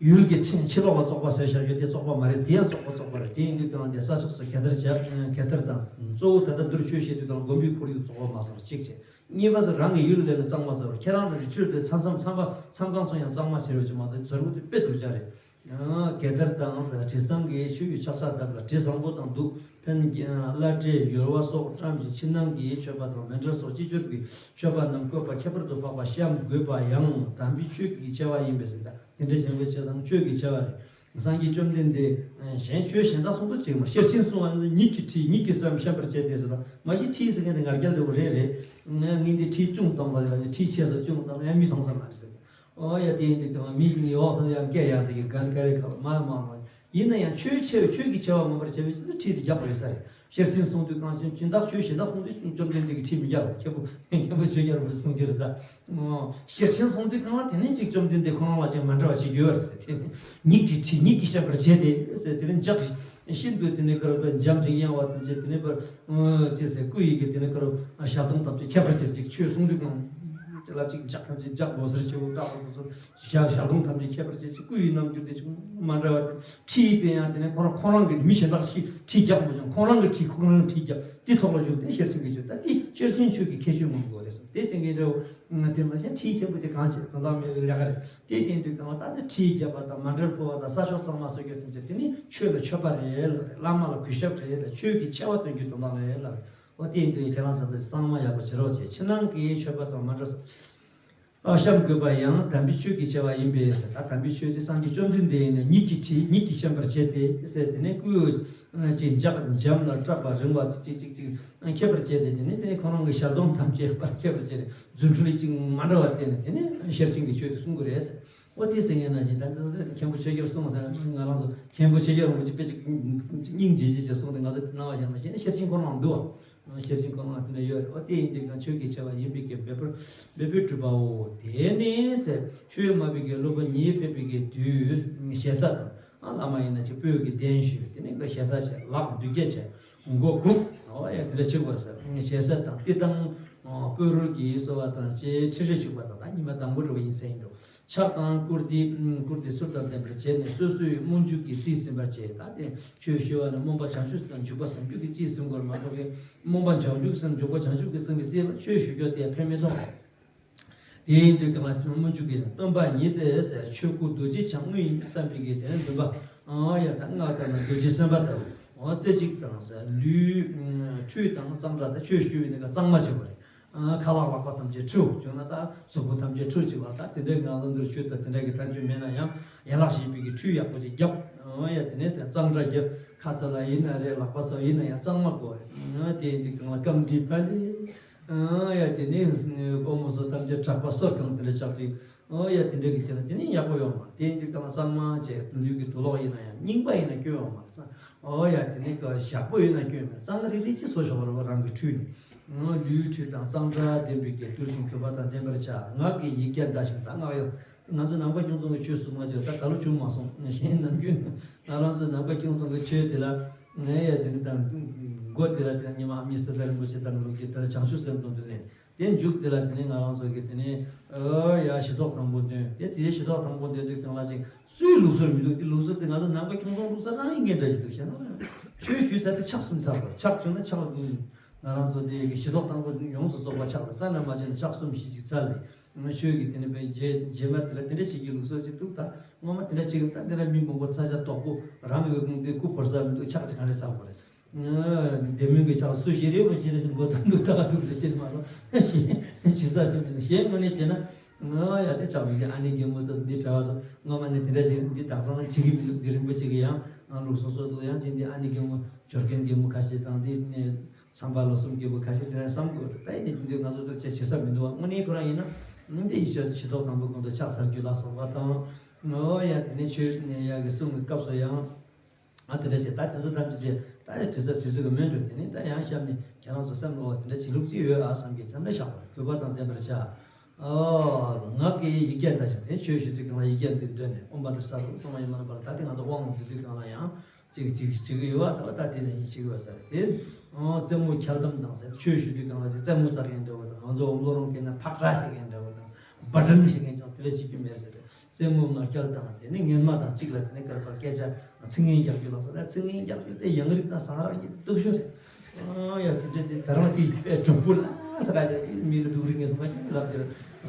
ཡུལ་གྱི་ཕྱི་ཕྱི་ལོགས་ལ་བཙོག་པ་བཟོས་བཞག་ཡོད་དེ་བཙོག་པ་མ་རེད། དེ་ཡང་བཙོག་པ་བཙོག་པ་རེད། དེ་ཡིན་དུས་ཀྱང་དེ་ས་ཕྱོགས་སུ་གད་བདར་བྱས་གད་བདར་དང་། གཙོ་བོ་ད་ལྟ་འདིར་ཆོས་བཤད་དུས་ཀྱང་དགོན་པའི་ཁོར་ཡུག་བཙོག་པ་མ་བཟོ་བར་གཅིག་བྱས། གཉིས་པ་སུ་རང་གི་ཡུལ་ལ་སླེབས་ནས་གཙང་མ་བཟོ་བར། ཁྱེད་རང་ཚོ་རི་ཁྲོད་དེ་མཚམས་མཚམས་མཚམས་པ་མཚམས་ཁང་ཚོ་ཡང་གཙང་མ་བྱེད་རོགས་བྱེད་མ་གཏོགས་བཟོ་རུ་དེ་དཔེ་སྡུག་ཅག་རེད། གད་བདར་དང་དྲི་བཟང་གིས་ཆོས་ཡི་ཕྱག་ཕྱག་བཏབ་ལ། དྲི་བཟང་པོ་དང་བདུག་སྤོས་བླ་བྲེ་ཡོལ་བ་སོགས་བཀྲམ་ཞིང་། ཕྱི་ནང་གི་མཆོད་པ་དང་མཎྜལ་སོགས་ཅི་འབྱོར་གྱི་མཆོད་པ་རྣམས་བཀོད་པ་ཁྱད་པར་དུ་འཕགས་པ་བཤམས་དགོས་པ་ཡང་དམ་པའི་ཆོས་ཀྱི་ཆེ་བ་ཡིན་པས་ཟེར། ད་དེ་འདྲ་བྱེད་དགོས་ཆེ་དང་ཆོས་ཀྱི་ཆེ་བ་རེད། སངས་རྒྱས་བཅོམ་ལྡན་འདས་གཞན་ཆོས་གཞན་དག་གསུང་དུ་བྱེད་མ། ཤེར་ཕྱིན་གསུང་བ་ནི་ཉིད་ཀྱི་ཁྲིད། ཉིད་ཀྱི་སེམས་བཤམས་པར་བྱས་ཏེ་ཟེར་ད། མ་གཞི་ཁྲིད་ཟེར་མཁན་དེ་ང་རྒྱལ་འདྲ་བོ་རེད་རེད། ངས་ངས་འདི་ཁྲིད་ཅུང་བཏང་བ་ལ་ནི་ཁྲིད་ཆེ་ས་ཅུང་བཏང་ཡང་མི་མཐོང་ས་མ་རེད་ཟེར། ཨོ་ཡ་དེ་ཡིན་དུས་ཀྱང་མི་ཡོག་ས་ཡང་སྐད་ཡར་དེ་གི་གར་ག་རེ་ཁ་མ་མ་མ་ཡིན་ན་ཡང་ཆོས་ཆེ་བ་ཆོས་ཀྱི་ཆེ་བ་མངོན་པར་བྱེད་པའི་ཆེད་དུ་ཁྲིད་དེ་རྒྱག་པ་རེད་ས་རེད། ཤེར་ཕྱིན་གསུང་དུས་གང་ཞིག་སྦྱིན་བདག་ཆོས་གཞན་དག་གསུང་དུས་བཅོམ་ལྡན་འདས་ཀྱི་ཁྲིད་མི་རྒྱག་ཟེར། མཁན་པོ་མཁན་པོ་ཆོས་རྒྱལ་པོས་གསུང་རྒྱུ་རེད་ད། ཤེར་ཕྱིན་གསུང་དུས་གང་ལ་དེ་ནས་ཅིག་བཅོམ་ལྡན་འདས་ཁོ་རང་ལ་ཅིག་མ་འདྲ་བ་ཅིག་ཡོད་རེད་ཟེར། དེ་ནས་ཉིད་ཀྱི་ཁྲིད་ཉིད་ཀྱིས་བཤམས་པར་བྱས་ཏེ་ཟེར། དེ་ནས་ལྗགས་ཤིན་ཏུ་དེ་ནས་ཀར་བའི་འཇམ་ཞིང་དབྱངས་པ་ཐམས་ཅད་དེ་ནས་པར་ཅེས་ཟེར། སྐུ་ཡི་གི་དེ་ནས་ཀར་ཞལ་གདོང་ཐམས་ཅད་ཁྱད་པར་ཅན་ཅིག་ཆོས་གསུང་དུས་གང་ཅི་ལབ་ཅིག་ལྗགས་ཐམས་ཅད་ལྗགས་འོད་ཟེར་ཆེ་བོ་བཀྲག་པ་ཚོ། ཞལ་ཞལ་གདོང་ཐམས་ཅད་ཁྱད་པར་ཅན་ཅིག་སྐུ་ཡི་རྣམ་འགྱུར་དེ་ཅིག་མ་འདྲ་བ་དེ། ཁྲིད་དེ་ཡང་དེ་ནས་ཁོ་རང་ཁོ་རང་གི་མི་གཞན་དག་ཞིག་ཁྲིད་རྒྱག་མོ་ཅང་ཁོ་རང་གི་ཁྲིད་ཁོ་རང་ཁྲིད་རྒྱག་དེ་ཐོག་ལ་བཞུགས་ཏེ་ཤེར་ཕྱིན་གྱི་ཆོས་ད་དེ་ཤེར་ཕྱིན་ཆོས་ཀྱི་ཁྱད་ཆོས་མང་པོ་རེད་ཟེར། དེ་སེང་གེ་འདྲ་བོ་དེ་མ་གཞན་ཁྲིད་ཆེན་པོ་དེ་གང་བྱེད་དོན་དག་མེད་པའི་ལས་ཀ་རེད། དེ་བསྟན་དུས་གང་ལ་ད་དེ་ཁྲིད་རྒྱག་པ་དང་མཎྜལ་ཕུལ་བ་དང་ས་ཕྱོགས་གཙང་མ་བཟོ་རྒྱུ་དེ་ཚོ་དེ་ནི་ཆོས་ལ་མཆོད་པ་རེད་ལབ་རེད། བླ་མ་ལ་གུས་ཞབས་རེད་ལབ། ཆོས་ཀྱི་ཆེ་བ་སྟོན་རྒྱུ་དོན་དག་རེད་ལབ་རེད། འོ་དེ་ཡིན་དུས་ཁྱེད་རང་ཚོ་དེ་གཙང་མ་ཡག་པོ་བྱེད་རོགས་བྱེད། ཕྱི་ནང་གི་མཆོད་པ་དང་མཎྜལ་སོགས། ཨ་བཤམས་དགོས་པ་ཡང་དམ་པའི་ཆོས་ཀྱི་ཆེ་བ་ཡིན་པས་ཟེར། ད་དམ་པའི་ཆོས་དེ་སངས་རྒྱས་བཅོམ་ལྡན་འདས་ཡིན་ན་ཉིད་ཀྱི་ཁྲིད་ཉིད་ཀྱིས་བཤམས་པར་བྱས་ཏེ་ཟེར། དེ་ནས་སྐུ་ཅིག་འཇམ་ལ་བཀྲག་པ་རིང་བ་ཅིག་ཅིག་ཅིག་ཅིག་ཁྱད་པར་བྱས་ཏེ། དེ་ནས་དེ་ནས་ཁོ་རང་གི་ཞལ་གདོང་ཐམས་ཅད་པར་ཁྱད་པར་བྱས་ཏེ་རྫུ་འཕྲུལ་ཅིག་མ་འདྲ་བ་བསྟན་ནས་དེ་ནས་ཤེར་ཕྱིན་གྱི་ཆོས་དེ་གསུང་གི་རེད་ཟེར། འོ་དེ་ཟེར་མཁན་ནང་བཞིན་ད་ལྟ་མཁན་པོ་ཆོས་རྒྱལ་གསུངས་ཟེར་ན། ང་རང་ཚོ་མཁན་པོ་ཆོས་རྒྱལ་རིན་པོ་ཆེ་དཔེ་ཅིག་སྙིང་རྗེ་རྗེ་ཅིག་གསུངས་ཏེ་ང་ཚོ་དེ་སྣང་བ་ཞིག་མ་ཤེས་ན་ཤེར་ཕྱིན་ཁོ་རང་འདུག་བ། ཤེར་ཕྱིན་ཁོ་རང་དེ་འདྲ་ཡོད་རེད། འོ་དེ་ཡིན་དུས་ཀྱང་ཆོས་ཀྱི་ཆེ་བ་ཡིན་པའི་གི་འབད་པར་འབད་པས་གྲུབ་པའོ། དེ་ནས་ཟེར། ཆོས་སྨྲ་བའི་གི་སློབ་དཔོན་ཉིད་ཕེབས་པའི་གི་དུས་ཞེ་ས་དང་། ཨ་བླ་མ་ཡིན་ན་ཅིག་སྤོས་ཀྱི་གདན་ཞུས། དེ་ནས་ཀྱི་ཞེ་ས་བྱས། ལག་མདུན་བསྐྱེད་བྱས། མགོ་གུག་འོ་ཡ་དེ་འདྲ་བྱེད་དགོས་ཟེར། ཞེ་ས་དང་ཏི་དང་སྤོས་རོལ་གྱི་གསོལ་བ་དང་བཅས་ཁྲི་ཧྲི་བྱུག་པ་དང་། ད་ཉི་མ་དང་པོ་འདྲ་བ་ཡིན་ས་ཡིན་འགྲོ། ཕྱག་དང་བཀུར་སྟི། བཀུར་སྟི་ཚུལ་དང་ལྡན་པར་བྱས་ནས་སོ་སོའི་སྨོན་འཇུག་གི་རྩིས་ཟིན་པར་བྱས། ད་དེ་ཆོས་ཞུ་བ་ནི་སྨོན་པ་བྱང་ཆུབ་དང་འཇུག་པ་བྱང་ཆུབ་ཀྱི་རྩིས་ཟིན་དགོས་མ་གཏོགས་ཀྱི། སྨོན་པ་བྱང་ཆུབ་སེམས་འཇུག་པ་བྱང་ཆུབ་ཀྱི་སེམས་ཀྱི་རྩིས་ལ་ཆོས་ཞུ་རྒྱུ་དེ་ཕན་མི་ཐོགས། དེ་ཡིན་དུས་ཀྱང་སྨོན་འཇུག་གི་སྟོན་པ་ཉིད་དེ་ཟེར། ཆོས་སྐུ་རྡོ་རྗེ་འཆང་དངོས་ཡིན་བསམ་པའི་གི་དེ་འདུན་པ། ཨ་ཡ་ད་སྔགས་ལྟར་ན་རྡོ་རྗེ་སེམས་དཔའ་ལྟ་བུ། འོ་རྩེ་གཅིག་དང་ཟེར། ལུས་ཁྲུས་དང་གཙང་སྦྲ་དང་ཆོས་ཞུ་བའི་ནི་ག་གཙང་མ་བྱེད་པ་རེད། ཁ་ལག་ལག་པ་ཐམས་ཅད་ཁྲུས་བྱུང་ན་ད་གཟུགས་པོ་ཐམས་ཅད་ཁྲུས་བྱེད་པ། ད་དེ་འདྲའི་ངང་ལ་འདུར་ཆུ་དང་དེ་འདྲ་གི་ཐབས་ཇུས་མེད་ན་ཡང་ཡན་ལག་བཞི་པའི་གི་ཁྲུས་ཡག་པོ་ཅིག་རྒྱབ། ཨོ་ཡ་དེ་ནས་དེ་གཙང་སྦྲ་རྒྱབ། ཁ་ཚ་ལ་ཡིན་ན་རེད། ལག་པ་ཚ་བ་ཡིན་ན་ཡང་གཙང་མ་དགོས་རེད། ཨོ་དེ་ཡིན་དུས་གང་ལ་སྐམ་དྲི་ཕ་ལི། ཨོ་ཡ་དེ་ནས་སྒོ་མོ་སོ་ཐམས་ཅད་དྲེག་པ་སོ་གང་དེ་འདྲ་ཆགས་དུས། ཨོ་ཡ་དེ་འདྲ་གི་བྱས་ན་དེ་ནས་ཡག་པོ་ཡོང་མ་རེད། དེ་ཡིན་དུས་གང་ལ་གཙང་མ་བྱས། ལུས་ཀྱི་དུག་ལོག་ཡིན་ན་ཡང་རྙིང་པ་ཡིན་ན་སྐྱོན་ཡོང་མ་རེད། ཨོ་ཡ་དེ་ནས་ག་ཞག་པོ་ཡིན་ན་སྐྱོན་མེད། གཙང་རིལ་རིལ་ཅིག་བཟོ་ཆོག་པ་རེད་པ། རང་གི་ཁྲུས་ནི། ལུས་ཁྲུས་དང་གཙང་སྦྲ་ལྡན་པའི་གི་དུས་གསུམ་གུས་པ་དང་ལྡན་པར་བྱ། ངག་གི་ཡིག་བརྒྱ་བཟླས་ཤིང་། ད་ངག་ཡོད། ང་ཚོ་ནམ་མཁའ་ཁྱུང་རྫོང་གི་ཆོས་སུ་མ་བྱས་ད་ག་ལོ་བྱུང་མ་སོང་། གཞན་ནམ་རྒྱུན་ང་རང་ཚོ་ནམ་མཁའ་ཁྱུང་རྫོང་གི་ཆོས་དེ་ལ་ངས་ཡ་དེ་ནི་དང་མགོ་དེ་ལ་དེ་ཉི་མ་ཨ་མྱེས་སི་ཏཱ་རིན་པོ་ཆེ་དང་ལུགས་ཀྱི་དེ་ལ་བྱང་ཆུབ་སེམས་དོན་དུ་ལེན། དེ་མཇུག་དེ་ལ་དེ་ནི་ང་རང་ཚོ་གི་དེ་ནི་ཨོ་ཡ་ཞི་ལྡོག་དང་པོ་འདོན། དེ་དེའི་ཞི་ལྡོག་དང་པོ་འདོན་དུས་གང་ལ་ཅིག་སུའི་ལུགས་སྲོལ་མི་འདུག་དེ་ལུགས་སྲོལ་དེ་ང་ཚོ་ནང་པ་ཁྱུང་ཚང་ལུགས་སྲོལ་རང་ཡིན་མཁན་འདྲ་ཞིག་འདུག་བྱས་ན། ཆོས་ཞུས་ཚར་དེ་ཕྱག་གསུམ་ཚར་བ། ཕྱག་བྱུང་ན་ཕྱག་ང་རང་ཚོ་དེ་གི་ཞི་ལྡོག་དང་པོ་ཡོངས་སུ་རྫོགས་པ་ཕྱག་ལ་རྩ་ནས་མ་བྱུང་ན་ཕྱག་གསུམ་བཞི་ཅིག་ཚར་ནས། ཆོས་ཀྱི་དེ་ནི་པའི་རྗེས་རྗེས་མ་དེ་ལ་དེ་འདྲ་བྱེད་ཀྱི་ལུགས་སྲོལ་ཅིག་འདུག་ད་སྔོན་མ་དེ་འདྲ་བྱེད་ཀྱི་འདུག་ད་དེ་འདྲ་མི་མང་པོ་ཚ་ཆ་དོག་པོ་རང་གི་དེ་སྐུ་བོར་ས་མི་འདུག་ཕྱག་ཅིག་ག་རེ་ཚར་དགོས་རེད། བདེ་སྨོན་གྱི་ཕྱག་སུ་ཞིག་རེད་པོ་ཞིག་རེ་ཞིག་མགོ་ཐོན་འདུག་ད་ག་འདུག་རེ་ཞིག་མ་རོ། ཞིག་ས་ཅུང་ཅུང་ཞེས་དངོས་གནས་བྱས་ན། ང་ཡ་དེ་ཆགས་མི་འདི་ཨ་ནེ་རྒན་མོ་ཚོ་འདི་གྲྭ་བ་ཚོ་སྔོན་མ་ནས་དེ་འདྲ་ཞིག་འདི་དག་ས་ན་བྱེད་ཀྱི་མི་འདུག་འདི་རིན་པོ་ཆེ་གི་ཡང་ང་ལུགས་སྲོལ་སོགས་འདུག་ཡང་ཅིག་འདི་ཨ་ནེ་རྒན་མོ་འབྱོར་མཁན་རྒན་མོ་ཁ་ཤས་དང་འདི་ནས་བསམ་པ་ལོ་གསུམ་རྒན་པོ་ཁ་ཤས་དེ་འདྲ་བསམ་དགོས་རེད། ད་ཡིན་ནའི་འདི་ང་ཚོ་འདིར་བྱེད་བྱེད་ས་མི་འདུག་བ། དངོས་གནས་ཁོ་རང་ཡིན་ན་འདི་ཡིན་ཤོག་ཞི་ལྡོག་དང་པོ་གོང་དུ་ཕྱག་འཚལ་རྒྱུ་ལ་སོགས་པ་དང་། ཨོ་ཡ་དེ་ནས་ཆོས་ཡ་གི་གསུང་གི་སྐབས་སུ་ཡང་། ཨ་དེ་འདྲ་བྱས། ད་དེ་ཚོ་ཐམས་ཅད་ཀྱིས་ད་ཡ་དུས་ཚོད་དུས་ཚོད་ཀྱི་སྨོན་འཇུག་དེ་ནི་ད་ཡང་བཤམས་ནས་ཁྱེད་རང་ཚོ་སེམས་ལ་འོ་དེ་འདྲ་བྱེད་ལུགས་ཅིག་ཡོད་ཨ་བསམ་གྱི་ཙམ་རེ་བཞག་པ་རེད། གུས་པ་དང་ལྡན་པར་བྱ། ཨོ་ངག་གི་ཡིག་བརྒྱ་བཟླས་ཤིང་། དེ་ཆོས་ཞུ་དུས་གང་ལ་ཡིག་བརྒྱ་འདི་འདོན་ནས་ཨོཾ་བཛྲ་སཏྭ་གསུངས་པ་ཡིན་པ་ལ་བར། ད་དེ་ང་ཚོ་དབང་འདི་དུས་གང་ལ་ཡང་ཅིག་ཅིག་བྱེད་ཀྱི་ཡོད་པ། ད་ད་དེ་ནས་ཡིན་བྱེད་ཀྱི་ཡོད་ས་རེད་དེ། ཨོ་རྩེད་མོ་འཁྱལ་གཏམ་དང་ཟེར། ཆོས་ཞུ་དུས་གང་ལ་ཅིག་རྩེད་མོ་རྩེ་མཁན་འདྲ་བོ་དང་། ང་ཚོ་ཨོཾ་ལོ་རོང་སྐད་ན་ཕག་ཁྲ་བཤད་མཁན་འདྲ་བོ་དང་། སྦ་དྲམ་བཤད་མཁན་ཀྱང་དེ་འདྲ་བྱེད་རྒྱུ་མེད་ཟེར་ཏེ། གཏེར་དངུལ་ངར་སྐྱེལ་དང་དེ་ནས་སྔོན་མ་དང་གཅིག་ལ་དེ་ནས་ཀར་པར་སྐད་ཆ་ཚིག་ངན་རྒྱག་རྒྱུ་ལ་སོགས་ད་ཚིག་ངན་རྒྱག་རྒྱུ་དེ་ཡང་རིགས་དང་བཟང་རག་གཉིས་དེ་སྡུག་ཤོས་རེད། ཨ་ཡ་དེ་འདྲ་དེ་ད་རང་དེ་དཔེ་གྲོགས་པོ་ལ་ས་ག་ཅིག་མི་ལ་སྡུག་རིགས་ངན་སོང་བ་ཅིག་ལབ་དེ་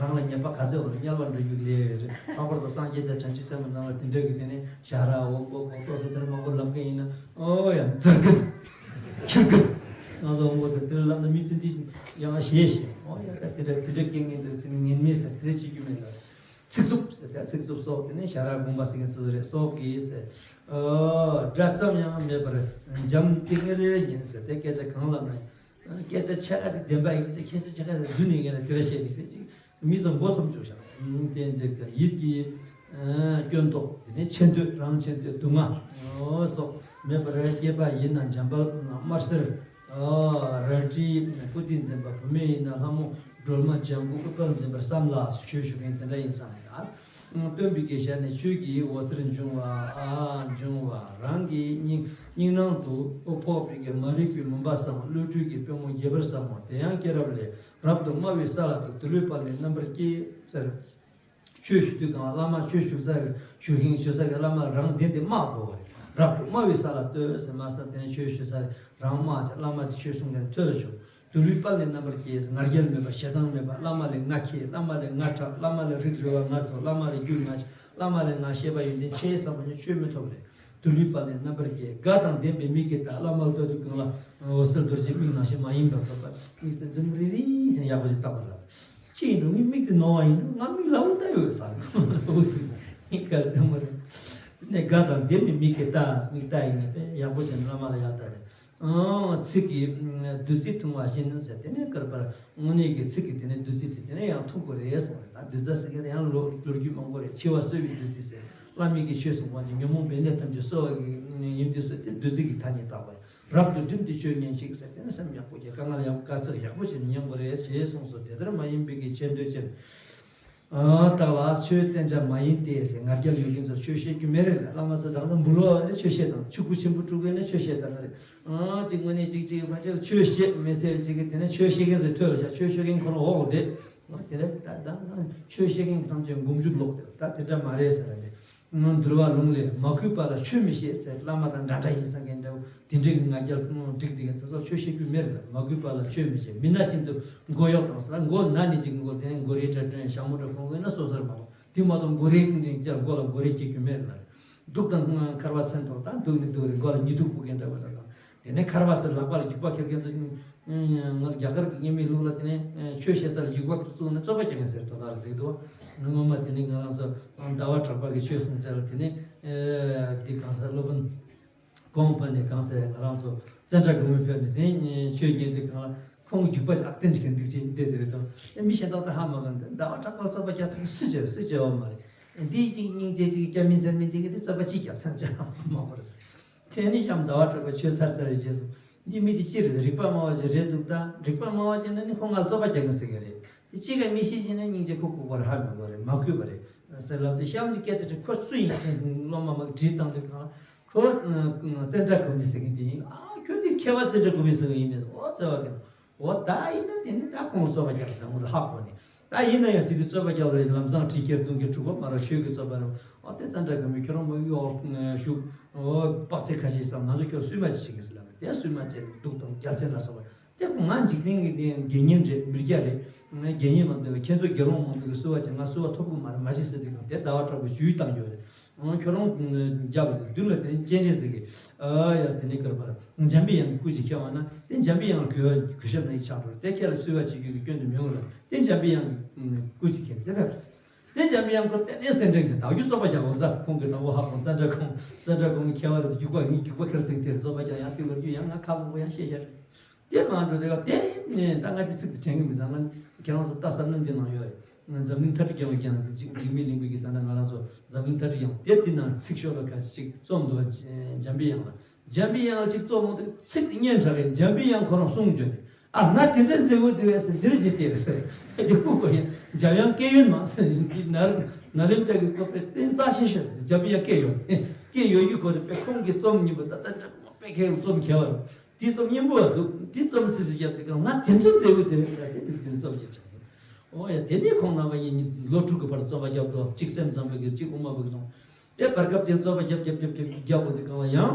རང་ལ་ཉེས་པ་ག་ཚོད་འོང་དམྱལ་བ་འགྲོ་རྒྱུ་ལས་རེད། ལྷག་པར་དུ་སངས་རྒྱས་དང་བྱང་ཆུབ་སེམས་དཔའ་རྣམས་ལ་དེ་འདྲ་གི་དེ་ནས་ཞྭ་ར་འོ་མགོ་གོག་ཏོག་ཟེར་དེ་འདྲ་མང་པོ་ལབ་མཁན་ཡིན་ན་ཨོ་ཡ་འཛར་གི་འཁྱེར་གི། ང་ཚོ་འོ་མགོ་དེ་དེ་ལབ་ན་མི་དེ་འདི་ཡང་ཞེད་ཞེད། ཨོ་ཡ་ད་དེ་འདྲ་དེ་འདྲ་སྐད་ངན་འདུག་དེ་ནི་ངན་མེད་ཟེར་དེ་འདྲ་བྱེད་རྒྱུ་མེད་ལ། ཚིག་རྩུབ་ཟེར་ཏེ་ཚིག་རྩུབ་སོགས་དེ་ནས་ཞྭ་ར་དགོངས་པ་ཟེར་མཁན་ཚོ་རེད་སོགས་ཀྱིས་ཟེར། ཨོ་སྒྲ་ཙམ་ཡང་མེད་པར་འཇམ་ཏིང་ངེ་རེ་ཉན་ཟེར་ཏེ་སྐད་ཆ་གང་ལབ་ན་སྐད་ཆ་ཕྱེད་ཀ་དེ་བདེན་པ་ཡིན་གྱི་སྐད་ཆ་ཕྱེད་ཀ་དེ་རྫུན་ཡིན་གྱི་ན་དེ་འདྲ་བཤད་ནས་དེ་ཅིག་མི་ཚོ་མགོ་འཐོམ་བཅུག་བཞག་དེ་འདི་ག་ཡིད་ཀྱི་སྐྱོན་རྟོག་དེ་ནས་ཆེ་འདོད་རང་ཆེ་འདོད་སྡུག་བསྔལ་ཨོ་སོགས་མེད་པར་སྐྱེས་པ་ཡིན་ན་འཇམ་དཔལ་དམར་སེར། ཨ་རལ་གྲིའི་པོ་ཏི་འཛིན་པ། བུད་མེད་ཡིན་ན་ལྷ་མོ་སྒྲོལ་མ་ལྗང་གུ་ཨུཏྤལ་འཛིན་པར་བསམ་ལ་ཆོས་ཞུ་མཁན་དེ་འདྲ་ཡིན་བསམ་ཡ། སྟོན་པའི་གི་ཞལ་ནས་ཆོས་ཀྱི་འོད་ཟེར་འབྱུང་བ་ཨ་འབྱུང་བ་རང་གི་སྙིང་སྙིང་ནང་དུ་ཕོག་པའི་གི་མ་རིག་པའི་མུན་པ་སངས། བློ་གྲོས་ཀྱི་པུས་མོ་རྒྱས་པར་བསམ་མོ། དེ་ཡང་སྐྱེས་རབས་ལས་རབ་ཏུ་དམའ་བའི་ས་ལ་ཏོག་ཏུ་ལུས་པ་ལས་རྣམ་པར་སྐྱེས་ཟེར། ཆོས་ཞུ་དུས་གང་བླ་མ་ཆོས་ཞུ་ས་ཞུ་མཁན་ཞུ་ས་གི་བླ་མ་རང་བདེན་དེ་དམའ་དགོས་པ་རེད། རབ་ཏུ་དམའ་བའི་ས་ལ་ལྟོས་ཟེར་མ་ཟེར་དེ་ནས་ཆོས་ཞུ་ས་རང་དམའ་ཅིག་བླ་མ་དེ་ཆོས་གསུང་མཁན་ཐོས་ལ་ཆོག་ཏུ་ལུས་པ་ལས་རྣམ་པར་རྒྱལ་ཟེར་ང་རྒྱལ་མེད་པ་ཞེ་སྡང་མེད་པ་བླ་མ་ལས་ང་ཁྱེད་བླ་མ་ལས་ང་དྲག་བླ་མ་ལས་རིགས་རུ་བ་ང་མཐོ་བླ་མ་ལས་རྒྱུད་ང་ཆེ་བླ་མ་ལས་ང་ཤེས་པ་ཡོན་ཏན་ཆེ་བསམ་པ་ནི་ཆོས་མི་ཐོབ་རེད། ཏུ་ལུས་པ་ལས་རྣམ་པར་རྒྱལ་དགའ་དང་ལྡན་པའི་མིག་གིས་ལྟ། བླ་མ་ལྟ་དུས་གང་ལ་འོད་ཟེར་རྡོ་རྗེ་མིག་ནང་བཞིན་མ་ཡིན་པར་འཕགས་པ་མིག་རྩེ་འཛུམ་རི་རི་བྱས་ཡག་པོ་ཞིག་བལྟ་བ་ལ། ཅི་ཡིན་འགྲོ་ངའི་མིག་དེ་ནོར་བ་ཡིན་འགྲོ། ང་མིག་ལ་འུ་ལྟ་ཡོད་ས་རེད། འུ་ཐུག་མིག་ག་ཚད་མ་རེད། དེ་ནས་དགའ་དང་ལྡན་པའི་མིག་གིས་ལྟ། མིག་ལྟ་ཡིན་ན་དཔེ་ཡག་པོ་བྱས་ནས་བླ་མ་ལ་ཡར་ལྟ་དེ། ཨང་། ཚིག་གི་བདུད་རྩི་འཐུང་བ་བཞིན་ཟེར་དེ་ནས་བསྐལ་པར་དངོས་གནས་ཀྱི་ཚིག་གི་དེ་ནས་བདུད་རྩི་དེ་དེ་ནས་ཡང་འཐུང་དགོས་རེད་གསུངས་རེད། ད་བདུད་རྩི་ཟེར་མཁན་དེ་ཡང་ལོ་ལོ་རྒྱུས་མང་པོ་རེད། འཆི་བ་གསོ་བའི་བདུད་རྩི་ཟེར། བླ་མའི་གི་ཆོས་གསུངས་པ་ཅིག་ཉོན་མོངས་པའི་ནད་ཐམས་ཅད་གསོ་བ་གི་ཡིན་དུས་སུ་དེ་བདུད་རྩི་གི་ཐ་སྙད་བཏགས་པ་རེད། རབ་ཏུ་བསྒྲིམས་ཏེ་ཆོས་ཉན་ཅིག་ཟེར་དེ་ནི་སེམས་ཡག་པོ་བྱས་དཀའ་ངལ་ཡང་དཀའ་ཚེགས་ཡག་པོ་བྱས་ནས་ཉན་དགོས་རེད་ཞེས་གསུངས་སོ། དེ་ལྟར་མ་ཡིན་པའི་གི་ཆེ་འདོད་ཅན། ཨ་བདག་ལ་ཆོས་བསྟན་བྱ་མ་ཡིན་ཏེ་ཟེར་ང་རྒྱལ་ཡོད་མཁན་ཚོར་ཆོས་བཤད་རྒྱུ་མེད་རེད་ལ། བླ་མ་ཚོ་དང་དང་འབུལ་བ་ནི་ཆོས་བཤད་དང་ཕྱུག་པོ་ཆེན་པོ་དཀྲུག་མཁན་ནི་ཆོས་བཤད་དང་རེད། ཨ་ཅིག་དངོས་གནས་ཅིག་ཅིག་ཡོད་པ་ཅིག་ཆོས་བཤད་མི་ཚེ་ཅིག་གི་དེ་ནས་ཆོས་བཤད་མཁན་ཚོའི་ཐོད་ལ་བཞག་ཆོས་བཤད་མཁན་ཁོ་རང་འོག་ལ་བསྡད། ཨ་དེ་ལས་ད་ད་ཆོས་བཤད་མཁན་ཐམས་ཅད་འགུམ་འཇུག་ལོག་སྟེ་ད་དེ་འདྲ་མ་རེད་ཟེར་ར་ནས། འདུལ་བ་ལུང་ལས་མ་གུས་པ་ལ་ཆོས་མི་བཤད་ཟེར། བླ་མ་དང་འདྲ་འདྲ་ཡིན་བསམ་མཁན་འདྲ་བོ་དེ་འདྲའི་ང་རྒྱལ་འགྲིག་དེ་ཚོ་ཚོ་ཆོས་བཤད་རྒྱུ་མེད་རེད། མ་གུས་པ་ལ་ཆོས་མི་བཤད། མི་སྣང་བཞིན་དུ་མགོ་གཡོག་དང་ཟེར། མགོ་ན་ནི་ཅིག་མགོ་དེ་ནས་མགོ་རས་འདྲ་སྒྲོན་ཞྭ་མོ་འདྲ་གོན་དགོས་ན་སོ་སོར་མ་གཏོགས་དེ་མ་གཏོགས་མགོ་རས་ཀུན་ཏུ་ཀྱང་མགོ་ལ་མགོ་རས་སྐྱེ་རྒྱུ་མེད་རེད། གདུགས་དང་འཁར་བ་མཚོན་ཐོགས་དང་གདུགས་ནི་གདུགས་རེད། མགོ་ལ་ཉི་གདུགས་ཕུབ་མཁན་འདྲ་བོ་ལ་དང་། དེ་ནས་འཁར་བ་ཟེར་ལག་པ་ལ་རྒྱུག་པ་འཁྱེར་མཁན་ཚོ། ང་རྒྱ་གར་གྱི་དབྱེར་མེད་ལུགས་ལ་དེ་ནས་ཆོས་བཤད་ས་ལ་རྒྱུག་པ་བཙུགས་ནས་རྩོད་པ་རྒྱག་མཁན་ཟེར་དོ་ལ་ཟེར་གི་འདུག་སྔོན་མ་དེ་ནས་ང་རང་ཚོ་ཟླ་བ་གྲགས་པ་གི་ཆོས་གསུང་ཚད་ལ་དེ་ནས་འདི་གང་ཟེར་སློབ་དཔོན་གོང་ཕ་ནས་གང་ཟེར་ང་རང་ཚོ་བཙན་དྲག་སྒོ་མོ་ཕེབས་ནས་དེ་ནས་ཆོས་ཉན་དུས་གང་ལ་ཁོང་རྒྱུག་པ་ཨག་ཏན་ཅིག་གི་འདུག་ཅེས་འདི་དེ་རེད་དོ། མི་གཞན་དག་ད་ཧ་མ་གོ་འདི་ཟླ་བ་གྲགས་པ་རྩོད་པ་རྒྱག་ཐུབ་སུ་བྱེད་སུ་བྱེད་བ་མ་རེད། འདི་གཅིག་སྙིང་རྗེ་གཅིག་སྐྱ་མིན་སེར་མིན་འདི་གི་དེ་རྩོད་པ་གཅིག་རྒྱག་ས་ཅང་མ་གོ་རེད། དེ་ནི་གཤམ་ཟླ་བ་གྲགས་པའི་ཆོས་ཚར་ཚར་བའི་རྗེས་སུ། འདི་མི་དེ་ཅི་རེད། རིག་པ་སྨྲ་བ་ཅིག་རེད་འདུག་ད་རིག་པ་སྨྲ་བ་ཅིག་ན་ནི་ཁོ་ང་རྩོད་པ་རྒྱག་གི་ཟེར་གི་རེད། དེ་གཅིག་ག་མི་ཤེས་ཤེས་ན་སྙིང་རྗེ་ཁོ་ལྐུགས་པ་རེད། ཧ་མི་གོ་རེད། མ་གུས་པ་རེད་ཟེར་ལབ་དུས་གཤམ་གྱི་སྐད་ཆ་དེ་ཁོ་སུ་ཡིན་ཟེར་སློབ་མ་མ་གིས་དྲིས་བཏང་དུས་གང་ལ་ཁོ་བཙན་དྲག་སྒོ་མོ་ཟེར་མཁན་དེ་ཡིན། ཨ་ཁྱོད་འདི་མཁས་པ་བཙན་དྲག་སྒོ་མོ་ཟེར་མཁན་ཡིན་མེད་ཟེར། ཨོ་བརྩེ་བ་གིས། འོ་ད་ཡིན་ན་དེ་ནི་ད་ཁོང་རྩོད་པ་རྒྱག་ཟེར་ངོ་ལ་ཧ་གོ་ནས། ད་ཡིན་ན་ཡང་དེ་དུས་རྩོད་པ་རྒྱག་ཟེར་ལམ་སང་དྲི་ཁྱེར་བརྡུང་ཁྱེར་གྲུག་པ་མ་ར་ཆོས་ཀྱི་རྩོད་པ་རེད། འོ་དེ་བཙན་དྲག་སྒོ་མོ་ཁྱོད་རང་མ་གཡུག་འོག་ཞུགས། འོ་དཔག་ཚད་ཁ་ཤས་སམ་ང་ཚོ་ཁྱོད་སུས་མ་བྱེད་ཀྱི་ཟེར་ལབ་ནས་དེ་སུས་མ་བྱེད་ནས་སྡུག་དང་རྒྱལ་མཚན་ལ་སོགས་པ་དེ་ཁོ་ང་འཇིག་རྟེན་གྱི་དེ་དགེ་བསྙེན་རེད། མི་སྐྱ་རེད། ང་དགེ་བསྙེན་མ་འདོད་པའི་ཁྱེད་ཚོ་དགེ་སློང་མང་པོ་གི་གསོལ་བ་བྱེད་ང་གསོལ་བ་ཐོབ་གི་མ་རེད། མ་བྱེད་ཟེར་དུས་གང་དེ་ཟླ་བ་གྲགས་པའི་ཇུས་བཏང་ཡོད་རེད། ཁྱོད་རང་རྒྱབ་ལ་མདུན་ལ་དེ་ནས་སྤྱན་རས་གཟིགས་ཀྱི་ཨ་ཡ་དེ་ནས་ཀར་པར་འཇམ་པའི་དབྱངས་ཀྱི་སྐུ་ཅིག་ཁྱེར་བ་ན་དེ་འཇམ་པའི་དབྱངས་ལ་གུས་གུས་ཞབས་ནས་ཕྱག་འགྲོ་དེ་ཁྱེད་ལ་གསོལ་བ་བྱེད་རྒྱུ་གི་སྐྱོན་དུ་མི་འོང་ལ་དེ་འཇམ་པའི་དབྱངས་ཀྱི་སྐུ་ཅིག་ཁྱེར་དེ་ཕེབས། དེ་འཇམ་པའི་དབྱངས་སྐུ་དེ་ནས་སེམས་ཁྲལ་བྱེད་བདག་རྒྱུད་རྩོད་པ་རྒྱག་འོར་ད་ཁོང་གི་དང་པོ་ཧ་ཁོང་བཙན་དྲག་ཁོང་བཙན་དྲག་ཁོང་གི་ཁྱེར་བ་རེད། རྒྱུག་པ་ཡིན་རྒྱུག་པ་ཁེར་སེང་དེར་རྩོད་པ་རྒྱག་ཡང་དེ་བར་རྒྱུ་ཡང་ང་ཁ་མང་པོ་ཡང་བཤད་བཤད་རེད། དེ་མ་འགྲོ་དེ་ག་དེ་ནས་ད་ང་དེ་ཚིག་དེ་དྲན་གི་མི་འདུག་ང་ཁྱེད་རང་ཚོ་ལྟ་ས་ནམ་དེ་ནང་ཡོད་རེད། འཛམ་གླིང་མཐའ་གྲུ་རྒྱལ་བ་རྒྱལ་ན་འཇིགས་འཇིགས་མེད་གླིང་པའི་གི་ད་ལྟ་ང་རང་ཚོ་འཛམ་གླིང་མཐའ་གྲུ་རྒྱལ་བ་དེ་དེ་ནང་ཚིག་ཤོག་ལ་ག་ཅིག་རྩོམ་འདུག་བ། འཇམ་པའི་དབྱངས་ལ་འཇམ་པའི་དབྱངས་ལ་ཅིག་རྩོམ་འདུག་ཚིག་དེ་སྙན་གྲགས་རེད། འཇམ་པའི་དབྱངས་ཁོ་རང་གསུང་བརྗོད་ནས་ཨ་ང་དེ་འདྲ་མཛེས་པོ་དེ་བས་ཟེར་འདིར་བྱེད་དེ་རེད་ཟེར། དེ་ཕུག་གོ་ཡིན་འཇམ་དབྱངས་སྐད་ཡོད་མ་ཟེར་འདི་ན་ན་ལེམ་བཀྲ་གི་ཀོ་པའི་རྟེན་རྩ་ཆེ་ཤོས་རེད། འཇམ་པའི་དབྱངས་སྐད་ཡོད་སྐད་ཡོད་ཡུལ་གོ་དེ་པའི་ཁོང་གི་རྩོམ་ཉིན་པ་ད་ཙན་དྲ་ཀོ་པའི་ཁའི་རྩོམ་མཁས་པ་རེད། དེ་རྩོམ་སྙན་པོ་བ་འདུག་དེ་རྩོམ་སི་སི་རྒྱབ་དེ་གང་ང་དེ་འདྲའི་མཛེས་པོ་དེ་རེད་ལ་དེ་དེ་དེ་རྩོམ་ཡིན་ཆགས་སོང་ ཨོ་ཡ། དེ་ནས་ཁོང་རྣམ་པ་གཉིས་ལོ་དྲུག་གི་བར་རྩོད་པ་བརྒྱབ་འདུག་གཅིག་སེམས་ཙམ་པ་གི་གཅིག་དབུ་མ་པ་གི་སོང་། དེ་བར་སྐབས་ཅིག་རྩོད་པ་བརྒྱབ་བརྒྱབ་བརྒྱབ་བརྒྱབ་བརྒྱབ་པོ་དེ་གང་ལ་ཡང་།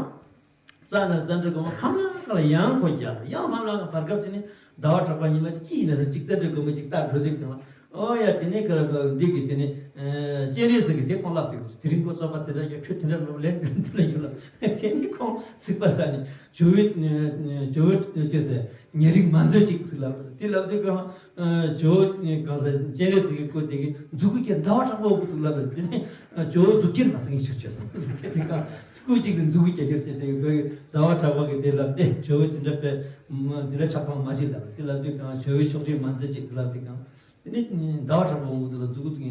རྩ་ནས་རྩ་འགྲེལ་དགོས་མ་ཕམ་ལ་གང་ལ་ཡང་ཁོ་རྒྱབ་ཡང་ཕམ་ལ་བར་སྐབས་ཅིག་ནས་ཟླ་བ་གྲགས་པ་ཉི་མ་ཅིག་ཅི་ཡིན་ན་ཟེར་གཅིག་རྩ་འགྲེལ་དགོས་མ་གཅིག་ལྟར་འགྲོ་དུས་གང་ལ། ཨོ་ཡ། དེ་ནས་ཁ་ལ་འདི་གི་དེ་ནས་སྤྱན་རས་གཟིགས་ཀྱི་དེ་ཁོང་ལབ་དུས་དེ་རིང་ཁོ་རྩོད་པ་དེ་འདྲ་ཡོད། ཁྱོད་དེ་འདྲ་ལབ་ལན་དེ་འདྲ་ཡོད་ལ། དེ་ནས་ཁོང་ཚིག་པ་ཟ་ནས་ཇོ་བོའི་ཇོ་བོའི་ཅེས་ཟེར་ཉེ་རིང་མ་མཛོད་ཅིག་ཟེར་ལབ་དེ་ལབ་དུས་གང་། ཇོ་བོ་གང་ཟེར་སྤྱན་རས་གཟིགས་ཀྱི་སྐུ་དེ་གི་མཛུབ་གུ་ཀྱེ་ཟླ་བ་གྲགས་པ་འོག་ཏུ་ལབ་དེ་ནས་ཇོ་བོ་མཛུབ་ཀྱེར་མ་སེང་ཆུ་ཆོད་སོང་། དེ་གང་སྐུ་གཅིག་ཏུ་མཛུབ་གུ་ཀྱེ་ཀྱེར་བྱས་དེ་བོད་ཀྱི་ཟླ་བ་གྲགས་པ་གི་དེ་ལབ་དེ་ཇོ་བོ་དེ་འདྲ་པས་དེ་འདྲ་ཆགས་སྡང་མ་བྱེད་ལབ་དེ་ལབ་དུས་གང་ཇོ་བོའི་ཕྱོགས་རིས་མ་མཛད་ཅིག་ལབ་དེ་གང་། དེ་ནས་ཟླ་བ་གྲགས་པ་འོག་ཏུ་ལ་མཛུབ་གུ་དེ་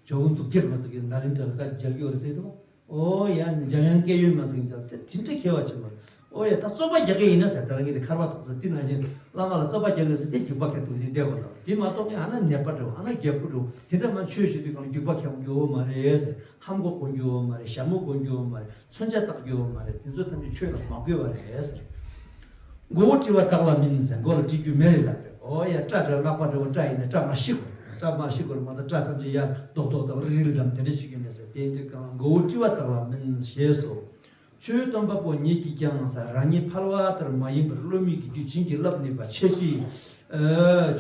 ཇོ་བོ་མཛུབ་ཀྱེར་མ་སེང་གི་ན་རིན་དྲ་ལ་ས་རྒྱལ་གྱི་བར་སེང་དུ། ཨོ་ཡ། འཇམ་དབྱངས་སྐྱེ་ཡུལ་མ་སེང་ཅག་དེ་དེ་འདྲ་ཁྱད་པར་ཆེན་པོ། ཨོ་ཡ། ད་རྩོད་པ་རྒྱག་གི་ཡིན་ན་ཟེར་ད་རང་གི་དེ་ཁར་བ་ཐོག་ཟེར་དེ་ནང་བཞིན་བླ་མ་ལ་རྩོད་པ་རྒྱག་གི་ཟེར་དེ་རྒྱུག་པ་ཁྱེར་འདུག་ཟེར་བསྡད་དགོས་ལ། དེ་མ་གཏོགས་ཀྱི་ཨ་ན་ནད་པ་འགྲོ་ཨ་ན་རྒྱལ་པོ་འགྲོ་དེ་འདྲ་མ་ཆོས་ཞུ་དུས་གང་རྒྱུག་པ་ཁྱེར་འགྱོ་བོ་མ་རེད་ཟེར། ཧམ་གོ་གོ་འགྱོ་བོ་མ་རེད། ཞྭ་མོ་གོ་འགྱོ་བོ་མ་རེད། མཚོན་ཆ་བཏགས་འགྱོ་བོ་མ་རེད། དེ་ཚོ་ཐམས་ཅད་ཆོས་ལ་མ་དགོས་པ་རེད་ཟེར། མགོ་བོ་དཀྲི་བ་བདག་ལ་མིན་ཟེར། མགོ་ལ་དཀྲི་རྒྱུ་མེད་རེད་ལབ་རེད། ཨོ་ཡ། སྐྲ་འདྲ་ལག་པ་འདྲ་བོ་སྐྲ་ཡིན་ན་སྐྲ་མ་ཤི་དགོས། སྐྲ་མ་ཤི་དགོས་མ་གཏོགས་སྐྲ་ཐམས་ཅད་ཡར་རྡོག་རྡོག་དང་རིལ་རིལ་དང་དེ་འདྲ་ཞིག་གི་མེད་ཟེར། དེ་ཡིན་དུས་གང་མགོ་བོ་དཀྲི་བ་བདག་ལ་མིན་ཞེས་སོ། ཆོས་སྟོན་པ་པོ་ཉིད་ཀྱིས་ཀྱང་ཟེར། རང་ཉིད་ཕལ་བ་ལྟར་མ་ཡིན་པར་བློ་མིག་གི་རྒྱུད་བྱིན་གྱིས་བརླབས་ནུས་པ་ཁྱེད་ཀྱིས་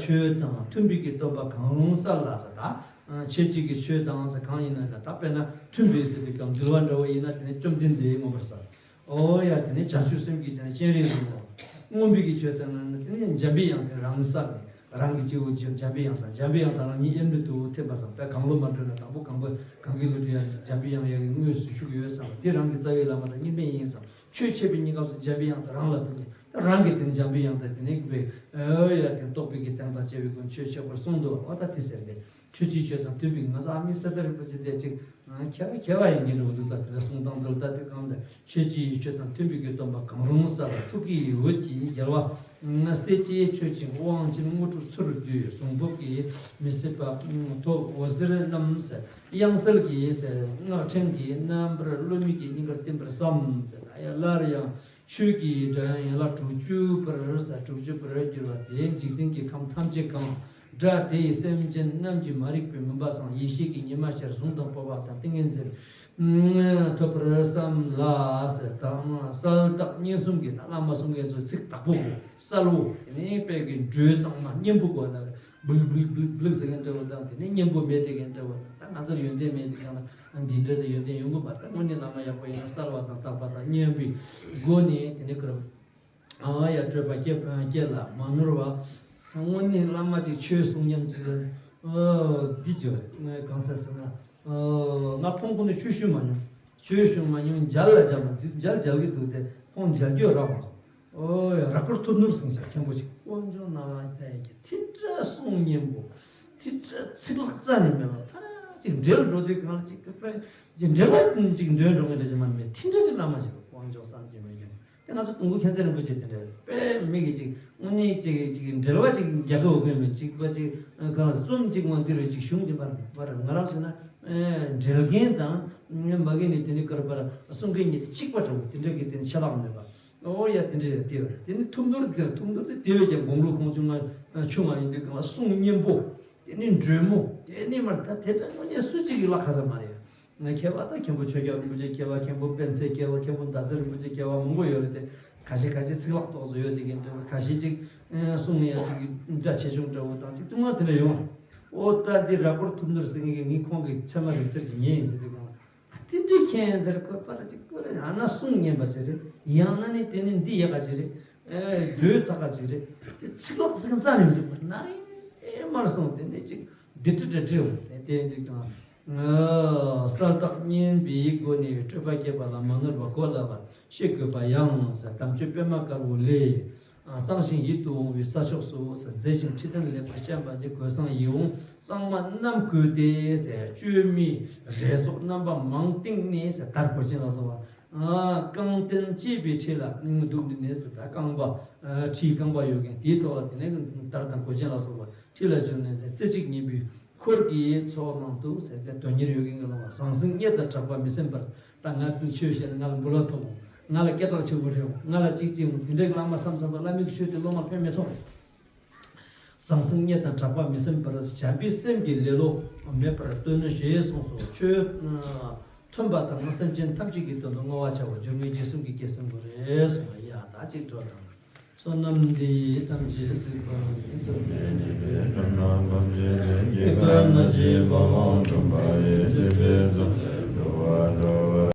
ཆོས་དང་མཐུན་པའི་གི་སྟོན་པ་གང་རུང་གསལ་ལ་ཟེར། ད་ཁྱེད་ཀྱིས་ཀྱི་ཆོས་དང་ཟེར་གང་ཡིན་ན་ད་དཔེར་ན་མཐུན་པའི་ཟེར་དུས་ཀྱང་འདུལ་བ་འདྲ་བོ་ཡིན་ན་དེ་ནི་བཅོམ་ལྡན་འདས་མངོན་པར་གསལ། ཨོ་ཡ། དེ་ནས་བྱང་ཆུབ་སེམས་ཀྱི་སྤྱན་རས་གཟིགས་དང་། མངོན་པའི་གི་ཆོས་དང་ནི་དེ་ནས་འཇམ་པའི་དབྱངས་དེ་རང་གསལ་ནས་རང་གི་སྤྱི་བོ་འཇམ་པའི་དབྱངས་སམ་འཇམ་པའི་དབྱངས་དང་རང་ཉིད་དབྱེར་མེད་དུ་ཐིམ་པ་སམ་དཔེ་གང་བློ་མ་གྲོས་ན་དང་པོ་གང་པོ་གང་གི་བློ་གྲོས་ཡང་འཇམ་པའི་དབྱངས་ཡ་གི་དངོས་སུ་བཞུགས་ཡོད་སམ་དེ་རང་གི་རྩ་བའི་བླ་མ་དང་གཉིས་མེད་ཡིན་སམ་ཆོས་འཆད་པའི་སྙིང་ཁམས་སུ་འཇམ་པའི་དབྱངས་དང་རང་ལ་ཐིམ་ནས་ད་རང་གི་དེ་ནི་འཇམ་པའི་དབྱངས་དང་དེ་ནས་གི་པའི་ཨོ་ཡ་དེ་རྟོགས་པའི་གི་སྟེང་དང་བཅས་པའི་ཀུན་ཆོས་ཆོས་པར་གསུངས་འདུག་བ། ད་དེ་ཟེར་ནས། ཆོས་ཀྱི་ཆོས་དང་མཐུན་པའི་ང་ཚོ་ཨ་མི་ས་ཏ་རིན་པོ་ཆེ་དེ་ཅིག་ཁྱད་པར་ཁྱད་པར་ཡིན་གྱི་འདུག་འདུག་ད་དེ་གསུང་སྟངས་འདུག་ད་དེ་གང་དེ་ཆོས་ཀྱི་ཆོས་དང་མཐུན་པའི་གི་སྟོན་པ་གང་རུང་གསལ་བ་ཐུགས་ཀྱི་འོད་ཀྱིས་རྒྱལ་བ་སྲས་བཅས་མཆོད་ཅིང་དབང་ཆེན་དངོས་གྲུབ་ཚུར་བསྡུས། གཟུངས་སྤོབས་ཀྱིས་མི་ཟད་པ་ཐོབ་འོད་ཟེར་རྣམས་ཟེར། དབྱངས་གསལ་གྱིས་ཟེར། སྔགས་ཕྲེང་གིས་རྣམ་པར་བློ་མིག་གི་སྙིང་གར་བསྟིམ་པར་བསམ་ཟེར། ད་ཡ་སླར་ཡང་། ཆོས་ཀྱི་སྒྲ་དབྱངས་ཡན་ལག་དྲུག་ཅུ་པར་ས་དྲུག་ཅུ་པར་གྱུར་པ་དེ་འཇིག་རྟེན་གྱི་ཁམས་ཐམས་ཅད་གང་། སྒྲ་དེ་ཡིས་སེམས་ཅན་རྣམས་ཀྱི་མ་རིག་པའི་མུན་པ་སངས། ཡེ་ཤེས་ཀྱི་ཉི་མ་ཤར། གཟུངས་དང་སྤོབས་པ་དང་ཏིང་ངེ་འཛིན་ཐོབ་པར་བསམ་ལ་ཟེར་དང་། གསལ་དག་སྙན་གསུམ་གྱི་ད་བླ་མ་གསུང་མཁན་ཚོ་ཚིག་དག་པོ་གོ་གསལ་བོ་དེ་ནས་དཔེ་གི་འགྲོས་གཙང་མ་སྙན་པོ་གོ་ན། བླུག་བླུག་བླུག་བླུག་ཟེར་མཁན་འདྲ་བོ་དང་དེ་ནས་སྙན་པོ་མེད་དེ་མཁན་འདྲ་བོ་དང་། ད་ང་ཚོར་ཡོན་ཏན་མེད་དེ་ཡང་ན་འདི་འདྲ་དེ་ཡོན་ཏན་ཡོང་གི་མ་རེད། ད་དངོས་གནས་བླ་མ་ཡག་པོ་ཡིན་ན་གསལ་བ་དང་དག་པ་དང་སྙན་པའི་སྒོ་ནས་དེ་ནས་ཁོ་རང་ཨ་ཡ་སྤྲོས་པ་སྐྱེ་སྐྱེ་ལ་མ་ནོར་བ། དངོས་གནས་བླ་མ་ཅིག་ཆོས་གསུང་སྙམ་ཅིག་འདི་བྱོས་རེད། ངས་གང་ཟེར་ཟེར་ན་ང་ཕོང་ཁུ་ནས་ཆོས་ཞུ་མ་མྱོང་། ཆོས་ཞུ་མ་མྱོང་། མཇལ་ལ་མཇལ་མ་མཇལ་མཇལ་གི་འདུག་སྟེ་ཁོང་མཇལ་རྒྱུ་རག་མ་སོང་། ཨོ་ཡ། ར་སྐོར་ཐུབ་ནོར་ཟེར་མཁན་ཆེན་པོ་ཅིག་དཀོན་མཆོག་སྣང་བ་མཐའ་ཡས་ཀྱི་དེ་འདྲ་གསུང་སྙན་པོ། དེ་འདྲ་ཚིག་ལྷག་རྩ་ནས་མེད་པ། ཕར་ཅིག་འགྲེལ་འགྲོ་དུས་གང་ལ་ཅིག་གི་པ་ཅིག་འགྲེལ་བ་ཅིག་འདོན་འགྲོ་མཁན་འདྲ་ཅིག་མ་ནི་མེད། དེ་འདྲ་ཅིག་བླ་མ་ཞིག་དཀོན་མཆོག་བསམ་གྱིས་མི་ཁྱབ། དེ་ང་ཚོ་དུང་དཀར་མཁྱེན་བརྩེ་རིན་པོ་ཆེ་དེ་འདྲ་དཔེ་མི་གི་ཅིག་དངོས་གནས་ཅིག་ཅིག་འགྲེལ་བ་ཅིག་རྒྱག་གི་འོ་མཁན་མེད། ཅིག་པ་ཅིག་གང་ལ་རྩོམ་ཅིག་ངོ་འདི་རུ་ཅིག་གཞུང་གི་པར་པར་ང་རང་ཟེར་ན་འགྲེལ་མཁན་དང་མ་གི་ནི་དེ་ནི་ཀར་པར་གསུང་མཁན་གཉིས་དེ་གཅིག་པ་འདྲ་བོ་དེ་འདྲ་གི་དེ་ནི་ཆ་ལག་མེད་པ། ཨོ་ཡ། དེ་འདྲ་ཡོད་དེ་བས་དེ་ནི་ཐུགས་ནོར་དེ་ཐུགས་ནོར་དེ་དེ་བས་ཀྱང་དགུང་ལོ་ཁོང་ཆུང་ང་ཆུང་ང་ཡིན་དུས་གང་ལ་གསུང་སྙན་པོ། དེ་ནི་འགྲོས་མོ། དེ་ནི་མར་ད་དེ་འདྲ་དངོས་གནས་སུ་གཅིག་གི་ལ་ཁ་ས་མ་རེད། ང་མཁས་པ་ད་མཁན་པོ་ཆོས་རྒྱལ་རིན་པོ་ཆེ་མཁས་པ། མཁན་པོ་སྤེན་ཚེ་མཁས་པ། མཁན་པོ་ཟླ་ཟེར་རིན་པོ་ཆེ་མཁས་པ་མང་པོ་ཡོད་རེད་དེ། ཁ་ཤས་ཁ་ཤས་ཚིག་ལྷག་ཏོག་ཙམ་ཡོད་དེ་གན་འདྲ་བོ། ཁ་ཤས་ཅིག་གསུང་ནས་ཡང་ཅིག་འདྲ་ཆེ་ཆུང་འདྲ་བོ་དང་ཅིག་ཐུང་བ་དེ་འདྲ་ཡོང་། ཨོ་ད་འདི་ར་སྐོར་ཐུབ་ནོར་ཟེར་མཁན་གྱི་ངའི་ཁོང་གི་ཚད་མ་རིག་གཏེར་ཅིག་ཉན་ཡིན་ཟེར་དུས་གང་། དེ་འདྲའི་མཁྱེན་ཟེར་ཁོ་པར་ཅིག་ཁོ་རེ་ཡང་ན་གསུང་སྙན་པ་ཅིག་རེད། ཡང་ན་ནི་དེ་ནི་འདི་ཡག་ག་ཅིག་རེད། ཨེ་འགྲོས་ཐག་ག་ཅིག་རེད། དེ་ཚིག་ལྷག་ཟིག་རྩ་ནས་མི་འདུག་པ་ན་རེ་མར་སོང་དེ་འདྲ་ཅིག་འདི་འདྲ་འདྲ་འདྲ་འོང་དེ་དེ་འདྲ་གང་། གསལ་དག་སྙན་པའི་སྒོ་ནས་སྤྲོས་པ་སྐྱེས་པ་ལ་མ་ནོར་བ་གོ་སླ་བར་ཤེས་དགོས་པ་ཡང་ཟེར། དམ་ཆོས་པད་མ་དཀར་པོ་ལས། གཙང་ཞིང་ཡིད་དུ་འོང་བའི་ས་ཕྱོགས་སུ་ཟེར། མཛེས་ཤིང་ཁྲི་སྟན་ལེགས་པར་བཤམས་པ་འདི་གོས་བཟང་ཡིད་འོང་གཙང་མ་རྣམས་བཀོད་དེ་ཟེར། བཅོས་མའི་རས་སོགས་རྣམ་པ་མང་སྟེང་ནས་ཟེར། དར་གོས་ཆེན་ལ་སོགས་པ། རྐང་རྟེན་བཅས་པའི་ཁྲི་ལ་འདུག་ནས་ཟེར། ད་རྐང་པ་ཁྲིའི་རྐང་པ་ཡོད་མཁན་དེའི་ཐོག་ལ་དེ་ནས་དར་དང་གོས་ཆེན་ལ་སོགས་པ་ཁྲི་ལ་བཞུགས་ནས་ཟེར། རྩེ་གཅིག་གཉིས་པའི་འཁོར་གྱི་ཚོགས་ནང་དུ་ཟེར་ཏེ་དོན་གཉེར་ཡོད་མཁན་གྱི་ལོང་བ་ཟང་ཟིང་གཉེར་དང་གྲགས་པ་མི་སེམས་པར། ད་ང་ཚོས་ཆོས་བཤད་ན་ང་ལ་འབུལ་བ་ཐོབ་འོང་། ང་ལ་སྐད་གྲགས་ཆེན་པོ་རེད་འོང་། ང་ལ་གཅིག་གཅིག་འོང་། དེ་འདྲའི་བླ་མ་བསམ་བསམ་པ་བླ་མའི་ཆོས་དེ་སློབ་མར་ཕན་མི་ཐོགས་རེད། ཟང་ཟིང་རྙེད་དང་གྲགས་པ་མི་སེམས་པར་བྱམས་པའི་སེམས་ཀྱིས་ལེ་ལོ་མེད་པར་སྟོན་ནུས་ཞེས་གསུངས་སོ། ཆོས་མཐུན་པ་དང་སེམས་ཅན་ཐམས་ཅད་ཀྱི་དོན་དུ་བསྔོ་བ་བྱའོ། སྒྱུ་མའི་རྗེས་གསུམ་གྱི་སྐྱེད་སྲིང་དགོས་རེད་གསུངས་པ་ཡ། ད་ཅིག་འགྲོ་དང་། བསོད་ནམས་འདི་ཡིས་ཐམས་ཅད་གཟིགས་པ་ཉིད། ཐོབ་པའི་ཉེས་པའི་དགྲ་རྣམས་ཕམ་བྱས་ཏེ། སྐྱེ་རྒ་ན་འཆིའི་རྦ་ཀློང་འཁྲུགས་པ་